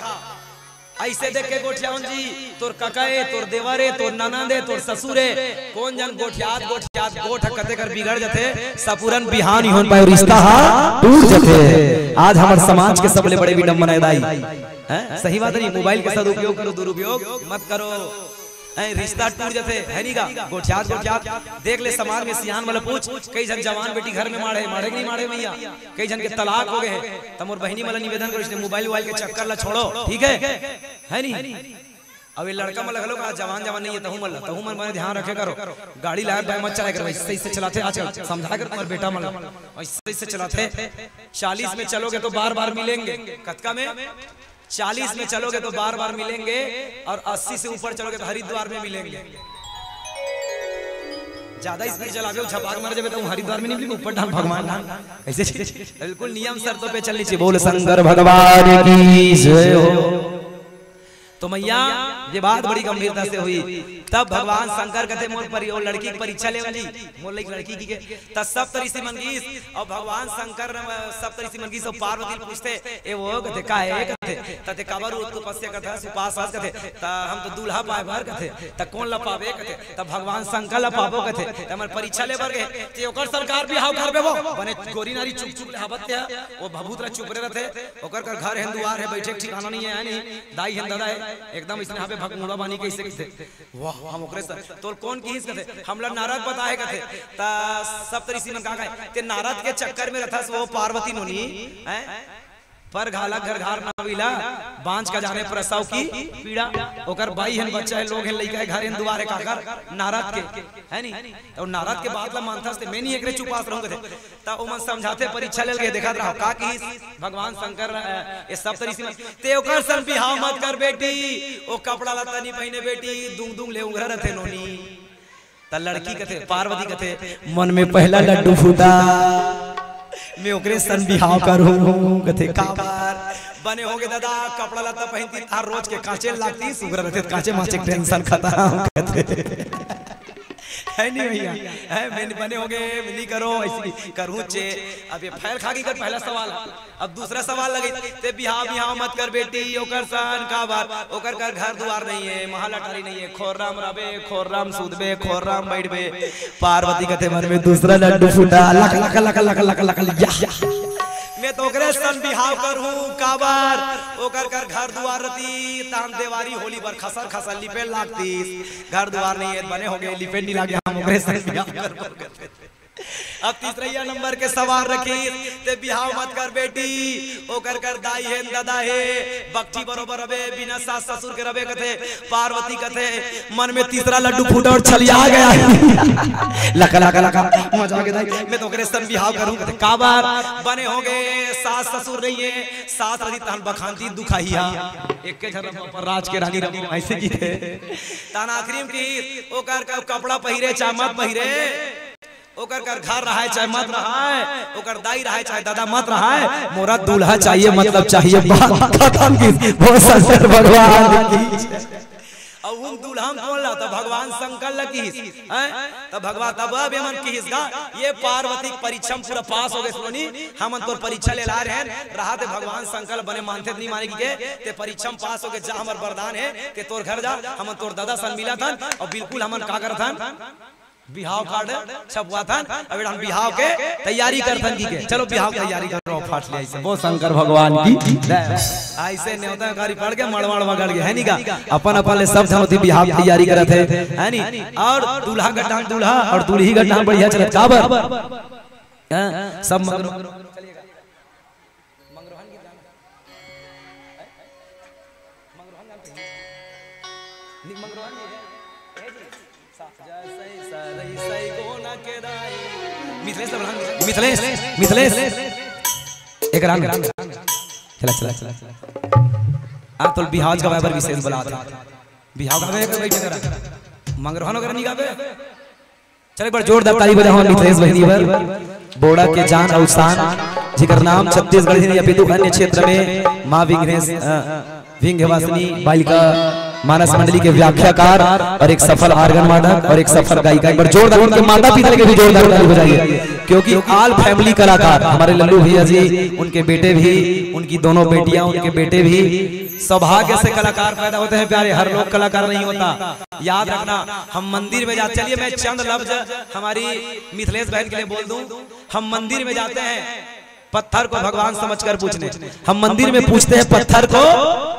ऐसे देख के गोठियावन जी, तोर कका ए, तोर देवर ए, तोर ननद ए, तोर ससुर ए, कौन जन गोठियात गोठियात गोठ कते कर बिगड़ जथे, सपुरन बिहाव नहीं होन पाए, रिश्ता हा टूट जथे। आज हमर समाज के सबले बड़े विडम्बना ए दाई, हैं? सही बात नहीं, मोबाइल के सदुपयोग करो, दुरुपयोग मत करो, हैं? रिश्ता टूट जथे, है नहीं का? गोठियात गोठियात देख ले, समाज में सियान वाला पूछ, कई जन जवान बेटी घर में माढ़े, माढ़े कि नहीं माढ़े भैया? कई जन के तलाक हो गए हे। त मोर बहिनी मन ला निवेदन करो, इसने मोबाइल वोबाइल के चक्कर ला छोड़ो, ठीक है, है नहीं? अब ये लड़का मन ला घलो का जवान जवान नहीं है, तहू मन ला, तहू मन बने ध्यान रखे करो। गाड़ी लाए बाय मत चलाए करो, ऐसे ऐसे चलाते आजकल, समझाए करो तुम्हारे बेटा मन ला, ऐसे ऐसे चलाते। चालीस में चलोगे तो बार बार मिलेंगे, कतका में? चालीस में चलोगे तो बार बार मिलेंगे, और अस्सी से ऊपर चलोगे तो हरिद्वार में मिलेंगे। ज्यादा स्पीड चलावे, झपाक मार जावे तो हरिद्वार में नहीं मिलेंगे, ऊपर डाल भगवान डाल। ऐसे बिल्कुल नियम शर्तों पे चलनी चाहिए। बोल शंकर भगवान की जय हो। तो मैया, ये बात बड़ी गंभीरता से हुई। तब भगवान शंकर कथे, मोर परि-, वो लड़की की परीक्षा ले जी, मोर लड़की, लड़की की के, त सब तरी से मन गीस, और भगवान शंकर न सब तरी से मन गीस, और पार्वती पूछथे, ए वो कथे, का है कथे, त ते काबर उ तपस्या करत हस, उपास हस कथे, त हम तो दूल्हा पाए बर कथे, त कौन ला पाबे कथे, त भगवान शंकर ला पाबो कथे, त हमर परीक्षा ले बर गए, ते ओकर सरकार बिहाव करबे वो, बने गोरी नारी चुप चुप ले हावत ते, वो भभूत ला चुप रे रहते, ओकर कर घर हेन दुआर है, बैठे के ठिकाना नहीं है, है नहीं, दाई हेन दादा है, एकदम इसने हावे भगमुड़ा बानी कैसे कैसे। वाह, हम ओकरे सर, तोर कौन किहिस कथे, हमला नारद बताए कथे, त सब तरी सीमन का कहे, ते नारद के चक्कर में रहथस वो पार्वती नोनी, हैं? पर घाला घर घार ना मिला, बांझ का जाने प्रसव की पीड़ा। ओकर बाई हेन, बच्चा हे, लोग हेन, लइका हे, घर हेन, दुवार हे, काकर? नारद के, है नी? तो नारद के बात ला मानथस ते मैं नहीं एकरे चुपास रहूं कथे। त ओमन समझाथे, परीक्षा लेल गे, देखत रहो का किहिस भगवान शंकर, अ, ये सब तरीके से ते ओकर सन बिहाव मत कर बेटी, ओ कपड़ा लत्ता नहीं पहिने बेटी, दुंग दुंग ले उघरा रथे नोनी। त लड़की कथे, पार्वती कथे, मन में पहला लड्डू फूटा, मैं ओकरे सन बिहाव करूं। कथे, काबर? बने होगे दादा, कपड़ा लत्ता पहिनती, तार रोज के कांचे लागती, सुघरा रथे, कांचे मांचे के tension खतम, कथे। है नहीं भैया? है, मैं बने होगे, मैं नहीं करो, ऐसी करूं चे। अब ये फैल खा गई कर पहला सवाल। अब दूसरा सवाल लगे, ते बिहाव, बिहाव मत कर बेटी, ओकर सन काबर, ओकर कर घर दुवार नहीं है, महल अटारी नहीं है, खोर्राम रबे, खोर्राम सूतबे, खोर्राम बैठबे। पार्वती कथे मन में दूसरा लड्डू फूटा, लक, लक, लक, लक, लक, लक, या। मैं तो ओकरे सन बिहाव करूं, काबर, ओकर कर घर दुवार रती, तान देवारी होली बर खसर खसर लिपे लागतीस, घर दुवार नहीं है, बने होगे, लिपे नहीं लागे, हम ओकरे सन बिहाव कर। अब तीसरैया नंबर के सवाल रखी, ते बिहाव मत कर बेटी, ओकर कर दाई हे, ददा हे, बकठी बरोबर रबे, बिना सास ससुर के रबे कथे, पार्वती कथे, मन में तीसरा लड्डू फूटा और छलिया गया। लका, लका, लका, मजा आ गया दाई, मैं तो ओकरे सन बिहाव करूं कथे, काबर? बने होगे, सास ससुर नहीं है, सास रही तहन बखानती दुखाही हा, एक के झन पर राज के रानी रबो, ऐसे की थे। तान आखिरी में की, ओकर का कपड़ा पहिरे, चाहे मत पहिरे, ओकर कर घर रहाय चाहे मत रहाय, ओकर दाई रहाय चाहे दादा मत रहाय, मोरा दूल्हा चाहिए, मतलब चाहिए, बात खतम की। बोल शंकर भगवान की। अब उन दूल्हा में कौन ला? तो भगवान शंकर ला किहिस, हैं? तो भगवान तब अब एमन किहिस गा, ये पार्वती के परीक्षा में पूरा पास होगे, सुनी, हमन तोर परीक्षा ले ला रहे हैं, रहा ते भगवान शंकर बने मानथे नहीं माने की के, ते परीक्षा में पास होगे, जा हमर वरदान है कि तोर घर जा, हमन तोर दादा सन मिला थन और बिल्कुल हमन का करथन, बिहाव कार्ड छपवाथन, अब एडन बिहाव के तैयारी करथन की के, चलो बिहाव के तैयारी करो, फाट ले ऐसे, बोल शंकर भगवान की। ऐसे न्योता कारी पड़ के मड़वाड़ वगड़ के, है नी का? अपन अपन ले सब झन होती बिहाव के तैयारी करत है, है नी? और दूल्हा गड्ढा दूल्हा और दूल्ही गड्ढा बढ़िया चलत, काबर? हाँ, सब मगरो मंगरोहन गीत गाना। मंगरोहन गाना चाहिए। नि-, मंगरोहन नहीं है। है जी। सा-, जा सई सा रई सई गोना के दाई। मिथलेश, मिथलेश, मिथलेश। एक रान। चला, चला, चला। आ तो बिहाव गवाए बर विशेष बलात हे। बिहाव गावे के बैठे करा। मंगरोहन वगैरह नहीं गावे। चल, एक बार जोरदार ताली बजाओ मिथलेश बहिनी बर, बोड़ा के जान अउ शान, जिकर नाम छत्तीसगढ़ ही नहीं, अपितु अन्य क्षेत्र में माँ विघ्नेश, अ, विंध्यवासिनी बालिका मानस मंडली के व्याख्याकार और एक सफल आर्गन वादक और एक सफल गायिका। एक बार जोरदार उनके माता पिता के भी जोरदार ताली बजाइए, क्योंकि all family कलाकार, हमारे लल्लू भैया जी, उनके बेटे भी, उनकी दोनों बेटियां, उनके बेटे भी सौभाग्य से कलाकार पैदा होते हैं प्यारे, हर लोग कलाकार नहीं होता। याद रखना, हम मंदिर में जाते, चलिए मैं चंद लफ्ज हमारी मिथलेश बहन के लिए बोल दूं। हम मंदिर में जाते हैं पत्थर को भगवान समझकर पूजने, हम मंदिर में पूजते हैं पत्थर को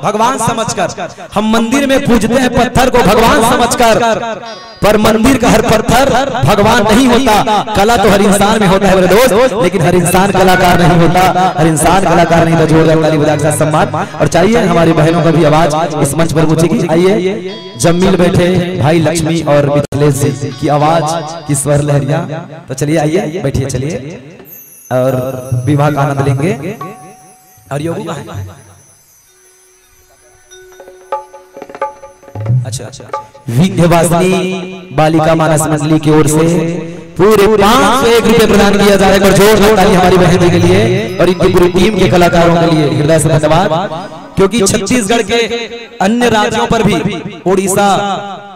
भगवान समझकर, हम मंदिर में पूजते हैं पत्थर को भगवान समझकर, पर मंदिर का हर पत्थर भगवान नहीं होता। कला तो हर इंसान में होता है मेरे दोस्त, लेकिन हर इंसान कलाकार नहीं होता, हर इंसान कलाकार नहीं होता। जोरदार ताली बजा के साथ सम्मान। और चाहिए हमारी बहनों का भी आवाज इस मंच पर पहुंचेगी। आइए, जमील बैठे भाई लक्ष्मी और मिथलेश जी की आवाज की स्वर लहरिया। तो चलिए, आइए, बैठिए, चलिए, और विवाह का आनंद लेंगे। और योगू कहाँ है? अच्छा, अच्छा। विंध्यवासिनी बालिका मानस मंडली की ओर से पूरे पाँच सौ एक रुपए प्रदान किया जा रहा है। एक बार जोरदार ताली हमारी बहन जी के लिए और इनकी पूरी टीम के कलाकारों के लिए हृदय से धन्यवाद, क्योंकि छत्तीसगढ़ के अन्य राज्यों पर भी, उड़ीसा,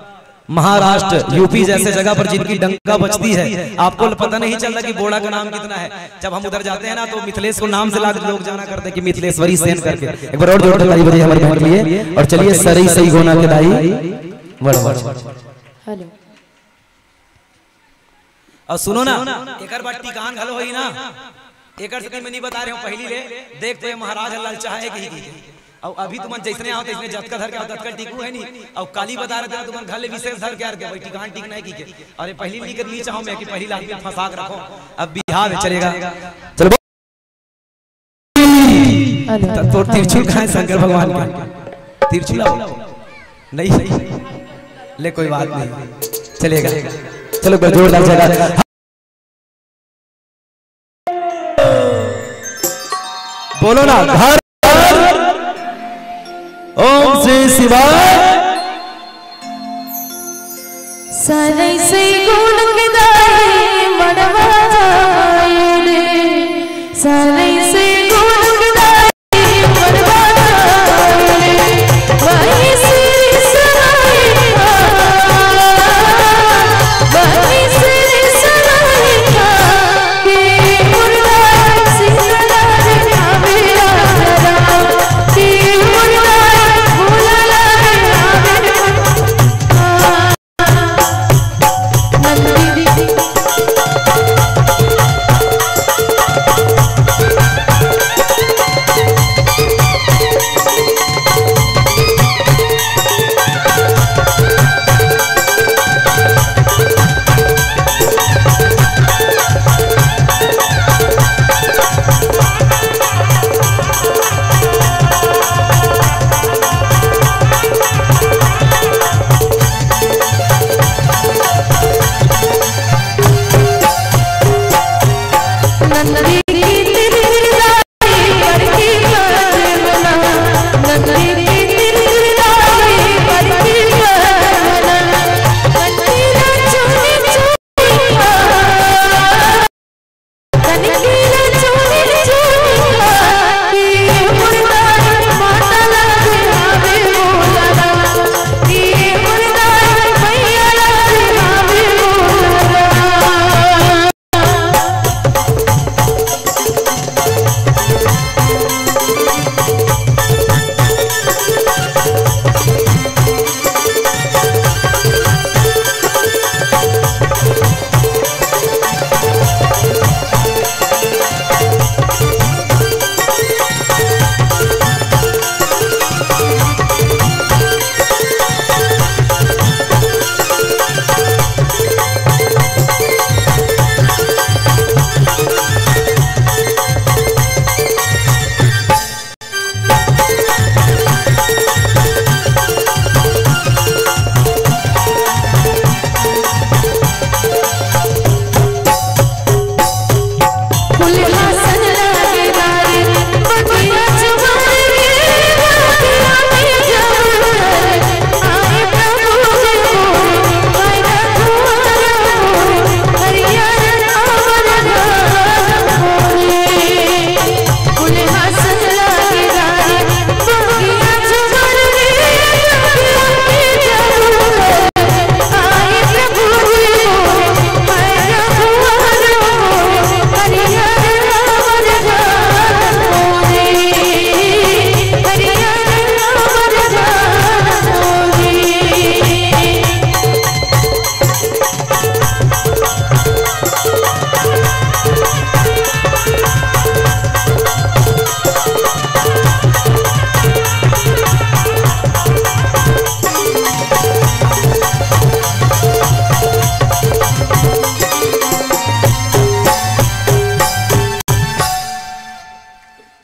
महाराष्ट्र, यूपी जैसे जगह पर जिनकी डंका बजती है, आपको पता नहीं चलता कि बोड़ा का नाम कितना है। जब हम उधर जाते हैं ना, तो मिथलेश को नाम से लाग-, लोग जाना करते हैं कि मिथलेश्वरी सेन करके। एक बार और जोरदार ताली बजाइए हमारी बहन के लिए। और चलिए, सरई सई गोना के दाई। बड़, बड़। हेलो। और सुनो ना, एकर बाद टिकान घलो होई ना, एकर से मैं नहीं बता रहे हूँ, पहली ले देख तो ये महाराज ललचाए की, की। और अभी तुमन जैसने आओ, तैसने जतका धर के आओ, ततका टिकू है नहीं। और काली बता रहे थे ना, तुमन घर ले विशेष धर के आ रहे थे, भाई टिकान टिकना है की के। अरे पहली ली कर नीचे आओ, मैं कि पहली लाख में फंसा के रखो, अब बिहार में चलेगा। चलो। त-, तोर त्रिशूल कहाँ है शंकर भगवान के? त्रिशूल आओ। नहीं, ले, कोई बात नहीं, चलेगा। चलो, एक बार जोरदार जयकारा। बोलो ना, घर घर। ओम श्री शिवाय। सारे से गुण गाए मड़वा जाए रे, सारे से गुण गाए मड़वा जाए रे, वही श्री शिवाय, वही श्री शिवाय।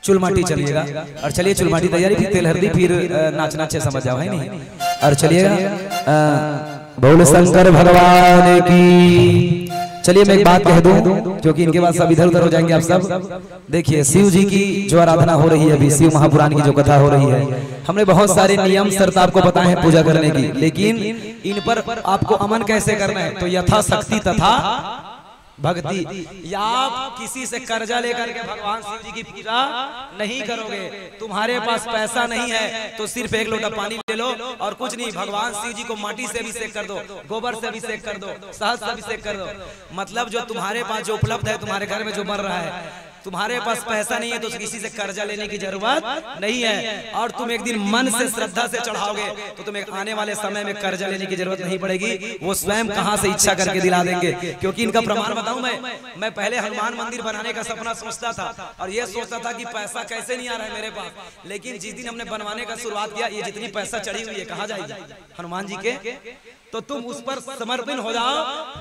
चुलमाटी चलिएगा। और चलिए, चुलमाटी तैयारी, फिर तेल हल्दी, फिर, अ, नाच नाचे समझ जाओ, है नहीं? और चलिएगा, अ, बोल शंकर भगवान की। चलिए, मैं एक बात कह दूं, क्योंकि इनके बाद सब इधर उधर हो जाएंगे आप सब। देखिए, शिव जी की जो आराधना हो रही है अभी, शिव महापुराण की जो कथा हो रही है, हमने बहुत सारे नियम शर्त आपको बताए हैं पूजा करने की, लेकिन इन पर आपको अमन कैसे करना है, तो यथाशक्ति तथा भक्ति। या आप किसी से कर्जा लेकर के भगवान शिव जी की पूजा नहीं करोगे। तुम्हारे पास पैसा नहीं है तो सिर्फ एक लोटा पानी ले लो और कुछ नहीं, भगवान शिव जी को माटी से अभिषेक कर दो, गोबर से अभिषेक कर दो, शहद से अभिषेक कर दो। मतलब, जो तुम्हारे पास जो उपलब्ध है, तुम्हारे घर में जो बन रहा है, तुम्हारे पास पैसा नहीं है तो किसी से कर्जा लेने की जरूरत नहीं है। और तुम एक दिन मन से, श्रद्धा से चढ़ाओगे तो तुम्हें आने वाले समय में कर्जा लेने की जरूरत नहीं पड़ेगी। वो स्वयं कहां से इच्छा करके दिला देंगे, क्योंकि इनका प्रमाण बताऊं मैं। मैं पहले हनुमान मंदिर बनाने का सपना सोचता था और ये सोचता था कि पैसा कैसे नहीं आ रहा है मेरे पास, लेकिन जिस दिन हमने बनवाने का शुरुआत किया, ये जितनी पैसा चढ़ी हुई है, कहाँ जाएगी? हनुमान जी के। तो तुम उस पर समर्पित हो जाओ,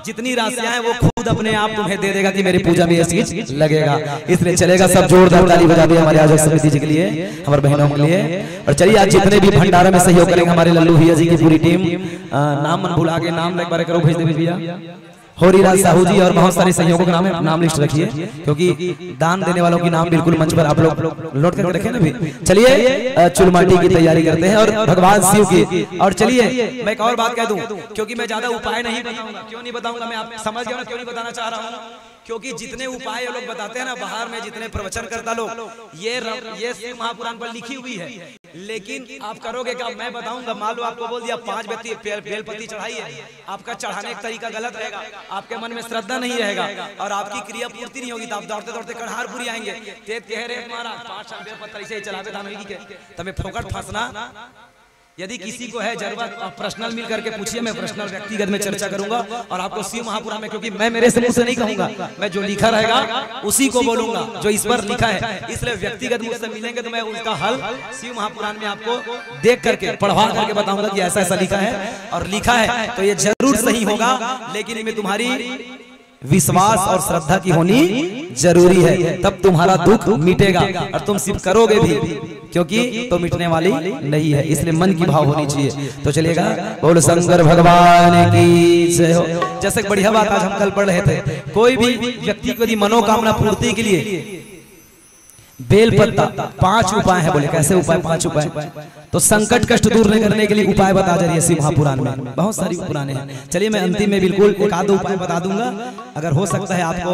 जितनी राशियां हैं वो खूब खुद अपने आप तुम्हें दे देगा कि मेरी पूजा में ये चीज लगेगा। इसलिए चलेगा, सब जोरदार ताली बजा दे हमारे आयोजक समिति जी के लिए, हमारे बहनों के लिए। और चलिए, आज जितने भी भंडारा में सहयोग करेंगे हमारे लल्लू भैया जी की पूरी टीम, अ, नाम मन भुला के, नाम एक बार करो, भेज दे भैया। होरीराज साहू जी और बहुत सारे सहयोगों के नाम है, नाम लिस्ट रखिए, क्योंकि दान देने वालों के नाम बिल्कुल मंच पर आप लोग नोट करके रखें ना भी। चलिए, अ, चुलमाटी की तैयारी करते हैं और भगवान शिव की। और चलिए, मैं एक और बात कह दूं, क्योंकि मैं ज्यादा उपाय नहीं बताऊंगा। क्यों नहीं बताऊंगा? मैं आप समझ गया ना क्यों नहीं बताना चाह रहा हूँ। क्योंकि जितने उपाय ये लोग बताते हैं ना बाहर में, जितने प्रवचन करता लोग, ये र-, ये शिव महापुराण पर लिखी हुई है। लेकिन आप करोगे क्या? मैं बताऊंगा। मान लो आपको बोल दिया, पांच बेती-, बेल, बेलपत्ती चढ़ाई है, आपका चढ़ाने का तरीका गलत रहेगा, आपके मन में श्रद्धा नहीं रहेगा और आपकी क्रिया पूर्ति नहीं होगी, तो आप दौड़ते दौड़ते कढ़ारपुरी आएंगे। ते कह रहे, महाराज, पांच साल बेलपत्ता ऐसे ही चलावे, धान होगी क्या? तब मैं फोकट फंसना। यदि किसी को है जरूरत, आप पर्सनल मिल करके पूछिए, मैं पर्सनल, व्यक्तिगत में चर्चा करूंगा और आपको शिव महापुराण में, क्योंकि मैं मेरे से, मुंह से नहीं कहूंगा, मैं जो लिखा रहेगा उसी को बोलूंगा, जो इस पर लिखा है। इसलिए व्यक्तिगत मुझसे मिलेंगे तो मैं उसका हल शिव महापुराण में आपको देख करके, पढ़वा करके बताऊंगा कि ऐसा ऐसा लिखा है, और लिखा है तो ये जरूर सही होगा। लेकिन इनमें तुम्हारी विश्वास और श्रद्धा की होनी जरूरी है, तब तुम्हारा दुख मिटेगा और तुम सिर्फ करोगे भी, क्योंकि तो मिटने वाली नहीं है, इसलिए मन की भाव होनी चाहिए। तो चलिएगा, बोल शंकर भगवान की जय हो। जैसे एक बढ़िया बात आज हम कल पढ़ रहे थे, कोई भी व्यक्ति को यदि मनोकामना पूर्ति के लिए बेल पत्ता, पांच उपाय है, बोले कैसे उपाय, पांच उपाय, तो संकट कष्ट दूर करने के लिए उपाय बता जा रही है शिव महापुराण में, बहुत सारी पुराने हैं। चलिए, मैं अंतिम में बिल्कुल एक आध उपाय बता दूंगा, अगर हो सकता है आपको,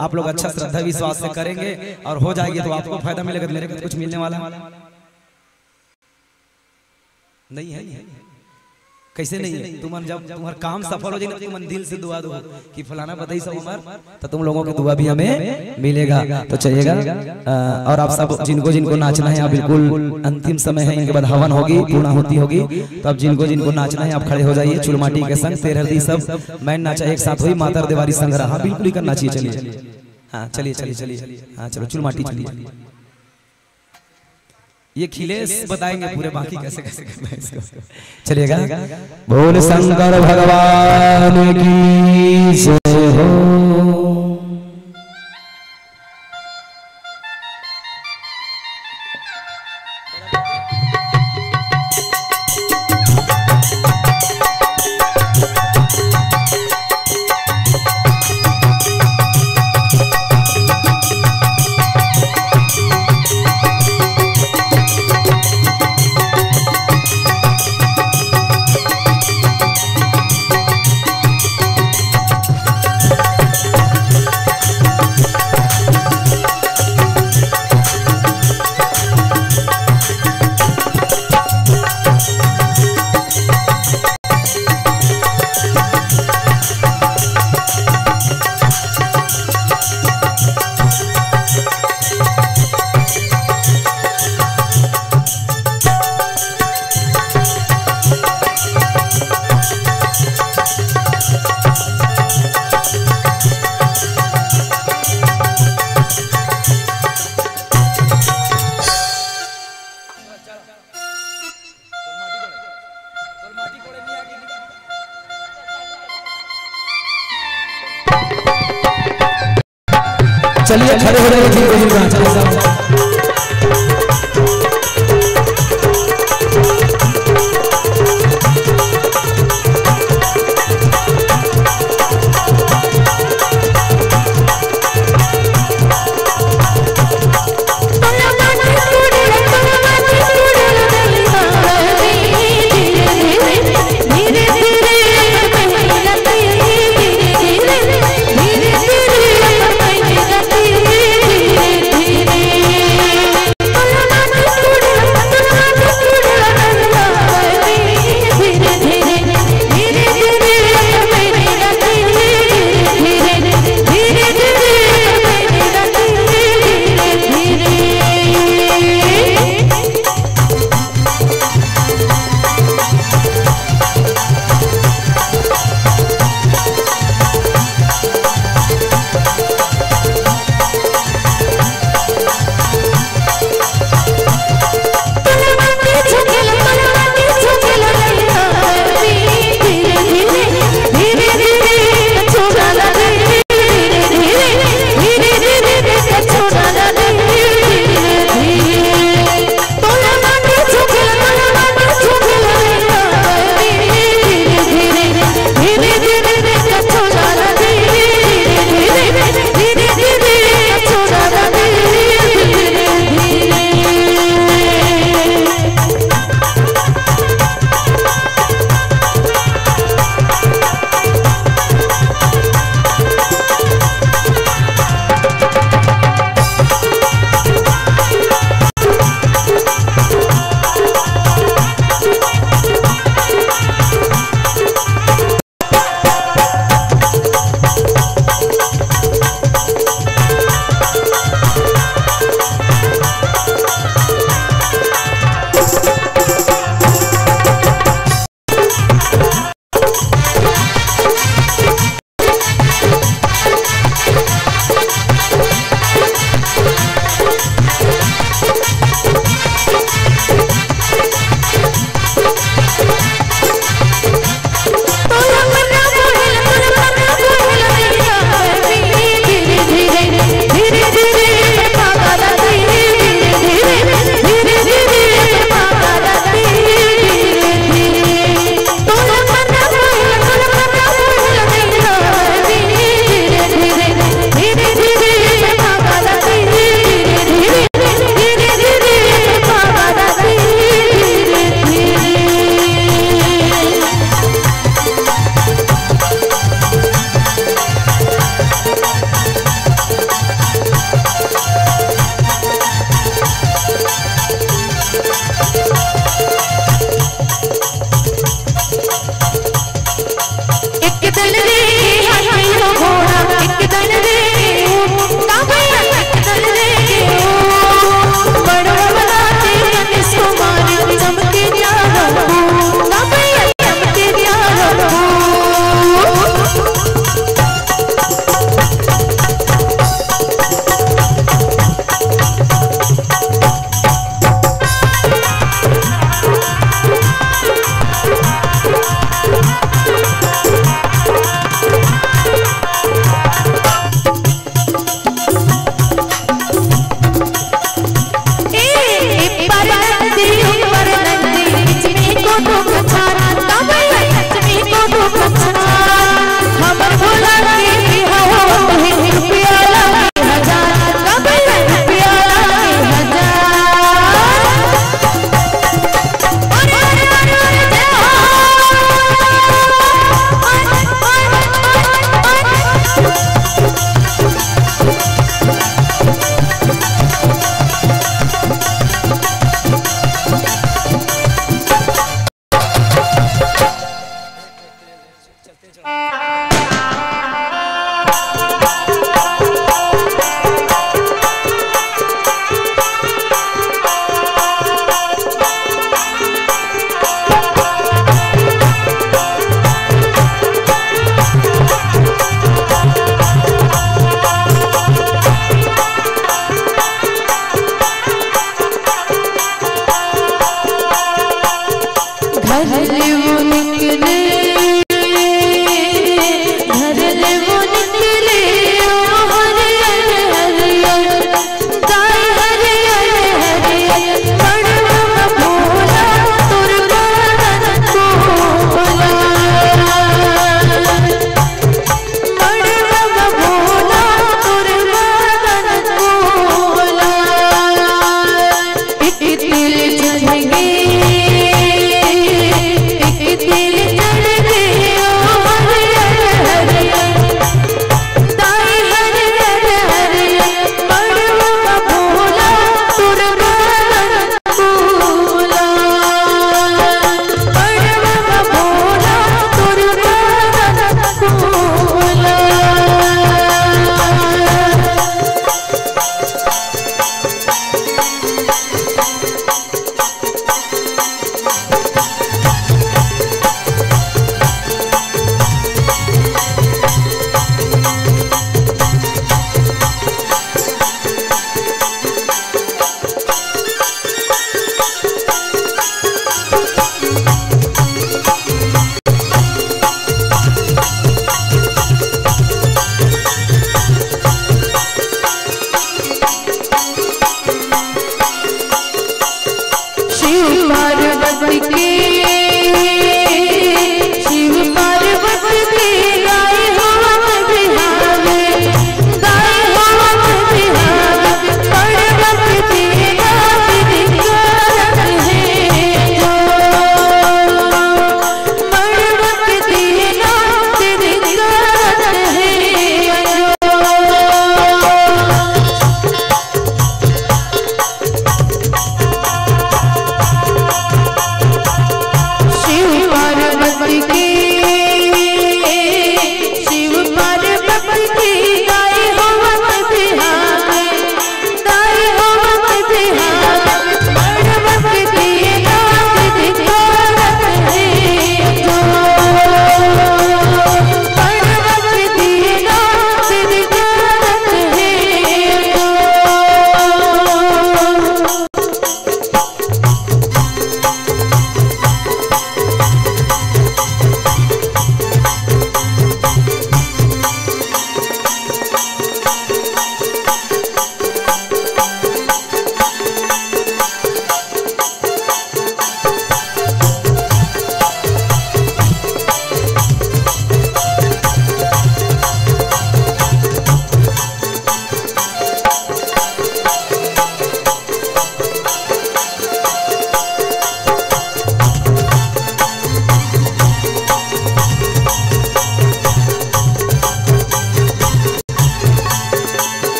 आप लोग अच्छा श्रद्धा विश्वास से करेंगे और हो जाएगी तो आपको फायदा मिलेगा, तो मेरे को तो कुछ मिलने वाला नहीं है। कैसे नहीं है? तुमन जब तुम्हार काम सफल हो जाए ना, तुमन दिल से दुआ दो कि फलाना बताई सब हमार, तो तुम लोगों की दुआ भी हमें मिलेगा। तो चलिएगा, अ, और आप सब जिनको जिनको नाचना है, आप बिल्कुल अंतिम समय है, इनके बाद हवन होगी, पूर्णाहुति होगी, तो आप जिनको जिनको नाचना है आप खड़े हो जाइए। चुलमाटी के संग तेरह दी सब मैं नाचा एक साथ हुई, मातर देवारी संग रहा, बिल्कुल ही करना चाहिए। चलिए, हाँ, चलिए, चलिए, चलिए, हाँ, चलो चुलमाटी चलिए। ये खिलेश बताएंगे पूरे बाकी कैसे कैसे करना है इसको। चलिएगा, बोल शंकर भगवान की जय हो। चलिए, खड़े हो जाइए, जिनको जिनको नाचना है।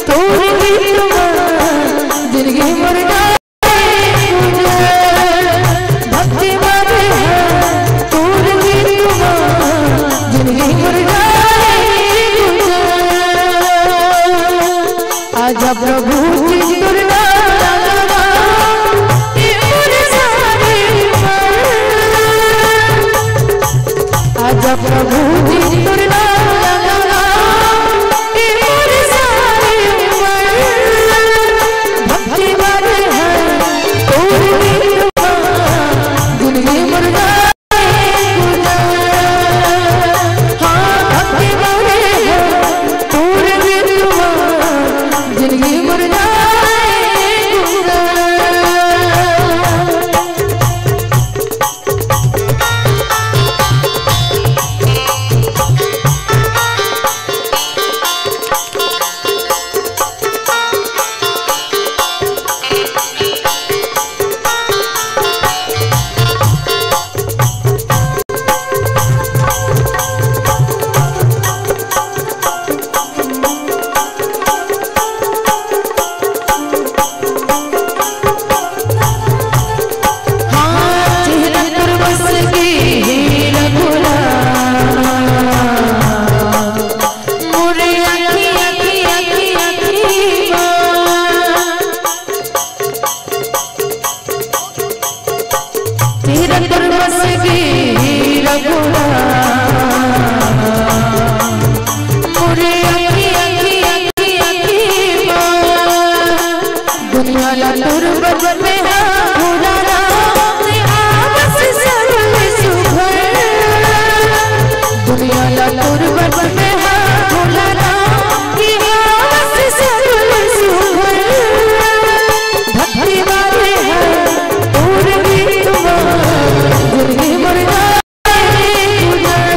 तोर गीत मा जिंदगी मोर जाए गुजर। भक्ति मारे है तोर गीत मा जिंदगी मोर जाए गुजर। आजा प्रभु जी तोर नाम लगा, ए मोर सारे उमर। आजा प्रभु जी तोर नाम लगा, ए मोर सारे उमर। भक्ति वाले हैं तोर गीत मा, जिंदगी मोर जाए गुजर। हाँ, भक्ति वाले हैं तोर गीत मा, जिंदगी मोर जाए गुजर। हाँ, चेहरा तोर बस गे हे रघुराम। मोरे आँखी, आँखी, आँखी, आँखी मा। चेहरा तोर बस गे हे रघुराम। मोरे आँखी, आँखी, आँखी, आँखी मा। दुनिया ला तोर बस में हा भुलाना, तेहा बस सबले सुघर। दुनिया ला तोर बस में हा भुलाना, तेहा बस सबले सुघर। भक्ति वाले हैं तोर गीत मा, जिंदगी मोर जाए गुजर।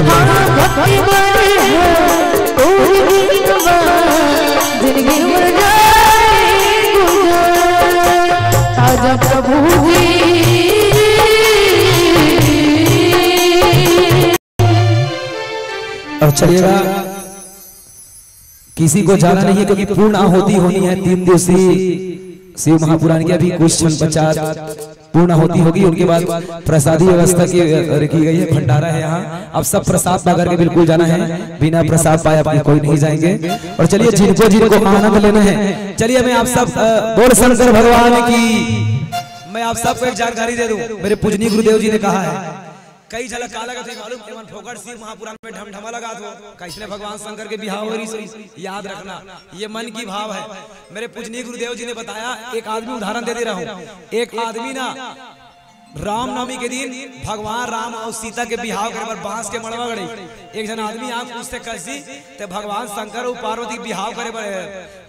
हाँ, भक्ति वाले हैं तोर गीत मा, जिंदगी मोर जाए गुजर। आजा प्रभु जी। और चलिएगा, किसी को जाना नहीं है, क्योंकि पूर्ण आहुति होनी है तीन दिवसीय शिव महापुराण की। अभी कुछ क्षण पश्चात पूर्ण आहुति होगी, उनके बाद प्रसादी व्यवस्था की रखी गई है, भंडारा है यहाँ। आप सब प्रसाद पा करके बिल्कुल जाना है, बिना प्रसाद पाए आप कोई नहीं जाएंगे। और चलिए, जिनको जिनको आनंद लेना है, चलिए, मैं आप सब, अ, बोल शंकर भगवान की। मैं आप सबको एक जानकारी दे दूं, मेरे पूजनीय गुरुदेव जी ने कहा है, कई झलक का लगत हे मालूम, एमन फोकट शिव महापुराण में ढमढमा लगात हो। कइसने भगवान शंकर के बिहाव होय रिहिस, याद रखना, ये मन की भाव है। मेरे पूजनीय गुरुदेव जी ने बताया, एक आदमी, उदाहरण दे दे रहा हूँ, एक आदमी ना रामनवमी के दिन भगवान राम और सीता के बिहाव करे बर बांस के मड़वा गड़े। एक झन आदमी आके पूछथे, कस जी, ते भगवान शंकर और पार्वती के बिहाव करे बर,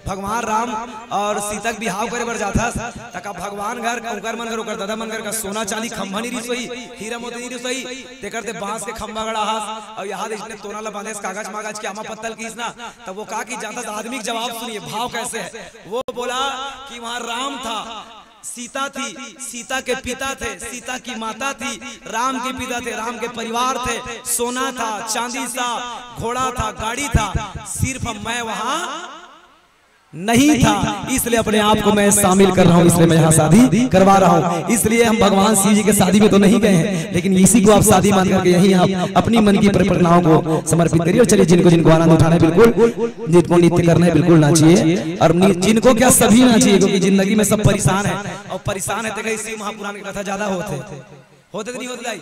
भगवान राम और सीता के बिहाव करे बर जाथस, त का भगवान घर, ओकर मन घर, ओकर ददा मन घर का सोना चांदी खंभा नहीं रिहिस होही, हीरा मोती नहीं रिहिस होही, तेकर ते बांस के खंभा गड़ा हस, और यहाँ दे इसने तोना ला बांधेस, कागज मागज के आमा पत्तल किहिस ना, तब वो का किहिस जानथस? आदमी के जवाब सुनिए, भाव कैसे है। वो बोला कि वहाँ राम था, सीता थी, सीता के पिता थे, सीता की माता थी, राम के पिता थे, राम के परिवार थे, सोना था, चांदी था, घोड़ा था, गाड़ी था, सिर्फ मैं वहाँ नहीं था, इसलिए अपने आप को मैं शामिल कर रहा हूँ, इसलिए मैं यहाँ शादी करवा रहा हूँ। इसलिए हम भगवान शिव जी के शादी में तो नहीं गए हैं, लेकिन इसी को आप शादी मान करके यहीं आप अपनी मन की प्रार्थनाओं को समर्पित करिए। और चलिए, जिनको जिनको आनंद उठाना है बिल्कुल, जिनको नृत्य करना है बिल्कुल नाचिए, और नि-, जिनको क्या सभी नाचिए, क्योंकि जिंदगी में सब परेशान है, और परेशान है तो कहीं शिव महापुराण की कथा ज्यादा होते होते तो नहीं होते दाई?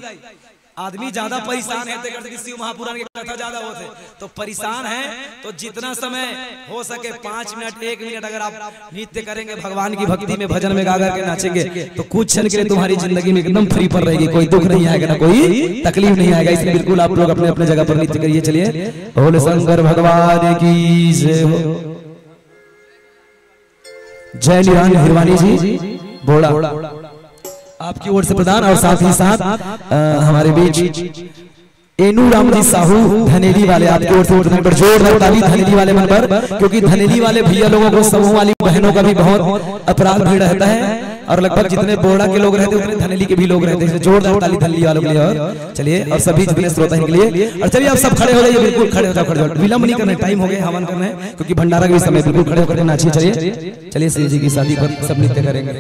आदमी ज्यादा परेशान है, तेकर से शिव महापुराण की कथा ज्यादा होते। तो परेशान है तो जितना समय हो सके, पाँच मिनट, एक मिनट अगर आप नृत्य करेंगे, भगवान की भक्ति में, भजन में गा करके नाचेंगे, तो कुछ क्षण के लिए तुम्हारी जिंदगी में एकदम फ्री पर रहेगी, कोई दुख नहीं आएगा, ना कोई तकलीफ नहीं आएगा। इसलिए बिल्कुल आप लोग अपने अपने जगह पर नृत्य करिए। चलिए, बोल शंकर भगवान की जय हो। जय निरान हिरवानी जी, बोड़ा, आपकी ओर से प्रदान, और साथ ही साथ, अ, हमारे बीच एनू राम जी साहू धनेली वाले, आपकी ओर से प्रदान पर जोरदार ताली धनेली वाले मन पर, क्योंकि धनेली वाले भैया लोगों को, समूह वाली बहनों का भी बहुत अपराध भीड़ रहता है। और लगभग जितने बोहड़ा के लोग रहते हैं, उतने धनेली के भी लोग रहते हैं। जोरदार ताली धनेली वालों के लिए। और चलिए, और सभी जितने श्रोता हैं इनके लिए। और चलिए, आप सब खड़े हो जाइए, बिल्कुल खड़े हो जाओ, खड़े हो जाओ, विलंब नहीं करना है, टाइम हो गया, हवन करना है, क्योंकि भंडारा का भी समय। बिल्कुल खड़े होकर नाचिए। चलिए, चलिए, शिव जी की शादी पर सब नृत्य करेंगे।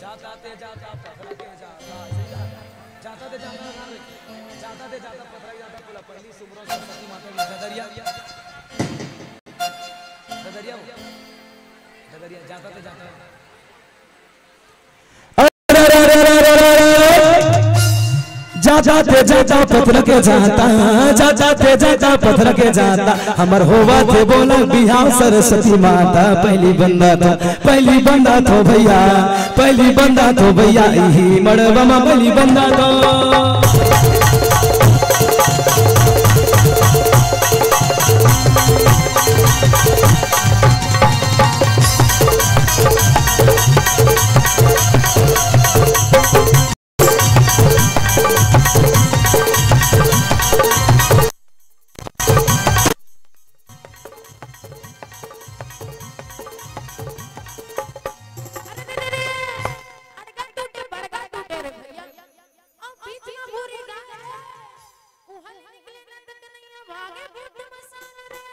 जाता ते जाता पथरा के जाता, जाता ते जाता, जाता ते जाता पथरा के जाता, बोला पहली सुमरो सरस्वती माता की। ददरिया, ददरिया हो, ददरिया, जाता ते जाता। जाता ते जाता पथरा के जाता, जाता ते जाता पथरा के जाता, हमर होवा थे बोला बिहाव सरस्वती माता। पहली बंदा तो, पहली बंदा तो भैया, पहली बंदा तो भैया, इही मड़वा मा पहली बंदा तो। अरे रे रे रे, अड़गा टूटे, बड़गा टूटे रे भैया। अब बीच में भूरी गाय है, उहल निकले नंद कन्हैया, भागे भूत मसान रे।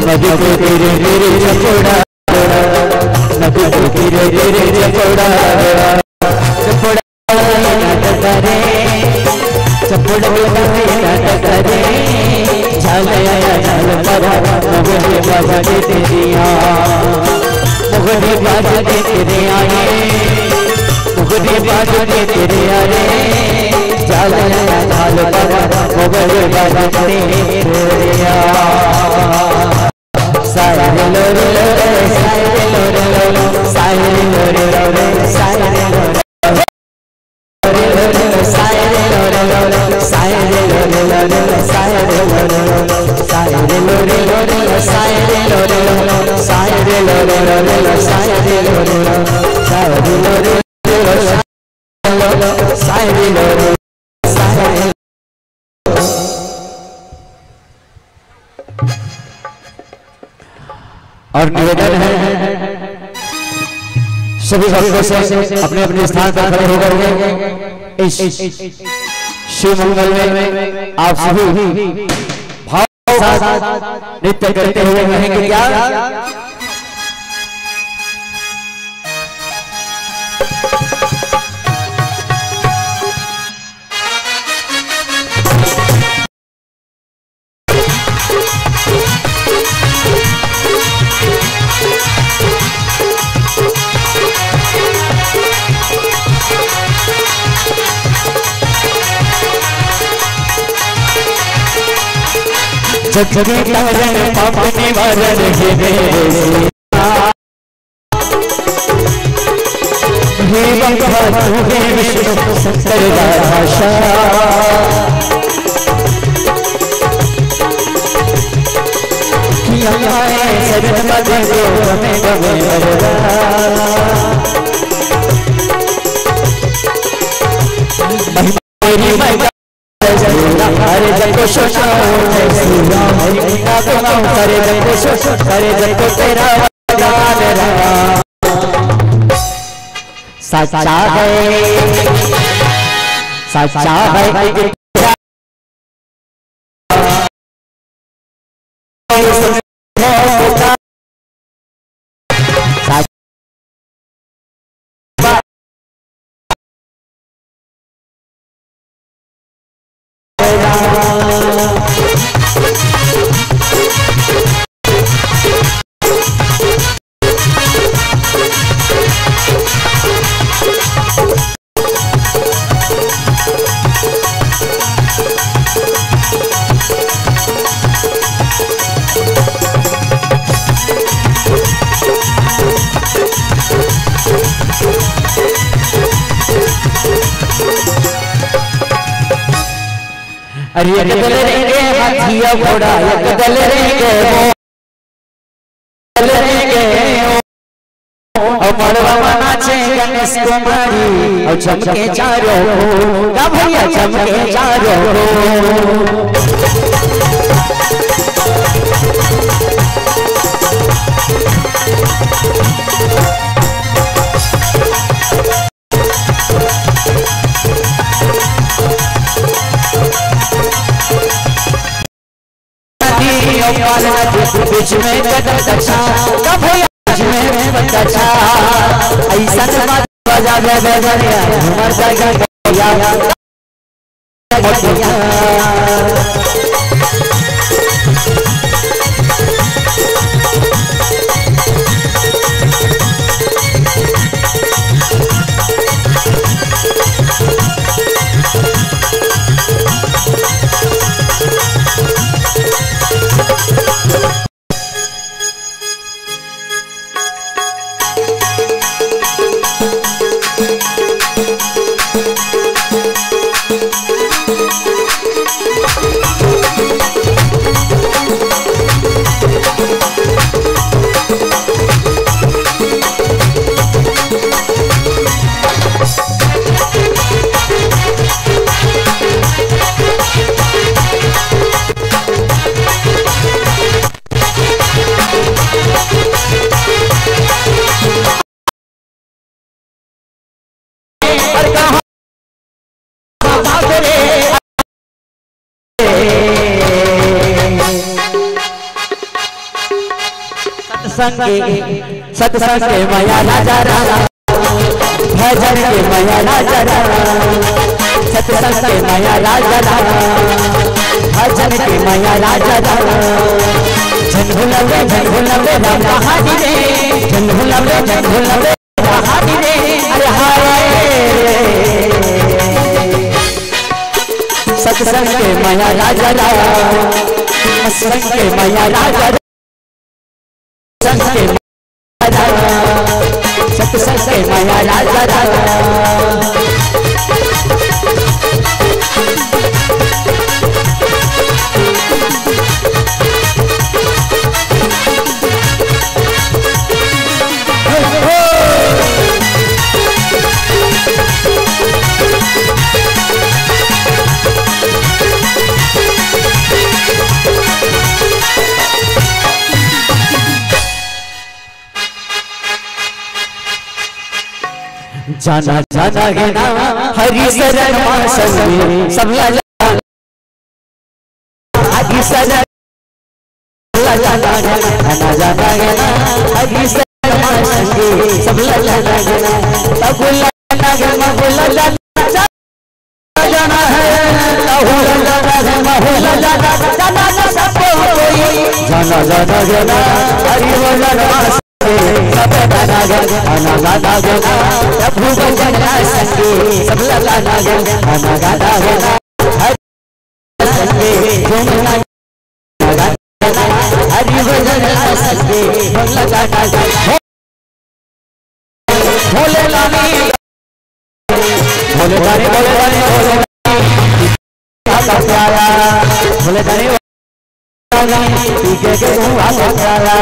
नदी के तीरे तीरे चपोड़ा, नदी के तीरे तीरे चपोड़ा, चपोड़ा नाटक रे, चपोड़ा नाटक रे, झाल आया झाल परा, मुगड़ी बाज के तेरिया, मुगड़ी बाज के तेरे आए, मुगड़ी बाज के तेरे आए, झाल आया झाल परा, मुगड़ी बाज के तेरिया। सारे लो रे लो रे, सारे लो रे लो रे, सारे लो रे लो रे, सारे लो रे लो रे, सारे लो रे लो रे, सारे और निवेदन है सभी भक्तों से, अपने अपने स्थान पर खड़े होकर के इस शिव मंगल में आप सभी भाव के साथ नृत्य करते हुए रहेंगे क्या? जग के कारण पाप निवारण हे मेरे सिया। हे ब्रह्मा तू हे विष्णु शंकर राधा श्याम। किया है शरण मत दो गमे गमे वरदान। महिमा तेरी मैं अरे जब को सोचो जय श्री राम, हरि गुण गाओ, अरे जब को सोचो, अरे जब को तेरा वरदान राम। सच्चा है, सच्चा है। अरे एक दल रेंगे हाथी अउ घोड़ा, एक दल रेंगे मोर, दल रेंगे ओ, अउ मड़वा में नाचे गणेश कुमारी, अउ चमके चारों ओर, का भैया चमके चारों ओर। बीच में कटकटा, कभी बीच में कटकटा, ऐसा बात बजा दे बजनिया, झूमर सजा गया। सत्संग के, सत्संग के माया राजा राम, भजन के माया राजा राम, सत्संग के माया राजा राम, भजन के माया राजा राम। झन भुलावे, झन भुलावे राम कहानी रे, झन भुलावे, झन भुलावे कहानी रे। अरे हाय रे। सत्संग के माया राजा राम, सत्संग के माया राजा राम। सत्संग के माया राजा राम, सत्संग के माया राजा राम। जाना जाना गे ना हरि शरण मा संगे, सब ला जाना हरि शरण ला जाना गे ना, जाना जाना गे ना हरि शरण मा संगे, सब ला जाना गे ना। तब ला जाना गे ना, बोला जाना जाना है, तहु ला जाना है, महु ला जाना, जाना ना सब कोई। जाना जाना गे ना हरि शरण मा संगे, सब ला जाना गे ना, जाना जाना गे ना, प्रभु भजन ला संगे, सब ला जाना गे ना, जाना जाना गे ना हरि संगे, झूमना हरि भजन ला संगे, ढोल ला जाना गे ना। भोले दानी, भोले दानी, भोले दानी, भोले दानी, का प्यारा, भोले दानी, पी के के हुआ का प्यारा।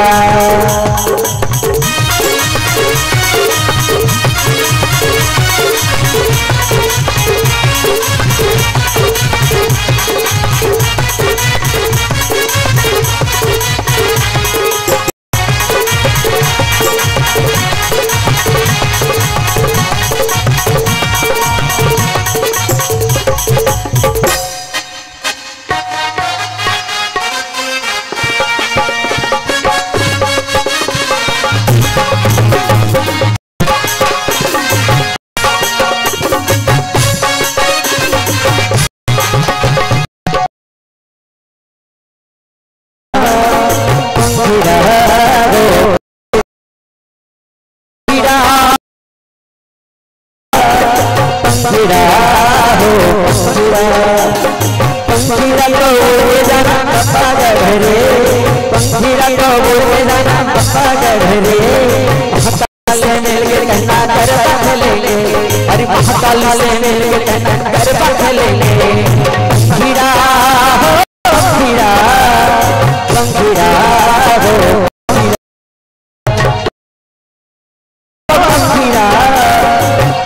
पंखीरा को बोले जाना पप्पा गढ़ रे, पंखीरा को बोले जाना पप्पा गढ़ रे। महाकाल से मिलके कहना कर बांध लेंगे, अरे महाकाल से मिलके कहना कर बांध लेंगे। पंखीरा हो, पंखीरा, पंखीरा हो, पंखीरा,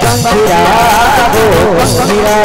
पंखीरा हो, पंखीरा।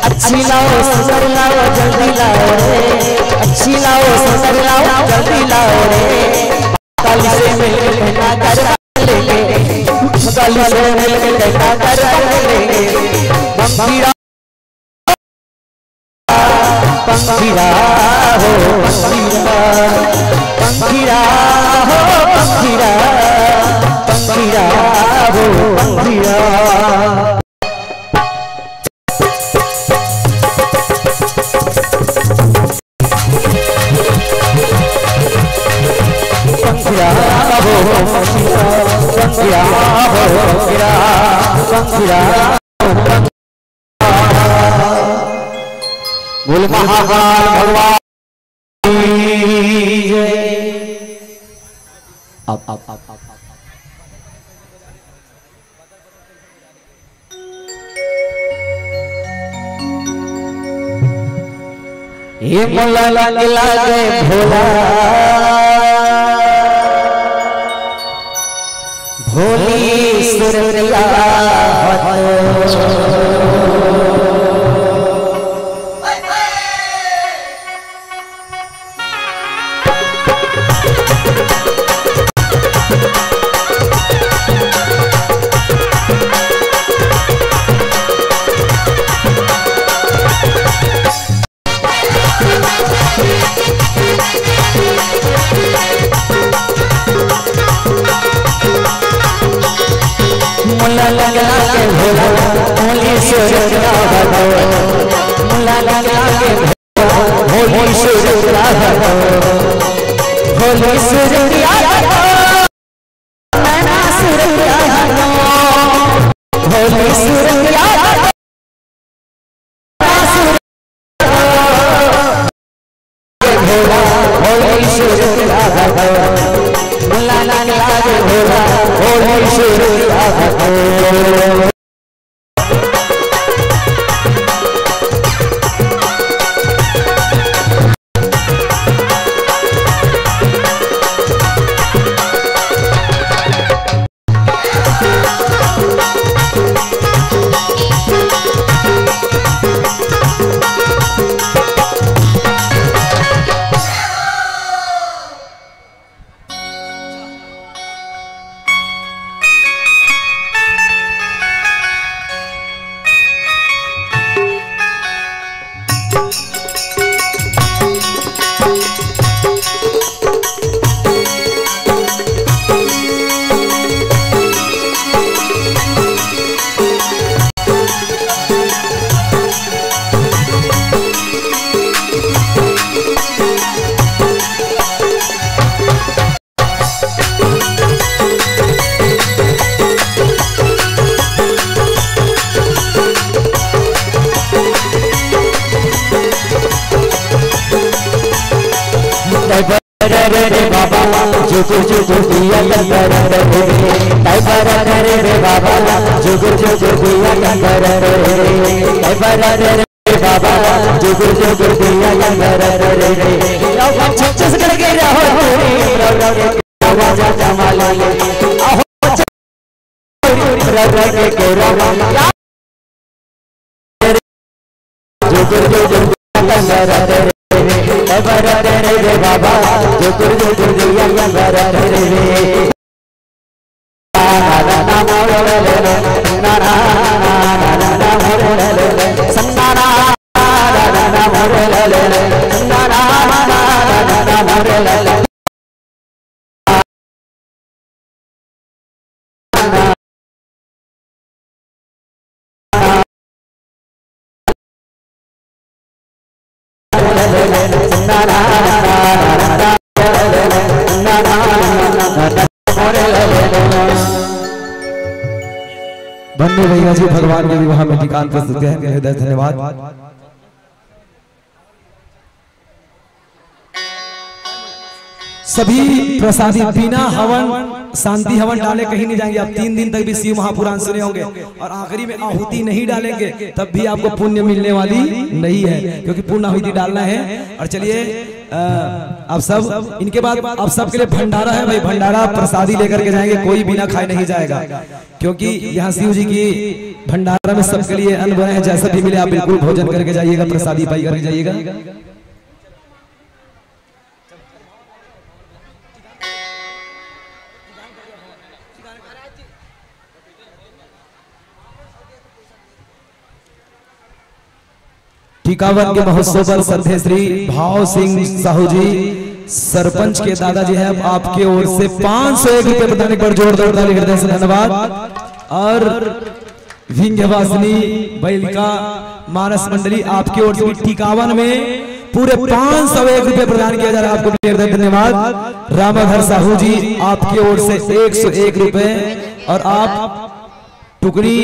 अच्छी लाओ, सुंदर लाओ, जल्दी लाओ रे। अच्छी लाओ, सुंदर लाओ, जल्दी लाओ रे। काली से मिलके कहना कर बांध लेंगे, काली से मिलके कहना कर बांध लेंगे। पंखीरा, पंखीरा हो, पंखीरा, पंखीरा हो, पंखीरा, पंखीरा हो, पंखीरा। पंखीरा हो, पंखीरा, पंखीरा हो, पंखीरा, पंखीरा। बोल महाकाल भगवान की जय। अब, अब, अब, अब, अब। हे मोला लग लागे भोला, भोली सुरतिया हत। मुला लगला के भोला, भोली सुरतिया हत। मुला लगला के भोली सुरतिया हत, भोली सुरतिया हत, नैना सुरतिया हत, भोली सुरतिया हत, नैना सुरतिया हत। भोला, भोली सुरतिया हत, रे बाबा, जुगुर जुगुर दिया कर रे, तय बर रे बाबा, जुगुर जुगुर दिया कर रे, तय बर रे बाबा, जुगुर जुगुर दिया कर रे। छत्तीसगढ़ के रहो, आवाज जमा ले। धन्य भैया जी, भगवान के विवाह में टीकावन प्रस्तुत किया है, हृदय धन्यवाद। सभी प्रसादी बिना हवन, शांति हवन डाले कहीं नहीं जाएंगे। आप तीन दिन तक भी शिव महापुराण सुने होंगे और आखिरी में आहुति नहीं डालेंगे, तब भी आपको पुण्य मिलने वाली नहीं है, क्योंकि पूर्ण आहुति डालना है। और चलिए, अ, आप सब, इनके बाद आप सबके लिए भंडारा है भाई, भंडारा प्रसादी लेकर के जाएंगे, कोई बिना खाए नहीं जाएगा, क्योंकि यहाँ शिव जी की भंडारा में सबके लिए अन्न बने हैं। जैसा भी मिले आप बिल्कुल भोजन करके जाइएगा, प्रसादी पाई करके जाइएगा। टीकावन के महोत्सव पर श्रद्धेय श्री भाव सिंह साहू जी, सरपंच के दादाजी हैं, आपके ओर से पाँच सौ एक रुपये प्रदान, एक बार जोरदार ताली, हृदय से धन्यवाद। और विंध्यवासिनी बालिका मानस मंडली, आपके ओर से भी टीकावन में पूरे पाँच सौ एक रुपये प्रदान किया जा रहा है, आपको भी हृदय धन्यवाद। रामाधर साहू जी, आपके ओर से एक सौ एक रुपये, और आप टुकड़ी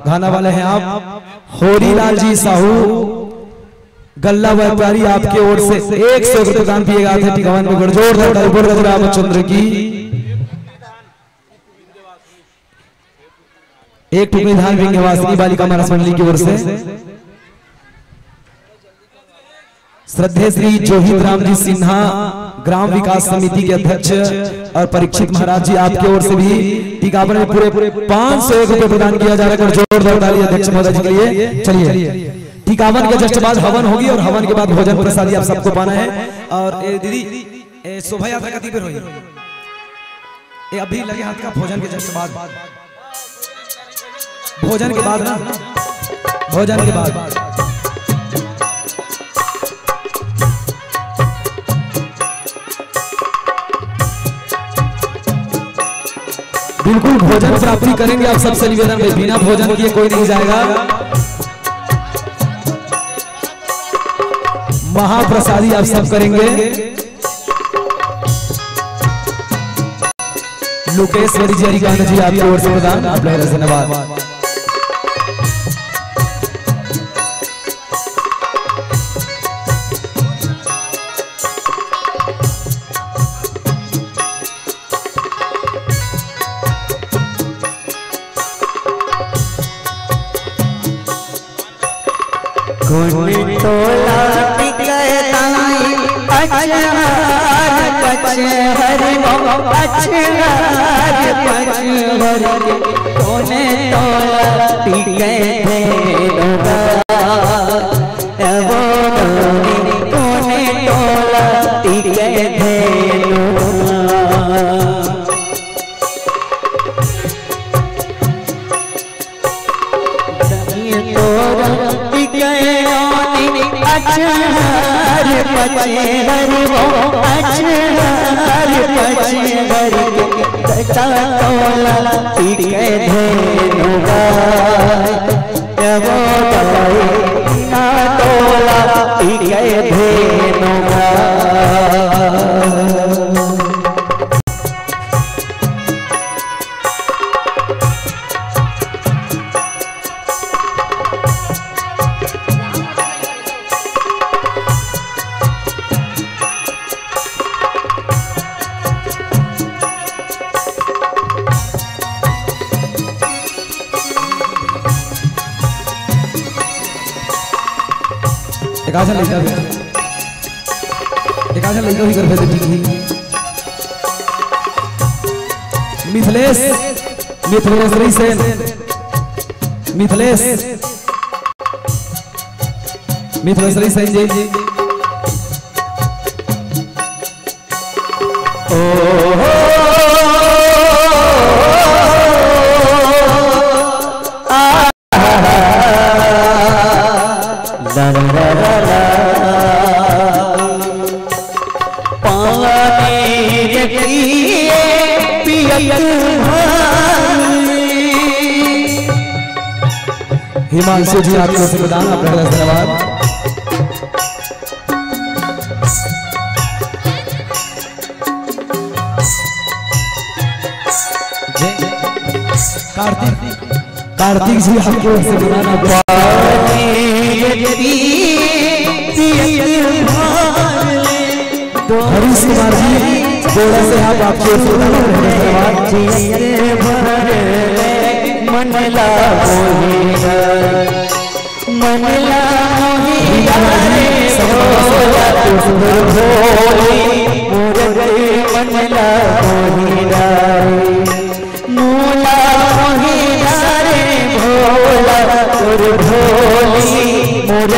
धाना वाले हैं आप, होरीलाल जी साहू गल्ला व्यापारी, आपके ओर से एक सौ रुपये दान दिए गए थे टीकावन में। जोरदार ताली बोल रामचंद्र की। एक टुकड़ी धान विंध्यवासिनी बालिका मानस मंडली की ओर से। श्रद्धेय श्री जोहित राम जी सिन्हा, ग्राम विकास समिति के अध्यक्ष, और परीक्षित महाराज जी, आपके ओर से भी टीकावन में पूरे पाँच सौ एक रुपये प्रदान किया जा रहा है। जोरदार ताली अध्यक्ष महोदय जी के लिए। चलिए, टीकावन के जस्ट बाद हवन होगी और हवन के बाद भोजन प्रसादी आप सबको पाना है। और ए, दीदी, ए, शोभा यात्रा कति बेर होई? ए, अभी लगे हाथ का भोजन के जस्ट बाद, भोजन के बाद ना, भोजन के बाद। बिल्कुल भोजन प्राप्ति करेंगे आप सबसे निवेदन है, बिना भोजन किए कोई नहीं जाएगा। महाप्रसादी आप सब करेंगे। लोकेश्वरी जी हरिकांत जी, आपकी ओर से प्रदान, आप लोगों का धन्यवाद। तोला टिकै दाई अचहर पचहर वो, अचहर पचहर के कोने तोला टिकै धेनु गा। ए वो रानी कोने तोला टिकै धेनु गा। तोरा टिकै आनी अचहर पचहर वो, अचहर पचहर के दता तोला टिकै धेनु गा। ए वो दाई ना तोला टिकै धेनु गा। एक आध लइका भी, एक आध लइका भी कर भेजे, ठीक ही। मिथिलेश, मिथिलेश रईसेन, मिथिलेश, मिथिलेश रईसेन जी। ओ हो, आ, ला, ला, ला, ला, ला। पानी पिए पियत भाई। हिमांशु जी, आपको श्रमदान, आपका धन्यवाद। जय कार्तिक, कार्तिक जी, आपको श्रमदान, आपका हरीश कुमार जी, बोड़ा से आप, आपको श्रमदान, आपका धन्यवाद। मनला मोहिना, मनला मोहिना रे भोला तोर भोली, मोर मनला मोहिना रे। मोला मोहिना रे भोला तोर भोली, मोर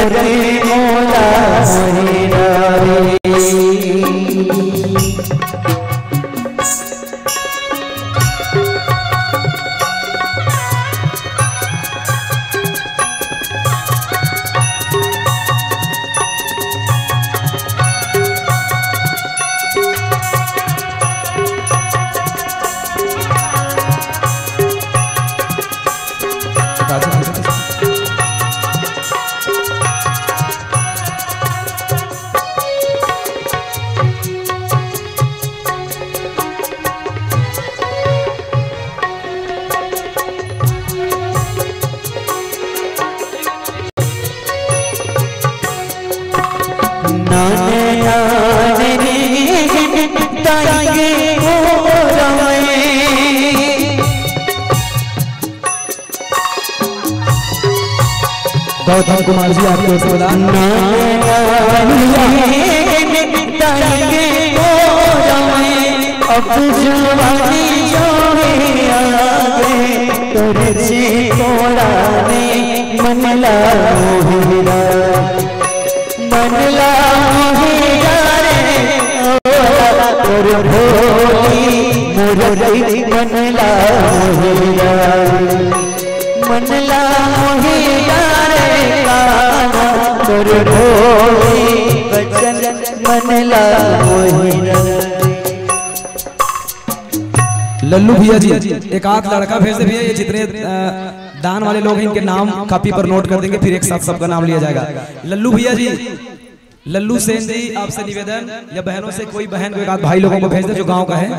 मोला मोहिना रे। गौतम कुमार जी, आपको श्रमदान। अब जवानी जो है आगे, तुझे कोड़ा ने मनला मोहिना, मनला मोहिना रे, ओ तोर भोली मुरली मनला मोहिना। मनला मोहिना रे कान्हा, तोर ढोली बचन मनला मोहिना। लल्लू भैया जी, एक आध लड़का भेज दे भैया, ये जितने, अ, दान वाले लोग हैं, इनके नाम कॉपी पर नोट कर देंगे, फिर एक साथ सबका नाम लिया जाएगा। लल्लू भैया जी, लल्लू सेन जी, आपसे निवेदन, या बहनों से कोई बहन को, एक आध भाई लोगों को भेज दे जो गांव का है।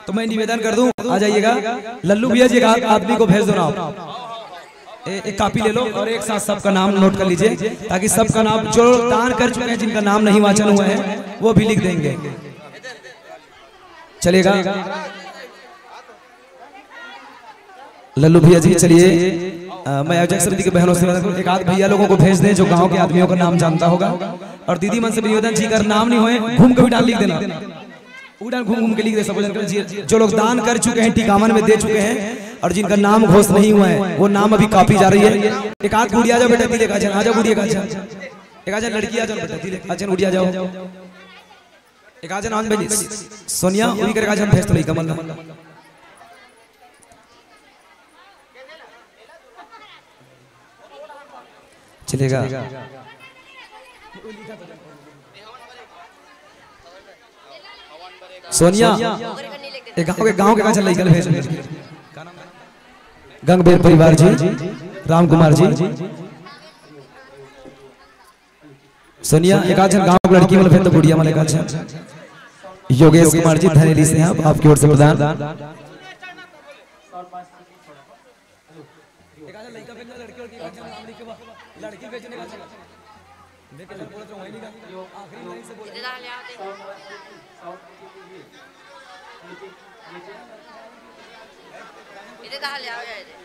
तो मैं निवेदन कर दूं, आ जाइएगा। लल्लू भैया जी, एक आदमी को भेज दो ना आप। ए-, एक कॉपी ले लो और एक साथ सबका नाम नोट कर लीजिए, ताकि सबका नाम, जो दान कर चुके हैं, जिनका नाम नहीं वाचन हुआ है, वो भी लिख देंगे। चलेगा? लल्लू भैया जी, चलिए। अ, मैं आयोजक समिति के बहनों से निवेदन करूँ, एक आध भैया लोगों को भेज दें जो गांव के आदमियों का नाम जानता होगा। और दीदी मन से भी निवेदन, जी कर नाम नहीं होए, घूम के भी डाल लिख देना। उड़ान घूम घूम के लिख दे सब जन के। जी, जो लोग दान कर चुके हैं, टिकावन में दे चुके हैं, और जिनका नाम घोष नहीं हुआ है, वो नाम अभी कापी जा रही है। एक आध गुड़िया आ जाओ बेटा, दिल एक आध जन, आ जाओ गुड़िया एक आध जन। एक आध जन लड़की आ जाओ बेटा, दिल एक आध जन गुड़िया आ जाओ। एक आध जन आन बनी। सोनिया, उही कर एक आध जन भेज तो नहीं कमल ना। चलेगा। सोनिया, एक गांव के, गांव के कहाँ चल रही, कल भेज। गंगबेर परिवार जी, राम कुमार जी। सोनिया, एक आध जन गांव के लड़की मन भेज तो गुड़िया मन एक आध जन। योगेश कुमार जी, धनेली से आप, आपकी ओर से प्रदान। एक आध लड़का भेजना, लड़की, लड़की का नाम लिखे बा। लड़की भेजने का चला। देख, बोलत रहो, वही नहीं का। आखिरी लाइन से बोल। इधर आ, ले आओ, दे। इधर आ, ले आओ, ले आओ, इधर।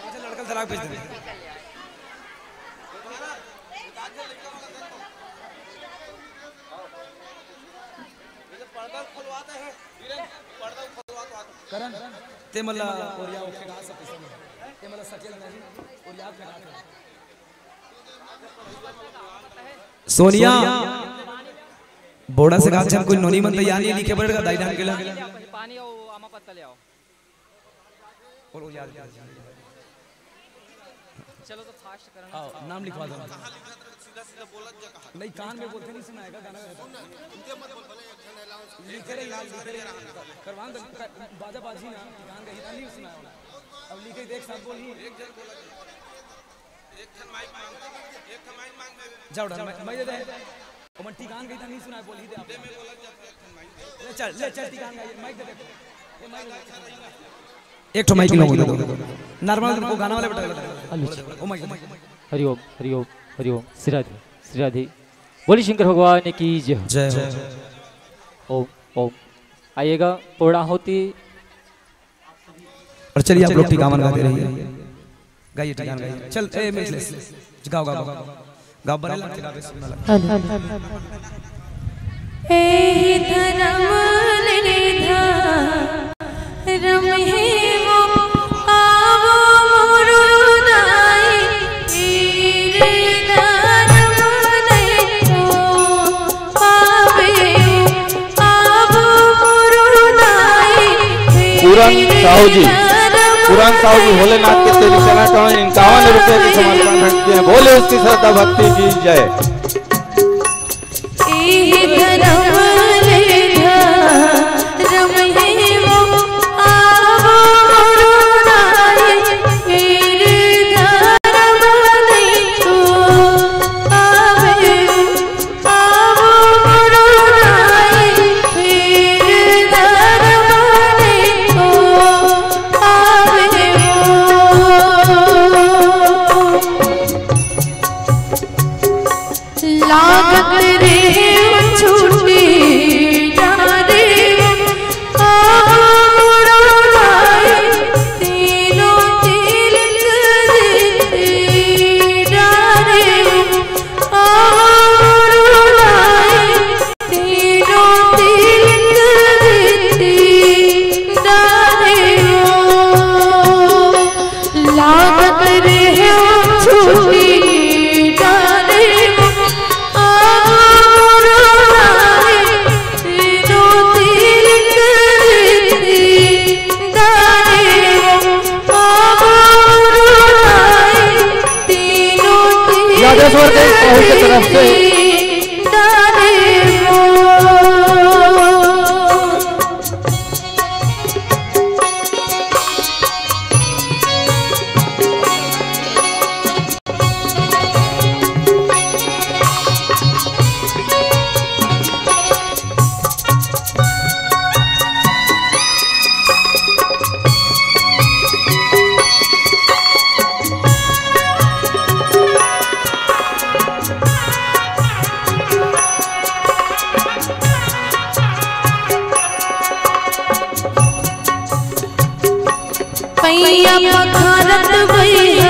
अच्छा, लड़का तलाक भेज दे। करण, ते मला ओरिया ओके गा सकते हैं। ते मला सकेल नहीं, ओरिया फेंका दे। सोनिया, बोड़ा से गाछ हम कोई नोनी मन तैयार नहीं लिखे पड़ेगा, दाई डाल के ला। पानी और आमा पत्ता ले आओ। और वो याद चलो तो फास्ट करना। आओ, नाम लिखवा दो। नहीं, कान में बोलते नहीं सुनाएगा गाना। लिखे रही यार, लिखे रही। करवान दो, बाजा बाजी ना, कान का हिता नहीं सुनाया होना। अब लिखे देख, सब बोल ही। जाओ, मैं, मैं दे दे। ओमन टिकान गई था, नहीं सुनाए, बोल ही दे आप। ले चल, ले चल, टिकान गई, माइक दे दे। ये माइक दे दे। एक ठो माइक लोगों को दे दो। नॉर्मल को गाना वाले बेटा। हेलो। ओ माइक दे दे। हरिओम, हरिओम, हरिओम। श्री राधे, श्री राधे। बोलिए शंकर भगवान की जय। जय हो। ओम, ओम। आइएगा, पूर्णाहुति। और चलिए, आप लोग टिकावन गाते रहिए। गाइए, टिकावन गाइए। चल, ए, मिथलेश, गाओ, गाओ, गाओ। गाओ, बने लगते गावे, सुनने लगते। हेलो। एहि धरम ले धरम हे वो, आवो मोरो दाई, एहि धरम ले वो, आवो पूरन साहू जी, पूरन साहू जी, भोलेनाथ के तेरी चरण कमल इक्यावन रुपए की समर्पण भेंट किए हैं। बोले उसकी श्रद्धा भक्ति की जय। यादेश्वर के साहू के तरफ से पैया पखारत भई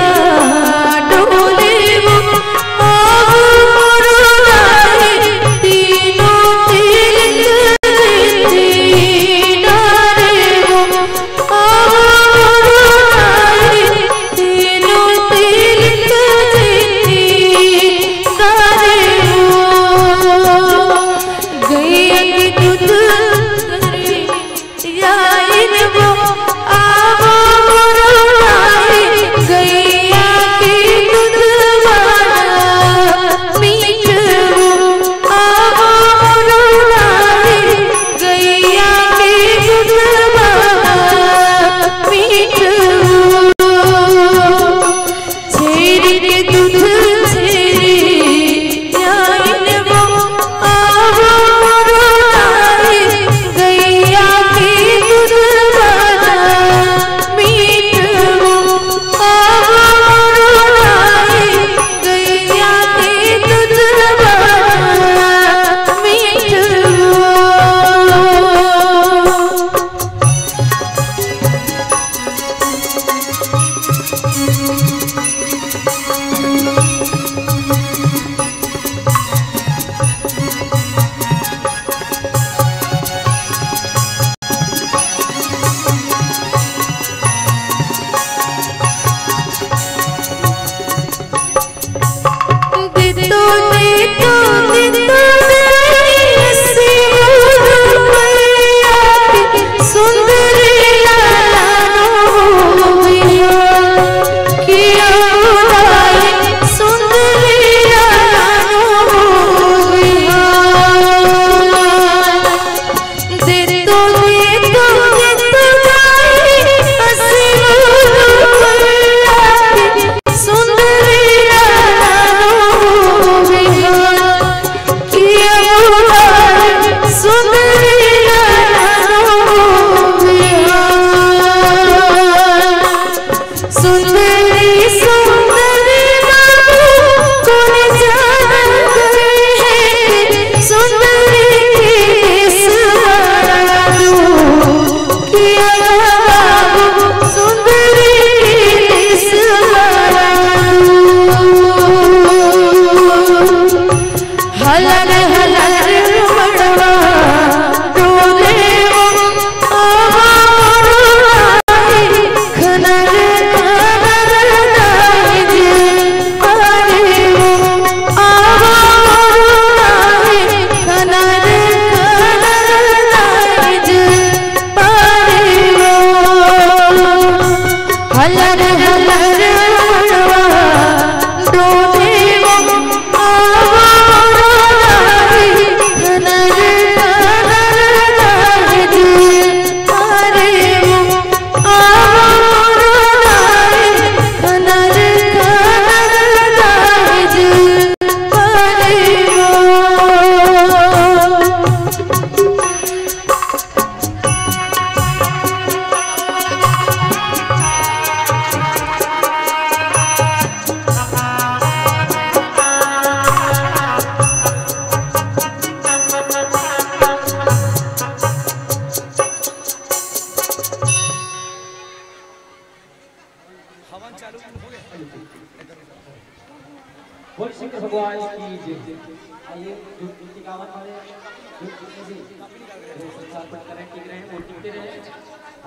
गाँव वाले जो जितने भी वो संसार पर करंट टिक रहे हैं, वो टिकते रहे।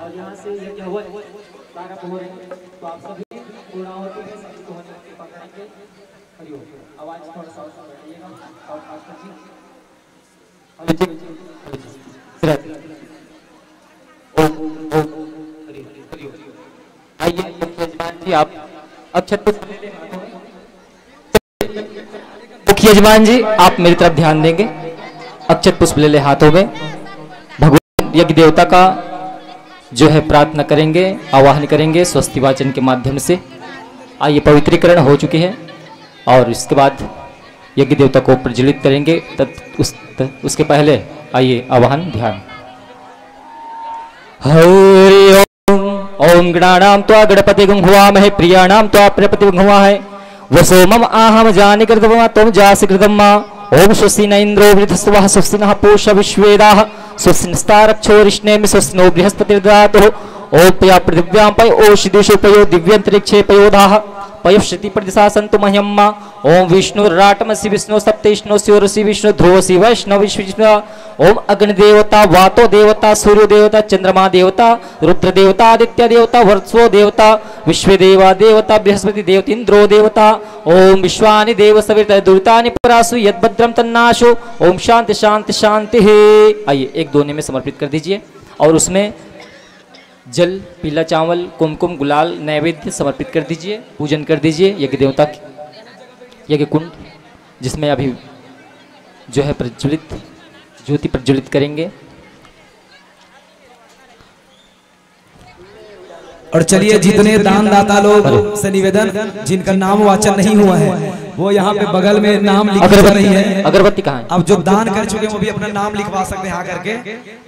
और यहाँ से यज्ञ हवन प्रारंभ हो रहे हैं, तो आप सभी पूर्ण आहुति में सभी को होने के पकड़ेंगे। हरिओम। आवाज थोड़ा सा और बढ़ाइएगा, साउंड मास्टर जी। हरिओम, हरिओम, हरिओम। ओम, ओम, हरिओम, हरिओम। आइए, यजमान जी, आप अक्षत पुष्प ले लें हाथों में। मुख्य यजमान जी, आप मेरी तरफ ध्यान देंगे, अक्षत पुष्प ले ले हाथों में। भगवान यज्ञ देवता का जो है प्रार्थना करेंगे, आवाहन करेंगे स्वस्ति वाचन के माध्यम से। आइए, पवित्रीकरण हो चुकी है और इसके बाद यज्ञ देवता को प्रज्वलित करेंगे। तत्-, उस, त-, उसके पहले आइए, आवाहन ध्यान। हरि ओम। ओम गणानां त्वा गणपतिगुं हवामहे, प्रियाणां त्वा प्रियपतिगुं हवामहे। वसो मम आहम जानि कृतमा त्वं जासि कृतमा। ओम स्वस्ति न इंद्रो वृद्धस्वाः, स्वस्ति नः पूषा विश्ववेदाः, स्वस्ति नस्तारक्षो अरिष्णेमि, स्वस्ति नो बृहस्पतिर्दधातु। ओम पया पृथिव्यां पय ओषधीषु पयो दिव्यंतरिक्षे पयोधाः, पयोश्रुति प्रदिशा सन्तु मह्यम्मा। ओम विष्णु राटमसि विष्णु सप्तेष्णो स्योरसि विष्णु ध्रुवसि वैष्णव विष्णु। ओम अग्नि देवता, वातो देवता, सूर्यो देवता, चंद्रमा देवता, रुद्र देवता, आदित्य देवता, वर्षो देवता, विश्व देवा देवता, बृहस्पति देवता, इंद्रो देवता। ओम विश्वानि देव सविता दुरितानि परासु यद्भद्रम तन्नाशु। ओम शांति शांति शांति है। आइए, एक दोने में समर्पित कर दीजिए और उसमें जल, पीला चावल, कुमकुम, गुलाल, नैवेद्य समर्पित कर दीजिए, पूजन कर दीजिए यज्ञ देवता की, यज्ञ कुंड, जिसमें अभी जो है प्रज्वलित, ज्योति प्रज्वलित करेंगे। और चलिए, जितने दानदाता लोग से निवेदन, जिनका नाम वाचन नहीं हुआ है, वो यहाँ पे बगल में नाम लिखी जा रही है। अगरबत्ती कहाँ है? अब जो दान कर चुके हैं, वो भी अपना नाम लिखवा सकते हैं आकर के।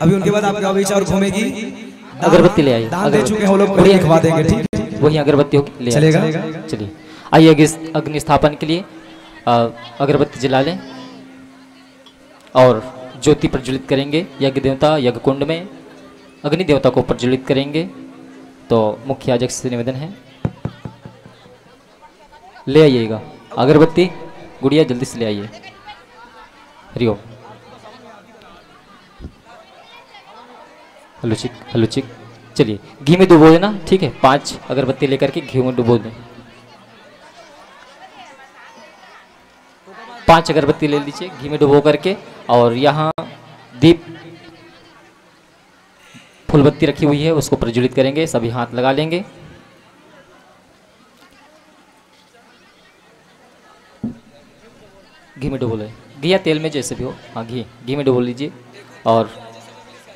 अभी उनके बाद आपका विचार घूमेगी। अगरबत्ती ले आइए। दान दे चुके हैं वो लोग, वही लिखवा देंगे, ठीक है? वही अगरबत्ती हो, ले आइए। चलेगा? चलिए, आइए अग्नि, अग्नि स्थापन के लिए, अ, अगरबत्ती जला लें और ज्योति प्रज्वलित करेंगे यज्ञ देवता, यज्ञ कुंड में अग्नि देवता को प्रज्वलित करेंगे। तो मुख्य याजक से निवेदन है, ले आइएगा अगरबत्ती, गुड़िया जल्दी से ले आइए। हरिओम। हलुचिक, हलुचिक। चलिए, घी में डुबो देना, ठीक है? पांच अगरबत्ती लेकर के घी में डुबो दें। पांच अगरबत्ती ले लीजिए घी में डुबो करके, और यहाँ दीप, फूलबत्ती रखी हुई है, उसको प्रज्वलित करेंगे। सभी हाथ लगा लेंगे। घी में डुबो ले, घी या तेल में, जैसे भी हो। हाँ, घी, घी में डुबो लीजिए और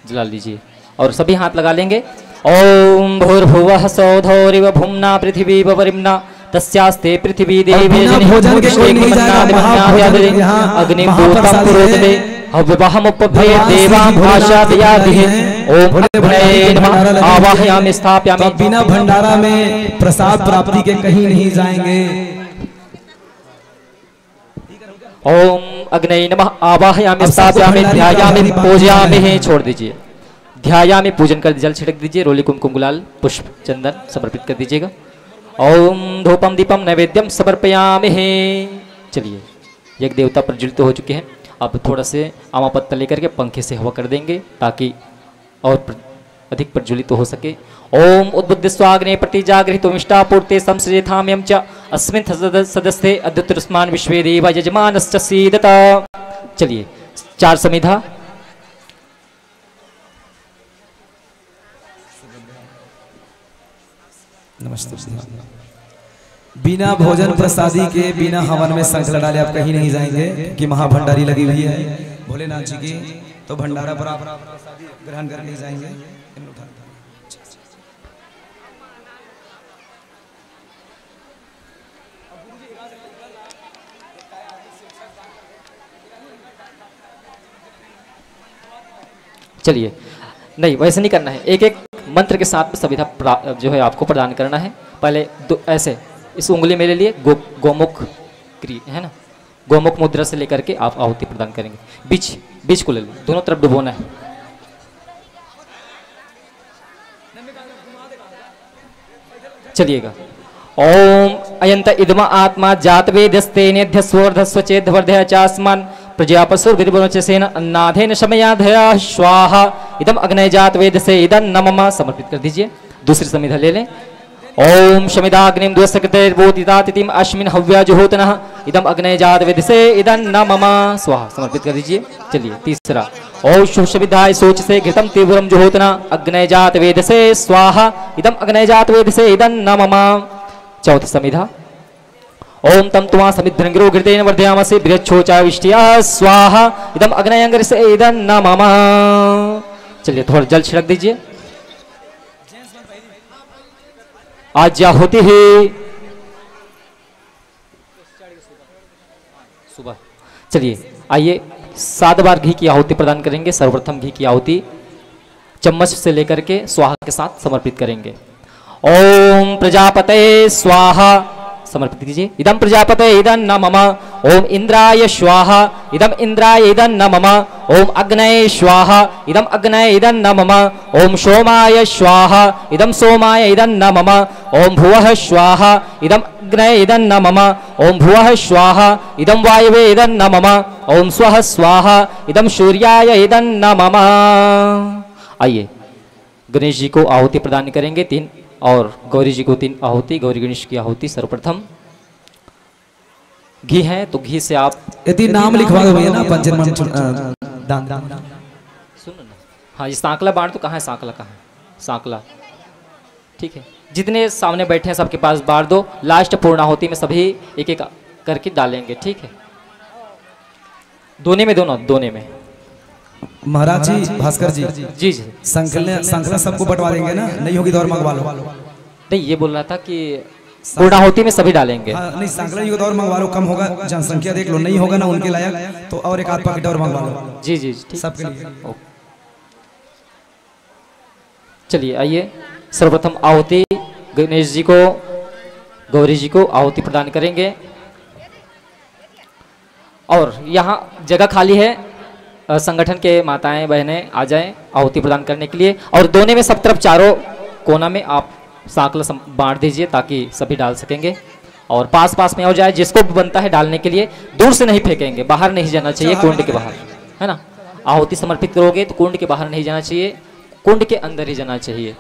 जला लीजिए, और सभी हाथ लगा लेंगे। ओम भूर्भुवः सौधोरिव भुम्ना पृथिवीव वरिम्ना तस्यास्ते पृथिवी देवे। भोजन के कोई नहीं जाएगा, महाभोजन। अग्निभूतं पुरोहिते हव्यवहमुपभे देवां भाषादयादिहे। ओम अग्नये नमः, आवाहयामि स्थापयामि। बिना भंडारा में प्रसाद प्राप्ति के कहीं नहीं जाएंगे। ओम अग्नये नमः, आवाहयामि स्थापयामि ध्यायामि पूजयामि। छोड़ दीजिए, ध्यायामि, पूजन कर, जल छिड़क दीजिए, रोली कुमकुम गुलाल पुष्प चंदन समर्पित कर दीजिएगा। ओम धूपम दीपम नैवेद्यम समर्पयामि। चलिए, यज्ञ देवता प्रज्वलित हो चुके हैं। अब थोड़ा से आमा पत्ता लेकर के पंखे से हवा कर देंगे, ताकि और प्र-, अधिक प्रज्वलित हो सके। ओम उद्बुद्ध स्वाग्ने प्रतिजागृहितुमिष्टापूर्ते संसृजेथाम्यं च अस्मिन् सद-, सदस्थे अद्युत्तरस्मान् विश्वे देव यजमानश्च सीदत। चलिए, चार समिधा। नमस्ते। बिना भोजन प्रसादी के, बिना हवन में शंख लड़ा ले आप कहीं नहीं जाएंगे, क्योंकि महाभंडारी लगी हुई है भोलेनाथ जी की। तो भंडारा पर आप ग्रहण कर नहीं जाएंगे। चलिए, नहीं, वैसे नहीं करना है, एक एक मंत्र के साथ में समिधा प्रा-, जो है आपको प्रदान करना है। पहले दो ऐसे इस उंगली में ले लिए, गो-, गोमुख क्री-, है ना, गोमुख मुद्रा से लेकर के आप आहुति प्रदान करेंगे। बीच, बीच को ले लो, दोनों तरफ डुबोना है। चलिएगा। ओम अयंत इदम आत्मा जातवेदस्तेनेध्यस्वर्धस्व चेद्वर्धय चास्मान् प्रजापसुर्भिर्वरुणचसेन अन्नाधेन शमयाधयः स्वाहा। इदम अग्नय जात वेदसे इदं न मम। समर्पित कर दीजिए। दूसरी समिधा ले लें। ओम शमिदाग्निम द्वसकृतेर्वोदितातिथिम अस्मिन हव्या जुहोतनः। इदम अग्नय जात वेदसे इदं न मम। स्वाहा। समर्पित कर दीजिए। चलिए तीसरा। ओम शुभ शमिदाय सोच से घृतम तीव्रम जुहोतना। अग्नय जात वेदसे स्वाहा। इदम अग्नय जात वेदसे इदं न मम। चौथी समिधा। ओम तम त्वा समिद्धनगिरो घृतेन वर्धयामसे बृहच्छोचाविष्टिया स्वाहा। इदम अग्नयंगरसे इदं न मम। चलिए थोड़ा जल छिड़क दीजिए। आज्याहुतिः। सुबह। चलिए आइए, सात बार घी की आहुति प्रदान करेंगे। सर्वप्रथम घी की आहुति चम्मच से लेकर के स्वाहा के साथ समर्पित करेंगे। ओम प्रजापते स्वाहा। समर्पित कीजिए। इदम प्रजापते इदं न मम। ओम इंद्राय स्वाहा। इदम इंद्राय इदं न मम। ओम अग्नये स्वाहा। इदम अग्नये इदं न मम। ओम सोमाय स्वाहा। इदम सोमाय इदं न मम। ओम भुवः स्वाहा। इदम अग्नये इदं न मम। ओम भुवः स्वाहा। इदम वायवे इदं न मम। ओम स्वः स्वाहा। इदम सूर्याय इदं न मम। आइए, गणेश जी को आहुति प्रदान करेंगे तीन, और गौरी जी को तीन आहुति। गौरी गणेश की आहुति सर्वप्रथम। घी है तो घी से आप यदि नाम लिखवा दो भैया ना, पंचन मंच, अ, दान। सुनो ना। हाँ, ये सांकला बांट दो। कहाँ है सांकला, कहाँ है सांकला? ठीक है, जितने सामने बैठे हैं सबके पास बांट दो। लास्ट पूर्णाहुति में सभी एक एक करके डालेंगे। ठीक है, दोने में, दोनों दोने में। महाराज जी, भास्कर जी, जी जी। संकलन, संकलन सबको बंटवा देंगे ना, नहीं होगी तो और मंगवा लो। नहीं, ये बोल रहा था कि पूर्णाहुति में सभी डालेंगे। हाँ, नहीं, संकलन युगत और मंगवा लो, कम होगा, जनसंख्या देख लो, नहीं होगा ना उनके लायक, तो और एक आध पैकेट और मंगवा लो। जी जी जी, ठीक। सबके लिए। ओके। चलिए आइए, सर्वप्रथम आहुति गणेश जी को, गौरी जी को आहुति प्रदान करेंगे। और यहाँ जगह खाली है, अ, संगठन के माताएं बहनें आ जाएं आहुति प्रदान करने के लिए। और दोने में सब तरफ चारों कोना में आप सांकला सम-, बांट दीजिए ताकि सभी डाल सकेंगे। और पास पास में हो जाए, जिसको भी बनता है डालने के लिए, दूर से नहीं फेंकेंगे, बाहर नहीं जाना चाहिए, कुंड के बाहर, है ना? आहुति समर्पित करोगे तो कुंड के बाहर नहीं जाना चाहिए, कुंड के अंदर ही जाना चाहिए।